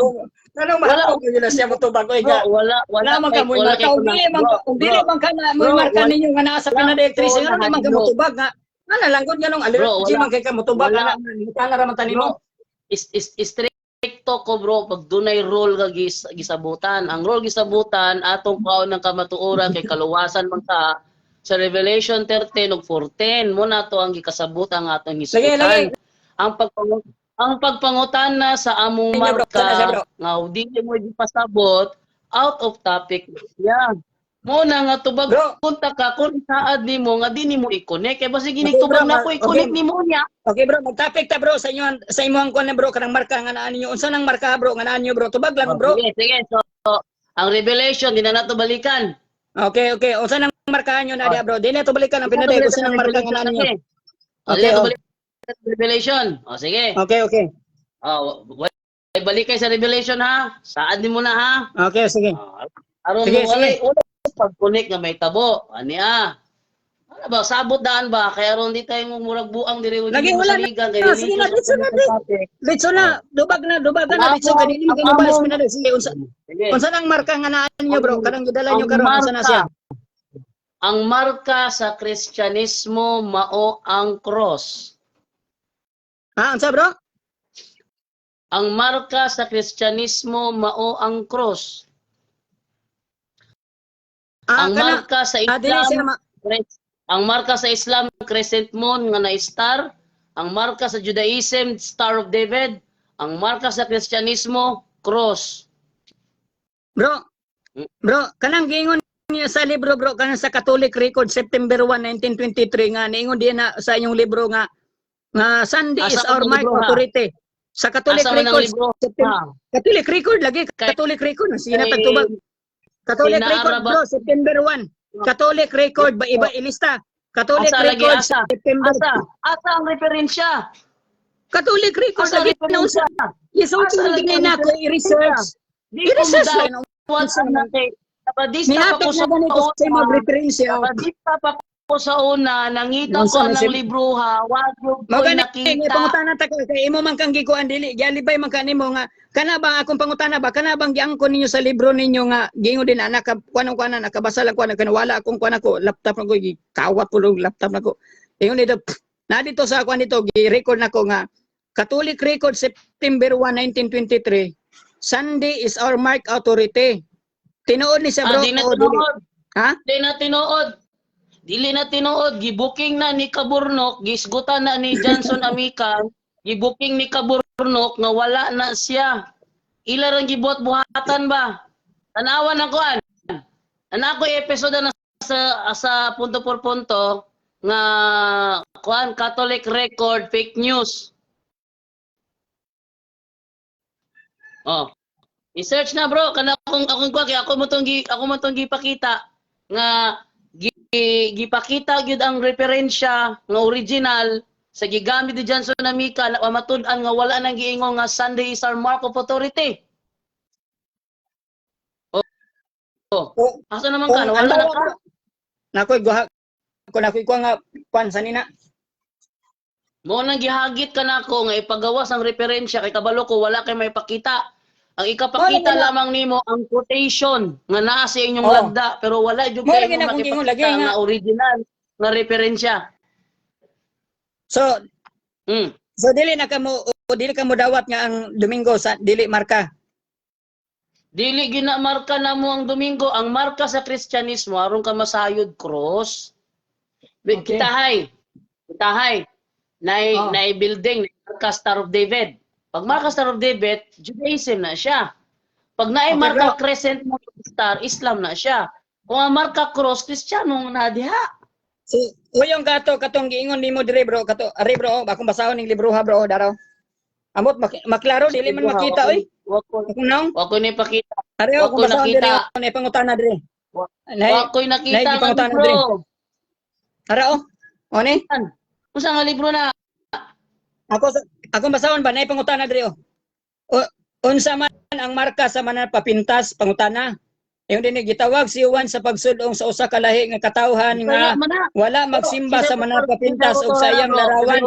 Kanang Wala. mahapok gyud na siya mo tubag oy Bro, ga. wala wala Wala man ka kay mo wala marka kay og dili man bro, kung dili bro, man ka na mo bro, marka wala ninyo nga naa sa pinadayag 13 ko ngano di man ka nahadlok. motubag nga. Ana lang gud nganong Bro, allergy wala man kay ka motubag wala ana kana ra man tanimo. Bro, is istrikto ko, bro, pag dunay role ka gisabutan. Ang role gisabutan atong kaon ng kamatuoran kay kaluwasan man ka sa Revelation 13 ug 14 mo na to ang gikasabot ang atong Lagi lagi hisutan. Ang pagpangutana sa among inyo, bro, sana siya, marka bro. nga dili mo gipasabot, out of topic siya. Mo na nga tubag Bro, punta ka kung saad nimo nga di nimo i-connect kay basig okay bro, tubag na ko okay. i-connect nimo niya. Okay bro, magtopic ta, bro, sa inyo sa imong kuan na, bro, kanang marka nga naa ninyo. Unsa nang marka, bro, nga naa ninyo, bro? Tubag lang Oh, bro. sige, sige. So, ang Revelation, di na nato balikan. Okay. Unsa nang markahan nyo na Oh, diha, bro? Di na to balikan ang di na to pinadayag balikan unsa ang nang marka nga Revelation naa ninyo. kasi. Oh, di Okay, na to oh. balikan ang Revelation. O, sige. Okay. Oh, balik kay sa Revelation ha. Saad ni mo na ha. Okay, sige. Oh, aron Sige, mo sige. walay wala pag-connect nga may tabo. Ani ah. Ano ba sabot daan ba kay aron di tayo murag buang diri Lagi di mo wala na. saligan kay Sige na, religious ditso na, ang topic. ditso na. Oh. Dubag Ang na ditso among kay dili ang man kayo among pinadayag. Sige, unsa sige. unsa nang marka nga naa ninyo, Ang bro? Kanang gidala nyo ang karon unsa na marka siya? ang marka sa Kristyanismo mao ang cross. Ha, unsa, bro? Ang marka sa Kristyanismo mao ang cross. Ah, Ang kana marka sa dili Islam siya ang marka sa Islam crescent moon nga na star, ang marka sa Judaism Star of David, ang marka sa Kristyanismo cross. Bro, bro, kanang giingon niya sa libro, bro, kanang sa Catholic Record September 1, 1923 nga niingon diyan na sa inyong libro nga nga Sunday is Asa our man ang mark libro ha? authority. Sa Catholic Asa man ang Record libro September, ha? Catholic Record lagi Kay Catholic Record sige na kay tagtubag. Catholic Record, kinaara ba bro, September 1. Catholic Record ba iba ilista. Catholic asa lagi Record asa? September. Asa? Asa ang referensya? Catholic Record Asa lagi na unsa. referensya? Isulti Asa mo lagi tingnan ang nako referensya? i-research. Di ko I-research lang mudawat unsa ang man. kay Sabadista pa Nihapit ko na sa ganito sa una. imong referensya. Sabadista pa ko sa una, nangita ko Unsa man ng si libro ha, wa gyud Mao ko'y gani nga nakita. pangutana ta kay imo man kang gikuan dili gialibay man kanimo nga kana ba akong pangutana ba kana bang giangkon ninyo sa libro ninyo nga giingon din anak ka kuan kuan nakabasa lang kuan kana wala akong kuan ako laptop nako gikawat ko lang laptop nako ingon dito pff, na dito sa kuan dito gi-record nako nga Catholic Record September 1, 1923, Sunday is our mark authority. Tinuod ni siya, Ah, bro, di na o dili? tinuod. Ha? Di na tinuod. Dili na tinuod, gibuking na ni Kaburnok, gisgutan na ni Johnson Amikang, gibuking ni Kaburnok nga wala na siya. Ila rang gibuhat buhatan ba? Tanawan ang kuan. Ana ko episode na sa punto por punto nga kuan Catholic record fake news. Oh. I-search na, bro, kana akong kuan kay ako mo tong gipakita nga gipakita gyud ang referensya nga original sa gigamit ni Johnson Amika na matud-an nga wala nang giingon nga Sunday is our mark of authority. Oh. Oh, Asa naman ka? Wala na ka? Nakoy guha ko nakoy kuha nga kuan sa nina. Mo nang gihagit ka nako nga ipagawas ang referensya kay kabalo ko wala kay may pakita. Ang ikapakita Wala, wala. lamang nimo ang quotation nga naa sa inyong lagda, pero wala jud Mo kay lagi mo na akong gingon, lagi makipakita nga. nga original nga referensya. So So dili na kamo o dili ka mo dawat nga ang Domingo sa dili marka. Dili ginamarka na mo ang Domingo, ang marka sa Kristyanismo aron ka masayod cross. Kitahay. Kitahay. Nay nay building nay marka Star of David. Pag marka Star of David, Judaism na siya. Pag naay marka bro. crescent moon star, Islam na siya. Kung ang marka cross, Kristiyano na diha. So, uyong kato katong giingon nimo dire, bro, kato ari, bro, oh, akong basahon ning libro ha, bro, oh, daraw. Amot maklaro dili man makita oy. Wa ko Akong naong. wa ko ni pakita. Ari Wa oh, akong ko basahon dire nakita. oh, nay pangutana dire. Nay Wa ko'y nay nakita nga gipangutana dire. libro. Ara oh. O ni? Unsa nga libro na? Ako basahon ba nay pangutana dire oh. O, unsa man ang marka sa mananapapintas, pangutana? Ingon dinhi, gitawag si Juan sa pagsulong sa usa ka lahi nga katawhan nga Wala man na. wala magsimba sa mananapapintas og sa iyang larawan.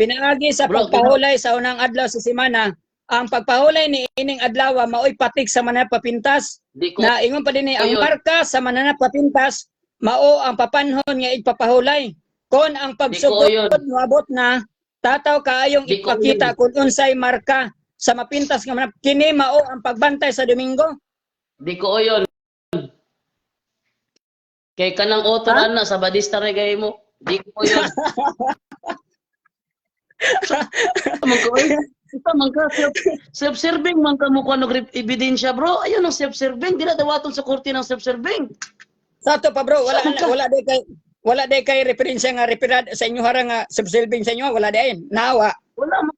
Pinaagi sa Bro, pagpahulay sa unang adlaw sa semana, ang pagpahulay ni ining adlaw maoy patik sa mananapapintas. Di ko Na ingon pa dinhi, ang Ayun. marka sa mananapapintas mao ang papanhon nga igpapahulay. Kon ang Di ko pagsugod yun. moabot na, tataw kaayong Di ko ipakita kung unsay marka sa mapintas nga mananap. Kini mao ang pagbantay sa Domingo. Di ko yun. Kay kanang author ana sa Badista regay mo. Di ko yun. Man ko oy. Ito man ka self-serving man ka mo kuno ebidensya, bro. Ayun ang self-serving, di na dawaton sa korte ng self-serving. Sa ato pa, bro, wala Saan ka? wala day kay referensya nga referad sa inyo hara nga self-serving sa inyo, wala day naawa. Wala man.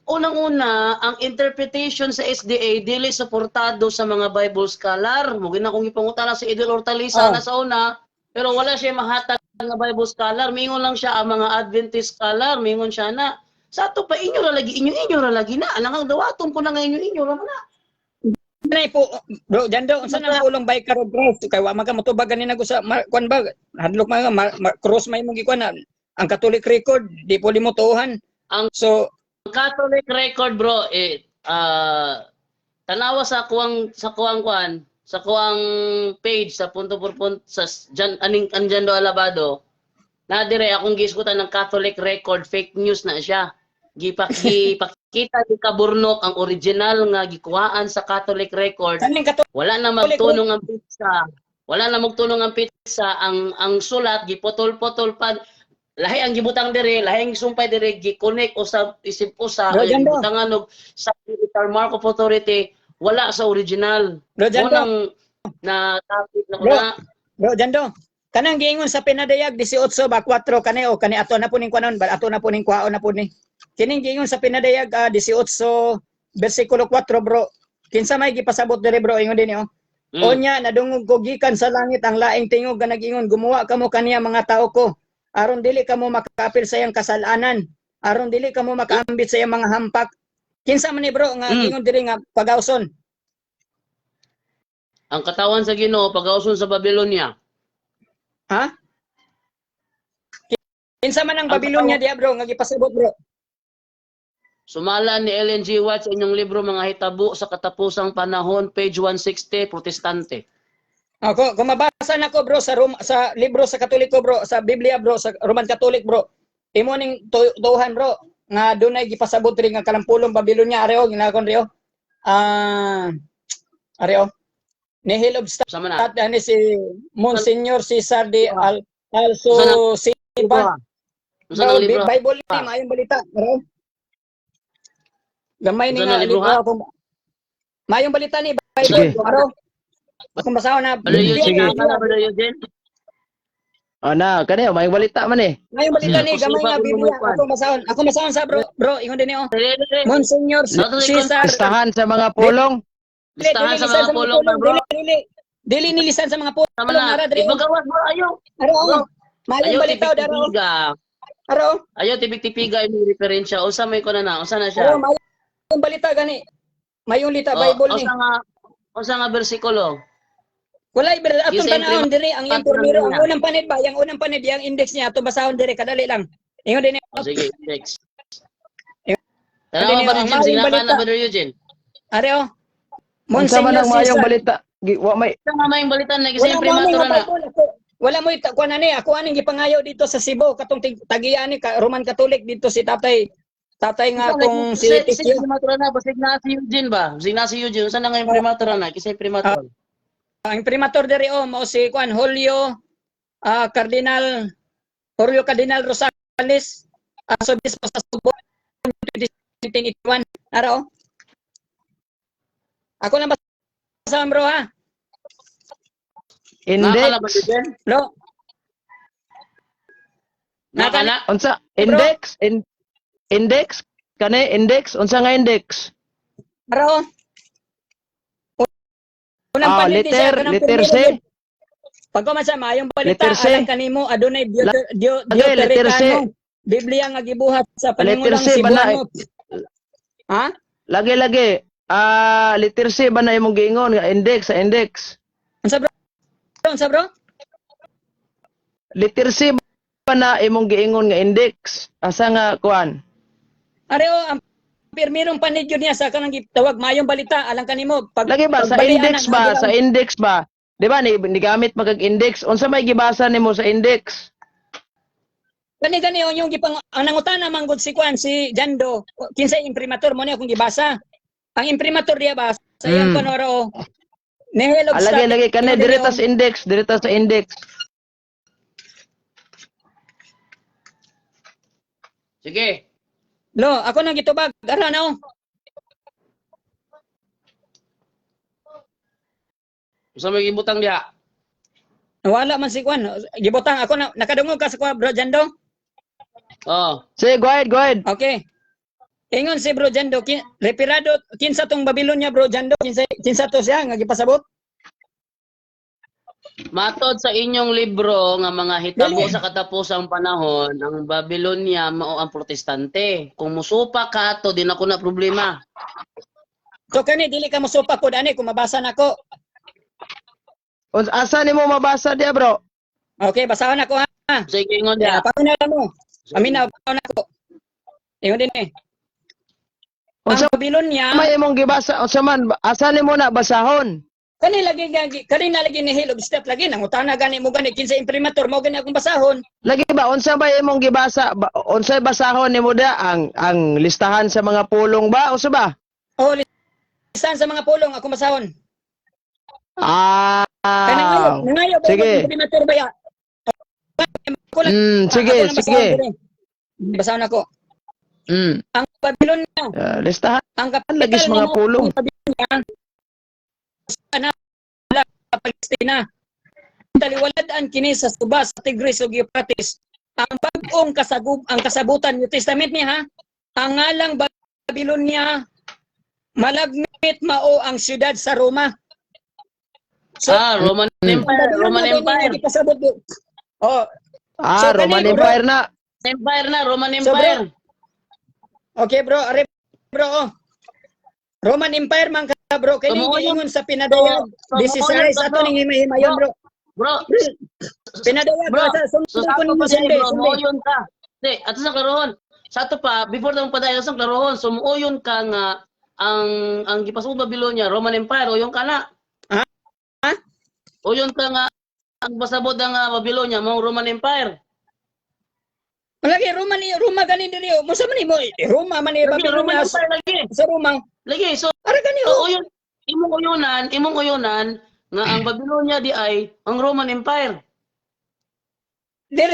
Unang-una, ang interpretation sa SDA dili suportado sa mga Bible scholar. Mo gina kung ipangutana si Idol Hortalisa na sa una, pero wala siya mahatag nga Bible scholar. Mingon lang siya ang mga Adventist scholar, mingon siya na sa ato pa inyo ra lagi, inyo inyo ra lagi na. Alang ang dawaton ko na nga inyo inyo ra man na. Nay po, bro, jando unsa nang pulong by Carol Christ kay wa man ka motubag ganin ako sa kuan ba hadlok man nga cross may imong gikuan na ang Catholic record di po limo tuohan. Ang So Catholic record, bro, eh tanawa sa kuwang kuan, sa kuwang page sa punto por punto sa jan aning anjan do alabado. Na dire akong gisgutan ng Catholic record, fake news na siya. Gipakita ni Kaburnok ang original nga gikuhaan sa Catholic record. Kaning Catholic Wala na magtunong ang pizza. Wala na magtunong ang pizza. Ang sulat gipotol-potol pa. Lahi ang gibutang dire, lahi ang gisumpay dire, gi-connect usab isip usa, Bro, ang Jando. gibutangan og sa Mark of Authority, wala sa original. Bro, Jando. Unang na topic na Bro, una. bro, Jando. Kanang giingon sa pinadayag 18 ba 4 kani o kani ato na po ning kuanon ba ato na po ning kuhaon na po ni. Kining giingon sa pinadayag 18 bersikulo 4, bro. Kinsa may gipasabot dire, bro, ingon dinhi oh. Onya nadungog ko gikan sa langit ang laing tingog nga nag-ingon, gumawa kamo kaniya, mga tao ko, aron dili kamo makaapil sa iyang kasalanan, aron dili kamo makaambit sa iyang mga hampak. Kinsa man ni, bro, nga ingon diri nga pagawson? Ang katawan sa Ginoo pagawson sa Babylonia. Ha? Kinsa man ang Ang Babylonia diya, bro, nga gipasabot, bro? Sumala ni Ellen G. White sa inyong libro Mga Hitabo sa Katapusang Panahon, page 160, Protestante. Ako, kung mabasa nako, bro, sa sa libro sa Katoliko, bro, sa Biblia, bro, sa Roman Catholic, bro. Imo ning tuhan, bro, nga dunay gipasabot diri nga kalampulong Babylonia areo ginakon rio. Areo. Nihil obstat Sama na. ani si Monsignor Cesar de Al Also Siba. Unsa nang Bro, libro? Bible ni maayong balita, bro. Gamay ni Unsa nga nang libro, libro ha? akong maayong balita ni Bible, Sige. bro. Akong basahon na. Brother Biblia Eugene, na. ka na, Brother Eugene? Oh na, kani may balita man eh. Maayong balita ni Sige. gamay nga Kung Biblia. sino Akong basahon. Akong basahon sa bro, bro, ingon din oh. Monsignor Not Cesar Listahan sa mga pulong. Dili, Listahan dili, sa lista mga pulong na, bro. Dili, dili. Dili nilisan sa mga Tama pulong na. ara diri. Ipagawas bro, ayo. Ara oh. Bro, Mayong Ayo balitaw daro. tibik-tipiga. Ara oh. Ayo tibik-tipiga imong referensya. Unsa may kuno na? Unsa na siya? Ara mayong balita gani. Mayong lita Oh, Bible ni. Unsa nga bersikulo? Walay ber atong Isa yung tanawon diri ang iyang primator primero, ang niya. unang panid ba, yang unang panid, yang index niya atong basahon diri kadali lang. Ingon din Oh, sige, next. Ingon Tanawa din ba ang Eugene? maayong Sige na balita. na ba Eugene? Are oh. Unsa man Monsignor ang maayong Cesar. balita? Wa may Unsa nga maayong balita na kasi Wala mo ani primator nga na. Bible ako. Wala mo kuan ani ako aning gipangayo dito sa Cebu katong tagian ni ka, Roman Catholic dito si tatay tatay nga kung si Si Tikyo. primator na basig na si Eugene ba? Basig na si Eugene. Unsa na nga yung primator na? Kasi primator. Ang primator diri oh mao si kuan Julio Cardinal Julio Cardinal Rosales, Arsobispo sa Cebu 2021. Ara oh. Ako lang basa bro ha. Nakala ba index. Eugene? Bro, Nakala? Unsa index? Index kani index unsa nga index? Ara oh. Unang Ah, panid ni siya, letter kanang letter primero C. gyud. Pagka man sa maayong balita, Letter C. alang kanimo adunay Lagi, letter C. Deutericano. Biblia nga gibuhat sa Letter panungulang C ba na? Cebuano. Ha? Lagi lagi. Ah, letter C ba na imong giingon nga index sa index? Unsa bro? Unsa bro? Letter C ba na imong giingon nga index? Asa nga kuan? Are oh, ang pirmirong panid yun niya sa kanang gitawag maayong balita alang kanimo pag Lagi ba sa pagbali index ana, ba? nga Sa index ba? Di ba ni nigamit magag index? Unsa may gibasa nimo sa index? Gani gani oh, yung gipang ang nangutana man gud si Kwan si Jando kinsay imprimatur mo ni akong gibasa. Ang imprimatur diya ba sa iyang kuan ora oh. Nihil Ah, lagi obstat. lagi kani Ingon diri diri, ta oh. sa index, diri ta sa index. Sige. Lo, ako nang gitubag. Ara na oh. Unsa may gibutang diha? Wala man si Kwan. Gibutang ako na nakadungog ka sa kuan bro Jando. Oh. Sige, go ahead, go ahead. Okay. Ingon si Bro Jando, referado kinsa tong Babylonia bro Jando, kinsa kinsa to siya nga gipasabot? Matod sa inyong libro nga mga hitabo Dili. sa katapusang panahon, ang Babylonia mao ang protestante. Kung musupa ka ato, di na ko na problema. So kani dili ka mosupa pod ani kung mabasa nako. Unsa asa nimo mabasa diya, bro? Okay, basahon ako ha. Sige, ingon diha. Ya, paminaw mo. Paminaw nako. Ingon din eh. Ang Unsa Babylonia may imong gibasa? Unsa man asa nimo na basahon? kani lagi gagi kani na lagi ni Hill of Step lagi nangutana gani mo gani kinsa imprimatur mo gani akong basahon. Lagi ba unsa ba imong gibasa? Ba, unsay basahon nimo da ang listahan sa mga pulong ba? Unsa ba? O listahan sa mga pulong akong basahon. Ah. Kay nangayo, nangayo ba Sige. imprimatur ba ya? Ako lang, Sige, ako lang basahon sige. diri. Basahon ako. Ang Babylonia, Ah, listahan ang kapital lagi sa mga nga pulong. Babylonia sa na Palestina. Taliwalad-an kini sa suba sa Tigris ug Euphrates. Ang bag-ong kasagub ang kasabutan New Testament niya ha. Ang ngalang Babylonia malagmit mao ang siyudad sa Roma. So, Ah, Roman Empire, ang Roman Babylonia Empire. ba pasabot Oh, Ah, So, Roman kani, bro. Empire na. Empire na, Roman So, bro, Empire. okay bro, are bro oh. Roman Empire man ka bro kay ning Tumuo giingon sa pinadayag. So, This is tumuo rice ka, ato bro. ning himahimayon bro. Bro, Pinadayag Bro, sa so sundon sa ko ato ninyo pa sunde, bro, sunde. muoyon ka. Di, ato sa klarohon. Sa ato pa, before na padayon sa klarohon, so muoyon ka nga ang gipasubot Babylonia, Roman Empire, uyon ka na. Ha? Ha? Uyon ka nga ang pasabot ang Babylonia mao Roman Empire. Lagi Roma ni Roma gani diri oh. Musa man nimo eh, Roma man ni Lagi, Roman Babylonia Empire lagi. sa Roma. Lagi so Ara gani so oh. uyon imong uyunan nga ang Babylonia di ay ang Roman Empire. Diri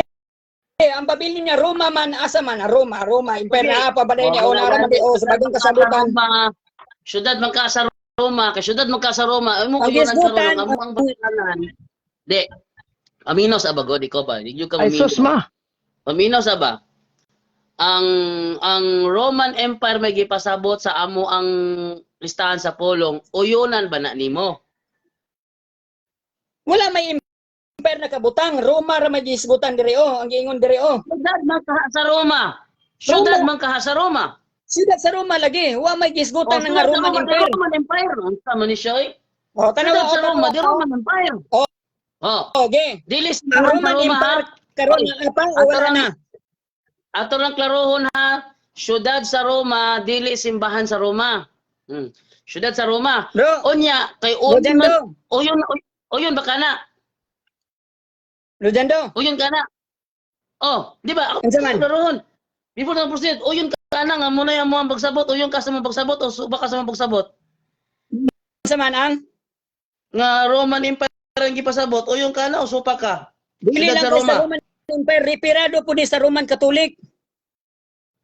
ang Babylonia Roma man asa man Roma Roma Empire na pa balay ni Oh, oh nara man di oh sa bagong kasabutan. Roma, syudad man ka sa Roma, kay syudad man ka sa Roma, imong Ang uyunan karon gisgutan, ang among ang batanan. Di. Aminaw sa bago di ko ba? Di gyud ka Ay maminaw. sus ma. Paminaw sa ba? Ang Roman Empire may gipasabot sa amo ang listahan sa polong, uyunan ba na nimo? Wala may empire na kabutang. Roma ra may gihisgutan diri oh, ang giingon diri oh. Syudad man kaha sa Roma. Syudad Roma. man kaha sa Roma. Siyudad sa Roma lagi. Wa may gihisgutan Oh, na nga syudad sa Roman Roma, di Empire. Roman Empire. Unsa man ni siya oy? Oh, tanawa Syudad sa oh, Roma, di tanawa. Roman Empire. Oh. Oh, Okay. dili Ang simbahan sa Roman Roma ha. Empire karon Oy, na apa o ato wala lang na? ato lang klarohon ha. Syudad sa Roma, dili simbahan sa Roma. Syudad sa Roma. Bro, Unya kay Bro uyon man Jando, uyon uyon ba kana? Bro Jando. Uyon kana. Oh, di ba? Ako Unsa man? klarohon. Before na proceed, uyon kana nga mo na yung mga pagsabot, uyon ka sa mga pagsabot o suba ka sa mga pagsabot. Unsa man ang Nga Roman Empire ang gipasabot, uyon ka na o supa ka. dili Syudad lang sa ko sa Roma. Roman Empire, referado po ni sa Roman Catholic.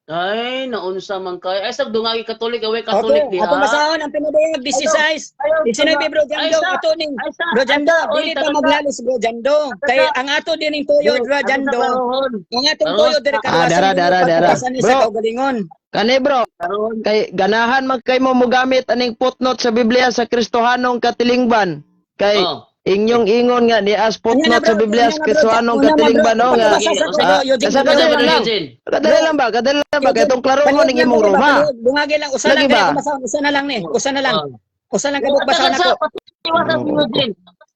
Ay, naunsa man kay. Ay, sab dungagi Katolik, away Katolik Okay, atong diha. basahon ang pinadayag 16. Ayaw, 19, Bro ay Jando, sa, ato ning ay sa, Bro ay Jando, sa, oy, dili ta taga sa, maglalis, Bro Jando. taga Kay sa, ang ato din ning tuyo, Dili, Bro ato sa Jando. klarohon. Ang atong Klarohon tuyo diri sa, Ah, kaluwasan dara nimo dara dara. pagtukasan ni sa Bro, kaugalingon. kani bro, klarohon. kay ganahan man kay mo mogamit aning footnote sa Biblia sa Kristohanong katilingban. Kay Oh. inyong ingon nga ni as Ano na footnote bro, sa Biblia ano sa na bro, Kristohanong una na bro, katilingban no nga pagkabasa Sige, sa usa ah, bro, Eugene, sa usa kadali ba lang. Eugene? Kadali Bro, lang ba? Kadali lang ba? Kay Eugene, itong klarohon palihog ning lang imong diri ba, Roma. palihog. Bungagi lang, usa Lagi lang kaya ba? akong basahon, usa na lang ni, usa na lang. Oh. Usa lang kabuk Taga basahon sa ako. patiwasa si Eugene.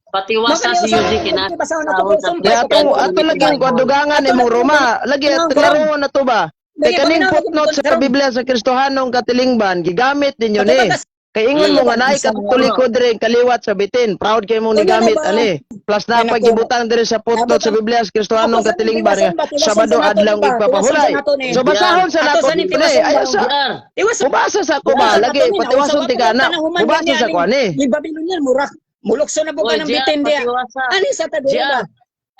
Patiwasa Mao si kani usa Eugene lang kinasahon kabuk basahon ako bro, sa sumpay Kaya ko atong kayo. ato lagi Bible. ang dugangan Ato imong lang Roma. Lagi panahon at karon. klarohon na to ba? Kay Lagi kaning paminaw lagi footnote sa karon. Biblia sa Kristohanong katilingban gigamit ninyo Ato ni. ba Kay ingon mo nga naay Unsa man Katoliko diri kaliwat sa bitin. Proud kay mong Unya na nigamit ba? ani. Plus Ay na nako. pagibutang diri sa Abot footnote sa ang Biblia sa ako Kristohanong sa ning katilingban tiwason nga ba, tiwason sa Sabado nato ni adlaw ba, tiwason sa igpapahulay. nato ni. So basahon sa Ato nako sa ning ni tiwason ayo ba? sa JR, Tiwason mubasa sa ako ba Tiwason lagi ato ni na unsa patiwason wa ti pa kana. panahuman Mubasa gani sa ko aning ani. ni Babylonian mura mulukso na po ka oy ng JR, bitin diya. patiwasa. Ani sa ta diri ba? JR,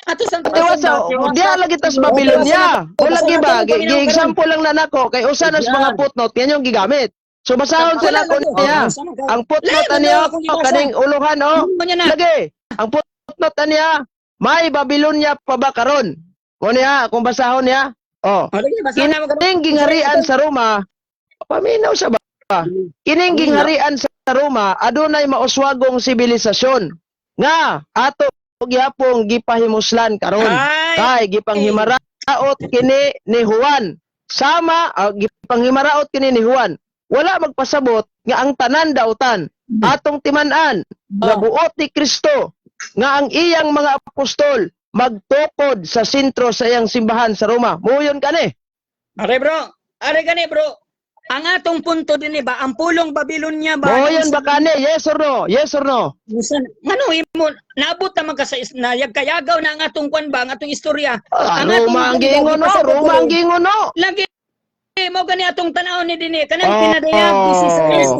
Ato sa tiwason Patiwasa, ba? diha lagi tas O tiwason Babylonia. ato, O lagi basahon ba ato ning gi, paminaw karon. example lang na nako kay usa na sa mga JR. footnote yan yung gigamit. So basahon sa Wala nako lagi. niya. Oh, unsa man ka? Ang Lahi footnote man aniya daw akong gibasa. kaning uluhan oh. Mo niya na. Lagi ang footnote aniya may Babylonia pa ba karon? Mo niya kung basahon niya. Oh. O lagi basahon na mo karon. Kining gingharian sa Roma, paminaw sa ba? Kining gingharian sa Roma adunay mauswagong sibilisasyon nga ato gihapong gipahimuslan karon Ay. kay gipanghimaraot kini ni Juan sama gipanghimaraot kini ni Juan wala magpasabot nga ang tanan dautan atong timan-an nga buot ni Kristo nga ang iyang mga apostol magtukod sa sentro sa iyang simbahan sa Roma. Muyon kani. Are bro, are gani bro. Ang atong punto din ba, ang pulong Babylonia ba? Muyon ba kani? Yes or no? Yes or no? Musan, ngano imo naabot naman ka sa nayagkayagaw na ang atong kwan ba, ang atong istorya. Ah, Ang atong Roma ang kwan ba, giingon no, gipasabot Roma ang diri. giingon no. Lagi mo gani atong tan-aw ni dinhi kanang Oh. pinadayag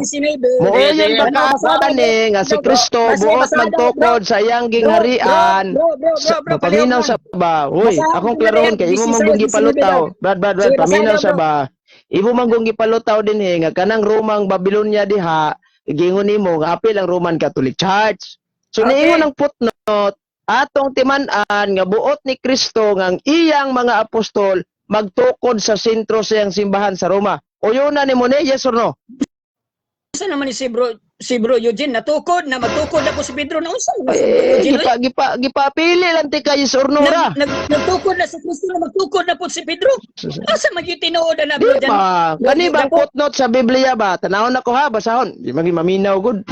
16 19. Muoyon ba Ano, ka basada, kani nga si bro, Kristo basta buot basada, bro. magtukod sa iyang gingharian? Bro, bro, bro, bro, Paminaw palihog sa ba? Uy, Basahan akong mo klarohon na kay imo yan, man gung 16, gipalutaw. Brad, Brad, Brad, Sige, basahan paminaw daw, sa bro. ba? Imo man gung gipalutaw dinhi nga kanang Romang Babylonia diha, giingon nimo nga apil ang Roman Catholic Church. So Okay. niingon ang footnote atong timan-an nga buot ni Kristo nga ang iyang mga apostol magtukod sa sentro sa iyang simbahan sa Roma. Uyon na nimo ni, yes or no? Unsa naman ni si bro Eugene natukod na magtukod na po si Pedro na unsa naman si bro Eh, Eugene oy? gipa gipa gipapili lang ti ka yes or no ra. Nagtukod na si Kristo na magtukod na po si Pedro. Asa man yung tinuod na bro Di dyan? ba? Kani ba ang footnote sa Biblia ba? Tanawon ako ha, basahon. Di magi maminaw gud.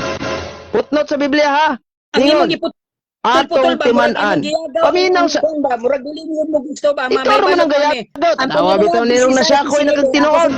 Footnote sa Biblia ha. Ang Ingon, imong giputol-putol atong ba murag timan-an. imong giyagaw Paminaw ang sa kuan ba murag dili mo gusto ba Ikaw ra man ang gayagaw. Tanawa bitaw nirong na siya ako'y nagtinuod.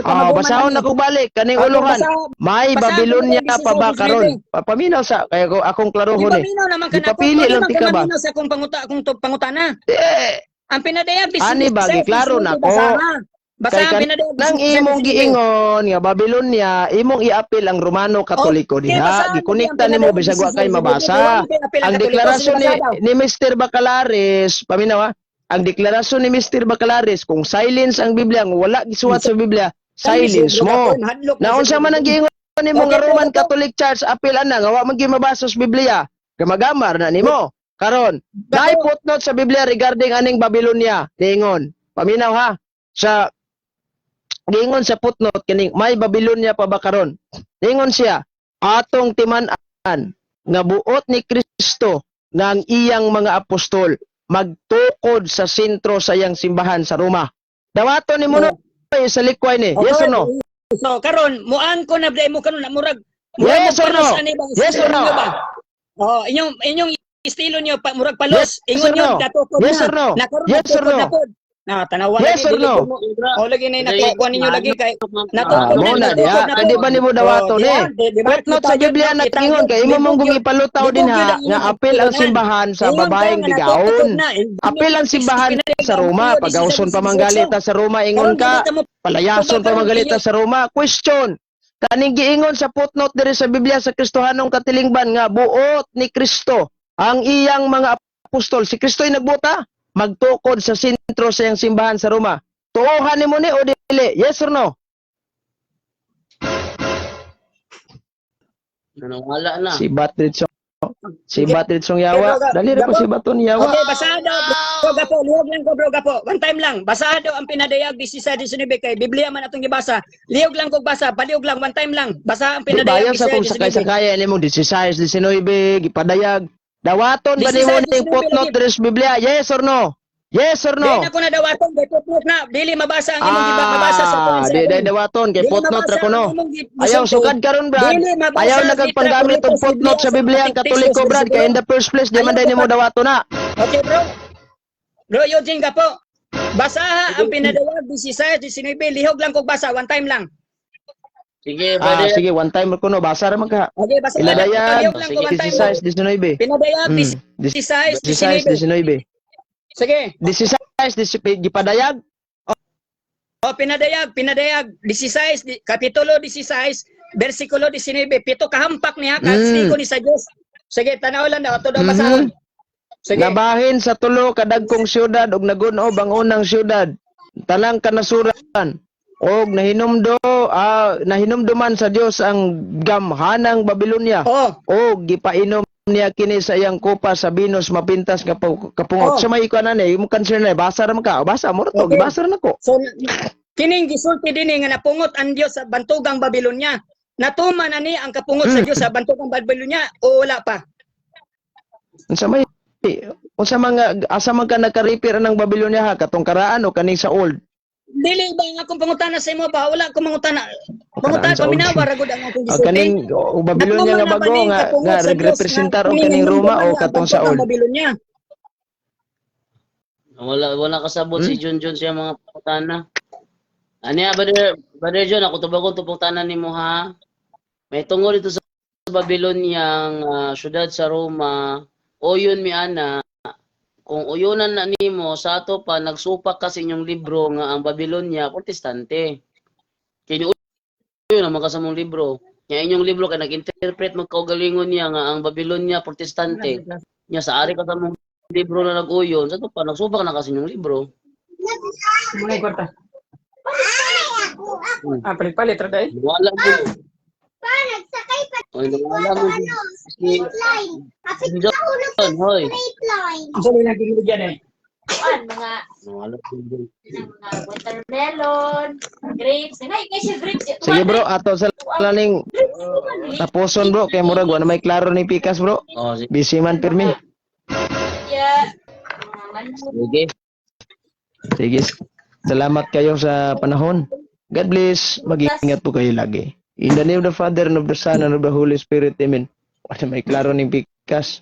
Oh, basahon ako balik kaning uluhan. May Babylonia pa ba karon? Paminaw sa kaya ko akong klarohon eh. Gipaminaw naman ka na. Gipapili Kung lang naman ti ka ka ba? maminaw sa akong panguta akong pangutana. Eh, Ang pinadayag Ani ba, 16, giklaro na ko. basaha. Basa Kay ang pinadayag nang 16, imong 19. giingon nga Babylonia imong iapil ang Romano Katoliko Okay, diha basahan mo gikonekta ang nimo pinadayag bisag wa kay 16, mabasa. 19. Wala mo apil Ang Katoliko. deklarasyon Sige, ni basa daw. ni Mr. Bacalares, paminaw ha. Ang deklarasyon ni Mr. Bacalares kung silence ang Biblia, kung wala gisuwat sa Biblia, silence mo. Naunsa man ang giingon nimo nga Okay, bro, Roman ito. Catholic Church apil ana nga wa man gyud mabasa sa Biblia. Gamagamar na nimo. Karon, naay footnote sa Biblia regarding aning Babylonia. Niingon. Paminaw ha. Sa giingon sa footnote kining may Babylonia pa ba karon? Niingon siya, atong timan-an nga buot ni Kristo nga ang iyang mga apostol magtukod sa sentro sa iyang simbahan sa Roma. Dawaton ni mo no, sa likway ni. Yes or no? So karon muan ko na mo karon na murag murag Yes or no? mo palos ani ba ang Yes or estilo no? niyo ba? Oh, inyong estilo niyo pa, murag palos. Yes Ingon or niyo no? datukod Yes na. or no? Na karon Yes or natukod no? na pod. Na tanawa Yes lagi or dili no? ko mo. Oh, lagi na nakuha ninyo lagi kay Ah, natukod mo na na, diha. natukod na Kay di pod. ba nimo Oh, dawaton di eh? ba? Di ba? Footnote Kita sa yun, Biblia no? Kita nagingon yun. kay imo mong Libog yun. gipalutaw din Libog yun ha ang nga inyong apil ang pagtulunan. simbahan sa Ingon ka babaeng nga natukod bigaon. na. Apil ang simbahan Pinadayag sa ang Roma, Mateo pagawson 16, pa manggalita sa Roma ingon Karon ka, dili ka mo palayason tubag pa karon manggalita inyo sa Roma. Question. Kaning giingon sa footnote diri sa Biblia sa Kristohanong katilingban nga buot ni Kristo ang iyang mga apostol. Si Kristo'y nagbuta magtukod sa sentro sa iyang simbahan sa Roma. Tuohan nimo ni o dili? Yes or no? Nanawala na. Si Batrit Si Batrit Song Okay, Yawa. bro, Dali ra ko Gapo. si Baton Yawa. Okay, basahan daw. Bro, Gapo, lihog lang ko, bro, Gapo. One time lang. Basahan daw ang pinadayag 16-19 kay Biblia man atong gibasa. Lihog lang ko basa, palihog lang, one time lang. Basa ang Di pinadayag bayaw sa kung 16-19. sakay-sakay ini mong 16, 19, gipadayag. Dawaton ba nimo 16, ning 19 footnote lagi. diri sa Biblia? Yes or no? Yes or Di no? na ko na dawaton kay footnote na. Dili mabasa ang imong giba mabasa sa kuan Ah, sa di akong. di dawaton kay Dili footnote ra mabasa kuno. ang imong Ayaw gisulti. sukad karon, Brad. Dili mabasa Ayaw litra nagpanggamit og kulitos footnote Biblia sa sa Biblia ang katiktismos Katoliko, Brad, kay bersikulo. in the first place di Ayaw man day ko nimo pa. dawaton na. Okay, bro. Bro, Eugene ka po. Basaha ang pinadayag 16-19. Lihog lang kog basa, one time lang. Sige, Ah, brother. sige, one time kuno basa ra man ka. Okay, basa lang. Pinadayag Lihog lang ko one time lang. 16, 19. Pinadayag 16, 16-19. 19. Sige. 16, 19 gipadayag. O, pinadayag, 16, kapitulo 16, versikulo 19. Pito kahampak niya, kastigo ni sa Diyos. Sige, tanaw lang daw. Ato daw basahon. Sige. Nabahin sa tulo kadagkong syudad og nagun-ob ang unang syudad. Tanang kanasuran og nahinumdo nahinumduman sa Dios ang gamhanang Babylonia Oh, og gipainom niya kini sa iyang kopa sa binos mapintas nga kapungot. Oh. Sa may kuan na imong concern na basa ra man ka. Basa mo ra to, Okay. gibasa ra nako. So, kining gisulti dinhi nga napungot ang Dios sa bantugang Babylonia. Natuman na ni ang kapungot sa Dios sa bantugang Babylonia o wala pa? Unsa may unsa mga asa man ka naka-repair ng Babylonia ha, katong karaan o kaning sa old? Dili ba ang akong pangutana sa imo ba? Wala akong mangutana. Karaan Pangutana sa old. paminawa ra gud ang akong O gisulti. kaning o Babylonia Natuman nga na ba bago ni ang nga kapungot nga sa Dios nga nagrepresentar og kining kaning Roma hinumduman o niya ang katong sa bantugang old? Babylonia? Wala kasabot si Junjun sa mga pangutana. Ano ya, brother, brother John, ako tubagon to pangutana nimo ha. May tungod dito sa Babylonia, ang syudad sa Roma, uyon mi ana, kung uyunan na nimo sa ato pa nagsupak ka sa inyong libro nga ang Babylonia Protestante. Kini uyon naman ka sa mong libro. Nga inyong libro kay nag-interpret magkaugalingon niya nga ang Babylonia Protestante. Nya sa ari ka sa mong libro na nag-uyon, sa ato pa nagsupak na ka sa inyong libro. Muna kwarta. Ah, palit-palit ra dai. Wala mo. Pa, nagsakay pa Oy, wala mo ano, si straight line. Kapit John, nahulog sa hoy. straight line. Unsa lang gigiligyan eh? Kuan, mga Wala mo. mga watermelon, grapes. Ay, kay siya grapes. Sige bro, ato sa laning tapuson bro kay murag wa na may klaro ni Pikas bro. Oh, sige. Busy man pirmi. Yeah. Mga manok. Sige. Sige. Salamat kayo sa panahon. God bless. Mag-ingat po kayo lagi. In the name of the Father, and of the Son, and of the Holy Spirit. Amen. Wala may klaro ni Pikas.